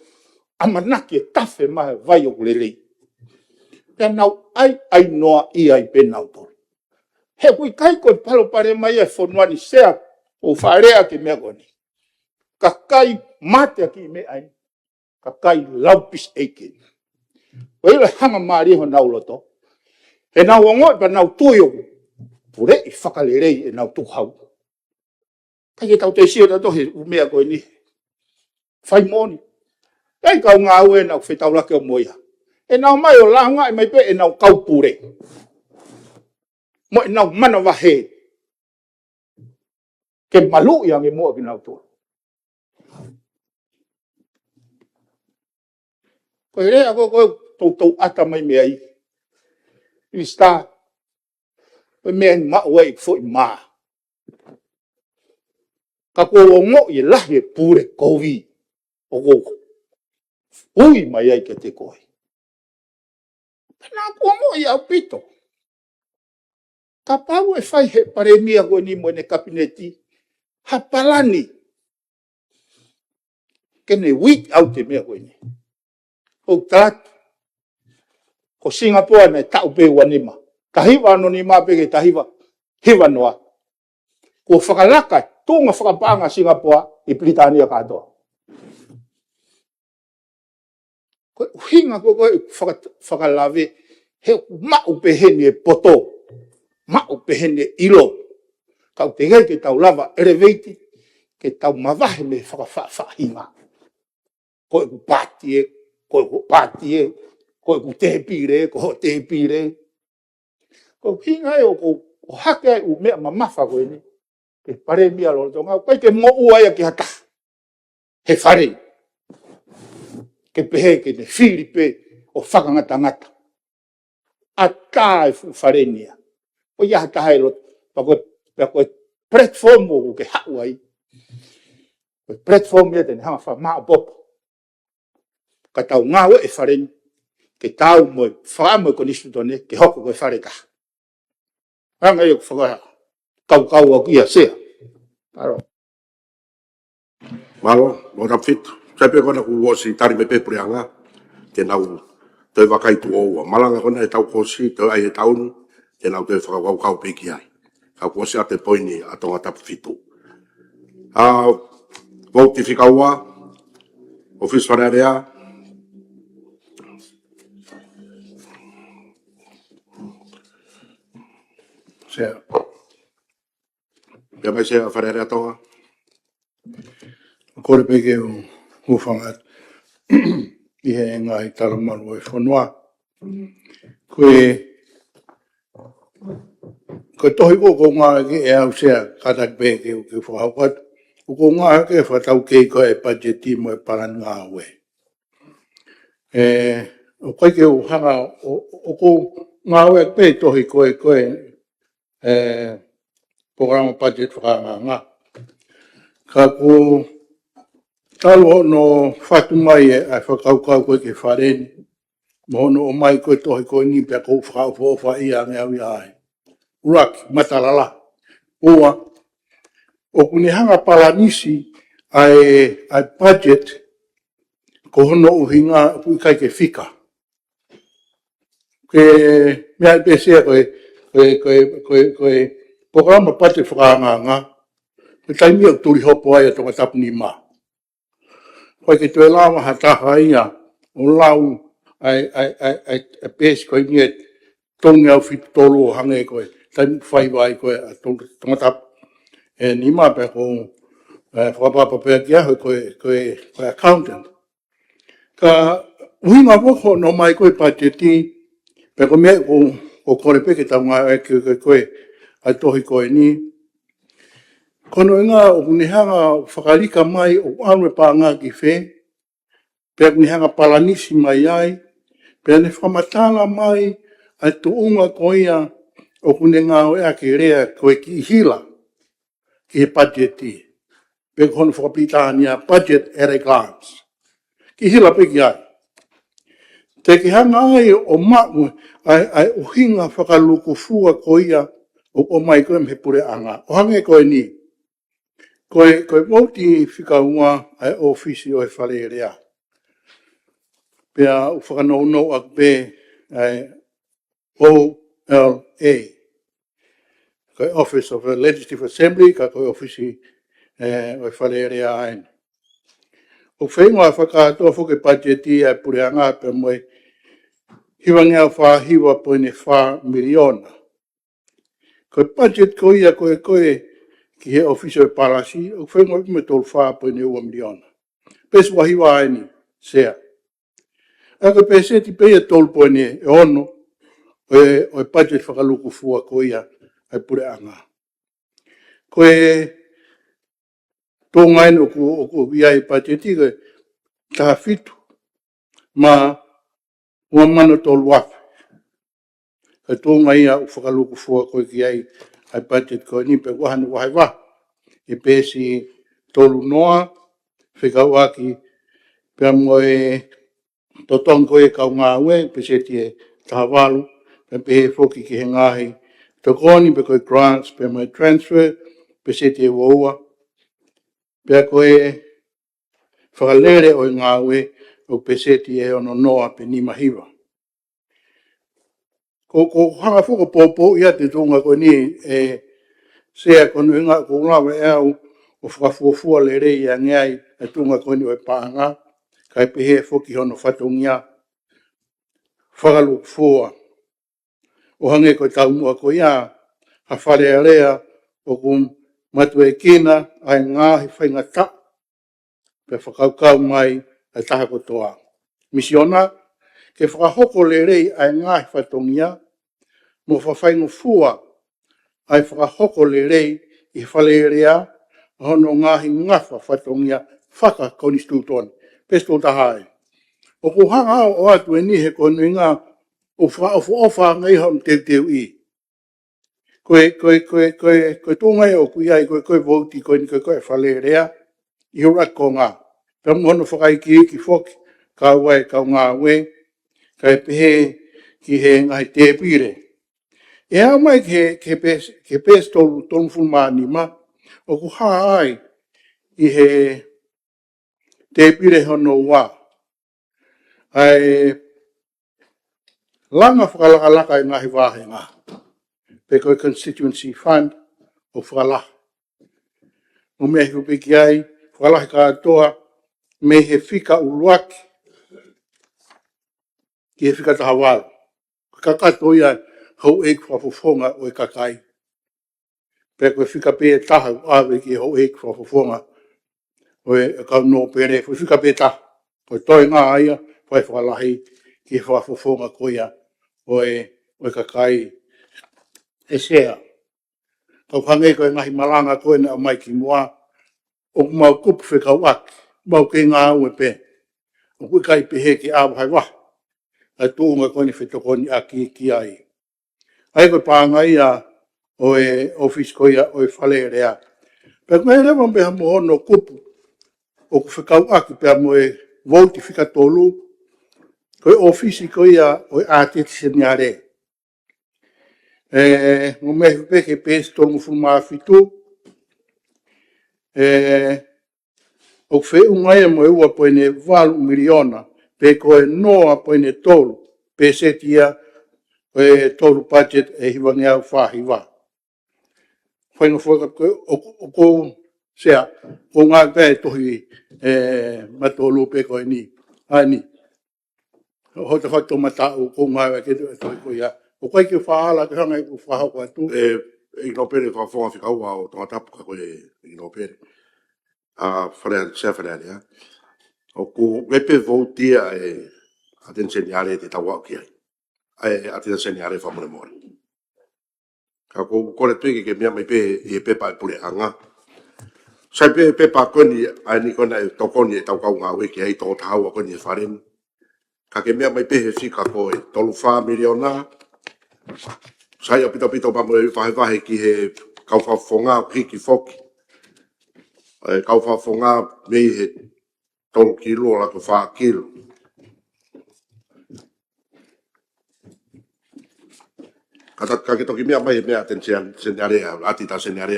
ʻAmanaki ʻe tafe mai e vai ʻoku lelei. Pea nau ʻaiʻainoaʻi ai pē nautolu. He ʻoku ʻikai ko e palopalema ia e fonua ni Sea, ʻoku ou faʻa lea ki he meʻa ko eni. Kakai mate ʻaki e meʻa eni. Kakai lau pisi ʻeiki. Ko e ʻilo e hanga mālie honau loto. He nau ongoʻi pea nau tui ʻoku puleʻi fakalelei ʻenau tukuhau. ʻIkai ke tau toe sio tautolu he ʻū meʻa ko eni. Fai moʻoni. ʻE kau ngāue ʻenau fetaulaki ʻo mo ia. ʻE nau mai ʻo laungaʻi mai pē ʻenau kau pule. Mo ʻenau manavahē. Ke maluʻi ange muʻa kinautolu. Ko e lea ko ē ʻoku toutou ʻata mai mei ai. Minisitā, ko e meʻa eni maʻu ai e foʻi mā. Ka ʻoku ou ongoʻi e lahi e pule kovi ʻoku ui mai ai kiate koe. Pea naʻa ku ongoʻi ʻaupito. Kapau ʻe fai ʻe he Palēmia ko eni mo ʻene Kapineti ha palani ke ne weed out e meʻa ko eni. ʻOku ou tala atu, ko Singapoa naʻe taʻu pē ua nima. Taha hiva ono nima pē ki he taha hiva hiva noa. Kuo fakalaka e tuʻunga fakapaʻanga Singapoa ʻi Pilitānia kātoa. Ko e ʻuhinga ko ē ʻoku ou faka-, fakalave, He ʻoku maʻu pē heni e poto, maʻu pē heni e ʻilo. Ka ʻoku teʻeki ke tau lava elevate, ke tau mavahe mei he fakafaʻafaʻahinga. Ko ʻeku paati ē, ko ʻeku paati ē, ko ʻeku tēpile ē, ko hoʻo tēpile ē. Ko e ʻuhinga ia ʻoku ou ʻohake ai ʻū meʻa mamafa ko eni ki he Palēmia lolotonga, ʻoku ʻikai ke moʻua ia ki ha taha he fale. Ke pehē ke ne fili pē ʻo fakangatangata. ʻAtā e fuʻu fale ni ia. ʻOku ʻikai ha taha ʻe loto. Pea ko e, pea ko e platform ʻoku ke haʻu ai, ko e platform ia te ne hanga fakamaʻopoʻopo. Ka tau ngāueʻi e fale ni ke taau mo e fakaʻamu ʻa e konisitūtone ke hoko ko e fale taha. Hanga ia ʻoku fakakaukau ʻaku ia, Sea. Mālō. Mālō, Hono Tapu Fitu. Sai pē ko ena kuo ʻosi tali mai pē ʻe he Puleʻanga te nau toe vakai tuʻo ua. Malanga ko ena ʻetau kuo ʻosi, toe ʻai e taunu, te nau toe fakakaukau pē ki ai. Ka kuo ʻosi ʻa e poini ʻa Tongatapu Fitu. ʻA, vouti fika ua, ʻOfisi Fale Alea. Sea. Pea mai Sea Fale Alea Tonga. Kole pē ke u, u fanga ʻi he ngaahi talamalu ʻo e fonua. Ko e, ko e tohi ko ē ʻoku ou ngāueʻaki ʻe au Sea, kātaki pē ke u, ke u fakahoko atu. ʻOku ou ngāueʻaki e fakataukei ko ē ʻa e patiseti mo e palani ngāue. ʻE, ʻoku ʻikai ke u hanga ʻo, ʻo, ʻoku ou ngāueʻaki pē tohi ko ē, ko ē, ʻe, polokalama patiseti fakaangaanga. Ka kuo talu hono fatu mai e, ʻa e fakakaukau ko ē ki he fale ni, mo hono ʻomai ko ē tohi ko eni pea ʻoku ou fakaʻofoʻofa ia ange au ia ai. ʻUluaki, matalala. Ua, ʻoku ne hanga palanisi ʻa e, ʻa e patiseti ko hono ʻuhinga ʻoku ʻikai ke fika. Ke meʻa pē Sea ko e, ko e, ko e, ko e, ko e polokalama patiseti fakaangaanga, ko e taimi ʻoku tuli hopo ai ʻa Tongatapu nima. ʻOku ʻikai ke toe lava ha taha ia ʻo lau ʻa e, ʻa e, ʻa e, ʻa e, ʻa e peesi ko eni ʻe tolungeau fitu tolu ʻo hangē ko e taimi ʻoku fai ai ko ē ʻa Tong-, Tongatapu ʻe nima pea ʻoku ou, ʻe, fakapapau pē kiate au ko e, ko e, ko e accountant. Ka ʻuhinga foki hono ʻomai ko ē patiseti, pea ko e meʻa ʻoku, ʻoku ou kole pē ke tau ngāueʻaki ko ē, ko e, ʻa e tohi ko eni. Ko hono ʻuhinga ʻoku ne hanga fakalika mai ʻoku ʻalu e paʻanga ki fē, pea ʻoku ne hanga palanisi mai ai, pea ne fakamatala mai ʻa e tuʻunga ko ia ʻoku ne ngāueʻaki e lea ko e kiʻi hila ki he patiseti. Pe ko hono fakapilitānia, budget at a glance. Kiʻi hila pē ki ai. Te ke hanga ai ʻo maʻu ʻa e, ʻa e ʻuhinga fakalūkufua ko ia ʻoku ʻomai ko ē mei he Puleʻanga. ʻO hangē ko eni. Ko e, ko e vouti fika ua ʻa e ʻOfisi ʻo e Fale Alea. Pea u fakanounou ʻaki pē ʻa e O L A. Ko e Office of the Legislative Assembly, ka ko e ʻOfisi, ʻe, ʻo e Fale Alea eni. ʻOku feinga fakakātoa foki e patiseti ʻa e Puleʻanga pea mo e hivangeau fā hiva poini fā miliona. Ko e patiseti ko ia ko ē, ko ē ki he ʻOfisi ʻo e Palasi, ʻoku feinga mo e tolu fā poini ua miliona. Peesi ua hiva eni, Sea. ʻA ia ko e peseti pē ia ʻe tolu poini ono ʻo e, ʻo e patiseti fakalūkufua ko ia ʻa e Puleʻanga. Ko e tuʻunga eni ʻoku, ʻoku ʻi ai e patiseti ko e taha fitu mā ua mano tolu afe. Ko e tuʻunga ia ʻoku fakalūkufua ko ē ki ai ʻa e patiseti ko eni pea ʻoku ʻohake ʻo vahevahe ʻi he peesi tolu noa, fekauʻaki pea mo e totongi ko ē e kau ngāue, peseti ʻe taha valu, pea pehē foki ki he ngaahi tokoni pe ko e grants pea mo e transfer, peseti ʻe ua ua, pea ko e fakalele ʻo e ngāue ʻoku peseti ʻe ono noa pe nima hiva. Ko, ʻoku ou hanga foki ʻo poupouʻi atu e tuʻunga ko eni, ʻe Sea, ko hono ʻuhinga ʻoku ou lava ʻe au ʻo fakafuofua lelei ange ai e tuʻunga ko eni ʻo e paʻanga, kae pehē foki hono fatongia fakalūkufua ʻo hangē ko e taumuʻa ko ia, ha Fale Alea ʻoku matuekina ʻa e ngaahi faingataʻa, pea fakakaukau mai ʻa e taha kotoa. Misiona, ke fakahoko lelei ʻa e ngaahi fatongia, mo fakafaingofua ʻa e fakahoko lelei ʻi he Fale Alea ʻa hono ngaahi ngafa fatongia fakakonisitūtone. Pesi tolu taha ē. ʻOku ou hanga ʻo ʻoatu eni he ko hono ʻuhinga ʻoku fakaʻofoʻofa ange ʻi hono teuteuʻi. Ko e, ko e, ko e, ko e, ko e tuʻunga ia ʻoku ʻi ai, ko e, ko e vouti, ko e, ko e, ko e Fale Alea, ʻi he ʻuluaki konga. Pea mo hono fakaikiiki foki, kau ai, kau ngāue, kae pehē ki he ngaahi tēpile. ʻE aʻu mai ki he, ki he pēsi, ki he pēsi tolu, tolungofulu mā nima, ʻoku hā ai, ʻi he tēpile hono ua. ʻA e langa fakalakalaka e ngaahi vāhenga. Pe ko e constituency fund ʻoku fakalahi. Mo e meʻa hifo pē ki ai, fakalahi kātoa, mei he fika ʻuluaki, ki he fika taha valu. Kakato ia houʻeiki fakafofonga ʻo e kakai. Pea ko e fika pē taha ʻoku ʻave ki he houʻeiki fakafofonga ʻo e kau nōpele, ko e fika pē taha. Ko e toenga ia, fai fakalahi ki he fakafofonga ko ia ʻo e, ʻo e kakai. ʻE Sea, kau hangē ko e ngaahi malanga ko ē naʻe ʻomai kimuʻa, ʻoku mau kupu fekauʻaki, mau kei ngāue pē. ʻOku ʻikai pehē ke ʻave ha vahe ʻa e tuʻunga ko eni fetokoniʻaki ki ai. ʻA ia ko e paʻanga ia ʻo e ʻōfisi ko ia ʻo e Fale Alea. Pea ko e leva pē ha mo hono kupu ʻoku fekauʻaki pea mo e vouti fika tolu, ko e ʻōfisi ko ia ʻo e ʻAteti Seniale. ʻE, mo e meʻa hifo pē ki he pēsi tolungofulu mā fitu, ʻe, ʻoku feʻunga ia mo e ua poini valu miliona, pe ko e noa poini tolu pēseti ia ʻo e total budget ʻe hivangeau fā hiva. Faingofua ka ko e, ʻoku, ʻoku ou, Sea, ʻoku ou ngāue pē he tohi, ʻe, matolu pē ko eni. ʻA eni. Hota fakatoʻomataʻu, ʻoku ou ngāue ki he tohi ko ia. ʻOku ʻikai ke u fakaʻaʻala ke u hanga ʻo fakahoko atu. ʻE, ʻEiki Nōpele, fakafofonga fika ua ʻo Tongatapu ka ko e ʻEiki Nōpele. ʻA, Fale, Sea Fale Alea. ʻOku ʻi ai pē vouti ʻa e ʻAteti Seniale te tau aʻu ki ai. ʻA e ʻAteti Seniale fakamolemole. Ka ʻoku ou kole atu ke, ke meʻa mai pē ʻi he pepa ʻa e puleʻanga. Sai pē pepa ko eni, ʻa eni ko ena ʻe tokoni ʻetau kau ngāue ki ai, toko taha ua ko eni he Fale ni. Ka ke meʻa mai pē he fika ko e tolu fā miliona. Sai ʻaupito ʻaupito pea mo e vahevahe ki he kau fakafofonga ʻoku hiki foki. ʻE kau fakafofonga mei he tolu kilu ʻo aʻu ki he fā kilu. Ka ta, ka ke toki meʻa mai he meʻa ʻAteti Seniale, ʻAteti Seniale.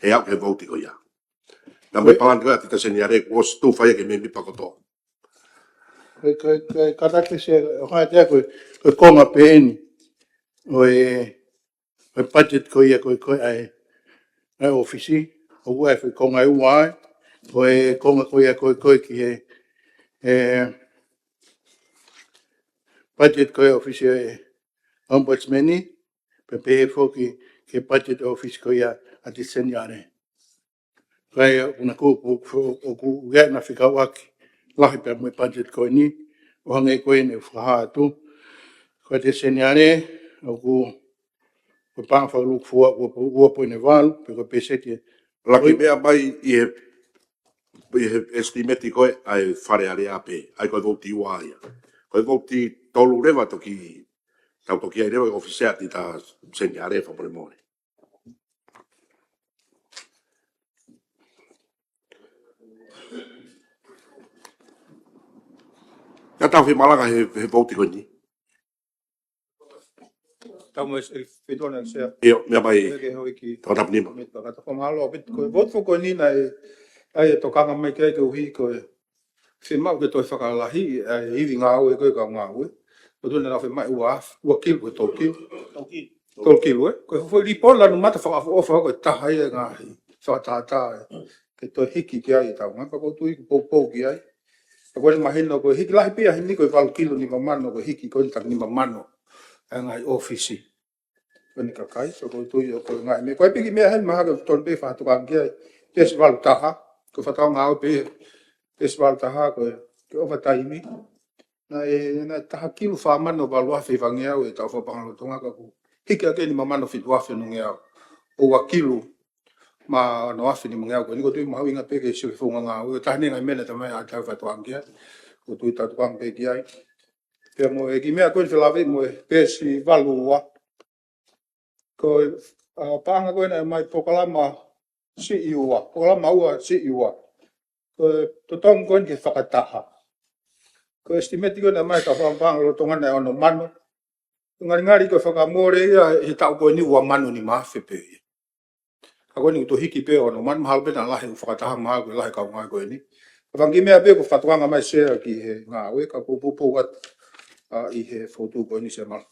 He aʻu ki he vouti ko ia. Naʻa mo e palani ko e ʻAteti Seniale, kuo ʻosi tufa ia ki he mēmipa kotoa. Ko e, ko e, ko e, kātaki Sea, ʻo hangē ko e, ko e konga pē eni ʻo e, ʻo e budget ko ia ko e, ko e ʻa e, ʻa e ʻōfisi, ʻoku ʻi ai e foʻi konga ʻe ua ai, ko e konga ko ia ko e, ko e ki he, ʻe, budget ko e ʻōfisi ʻo e Ombudsman ni, pea pehē foki ki he budget ʻo e ʻōfisi ko ia ʻAteti Seniale. Ka ʻi ai ʻoku na ku, ku, ku, ʻoku ʻi ai ʻena fekauʻaki lahi pea mo e budget ko eni, ʻo hangē ko eni ʻoku fakahā atu. Ko e ʻAteti Seniale, ʻoku, ko e paʻanga fakalūkufua, ua, ua poini valu, pe ko e pēseti. Laki meʻa mai ʻi he, ʻi he estimate ko ē ʻa e Fale Alea pē, ʻa ia ko e vouti ua ia. Ko e vouti tolu leva toki, tau toki ʻai leva ʻi he ʻōfisi ʻa e ʻAteti Seniale fakamolemole. Ka tau fie malanga he, he vouti ko eni. Tau mai se, Fetona Sea. ʻIo, meʻa mai. Ke hoi ki. Tau tapu nima. Meʻa ka tau mālō, pit ko e vouti ko eni naʻe, ʻa e tokanga mai ki ai koeʻuhi ko e fiemaʻu ke toe fakalahi ʻa e ivi ngāue ko e kau ngāue. Ko e tuʻu naʻa nau fiemaʻu ua, ua kilu, ko e tolu kilu. Tolu kilu, ē? Ko e foʻi lipola lanu mata fakaʻofoʻofa ko e taha ia e ngaahi fakatātā ē. Ke toe hiki ki ai e tau ngāue, pea ʻoku ou tui ʻoku poupou ki ai. Pea ko e mahino ko e hiki lahi pē ia heni ko e valu kilu nima mano ko e hiki ko e taki nima mano. ʻa e ngaahi ʻōfisi. Ko eni kakai, so ko e tui ʻo ko e ngaahi meʻa. Ko e piki meʻa heni mahalo ko e tonu pē fakatokangaʻi ai. Peesi valu taha, ko e fakatokangaʻi pē, peesi valu taha, ko e, ko e ʻovataimi. Naʻe, naʻe taha kilu fā mano valu afe hivangeau ʻetau fakapaʻanga lolotonga ka kuo hiki hake eni mano fitu afe nungeau. ʻO ua kilu mano afe nimangeau ko eni ko e tui mahuʻinga pē ke sio ki he founga ngāue. Taha eni ngaahi meʻa naʻe talamai ʻe he taha fakatokangaʻi ai. Ko e tui tau tokanga pē ki ai. Pea mo e kiʻi meʻa ko eni felāveʻi mo e peesi valu ua. Ko e, ʻa, paʻanga ko ena ʻomai polokalama siʻi ua, polokalama ua siʻi ua. Ko e totongi ko eni ke fakataha. Ko e estimate ko ena ʻomai ʻetau fakapaʻanga lolotonga naʻe ono mano. Ngalingali ko e fakamole ia he taʻu ko eni ua mano nima afe pē ia. Ka ko eni ʻoku toe hiki pē ono mano mahalo pē naʻa lahi ʻoku fakataha mahalo ko e lahi kaungā ko eni. Ka fanga kiʻi meʻa pē ko e fakatokangaʻi mai Sea ki he ngāue ka ko e poupou atu, ʻa, ʻi he fokotuʻu ko eni Sea Mala.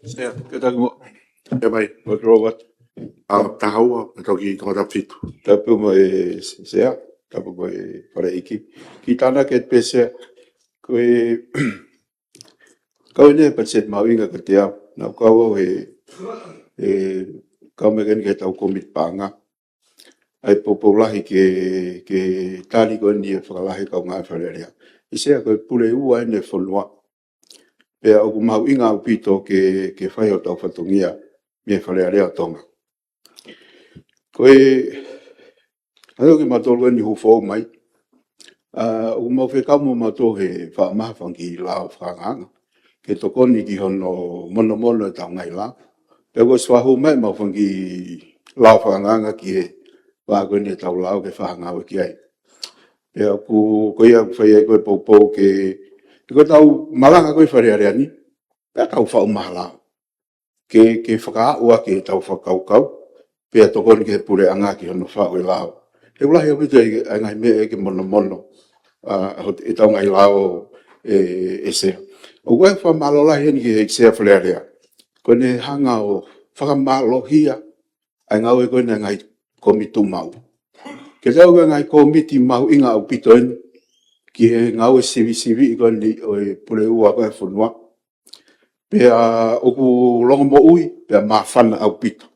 Sea, ke taki mo. Ke mai, mo te Robert. ʻA, taha ua, ʻa toki Tongatapu fitu. Tapu mo e Sea, tapu mo e Fale ʻEiki. Ki tāna ke pē Sea, ko e kau eni e patiseti mahuʻinga kiate au. Naʻa ku kau au he, he kau mai ko eni ki heʻetau kōmiti paʻanga. ʻA e poupou lahi ke, ke tali ko eni e fakalahi kaungā Fale Alea. ʻI Sea ko e pule ua eni e fonua. Pea ʻoku mahuʻinga ʻaupito ke, ke fai hotau fatongia mei he Fale Alea ʻo Tonga. Ko e, ʻa ia ʻoku mautolu eni hūfou mai. ʻA, ʻoku mau fekau mo mautolu he faʻa maha fanga kiʻi lao fakaangaanga. Ke tokoni ki hono monomono ʻetau ngaahi lao. Pea kuo ʻosi fakahū mai ʻemau fanga kiʻi lao fakaangaanga ki he vaʻa ko eni ʻetau lao ke fakangāue ki ai. Pea ʻoku, ko ia ʻoku fai ai ko e poupou ke, ko ʻetau malanga ko ē Fale Alea ni, pea tau faʻu maha lao. Ke, ke fakaaʻu ʻaki ʻetau fakakaukau, pea tokoni ki he puleʻanga ki hono faʻu e lao. He ʻoku lahi ʻaupito e, e ngaahi meʻa ke monomono, ʻa, hot-, ʻetau ngaahi lao ʻe, ʻe Sea. ʻOku ou fakamālō lahi heni ki he Sea Fale Alea. Ko ʻene hanga ʻo fakamālohia ʻa e ngāue ko eni ʻa e ngaahi kōmiti tuʻu maʻu. Ke tau ko e ngaahi kōmiti mahuʻinga ʻaupito eni ki he ngāue sivisiviʻi ko eni ʻo e pule ua ko ē ʻa e fonua. Pea ʻoku longomoʻui, pea māfana ʻaupito.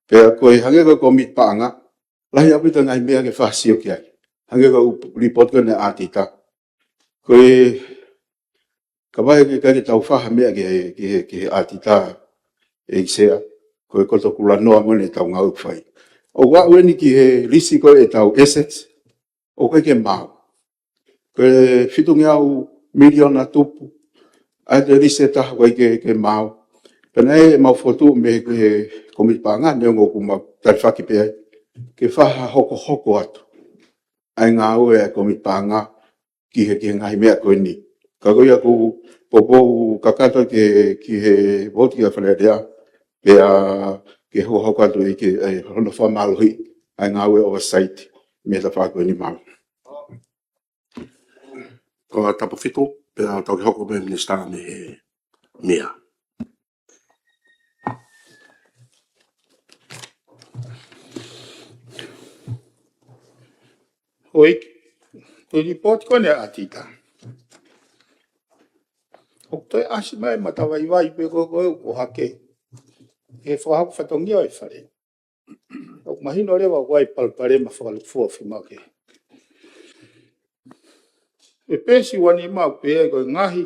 Pea ko e hangē ko e kōmiti paʻanga, lahi ʻaupito e ngaahi meʻa ke fakasio ki ai. Hangē ko e ʻū lipooti ko eni ʻa e ʻaotita. Ko e, kapau ʻe ʻikai ke tau fai ha meʻa ki he, ki he, ki he ʻaotita ʻe Sea, ko e koto kulanoa mo ʻetau ngāue ʻoku fai. ʻOku aʻu eni ki he lisi ko ē ʻetau assets, ʻoku ʻikai ke maau. Ko e fitungeau miliona tupu, ʻa e lisi ʻe taha ʻoku ʻikai ke, ke maau. Pea naʻe ʻi ai ʻemau fokotuʻu mei he kōmiti paʻanga, neongo ʻoku mau talifaki pē ai. Ke fakahokohoko atu ʻa e ngāue ʻa e kōmiti paʻanga ki he, ki he ngaahi meʻa ko eni. Ka ko ia ʻoku ou poupou kakato ke, ki he vouti ʻa Fale Alea, pea ke hokohoko atu ʻEiki, ʻe, hono fakamālohiʻi ʻa e ngāue oversight mei he tafaʻaki ko eni, mālō. Ko Tongatapu fitu, pea tau ke hoko mei he Minisitā mei he MEA. ʻOi, ko e lipooti ko eni ʻa e ʻaotita. ʻOku toe ʻasi mai matavaivai pē ko ē ʻoku hake he fakahoko fatongia ʻo e Fale. ʻOku mahino leva ʻoku ʻi ai e palopalema fakalūkufua ʻoku fiemaʻu ke. ʻI he peesi ua nima ʻoku pehē ai ko e ngaahi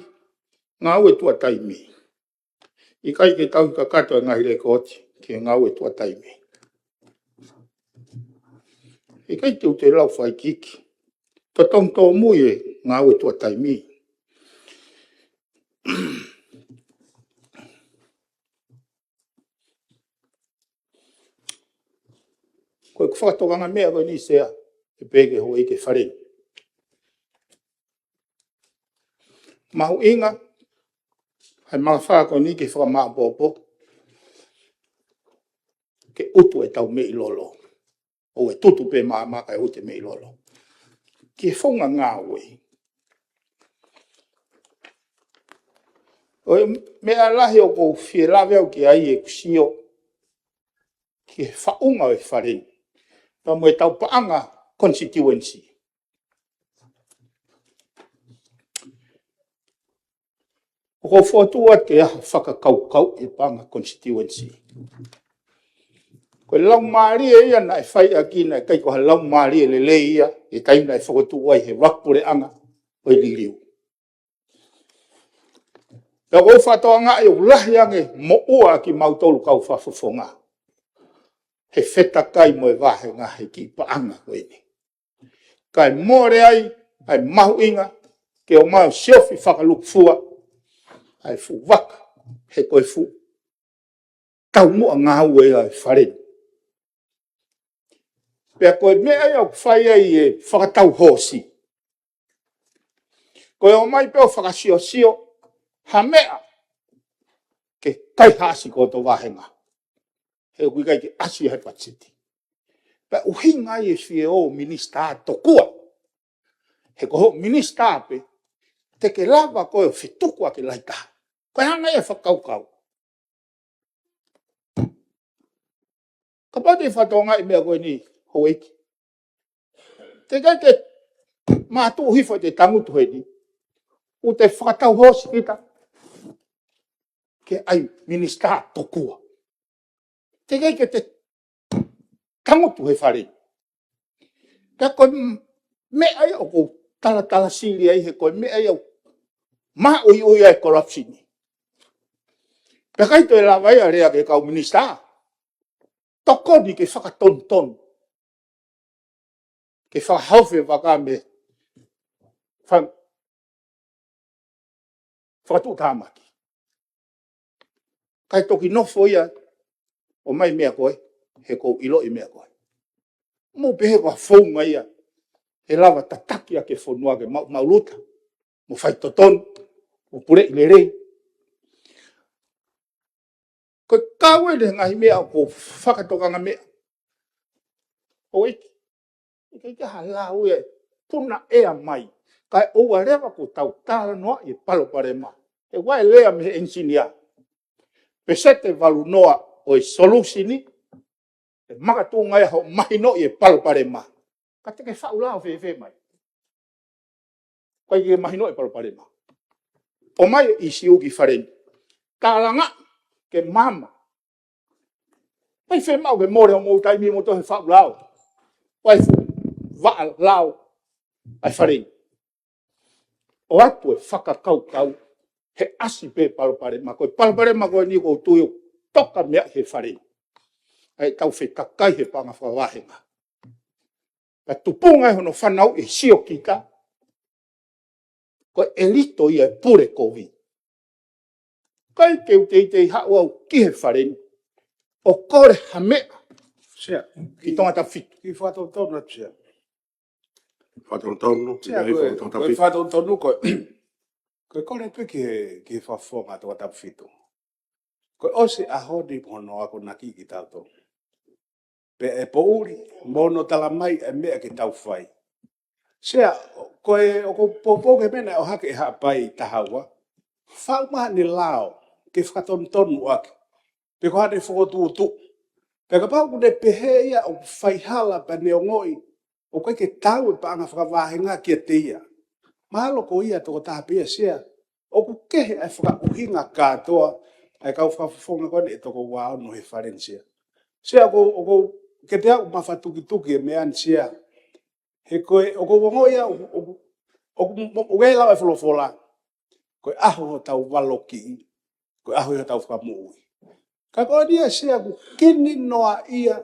ngāue tuʻa taimi. ʻIkai ke tauhi kakato e ngaahi lekooti ki he ngāue tuʻa taimi. ʻIkai te u toe lau fakaikiiki. Totongi tōmui e ngāue tuʻa taimi. Ko e fakatokangaʻi meʻa ko eni Sea, ʻe pehē ki he houʻeiki Fale. Mahuʻinga ʻa e mafai ko eni ke fakamāʻopoʻopo, ke utu ʻetau meʻi lolo. ʻOua ʻe tutu pē maʻamaʻa kae utu e meʻi lolo. Ki he founga ngāue. ʻOi, meʻa lahi ʻoku ou fie lave au ki ai ʻeku sio ki he faʻunga ʻo e Fale ni. Pea mo ʻetau paʻanga constituency. ʻOku ou fokotuʻu atu ke ʻi ai ha fakakaukau ʻi he paʻanga constituency. Ko e laumālie ia naʻe fai ʻaki, naʻe ʻikai ko ha laumālie lelei ia, ʻi he taimi naʻe fokotuʻu ai he vaka puleʻanga ʻo e liliu. Pea ʻoku ou fakatokangaʻi ʻoku lahi ange moʻua ʻa kimautolu kau fakafofonga he fetakai mo e vāhenga he kiʻi paʻanga ko eni. Kae mole ai ʻa e mahuʻinga ke ʻomai ʻo siofi fakalūkufua ʻa e fuʻu vaka, he ko e fuʻu taumuʻa ngāue ia ʻa e Fale ni. Pea ko e meʻa ia ʻoku fai ai e fakatau hoosi. Ko e ʻomai pē ʻo fakasiosio ha meʻa ke kaihaʻasi ko hoto vāhenga, he ʻoku ʻikai ke ʻasi he patiseti. Pea ʻuhinga ai e fie ō minisitā tokua, he ko hoʻo minisitā pē te ke lava koe ʻo fetuku ʻaki e lahi taha. Ko e hanga ia e fakakaukau. Kapau te ke fakatokangaʻi e meʻa ko eni, houʻeiki, te ke ke mātuʻu hifo ʻi he tangutu heni, ʻoku te fakatau hoosi kita ke ʻai minisitā tokua. Te ke ke te tangutu he Fale ni. Ka ko e meʻa ia ʻoku ou talatala sili ai, he ko e meʻa ia ʻoku maʻuiʻui ai e corruption. Pea ʻikai toe lava ia lea ki he kau minisitā. Tokoni ke fakatonutonu, ke fakahaofi e vaka mei he fa-, fakatuʻutāmaki. Kae toki nofo ia ʻo ʻomai meʻa ko ē, he ʻoku ou ʻiloʻi meʻa ko ē. Mou pehē ko ha founga ia ʻe lava tataki ʻaki e fonua ke maʻumaʻuluta, mo faitotonu, mo puleʻi lelei. Ko e kau eni he ngaahi meʻa ʻoku ou fakatokanga meʻa, houʻeiki, ʻikai ke ʻi ai ha lau ia ʻe puna ʻea mai, kae ʻoua leva kuo tau talanoaʻi e palopalema. He ʻoku ʻi ai e lea mei he engineer, peseti ʻe valu noa ʻo e solution ʻe makatuʻunga ia hoʻo mahinoʻi e palopalema. Ka te ke faʻu lao fēfē mai? ʻIkai ke mahinoʻi e palopalema. ʻOmai e ʻīsiu ki Fale ni, tālanga ke maama. ʻIkai fiemaʻu ke mole hoʻomou taimi mo toe faʻu lao. ʻOku ʻi ai e fuʻu vaʻa lao ʻa e Fale ni. ʻOatu e fakakaukau, he ʻasi pē palopalema. Ko e palopalema ko eni ʻoku ou tui ʻoku toka mei he Fale ni. ʻA e tau fetakai he paʻanga fakavāhenga. Ka tupunga ʻi hono fanauʻi e siokita, ko e ʻelito ia e pule kovi. ʻIkai ke u teitei haʻu au ki he Fale ni ʻo kole ha meʻa, Sea, ki Tongatapu fitu. Kiʻi fakatonutonu atu, Sea. Fakatonutonu, Sea, kiʻi ko e, fakatonutonu ko e atu. Fakatonutonu ko e, ko e kole pē ki he, ki he fakafofonga Tongatapu fitu. Ko e ʻosi e ʻaho ni mo hono akonaki kitautolu. Pea ʻe poʻuli mo hono talamai e meʻa ke tau fai. Sea, ko e, ʻoku ou poupou ki he meʻa naʻe ʻohake ʻe Haʻapai taha ua. Faʻu mai haʻane lao ke fakatonutonu ʻaki, pe ko haʻane fokotuʻutuʻu. Pea kapau ʻoku ne pehē ia ʻoku faihala pea ne ongoʻi ʻoku ʻikai ke tau e paʻanga fakavāhenga kiate ia, mahalo ko ia tokotaha pē ia, Sea. ʻOku kehe ʻa e fakaʻuhinga kātoa ʻa e kau fakafofonga ko eni ʻe toko ua ono he Fale ni, Sea. Sea, ʻoku, ʻoku, ke te au mafatukituki e meʻa ni, Sea. He ko e, ʻoku ou ongoʻi ia, ʻoku, ʻoku, ʻoku, ʻoku ʻi ai e lau ʻa e folofola, ko e ʻaho hotau valokiʻi, ko e ʻaho ia hotau fakamoʻui. Ka ko eni ia, Sea, ʻoku kini noa ia.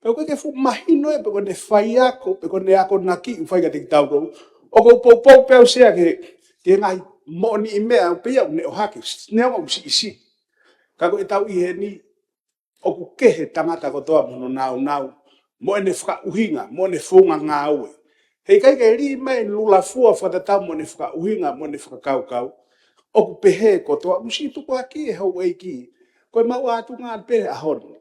Pea ʻoku ʻikai ke fuʻu mahino ia pe ko ʻene faiako, pe ko ʻene akonaki ʻoku fai kiate kitautolu. ʻOku ou poupou pē au, Sea, ki he, ki he ngaahi moʻoniʻi meʻa pē ia ʻoku ne ʻohake, neongo ʻoku siʻisiʻi. Ka ko ʻetau ʻi heni, ʻoku kehe tangata kotoa mo hono nāunau, mo ʻene fakaʻuhinga, mo ʻene founga ngāue. He ʻikai ke lī mai e lula fua fakatatau mo ʻene fakaʻuhinga, mo ʻene fakakaukau. ʻOku pehē kotoa, ʻoku siʻi tukuakiʻi e houʻeiki. Ko e maʻu ʻatunga pē he ʻaho ni,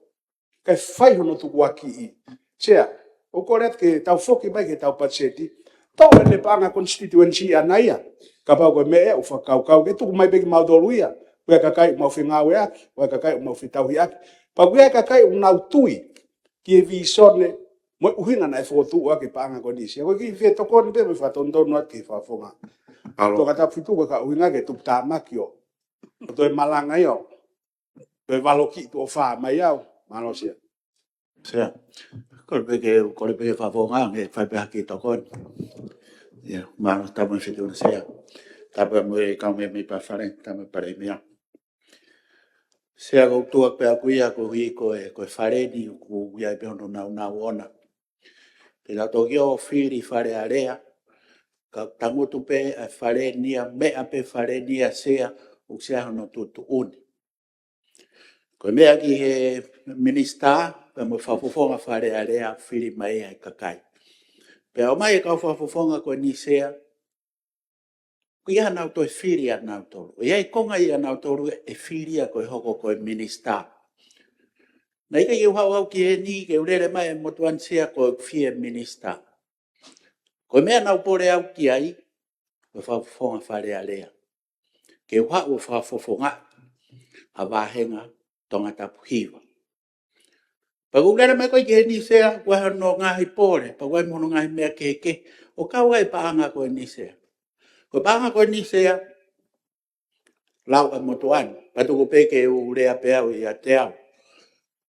kae fai hono tukuakiʻi. Sea, ʻoku ou kole atu ke tau foki mai ki heʻetau patiseti, toʻo ʻene paʻanga constituency ʻaʻana ia. Kapau ko e meʻa ia ʻoku fakakaukau ke tuku mai pē kimautolu ia. ʻOku ʻi ai e kakai ʻoku mau fengāueʻaki, ʻoku ʻi ai e kakai ʻoku mau fetauhiʻaki. Pea ʻoku ʻi ai e kakai ʻoku nau tui ki he vīsone mo e ʻuhinga naʻe fokotuʻu ʻaki e paʻanga ko eni, Sea. Ko e kiʻi fie tokoni pē mo e fakatonutonu atu ki he fakafofonga Mālō. Tongatapu fitu ko e ka ʻuhinga ke tuputāmaki ʻo, ʻo toe malanga ia ʻo toe valokiʻi tuʻo fā mai au. Mālō Sea. Sea. Kole pē ke, kole pē ke fakafofonga, ke fai pē ha kiʻi tokoni. Ia, mālō, tapu mo e Fitungofulu Sea. Tapu mo e kau mēmipa Fale, tapu mo e Palēmia. Sea, ko e tuʻu pē ʻaʻaku ia koeʻuhi ko e, ko e Fale ni ʻoku ʻi ai pē hono nāunau ʻona. Pea tau toki ō fili Fale Alea, ka tangutu pē ʻa e Fale ni ia, meʻa pē Fale ni ia Sea, ʻoku ʻi ai hono tuʻutuʻuni. Ko e meʻa ki he minisitā, pea mo e fakafofonga Fale Alea, fili mai ʻa e kakai. Pea ʻomai e kau fakafofonga ko eni Sea, ʻoku ʻi ai haʻanau toe fili ʻanautolu. ʻOku ʻi ai e konga ʻi ʻanautolu ʻe fili ia ko e hoko ko e minisitā. Naʻe ʻikai ke u haʻu au ki heni ke u lele mai e motuʻa ni Sea ko e fie minisitā. Ko e meʻa naʻá ku pole au ki ai, ko e fakafofonga Fale Alea. Ke u haʻu ʻo fakafofonga ʻa e vāhenga Tongatapu Hiva. Pea ko u lele mai ko ē ki heni Sea, ko e hā hono ngaahi pole, pea ko e hā hono ngaahi meʻa kehekehe, ʻo kau ai e paʻanga ko eni Sea. Ko e paʻanga ko eni Sea, lau ʻa e motuʻa ni, pea tuku pē ke u lea pē au ʻiate au.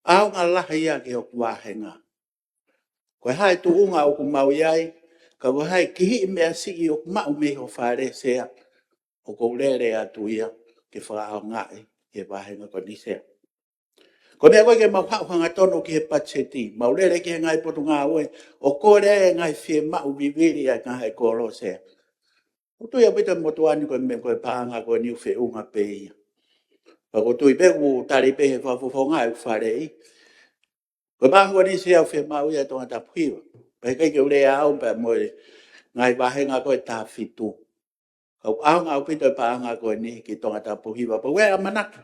ʻAonga lahi ia ki hoku vāhenga. Ko e hā e tuʻunga ʻoku mau ʻi ai, ka ko e hā e kihiʻi meʻa siʻi ʻoku maʻu mei ho fale Sea, ʻoku ou lele atu ia ke fakaʻaongaʻi e vāhenga ko eni Sea. Ko e meʻa ko ē ke mau haʻu hangatonu ki he patiseti, mau lele ki he ngaahi potungāue, ʻo kole e ngaahi fiemaʻu vivili ʻa e ngaahi kolo Sea. ʻOku tui ʻaupito e motuʻa ni ko e meʻa ko e paʻanga ko eni ʻoku feʻunga pē ia. Pea ʻoku ou tui pē ʻoku tali pē he fakafofonga ʻeku faleʻi. Ko e paʻanga ko eni Sea ʻoku fiemaʻu ia ʻe Tongatapu Hiva. Pea ʻikai ke u lea au pea mo e ngaahi vāhenga ko e taha fitu. Ka ʻoku ʻaonga ʻaupito e paʻanga ko eni ki Tongatapu Hiva. Pea ʻoku ou ʻamanaki,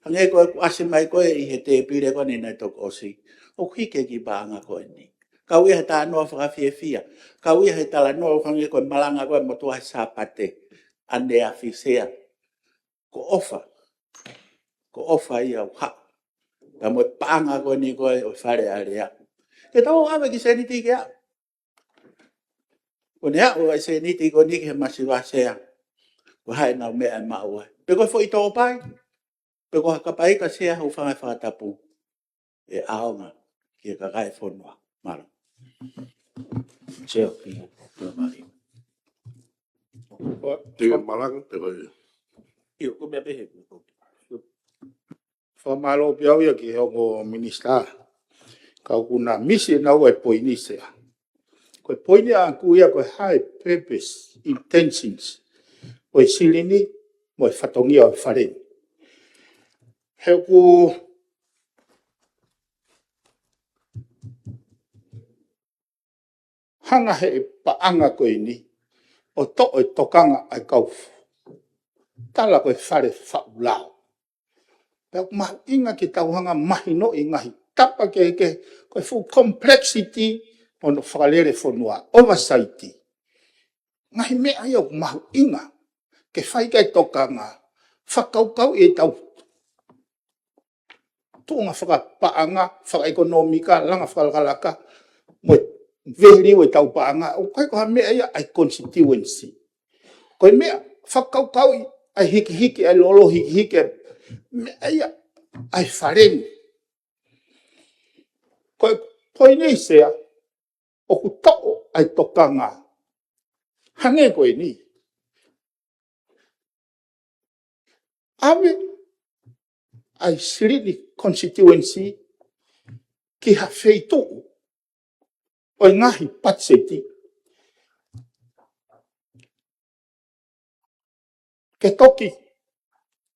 hangē ko ʻeku ʻasi mai ko ē ʻi he tēpile ko eni naʻe toki ʻosi, ʻoku hiki e kiʻi paʻanga ko eni. Kau ia he talanoa fakafiefia. Kau ia he talanoa ʻo hangē ko e malanga ko ē motuʻa he Sāpate ʻaneafi Sea. Ko e ʻofa. Ko e ʻofa ia ʻoku haʻu. Pea mo e paʻanga ko eni ko ē ʻo e Fale Alea. Ke tau ʻave e kiʻi sēniti ke aʻu. Ko ʻene aʻu e sēniti ko eni ki he masiva Sea, ko e hā ʻenau meʻa ʻe maʻu ai? Pe ko e foʻi tōpai, pe ko ha kapaika Sea, hūfanga he fakatapu. ʻE ʻaonga ki he kakai e fonua. Mālō. Sea, ki he tōpai. Te malanga, te vai. ʻIo, ko e meʻa pehē. Fakamālō pē au ia ki he ongo minisitā. Ka ʻoku na misi ʻenau ʻa e poini Sea. Ko e poini ʻaʻaku ia ko e hā e purpose, intentions ʻo e silini mo e fatongia ʻo e fale ni. He ʻoku hanga he paʻanga ko eni ʻo toʻo e tokanga ʻa e kau tala ko e fale faʻu lao. Pea ʻoku mahuʻinga ke tau hanga mahinoʻi e ngaahi tapa kehekehe, ko e fuʻu complexity ʻo hono fakalele fonua, oversight. Ngaahi meʻa ia ʻoku mahuʻinga ke fai ki ai e tokanga, fakakaukauʻi ʻetau tuʻunga fakapaʻanga, fakaʻekonōmika, langa fakalakalaka, mo e value ʻetau paʻanga, ʻoku ʻikai ko ha meʻa ia ʻa e constituency. Ko e meʻa fakakaukauʻi ʻa e hikihiki, ʻa e lolo hikihiki, ʻa e meʻa ia ʻa e fale ni. Ko e poini Sea, ʻoku toʻo ʻa e tokanga. Hangē ko eni. ʻAve ʻa e silini constituency ki ha feituʻu ʻo e ngaahi patiseti ke toki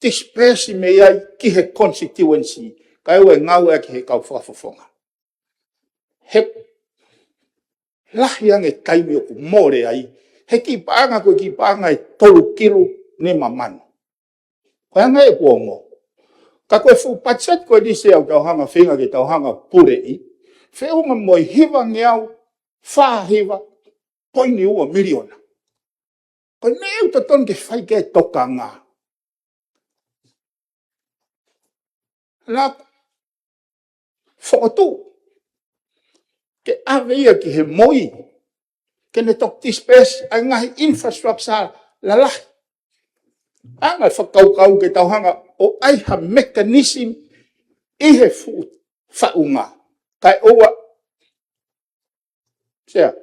disperse mei ai ki he constituency, kae ʻoua ʻe ngāueʻaki he kau fakafofonga. He lahi ange e taimi ʻoku mole ai, he kiʻi paʻanga ko e kiʻi paʻanga ʻe tolu kilu nima mano. Ko e anga ia ʻeku ongo. Ka ko e fuʻu patiseti ko eni Sea ʻoku tau hanga feinga ke tau hanga puleʻi, feʻunga mo e hivangeau fā hiva poini ua miliona. Ko e meʻa ia ʻoku totonu ke fai ki ai e tokanga. Laku fokotuʻu ke ʻave ia ki he moi, ke ne toki disperse ʻa e ngaahi infrastructure lalahi. Anga e fakakaukau ke tau hanga ʻo ʻai ha mechanism ʻi he fuʻu faʻunga. Kae ʻoua, Sea,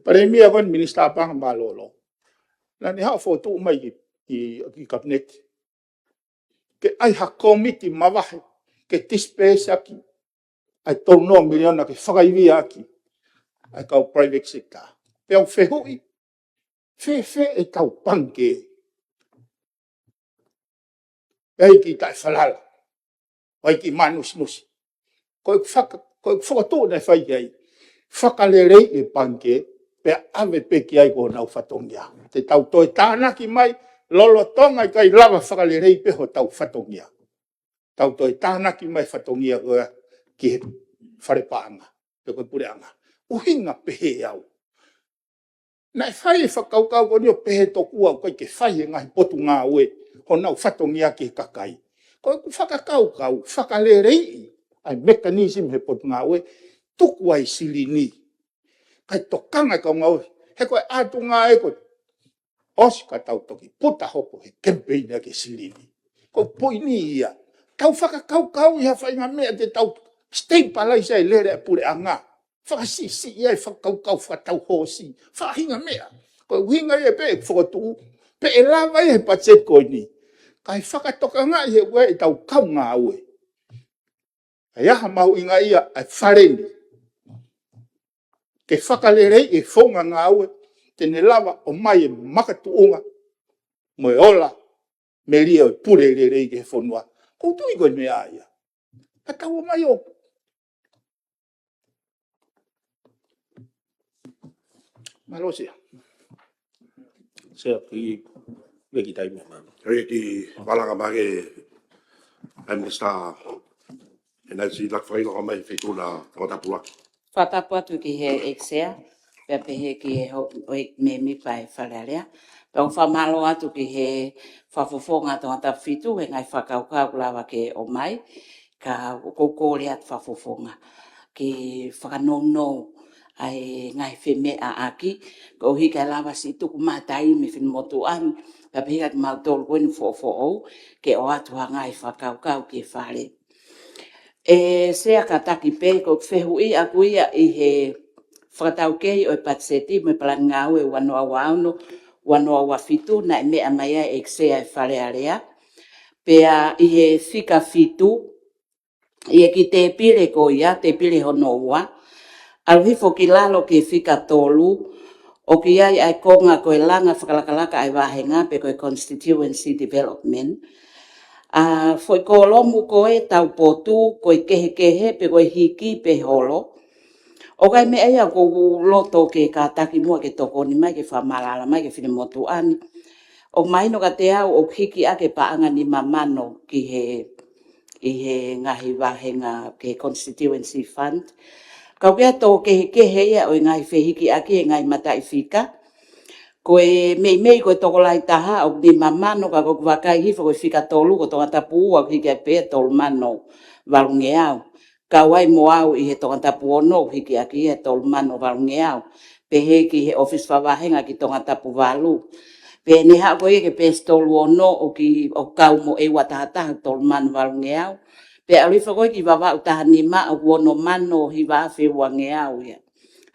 Palēmia ko eni, Minisitā Paʻanga Mālōlō. Naʻa ne haʻu ʻo fokotuʻu mai ki, ki, ki Kapineti ke ʻai ha kōmiti mavahe ke disperse ʻaki ʻa e tolu noa miliona ke fakaivia ʻaki ʻa e kau private sector. Pea u fehuʻi, fēfē ʻetau pangikē? ʻE ʻi ai e kiʻi taʻefalala, ʻe ʻi ai e kiʻi manusinusi. Ko e faka-, ko e fokotuʻu naʻe fai ki ai, fakaleleiʻi e pangikē, pea ʻave pē ki ai ko honau fatongia. Te tau toe tānaki mai, lolotonga ʻikai lava, fakaleleiʻi pē hotau fatongia. Tau toe tānaki mai fatongia ko ia ki he fale paʻanga, pe ko e puleʻanga. ʻUhinga pehē au, naʻe fai e fakakaukau ko eni ʻo pehē tokua ʻoku ʻikai ke fai ʻe he ngaahi potungāue honau fatongia ki he kakai. Ko ʻeku fakakaukau, fakaleleiʻi ʻa e mechanism he potungāue, tuku ai e silini, kae tokanga e kau ngāue, he ko e ʻatunga ē ko e ʻosi ka tau toki puta hoko he campaign ʻa e silini. Ko e poini ia. Tau fakakaukauʻi ha faʻahinga meʻa te tau stabilize ai e lele ʻa e puleʻanga. Fakasiʻisiʻi ai e fakakaukau fakatau hoosi. Faʻahinga meʻa. Ko e ʻuhinga ia pē ʻeku fokotuʻu, pe ʻe lava ia he patiseti ko eni. Kae fakatokangaʻi ʻe he ʻū ʻetau kau ngāue. ʻA ia ha mahuʻinga ia ʻa e fale ni ke fakaleleiʻi e founga ngāue, te ne lava ʻo ʻomai e makatuʻunga mo e ola melie ʻo e pule lelei ki he fonua. ʻOku ou tui ko e meʻa ia. Ka tau ō mai ʻo. Mālō Sea. Sea ki, me ki taimi. Mālō. Hei ki Valanga Mange, ʻa e Minisitā, ʻe naʻe si lak fai loka mai fetuna tongatapu ʻaki. Fakatapu atu ki he ʻEiki Sea, pea pehē ki he ho-, ʻEiki mēmipa ʻo e Fale Alea. Pea ʻoku ou fakamālō atu ki he fakafofonga tongatapu fitu, he ngaahi fakakaukau kuo lava ke ʻomai, ka ʻoku ou kole atu fakafofonga ke fakanounou ʻa e ngaahi femeʻaʻaki, koeʻuhi kae lava siʻi tuku mai ha taimi finemotuʻa ni, pea pehē kiate kimautolu ko eni foʻofoʻou, ke ʻoatu ha ngaahi fakakaukau ki he Fale. ʻE Sea, kātaki pē, ko e fehuʻi ʻaku ia ʻi he fakataukei ʻo e patiseti mo e palani ngāue ua noa ua ono, ua noa ua fitu, naʻe meʻa mai ai e ʻEiki Sea ʻo e Fale Alea. Pea ʻi he fika fitu, ʻi he kiʻi tēpile ko ia, tēpile hono ua, ʻalu hifo ki lalo ki he fika tolu, ʻoku ʻi ai ʻa e konga ko e langa fakalakalaka ʻa e vāhenga pe ko e constituency development. ʻA, foʻi kōlomu ko e taupotu, ko e kehekehe, pe ko e hiki, pe holo. ʻOku ʻi ai e meʻa ia ʻoku ou loto ke kātaki muʻa ke tokoni mai, ke fakamaʻalaʻala mai ki he finemotuʻa ni. ʻOku mahino kiate au ʻoku hiki ʻaki e paʻanga nima mano ki he, ʻi he ngaahi vāhenga ki he constituency fund. Ka ʻoku ʻi ai e tō kehekehe ia ʻo e ngaahi fehikiʻaki e ngaahi mataʻifika. Ko e meimei ko e tokolahi taha ʻoku nima mano, ka ko ʻeku vakai hifo ko e fika tolu ko Tongatapu ua ʻoku hiki ʻaki pē tolu mano valungeau. Kau ai mo au ʻi he Tongatapu ono ʻoku hiki ʻaki ia tolu mano valungeau. Pehē ki he ʻōfisi fakavāhenga ki Tongatapu valu. Pea ne haʻu ko ia ki he peesi tolu ono ʻoku, ʻoku kau mo e ua taha taha tolu mano valungeau. Pea ʻalu hifo ko ia ki Vavaʻu taha nima ʻoku ono mano hiva afe uangeau ia.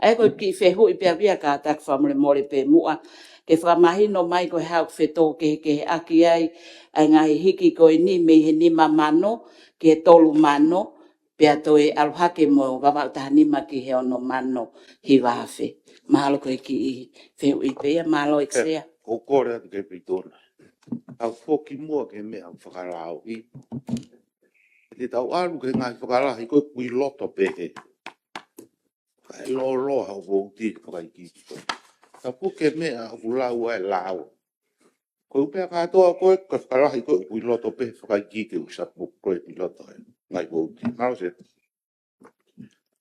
ʻA ia ko e kiʻi fehuʻi pē ia, kātaki fakamolemole pē muʻa ke fakamahino mai ko e hā ʻoku fetōkehekeheʻaki ai ʻa e ngaahi hiki ko eni mei he nima mano ki he tolu mano, pea toe ʻalu hake mo Vavaʻu taha nima ki he ono mano hiva afe. Mahalo ko e kiʻi fehuʻi pē ia, mālō ʻEiki Sea. ʻOku ou kole atu ki he Feituʻu na. Tau foki muʻa ki he meʻa ʻoku fakalao ʻi. Te tau ʻalu ki he ngaahi fakalahi ko e kui loto pē he. Kae lōloa hoʻo vouti fakaikiiki ko ē. Tapu ki he meʻa ʻoku lau ai e lao. Ko e ʻuhinga kātoa ko e, ko e fakalahi ko e kui loto pē fakaikiiki ʻoku sapu ko e kui loto ē. Ngaahi vouti. Mālō Sea.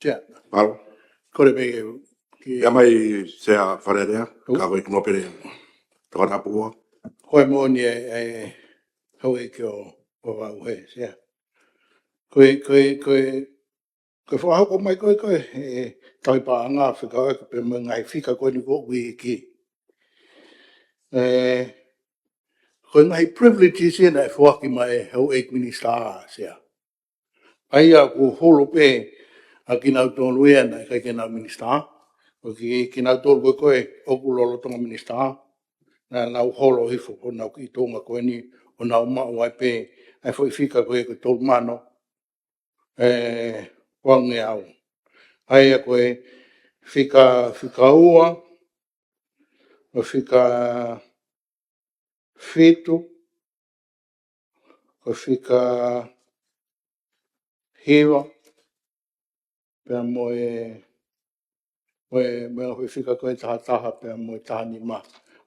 Sea. Mālō. Kole pē ke, ke ʻIa mai Sea Fale Alea, ʻū. Ka ko e kuno pele. Tokona pua. Ko e moʻoni e, e, hau e ke o, o vau he, Sea. Ko e, ko e, ko e, ko e fakahoko mai ko e, ko e, e, tauhi paʻanga fika ko e, ko e pē mo e ngaahi fika ko eni ko e uike. ē, ko e ngaahi privileges ia naʻe foaki mai ʻe he houʻeiki minisitā, Sea. ʻA ia ʻoku holo pē ʻa kinautolu ia naʻe ʻikai ke nau minisitā. ʻO ki, kinautolu ko ē ʻoku lolotonga minisitā, naʻa nau holo hifo honau kiʻi tuʻunga ko eni ʻo nau maʻu ai pē ʻa e foʻi fika ko ē ko e tolu mano, ē, uangeau. ʻA ia ko e fika, fika ua, ʻo fika fitu, ko e fika hiva, pea mo e, mo e, mo e fika ko ē taha taha, pea mo e taha nima.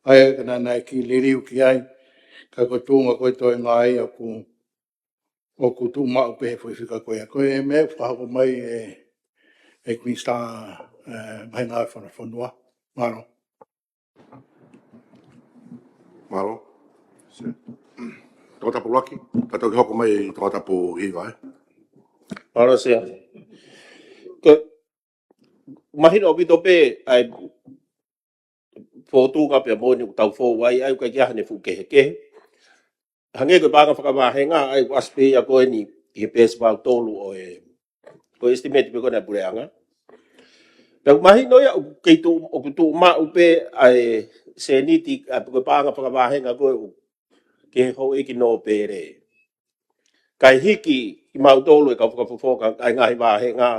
ʻA ia ka naʻa nau kiʻi liliu ki ai, ka ko e tuʻunga ko ē toenga ia ʻoku, ʻoku tuʻu maʻu pē he foʻi fika ko ia. Ko e meʻa ʻoku fakahoko mai ʻe, ʻe he minisitā, ē, mahinga fana fonua. Mālō. Mālō. Tongatapu ʻuluaki, ka toki hoko mai Tongatapu hiva, ē. Mālō, Sea. Ko, mahino ʻaupito pē ʻa e fōtunga pea mo eni ʻoku tau fou ai, ʻa ia ʻoku ʻikai ke ʻi ai hano fuʻu kehekehe. Hangē ko e paʻanga fakavāhenga, ʻa ia ʻoku ʻasi pē ia ko eni ʻi he peesi valu tolu ʻo e, ko e estimate pē ko ena ʻa e puleʻanga. Pea ʻoku mahino ia ʻoku kei tuʻu, ʻoku tuʻu maʻu pē ʻa e sēniti, ʻa ia ko e paʻanga fakavāhenga ko ē ʻoku ki he houʻeiki nōpele. Kae hiki kimautolu ʻe he kau fakafofonga ʻa e ngaahi vāhenga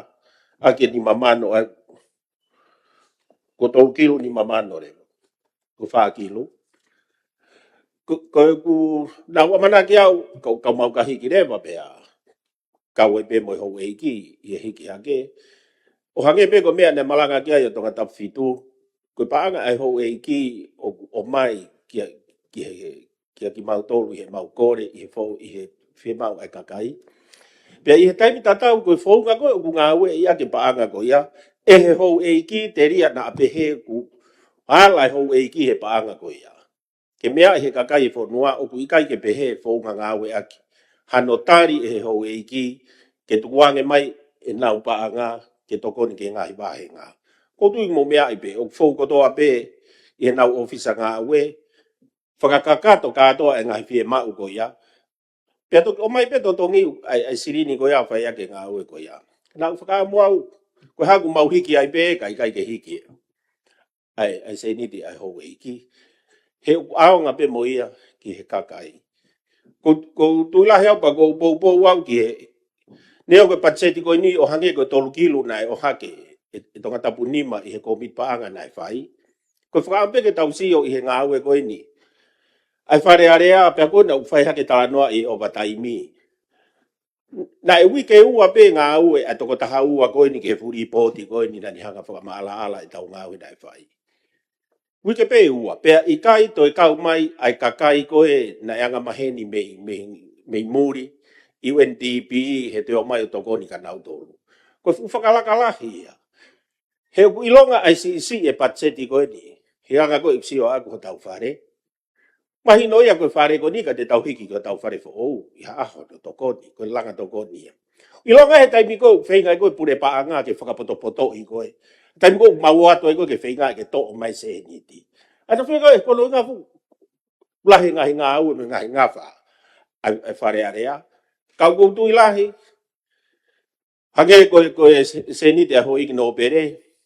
ʻaki e nima mano, ʻa ia ko e tolu kilu nima mano leva. Ko e fā kilu. Ko, ko ʻeku, naʻa ku ʻamanaki au, kau, kau mau ka hiki leva pea kau ai pē mo e houʻeiki ʻi he hiki hake. ʻO hangē pē ko e meʻa naʻe malanga ki ai ʻa Tongatapu fitu, ko e paʻanga ʻa e houʻeiki ʻo, ʻomai kia, ki he, kia kimautolu ʻi heʻemau kole, ʻi he fou, ʻi he fiemaʻu ʻa e kakai. Pea ʻi he taimi tatau ko e founga ko ē ʻoku ngāueʻi ʻaki e paʻanga ko ia ʻe he houʻeiki, telia naʻa pehē ʻoku ala e houʻeiki he paʻanga ko ia. Ke meaʻi ʻe he kakai e fonua ʻoku ʻikai ke pehē e founga ngāueʻaki hano tali ʻe he houʻeiki ke tukuange mai ʻenau paʻanga ke tokoni ki he ngaahi vāhenga. ʻOku ou tui mou meaʻi pē, ʻoku fou kotoa pē ʻi heʻenau ʻōfisa ngāue, fakakakato kātoa e ngaahi fiemaʻu ko ia. Pea toki ʻomai pē totongi ʻa e, ʻa e silini ko ia ʻo fai ʻaki e ngāue ko ia. Naʻa ku fakaʻamu au, ko e hā ʻoku mau hiki ai pē, ka ʻikai ke hiki ʻa e, ʻa e sēniti ʻa e houʻeiki. He ʻoku ʻaonga pē mo ia ki he kakai. Ko, ʻoku ou tui lahi au pea ʻoku ou poupou au ki he, neongo ko e patiseti ko eni ʻo hangē ko e tolu kilu naʻe ʻohake ʻe, ʻe Tongatapu nima ʻi he kōmiti paʻanga naʻe fai. Ko e fakaʻamu pē ke tau sio ʻi he ngāue ko eni ʻa e Fale Alea pea ko ena ʻoku fai hake talanoa ʻi he ʻovataimi. Naʻe uike ua pē ngāue ʻa e toko taha ua ko eni ki he fuʻu lipooti ko eni naʻa ne hanga fakamaʻalaʻala ʻetau ngāue naʻe fai. Uike pē ua, pea ʻikai toe kau mai ʻa e kakai ko ē naʻe angamaheni mei, mei, mei muli, U N D P, he toe ō mai ʻo tokoni kia nautolu. Ko e fuʻu fakalaka lahi ia. He ʻoku ʻilonga ʻa e siʻisiʻi e patiseti ko eni, he anga ko ē ʻeku sio ʻaʻaku hotau fale. Mahino ia ko e fale ko eni ka te tau hiki ki hotau fale foʻou ʻi ha ʻaho ʻo tokoni, ko e langa tokoni ia. ʻIlonga he taimi ko ē ʻoku feinga ai ko ē pule paʻanga ke fakapotopotoʻi ko ē. Taimi ko ē ʻoku mau ō atu ai ko ē ke feinga ke toʻo mai sēniti. ʻA ia ʻoku feinga e kono inga fu, lahi ngaahi ngāue mo e ngaahi ngafa ʻa e, ʻa e Fale Alea. Ka ʻoku ou tui lahi, hangē ko e, ko e sē-, sēniti ʻa e houʻeiki nōpele,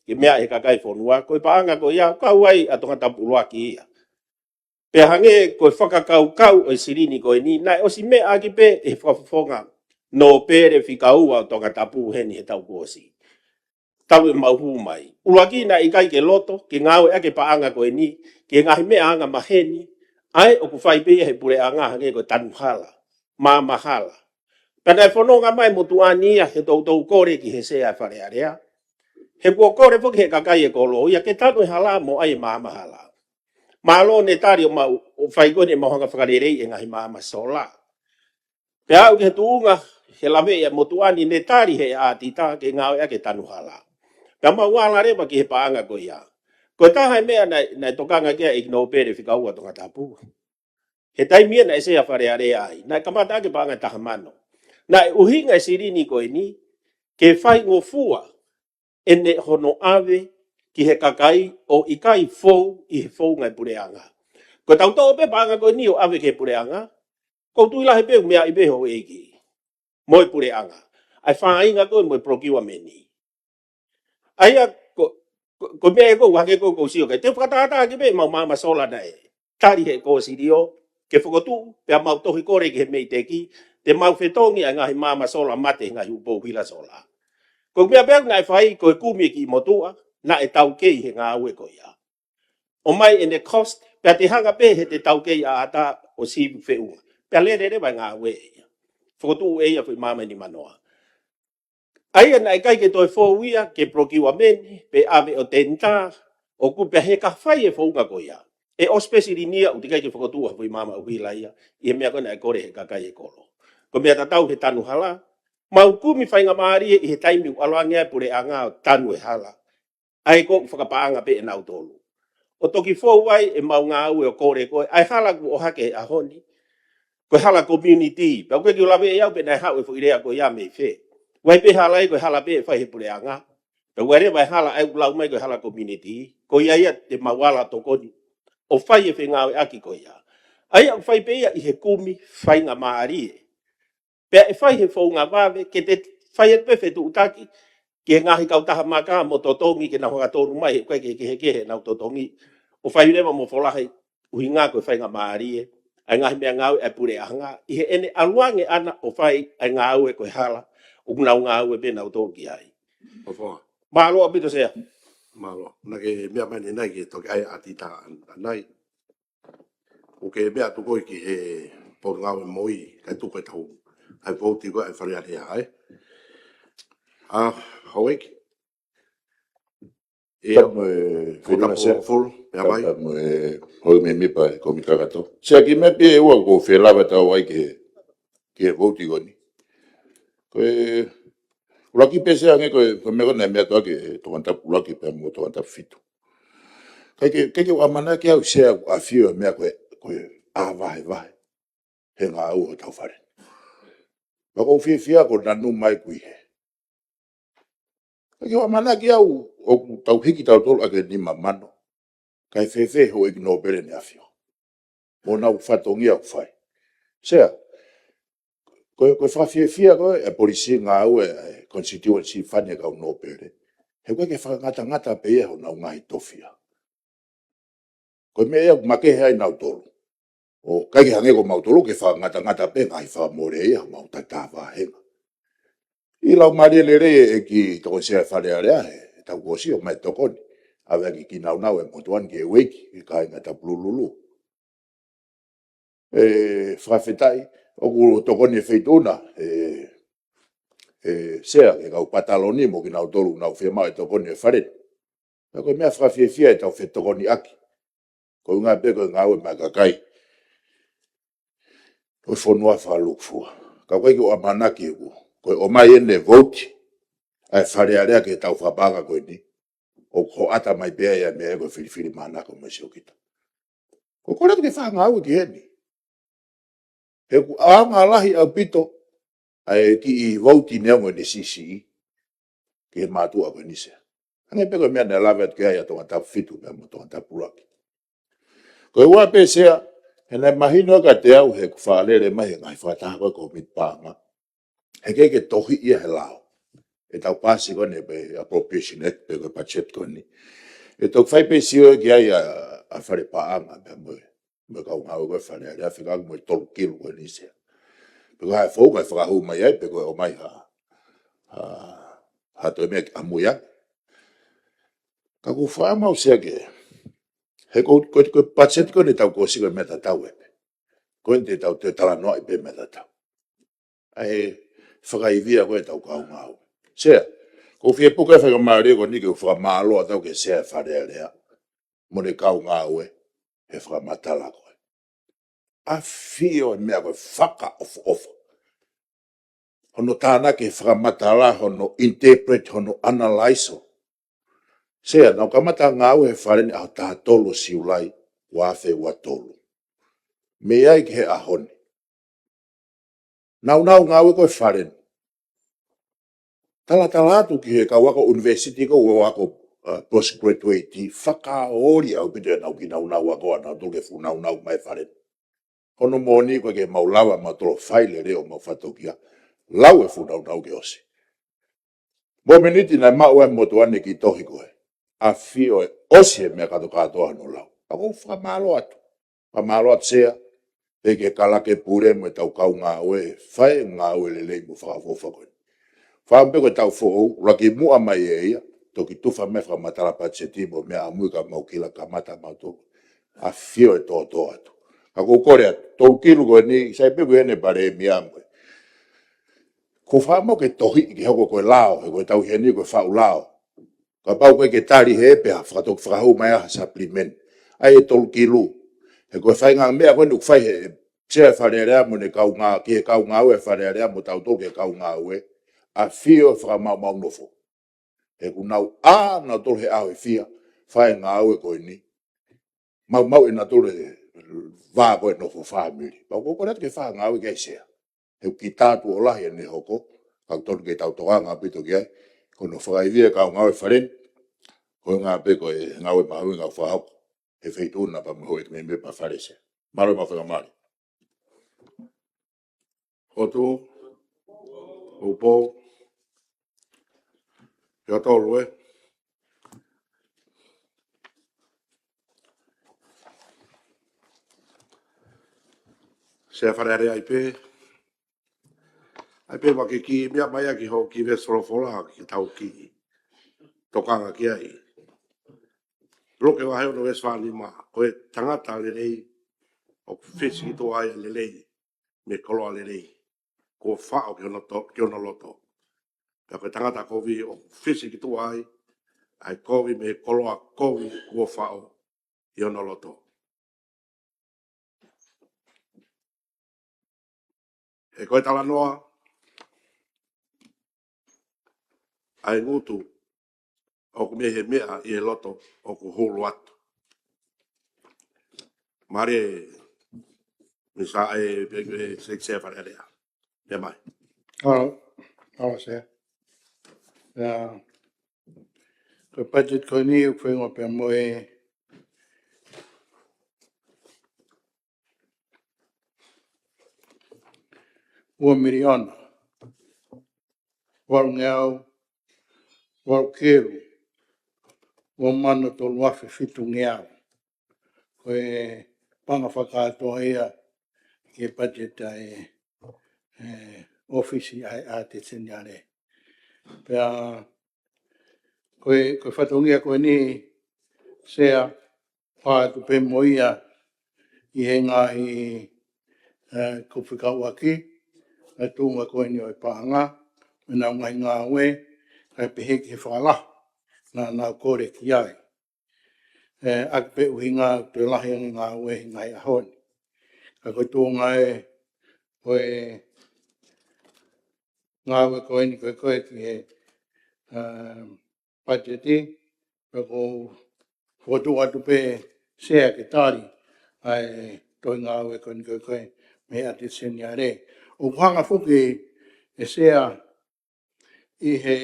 ke meaʻi ʻe he kakai e fonua, ko e paʻanga ko ia, kau ai ʻa Tongatapu ʻuluaki ia. Pea hangē ko e fakakaukau ʻo e silini ko eni, naʻe ʻosi meʻa ʻaki pē ʻe he fakafofonga nōpele fika ua ʻo Tongatapu heni he taʻu kuo ʻosi. Talu ʻemau hū mai. ʻUluaki naʻe ʻikai ke loto, ke ngāueʻaki e paʻanga ko eni, ki he ngaahi meʻa angamaheni, ʻa ē ʻoku fai pē ia he puleʻanga hangē ko e tanu hala, maama hala. Pea naʻe fononga mai e motuʻa ni ia he toutou kole ki he Sea e Fale Alea. He kuo kole foki ʻe he kakai e kolo ia ke tanu e hala mo ʻai e maama hala. Mālō ne tali ʻo mau, ʻo fai ko eni ʻemau hanga fakaleleiʻi e ngaahi maama sola. Pea aʻu ki he tuʻunga, he laveʻi ʻa e motuʻa ni ne tali he ʻātita ke ngāueʻaki e tanu hala. Pea mau ala leva ki he paʻanga ko ia. Ko e taha e meʻa naʻe, naʻe tokanga ki ai e nōpele fika ua ʻo Tongatapu. He taimi ia naʻe Sea Fale Alea ai, naʻe kamata ʻaki e paʻanga ʻe taha mano. Naʻe ʻuhinga e silini ko eni, ke faingofua ʻene hono ʻave ki he kakai ʻo ʻikai fou ʻi he founga e puleʻanga. Ko e tau toʻo pē paʻanga ko eni ʻo ʻave ki he puleʻanga, ʻoku ou tui lahi pē ʻoku meaʻi pē houʻeiki mo e puleʻanga ʻa e fāinga ko ē mo e procurement. ʻA ia ko, ko, ko e meʻa ē ʻoku ou hangē ʻoku ou sio ki ai, te u fakatātā ki he meʻa ʻemau maama sola naʻe tali ʻe he kōsilio ke fokotuʻu, pea mau tohi kole ki he MEIDECC te mau fetongi ʻa e ngaahi maama sola mate he ngaahi ʻū pou hila sola. Ko e meʻa pē ʻoku naʻe fai, ko e kumi e kiʻi motuʻa naʻe taukei he ngāue ko ia, ʻomai ʻene cost, pea te hanga pē heʻete taukei ʻaʻata ʻo sivi feʻunga, pea lele leva e ngāue ʻe ia. Fokotuʻu ʻe ia foʻi maama ʻe nimanoa. ʻA ia naʻe ʻikai ke toe fou ia ke procurement pe ʻave ʻo tender, ʻoku pehē ka fai e founga ko ia, ʻe ʻosi pē silini ia, ʻoku teʻeki ai ke fokotuʻu ha foʻi maama ʻuhila ia ʻi he meʻa ko ē naʻe kole ʻe he kakai e kolo. Ko e meʻa tatau he tanu hala, mau kumi faingamālie ʻi he taimi ʻoku ʻalu ange ai e puleʻanga ʻo tanu e hala, ʻa ia ʻoku fakapaʻanga pē ʻe nautolu. ʻO toki fou ai ʻemau ngāue ʻo kole ko ē, ʻa e hala ʻoku ʻohake he ʻaho ni, ko e hala community. Pea ʻoku ʻikai ke u lave ʻe au pe naʻe haʻu e foʻi lea ko ia mei fē. ʻOku ʻi ai pē hala ia ko e hala pē ʻe fai he puleʻanga. Pea ʻoku ʻi ai leva e hala ʻoku lau mai ko e hala community, ko ia ia te mau ala tokoni ʻo fai e fengāueʻaki ko ia. ʻA ia ʻoku fai pē ia ʻi he kumi faingamālie. Pea ʻe fai he founga vave ke te fai atu pē fetuʻutaki ki he ngaahi kautaha maka mo totongi ke nau hanga ʻo tonu mai, he ʻoku ʻikai ke kehekehe ʻenau totongi, ʻo fai leva mo folahi ʻuhinga ko e faingamālie ʻa e ngaahi meʻangāue ʻa e puleʻanga ʻi heʻene ʻalu ange ʻana ʻo fai ʻa e ngāue ko e hala ʻoku nau ngāue pē nautolu ki ai. ʻOfa. Mālō ʻaupito Sea. Mālō. Naʻa ke meʻa mai ni nai ke toki ʻai ʻa Tita ʻanai. ʻOku ke meʻa atu koe ki he Potungāue Moʻui, kae tuku e tau ʻai vouti ko ē ʻa e Fale Alea, ē? ʻA, houʻeiki. ʻIo. Tapu mo e Filiona Sea. Fulu, meʻa mai. Tapu mo e houʻeiki mēmipa e kōmiti kakato. Sea, kiʻi meʻa pē ʻe ua ʻoku ou fie lave atu ai ki he, ki he vouti ko eni. Ko e ʻuluaki pē Sea, hangē ko e, ko e meʻa ko ē naʻe meʻa atu ʻaki ʻe Tokoni Tapu ʻuluaki pea mo Tokoni Tapu fitu. ʻIkai ke, ʻikai ke u ʻamanaki au Sea ʻoku ʻafio e meʻa ko e, ko e ʻā vahevahe he ngāue ʻo e tau fale. Pea ʻoku ou fiefia ko e nanu mai kui he. ʻIkai ke u ʻamanaki au ʻoku tau hiki tautolu ʻaki e nima mano, kae fēfē houʻeiki nōpele ne ʻafio mo honau fatongia ʻoku fai. Sea, ko e, ko e fakafiefia ko ē e polisi ngāue ʻa e constituency fund ʻa e kau nōpele, he ʻoku ʻikai ke fakangatangata pē ia honau ngaahi tofiʻa. Ko e meʻa ia ʻoku makehe ai nautolu. ʻOku ʻikai ke hangē ko mautolu ke fakangatangata pē ngaahi fakamole ia homau tatā vāhenga. ʻI he lau mālie lelei ʻa e ʻEiki Tokoni Sea ʻo e Fale Alea he taʻu kuo ʻosi, ʻomai e tokoni ʻave ʻaki e kiʻi nāunau ʻa e motuʻa ni ki he ʻEiki, ki he kāinga Tapulululu. ʻE, fakafetaʻi, ʻoku tokoni e feituʻu na, ʻe, ʻe Sea, ki he kau pataloni mo kinautolu ʻoku nau fiemaʻu e tokoni ʻa e fale. Pea ko e meʻa fakafiefia e tau fetokoniʻaki. Ko e ʻuhinga pē ko e ngāue maʻa e kakai ʻo e fonua fakalūkufua. Ka ʻoku ʻikai ke u ʻamanaki ʻoku, ko e ʻomai eni e vouti ʻa e Fale Alea ki he tau fakapaʻanga ko eni, ʻoku hoʻata mai pē ia ʻa e meʻa ko e filifilimānako mo e siokita. ʻOku ou kole atu ke fakangāue ki heni. He ʻoku ʻaonga lahi ʻaupito ʻa e kiʻi vouti neongo ʻene siʻisiʻi ki he mātuʻa ko eni Sea. Hangē pē ko e meʻa naʻe lave atu ki ai ʻa Tokoni Tapu fitu pea mo Tokoni Tapu ʻuluaki. Ko e ua pē Sea, he naʻe mahino kiate au he kuo fakalele mai he ngaahi fakataha ko ē kōmiti paʻanga, he ʻikai ke tohi ia he lao. ʻE tau pasi ko eni pē appropriation act pe ko e budget ko eni, ʻe tau fai pē sio ki ai ʻa, ʻa e fale paʻanga pea mo e, mo e kau ngāue ko ē Fale Alea, fekauʻaki mo e tolu kilu ko eni Sea. Pe ko e hā e founga ʻe fakahū mai ai, pe ko e ʻomai ha, ha, ha toe meʻa ki ʻamui ange. Ka ʻoku ou fakaʻamu au Sea ke, he ko, ko, ko e budget ko eni taʻu kuo ʻosi ko e meʻa tatau ē pē. Ko eni te tau toe talanoaʻi pē meʻa tatau ʻa e fakaivia ko ē ʻetau kau ngāue. Sea, ʻoku ou fie puke e faingamālie ko eni ke u fakamālō atu au ki he Sea ʻo e Fale Alea mo ʻene kau ngāue he fakamatala ko ē. ʻAfio e meʻa ko e fakaʻofoʻofa hono tānaki e fakamatala, hono interpret, hono analyze ʻo Sea, naʻa ku kamata ngāue he fale ni ʻaho taha tolu ʻo Siulai, ua afe ua tolu. Mei ai ki he ʻaho ni, naʻa ku nau ngāue ko ē he fale ni, talatala atu ki he kau ako ʻunivēsiti ko ē ʻoku ako uh, postgraduate, fakaoli ʻaupito ʻenau kiʻi naunau ako ʻanautolu ke fuʻu naunau mai fale. Hono moʻoni ko e ke mau lava mautolu fai lelei ʻo mau fatokia. Lau e fuʻu naunau ke ʻosi. Mo e miniti naʻe maʻu ai motuʻa ni kiʻi tohi ko ē. ʻAfio ʻe ʻosi he meʻa kātoa kātoa hono lau. Ka ʻoku ou fakamālō atu. Fakamālō atu Sea. Pea ki he Kalake Pule mo e tau kau ngāue. Fai ngāue lelei mo fakaʻofoʻofa ko ē. Fāmili ko e tau foʻou, laki muʻa mai ʻe ia, toki tufa mai fakamatala patiseti mo e meʻa ʻamui ka mau kila kamata mautolu. ʻAfio ʻe tōtō atu. Ka ʻoku ou kole atu, tolu kilu ko eni, sai pē ko eni Palēmia mo e. Ko e faʻa mau ke tohi ke hoko ko e lao, he ko e tau heni ko e faʻu lao. Kapau ko e ke tali he pea fakatoki fakahū mai ʻa ha supplement. ʻAi e tolu kilu. He ko e faʻahinga meʻa ko eni ʻoku fai he Sea Fale Alea mo ʻene kau ngā-, ki he kau ngāue Fale Alea mo tautolu ki he kau ngāue. ʻAfio ʻe fakamaʻumaʻu nofo. He ʻoku nau ʻā nautolu he ʻaho ʻe fiha, fai ngāue ko eni. Maumauʻi nautolu he vā ko e nofo fāmili. Pea ʻoku ou kole atu ke fai ngāue ki ai Sea. He ʻoku kiʻi tātuʻo lahi ʻene hoko, ka ʻoku totonu ke tau tokanga ʻaupito ki ai, ko hono fakaivia e kau ngāue fale ni, ko e ngāue pē ko e ngāue mahuʻinga ʻoku fakahoko, he feituʻu na pea mo e houʻeiki mēmipa Fale Sea. Mālō e maʻu faingamālie. Hotu, Poupou, ʻIo tolu ē. Sea Fale Alea ʻai pē. ʻAi pē ma ke kiʻi meʻa mai ʻaki hoʻo kiʻi veesi folofola ke tau kiʻi tokanga ki ai. Luke vahe ono veesi fā nima, ko e tangata lelei ʻoku fisi ki tuʻa ai e lelei mei he koloa lelei kuo faʻo ki hono to-, ki hono loto. Pea ko e tangata kovi ʻoku fisi ki tuʻa ai ʻa e kovi mei he koloa kovi kuo faʻo ki hono loto. He ko e talanoa ʻa e ngutu ʻoku mei he meʻa ʻi he loto ʻoku hulu atu. Mālie, Minisitā ʻa e, ʻe, ʻe, Sea, Sea Fale Alea. Meʻa mai. ʻAlo, ʻalo Sea. ʻIa, ko e budget ko eni ʻoku feinga pea mo e ua miliona, valungeau, valu kilu, ua mano tolu afe fitungeau. Ko e paʻanga fakakātoa ia ki he budget ʻa e, e, ʻōfisi ʻa e ʻAteni Seniale. Pea ko e, ko e fatongia ko eni Sea, pea ʻoku pē mo ia ʻi he ngaahi, e, kupu fekauʻaki, e tuʻunga ko eni ʻo e paʻanga, mo ʻenau ngaahi ngāue, kae pehē ki he fakalahi naʻa nau kole ki ai. E, ʻaki pē ʻuhinga ʻoku toe lahi ange ngāue he ngaahi ʻaho ni. Ka ko e tuʻunga ē, ko e ngāue ko eni ko e ko e ki he, um, budget, pea ʻoku ou fokotuʻu atu pē Sea ke tali ʻa e tohi ngāue ko eni ko e ko e mei he ʻAteni Seniale. ʻOku hanga foki ʻe Sea ʻi he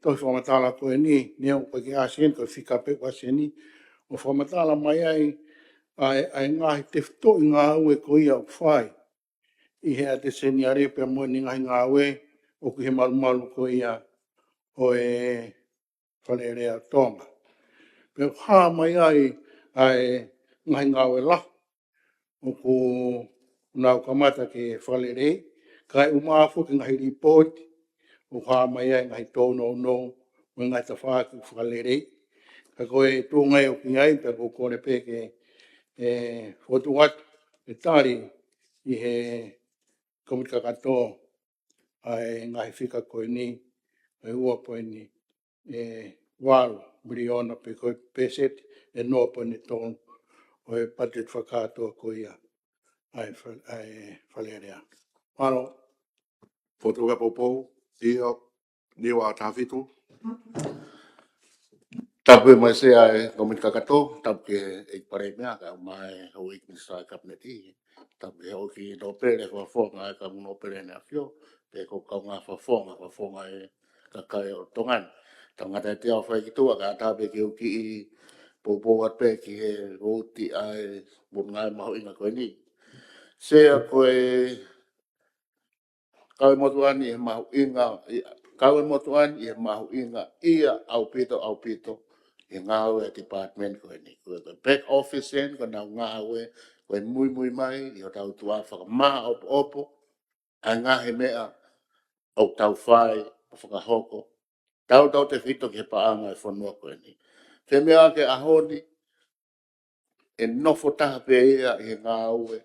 tohi fakamatala ko eni, neongo ko e ʻasi eni, ko e fika pē ʻoku ʻasi eni, ʻo fakamatala mai ai ʻa e, ʻa e ngaahi tefitoʻi ngāue ko ia ʻoku fai ʻi he ʻAteni Seniale pea mo ʻene ngaahi ngāue ʻoku ʻi he malumalu ko ia ʻo e Fale Alea ʻo Tonga. Pea ʻoku hā mai ai ʻa e ngaahi ngāue lahi ʻoku nau kamata ke fakalelei, kae ʻumaʻā foki e ngaahi lipooti ʻoku hā mai ai e ngaahi tōnounou mo e ngaahi tafaʻaki ʻoku fakalelei. Ka ko e tuʻunga ē ʻoku ʻi ai, pea ʻoku ou kole pē ke, e, fokotuʻu atu e tali ʻi he kōmiti kakato ʻa e ngaahi fika ko eni, e ua poini, e, valu miliona pe ko e pēseti ʻe noa poini tolu ʻo e budget fakakātoa ko ia ʻa e Fa-, ʻa e Fale Alea. Mālō. Fokotuʻu atu Poupou, ʻio, Niua taha fitu. Tapu mo e Sea ʻa e kōmiti kakato, tapu ki he ʻEiki Palēmia, kae ʻumaʻā e houʻeiki minisitā ʻa e Kapineti. Tapu ki he houʻeiki nōpele, fakafofonga ʻa e kau nōpele ʻEne ʻAfio, pea ko e kaungā fakafofonga, fakafofonga ʻa e kakai ʻo Tonga ni. Tau ngata ʻetau fai ki tuʻa kae ʻatā pē ke u kiʻi poupou atu pē ki he vouti ʻa e Potungāue mahuʻinga ko eni. Sea, ko e kau e motuʻa ni ʻi he mahuʻinga, ʻi, kau e motuʻa ni ʻi he mahuʻinga ia ʻaupito, ʻaupito, ʻi he ngāue ʻa e department ko eni. Ko e, ko e back office eni, ko ʻenau ngāue, ko e muimui mai ʻi hotau tuʻa fakamāʻopoʻopo ʻa e ngaahi meʻa ʻoku tau fai ʻo fakahoko tautautefito ki he paʻanga ʻo e fonua ko eni. Fēmeʻa ke ʻaho ni, ʻe nofo taha pē ia ʻi he ngāue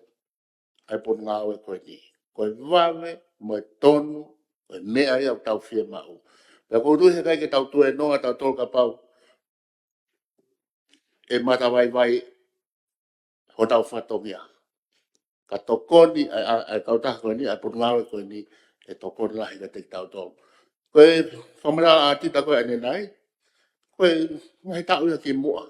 ʻa e Potungāue ko eni. Ko e vave mo e tonu, ko e meʻa ia ʻoku tau fiemaʻu. Pea ʻoku ou tui he ʻikai ke tau tuenoa tautolu kapau ʻe matavaivai hotau fatongia. Ka tokoni ʻa, ʻa, ʻa e kautaha ko eni, ʻa e Potungāue ko eni, ʻe tokoni lahi kiate kitautolu. Ko e fakamatala ʻa Tita ko ē ʻanenai, ko e ngaahi taʻu ia kimuʻa.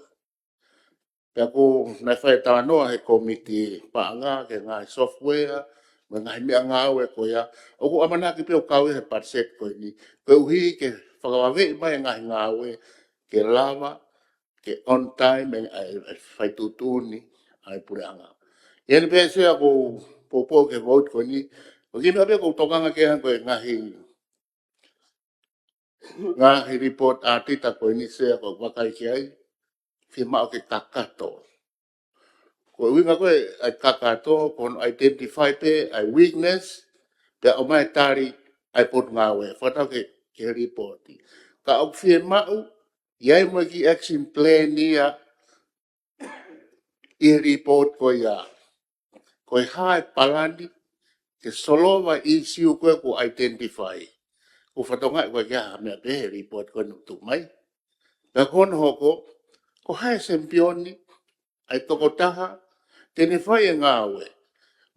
Pea ʻoku ne fai talanoa he komiti paʻanga ki he ngaahi software, mo e ngaahi meʻa ngāue ko ia. ʻOku ʻamanaki pē ʻo kau ia he patiseti ko eni. Koeʻuhi ke fakavaveʻi mai e ngaahi ngāue, ke lava ke on time e, e, e fai tuʻutuʻuni ʻa e puleʻanga. ʻI heʻene pē Sea ʻoku ou poupou ki he vouti ko eni, ʻoku ʻi ai e meʻa pē ʻoku ou tokanga ki ai ko e ngaahi, ngaahi report ʻa Tita ko eni Sea ʻoku ou vakai ki ai, fiemaʻu ke kakato. Ko e ʻuhinga ko ē ʻa e kakato, ko hono identify pē ʻa e weakness, pea ʻomai e tali ʻa e Potungāue, fakatau ki he, ki he report. Ka ʻoku fiemaʻu, ʻi ai mo e kiʻi action plan ia ʻi he report ko ia. Ko e hā e palani ke solova e issue ko ē kuo identify. ʻOku fatongia ko ē ke ʻi ai ha meʻa pē he report ko ē ʻoku tuʻu mai. Pea ko hono hoko, ko hai e sempioni, ʻa e tokotaha te ne fai e ngāue.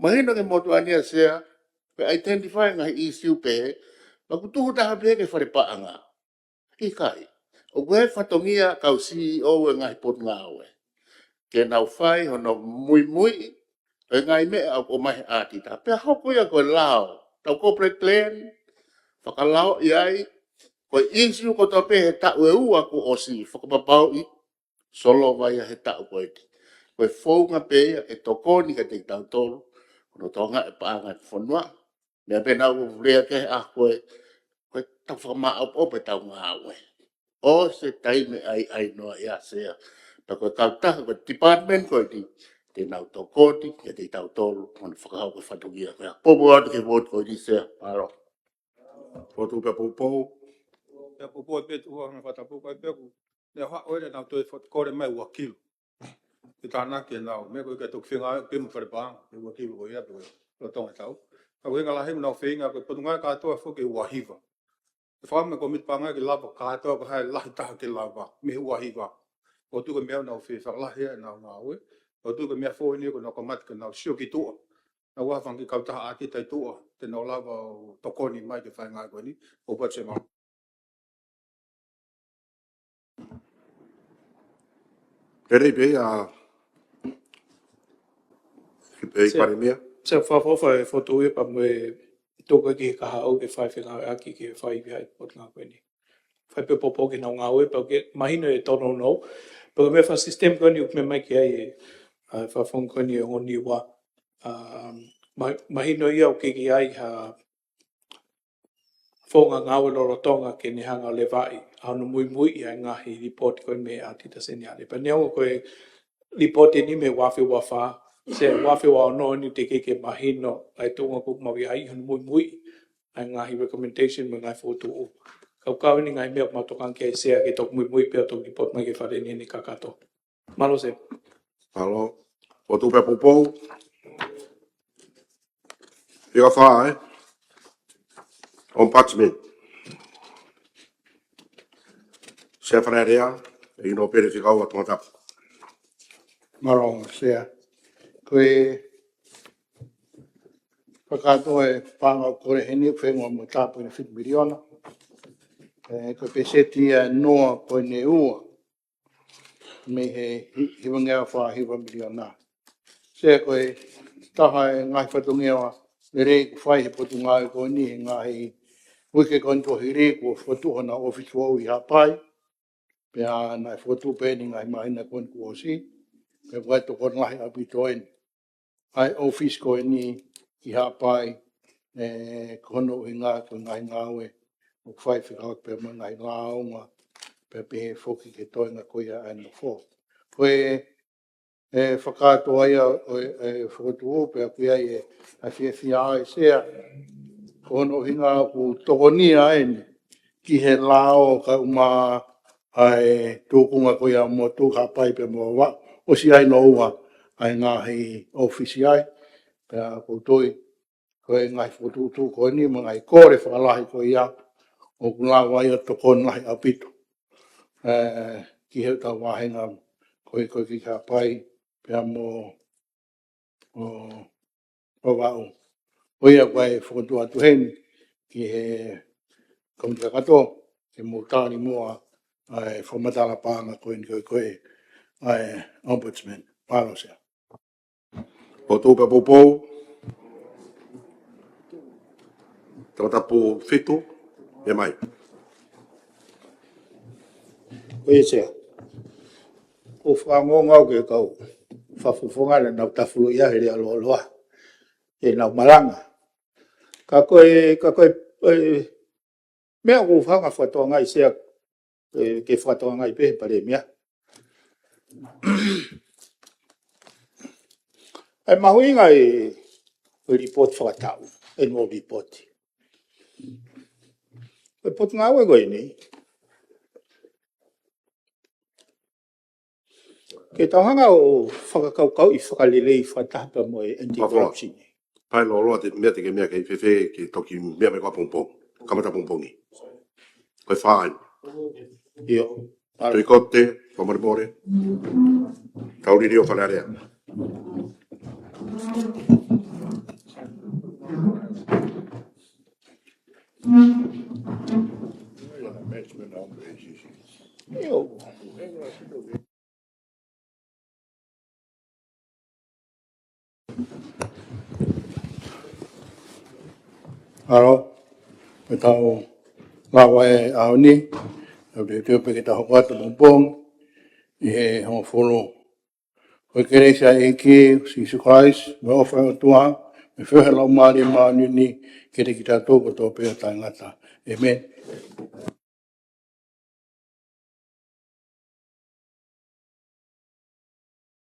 Mahino ki he motuʻa ni ʻa Sea, pe identify e ngaahi issue pē, pea ʻoku tuhu taha pē ki he fale paʻanga. ʻIkai. ʻOku ʻi ai e fatongia kau C E O e ngaahi Potungāue ke nau fai hono muimui ʻo e ngaahi meʻa ʻoku ʻomai ʻe Tita. Pea hoko ia ko e lao, tau corporate plan, fakalaoʻi ai, ko e issue kotoa pē he taʻu ʻe ua kuo ʻosi, fakapapauʻi solova ia he taʻu ko eni. Ko e founga pē ia ʻe tokoni kiate kitautolu, ko hono tokangaʻi e paʻanga ʻo e fonua. Meʻa pē naʻa ku lea ki ai ko e, ko e tau fakamāʻopoʻopo ʻetau ngāue. ʻOsi e taimi ʻaiʻainoa ia Sea. Pea ko e kautaha, ko e department ko eni, te nau tokoni kiate kitautolu, ko hono fakahoko e fatongia ko ia. Poupou atu ki he vouti ko eni Sea. Mālō. Potu pea poupou. Pea poupou pē tuʻa, ngaahi fakatapu ko ē pea ʻoku ne haʻu ʻo ne nau toe fot-, kole mai ua kilu. Ke tānaki ʻenau meʻa ko ē ke toki fengāueʻaki pē mo e fale paʻanga, ua kilu ko ia pē ko e lolotonga e taʻu. Ka ko e ʻuhinga lahi mo nau feinga ko e Potungāue kātoa foki ua hiva. ʻE fai mai e komiti paʻanga ke lava kātoa ko hai lahi taha ke lava, mei he ua hiva. ʻOku ou tui ko e meʻa ʻoku nau fie fakalahi ai ʻenau ngāue. ʻOku ou tui ko e meʻa foʻou eni ko ʻenau kamata ke nau sio ki tuʻa. Nau ʻai fanga kiʻi kautaha ʻa Tita ʻi tuʻa, te nau lava ʻo tokoni mai ki he fai e ngāue ko eni, ʻo patu se mau. Lelei pē ia, ʻEiki Palēmia. Sea, fakaʻofoʻofa e fokotuʻu ia pea mo e tuku ki he kahaʻu ke fai fengāueʻaki ke fai pē ʻa e Potungāue ko eni. Fai pē poupou ki heʻenau ngāue, pea ke mahino e tōnounou. Pea ko e meʻa faka-system ko eni ʻoku meʻa mai ki ai e, ʻa e fakafofonga ko eni ʻo e Niua. Um, ma-, mahino ia ʻoku ʻikai ke ʻi ai ha founga ngāue lolotonga ke ne hanga ʻo levaʻi ʻa hono muimui ʻa e ngaahi lipoti ko ē mei he ʻAtita Seniale. Pea neongo ko e lipoti eni mei he ua afe ua fā, Sea, ua afe ua ono eni teʻeki ke mahino ʻa e tuʻunga ʻoku mau ʻi ai hono muimui ʻa e ngaahi recommendation mo e ngaahi fokotuʻu. Kaukau eni ngaahi meʻa ʻoku mau tokanga ki ai Sea ke toki muimui pea toki lipoti mai ki he fale ni ʻene kakato. Mālō Sea. Mālō. Potu pea poupou. Fika fā, ē? Ombudsman. Sea Fale Alea, ʻEiki Nōpele Fika Ua Tongatapu. Mālō, Sea. Ko e fakakātoa e paʻanga ʻoku kole heni, fenua mo tapu ʻi he fitu miliona. ʻE, ko e peseti ia ʻe noa poini ua mei he hi-, hivangeau fā hiva miliona. Sea, ko e taha e ngaahi fatongia lelei ʻoku fai he Potungāue ko eni he ngaahi Uike ko eni kuo hili kuo fokotuʻu hona ʻōfisi foʻou ʻi Haʻapai, pea naʻe fokotuʻu pē ʻeni ngaahi māhina ko eni kuo ʻosi, pea ʻoku ʻi ai e tokoni lahi ʻaupito ʻeni. ʻA e ʻōfisi ko eni ʻi Haʻapai, ē, ko hono ʻuhinga ko e ngaahi ngāue ʻoku fai fekauʻaki pea mo e ngaahi lāunga, pea pehē foki ki he toenga ko ia ʻa e nofo. Ko e, ē, fakakātoa ia ʻo e, ē, fokotuʻu pea ʻoku ʻi ai e, ʻa e fiefia ai Sea. Ko hono ʻuhinga ʻoku tokonia ʻeni ki he lao kae ʻumaʻā ʻa e tūkunga ko ia ʻo Motu, Haʻapai pea mo Vavaʻu. ʻOsi ʻi ai lōua ʻa e ngaahi ʻōfisi ai, pea ʻoku ou tui ko e ngaahi fokotuʻutuʻu ko eni mo e ngaahi kole fakalahi ko ia ʻoku lava ia ʻo tokoni lahi ʻaupito, ē, ki heʻetau vāhenga ko ē ko ē ki Haʻapai pea mo ʻo, ʻo Vavaʻu. Ko ia ʻoku ou fokotuʻu atu heni ki he kōmiti kakato ke mou tali muʻa ʻa e fakamatala paʻanga ko eni ko ē, ko ē ʻa e Ombudsman. Mālō Sea. Fokotuʻu pea poupou. Tangata pō fitu, ʻomai. Ko ia Sea. ʻOku ou fakaongoongo au ki he kau fakafofonga naʻa nau tafulu ia he lea lōloa ʻenau malanga. Ka ko e, ka ko e, ē, meʻa ʻoku ou fakaʻamu fakatokangaʻi Sea, ē, ke fakatokangaʻi pē he Palēmia. ʻA e mahuʻinga ʻo e, ʻo e lipooti fakataʻu, annual report. Ko e potungāue ko eni, ke tau hanga ʻo fakakaukauʻi fakalelei fakataha pea mo e anti-corruption. Pea lōloa te meʻa te ke meʻa ke fēfē ke toki meʻa mai ko ē ʻapongipongi. Kamata ʻapongipongi. Ko e fā eni. ʻIo. Tui kote, fakamolemole. Tau liliu ʻo Fale Alea. ʻIo. Mālō, pea tau lava e ʻaho ni, ʻoku teuteu pē ke tau hoko atu ʻapongipongi, ʻi he hongofulu. Ko e kelesi ʻa e ʻEiki, Sīsū Kalaisi, mo e ʻofa ʻa e ʻOtua, mo e feohi ʻa e Laumālie Māʻoniʻoni, ke ʻiate kitautolu kotoa pē ʻo taʻengata. ʻĒmeni.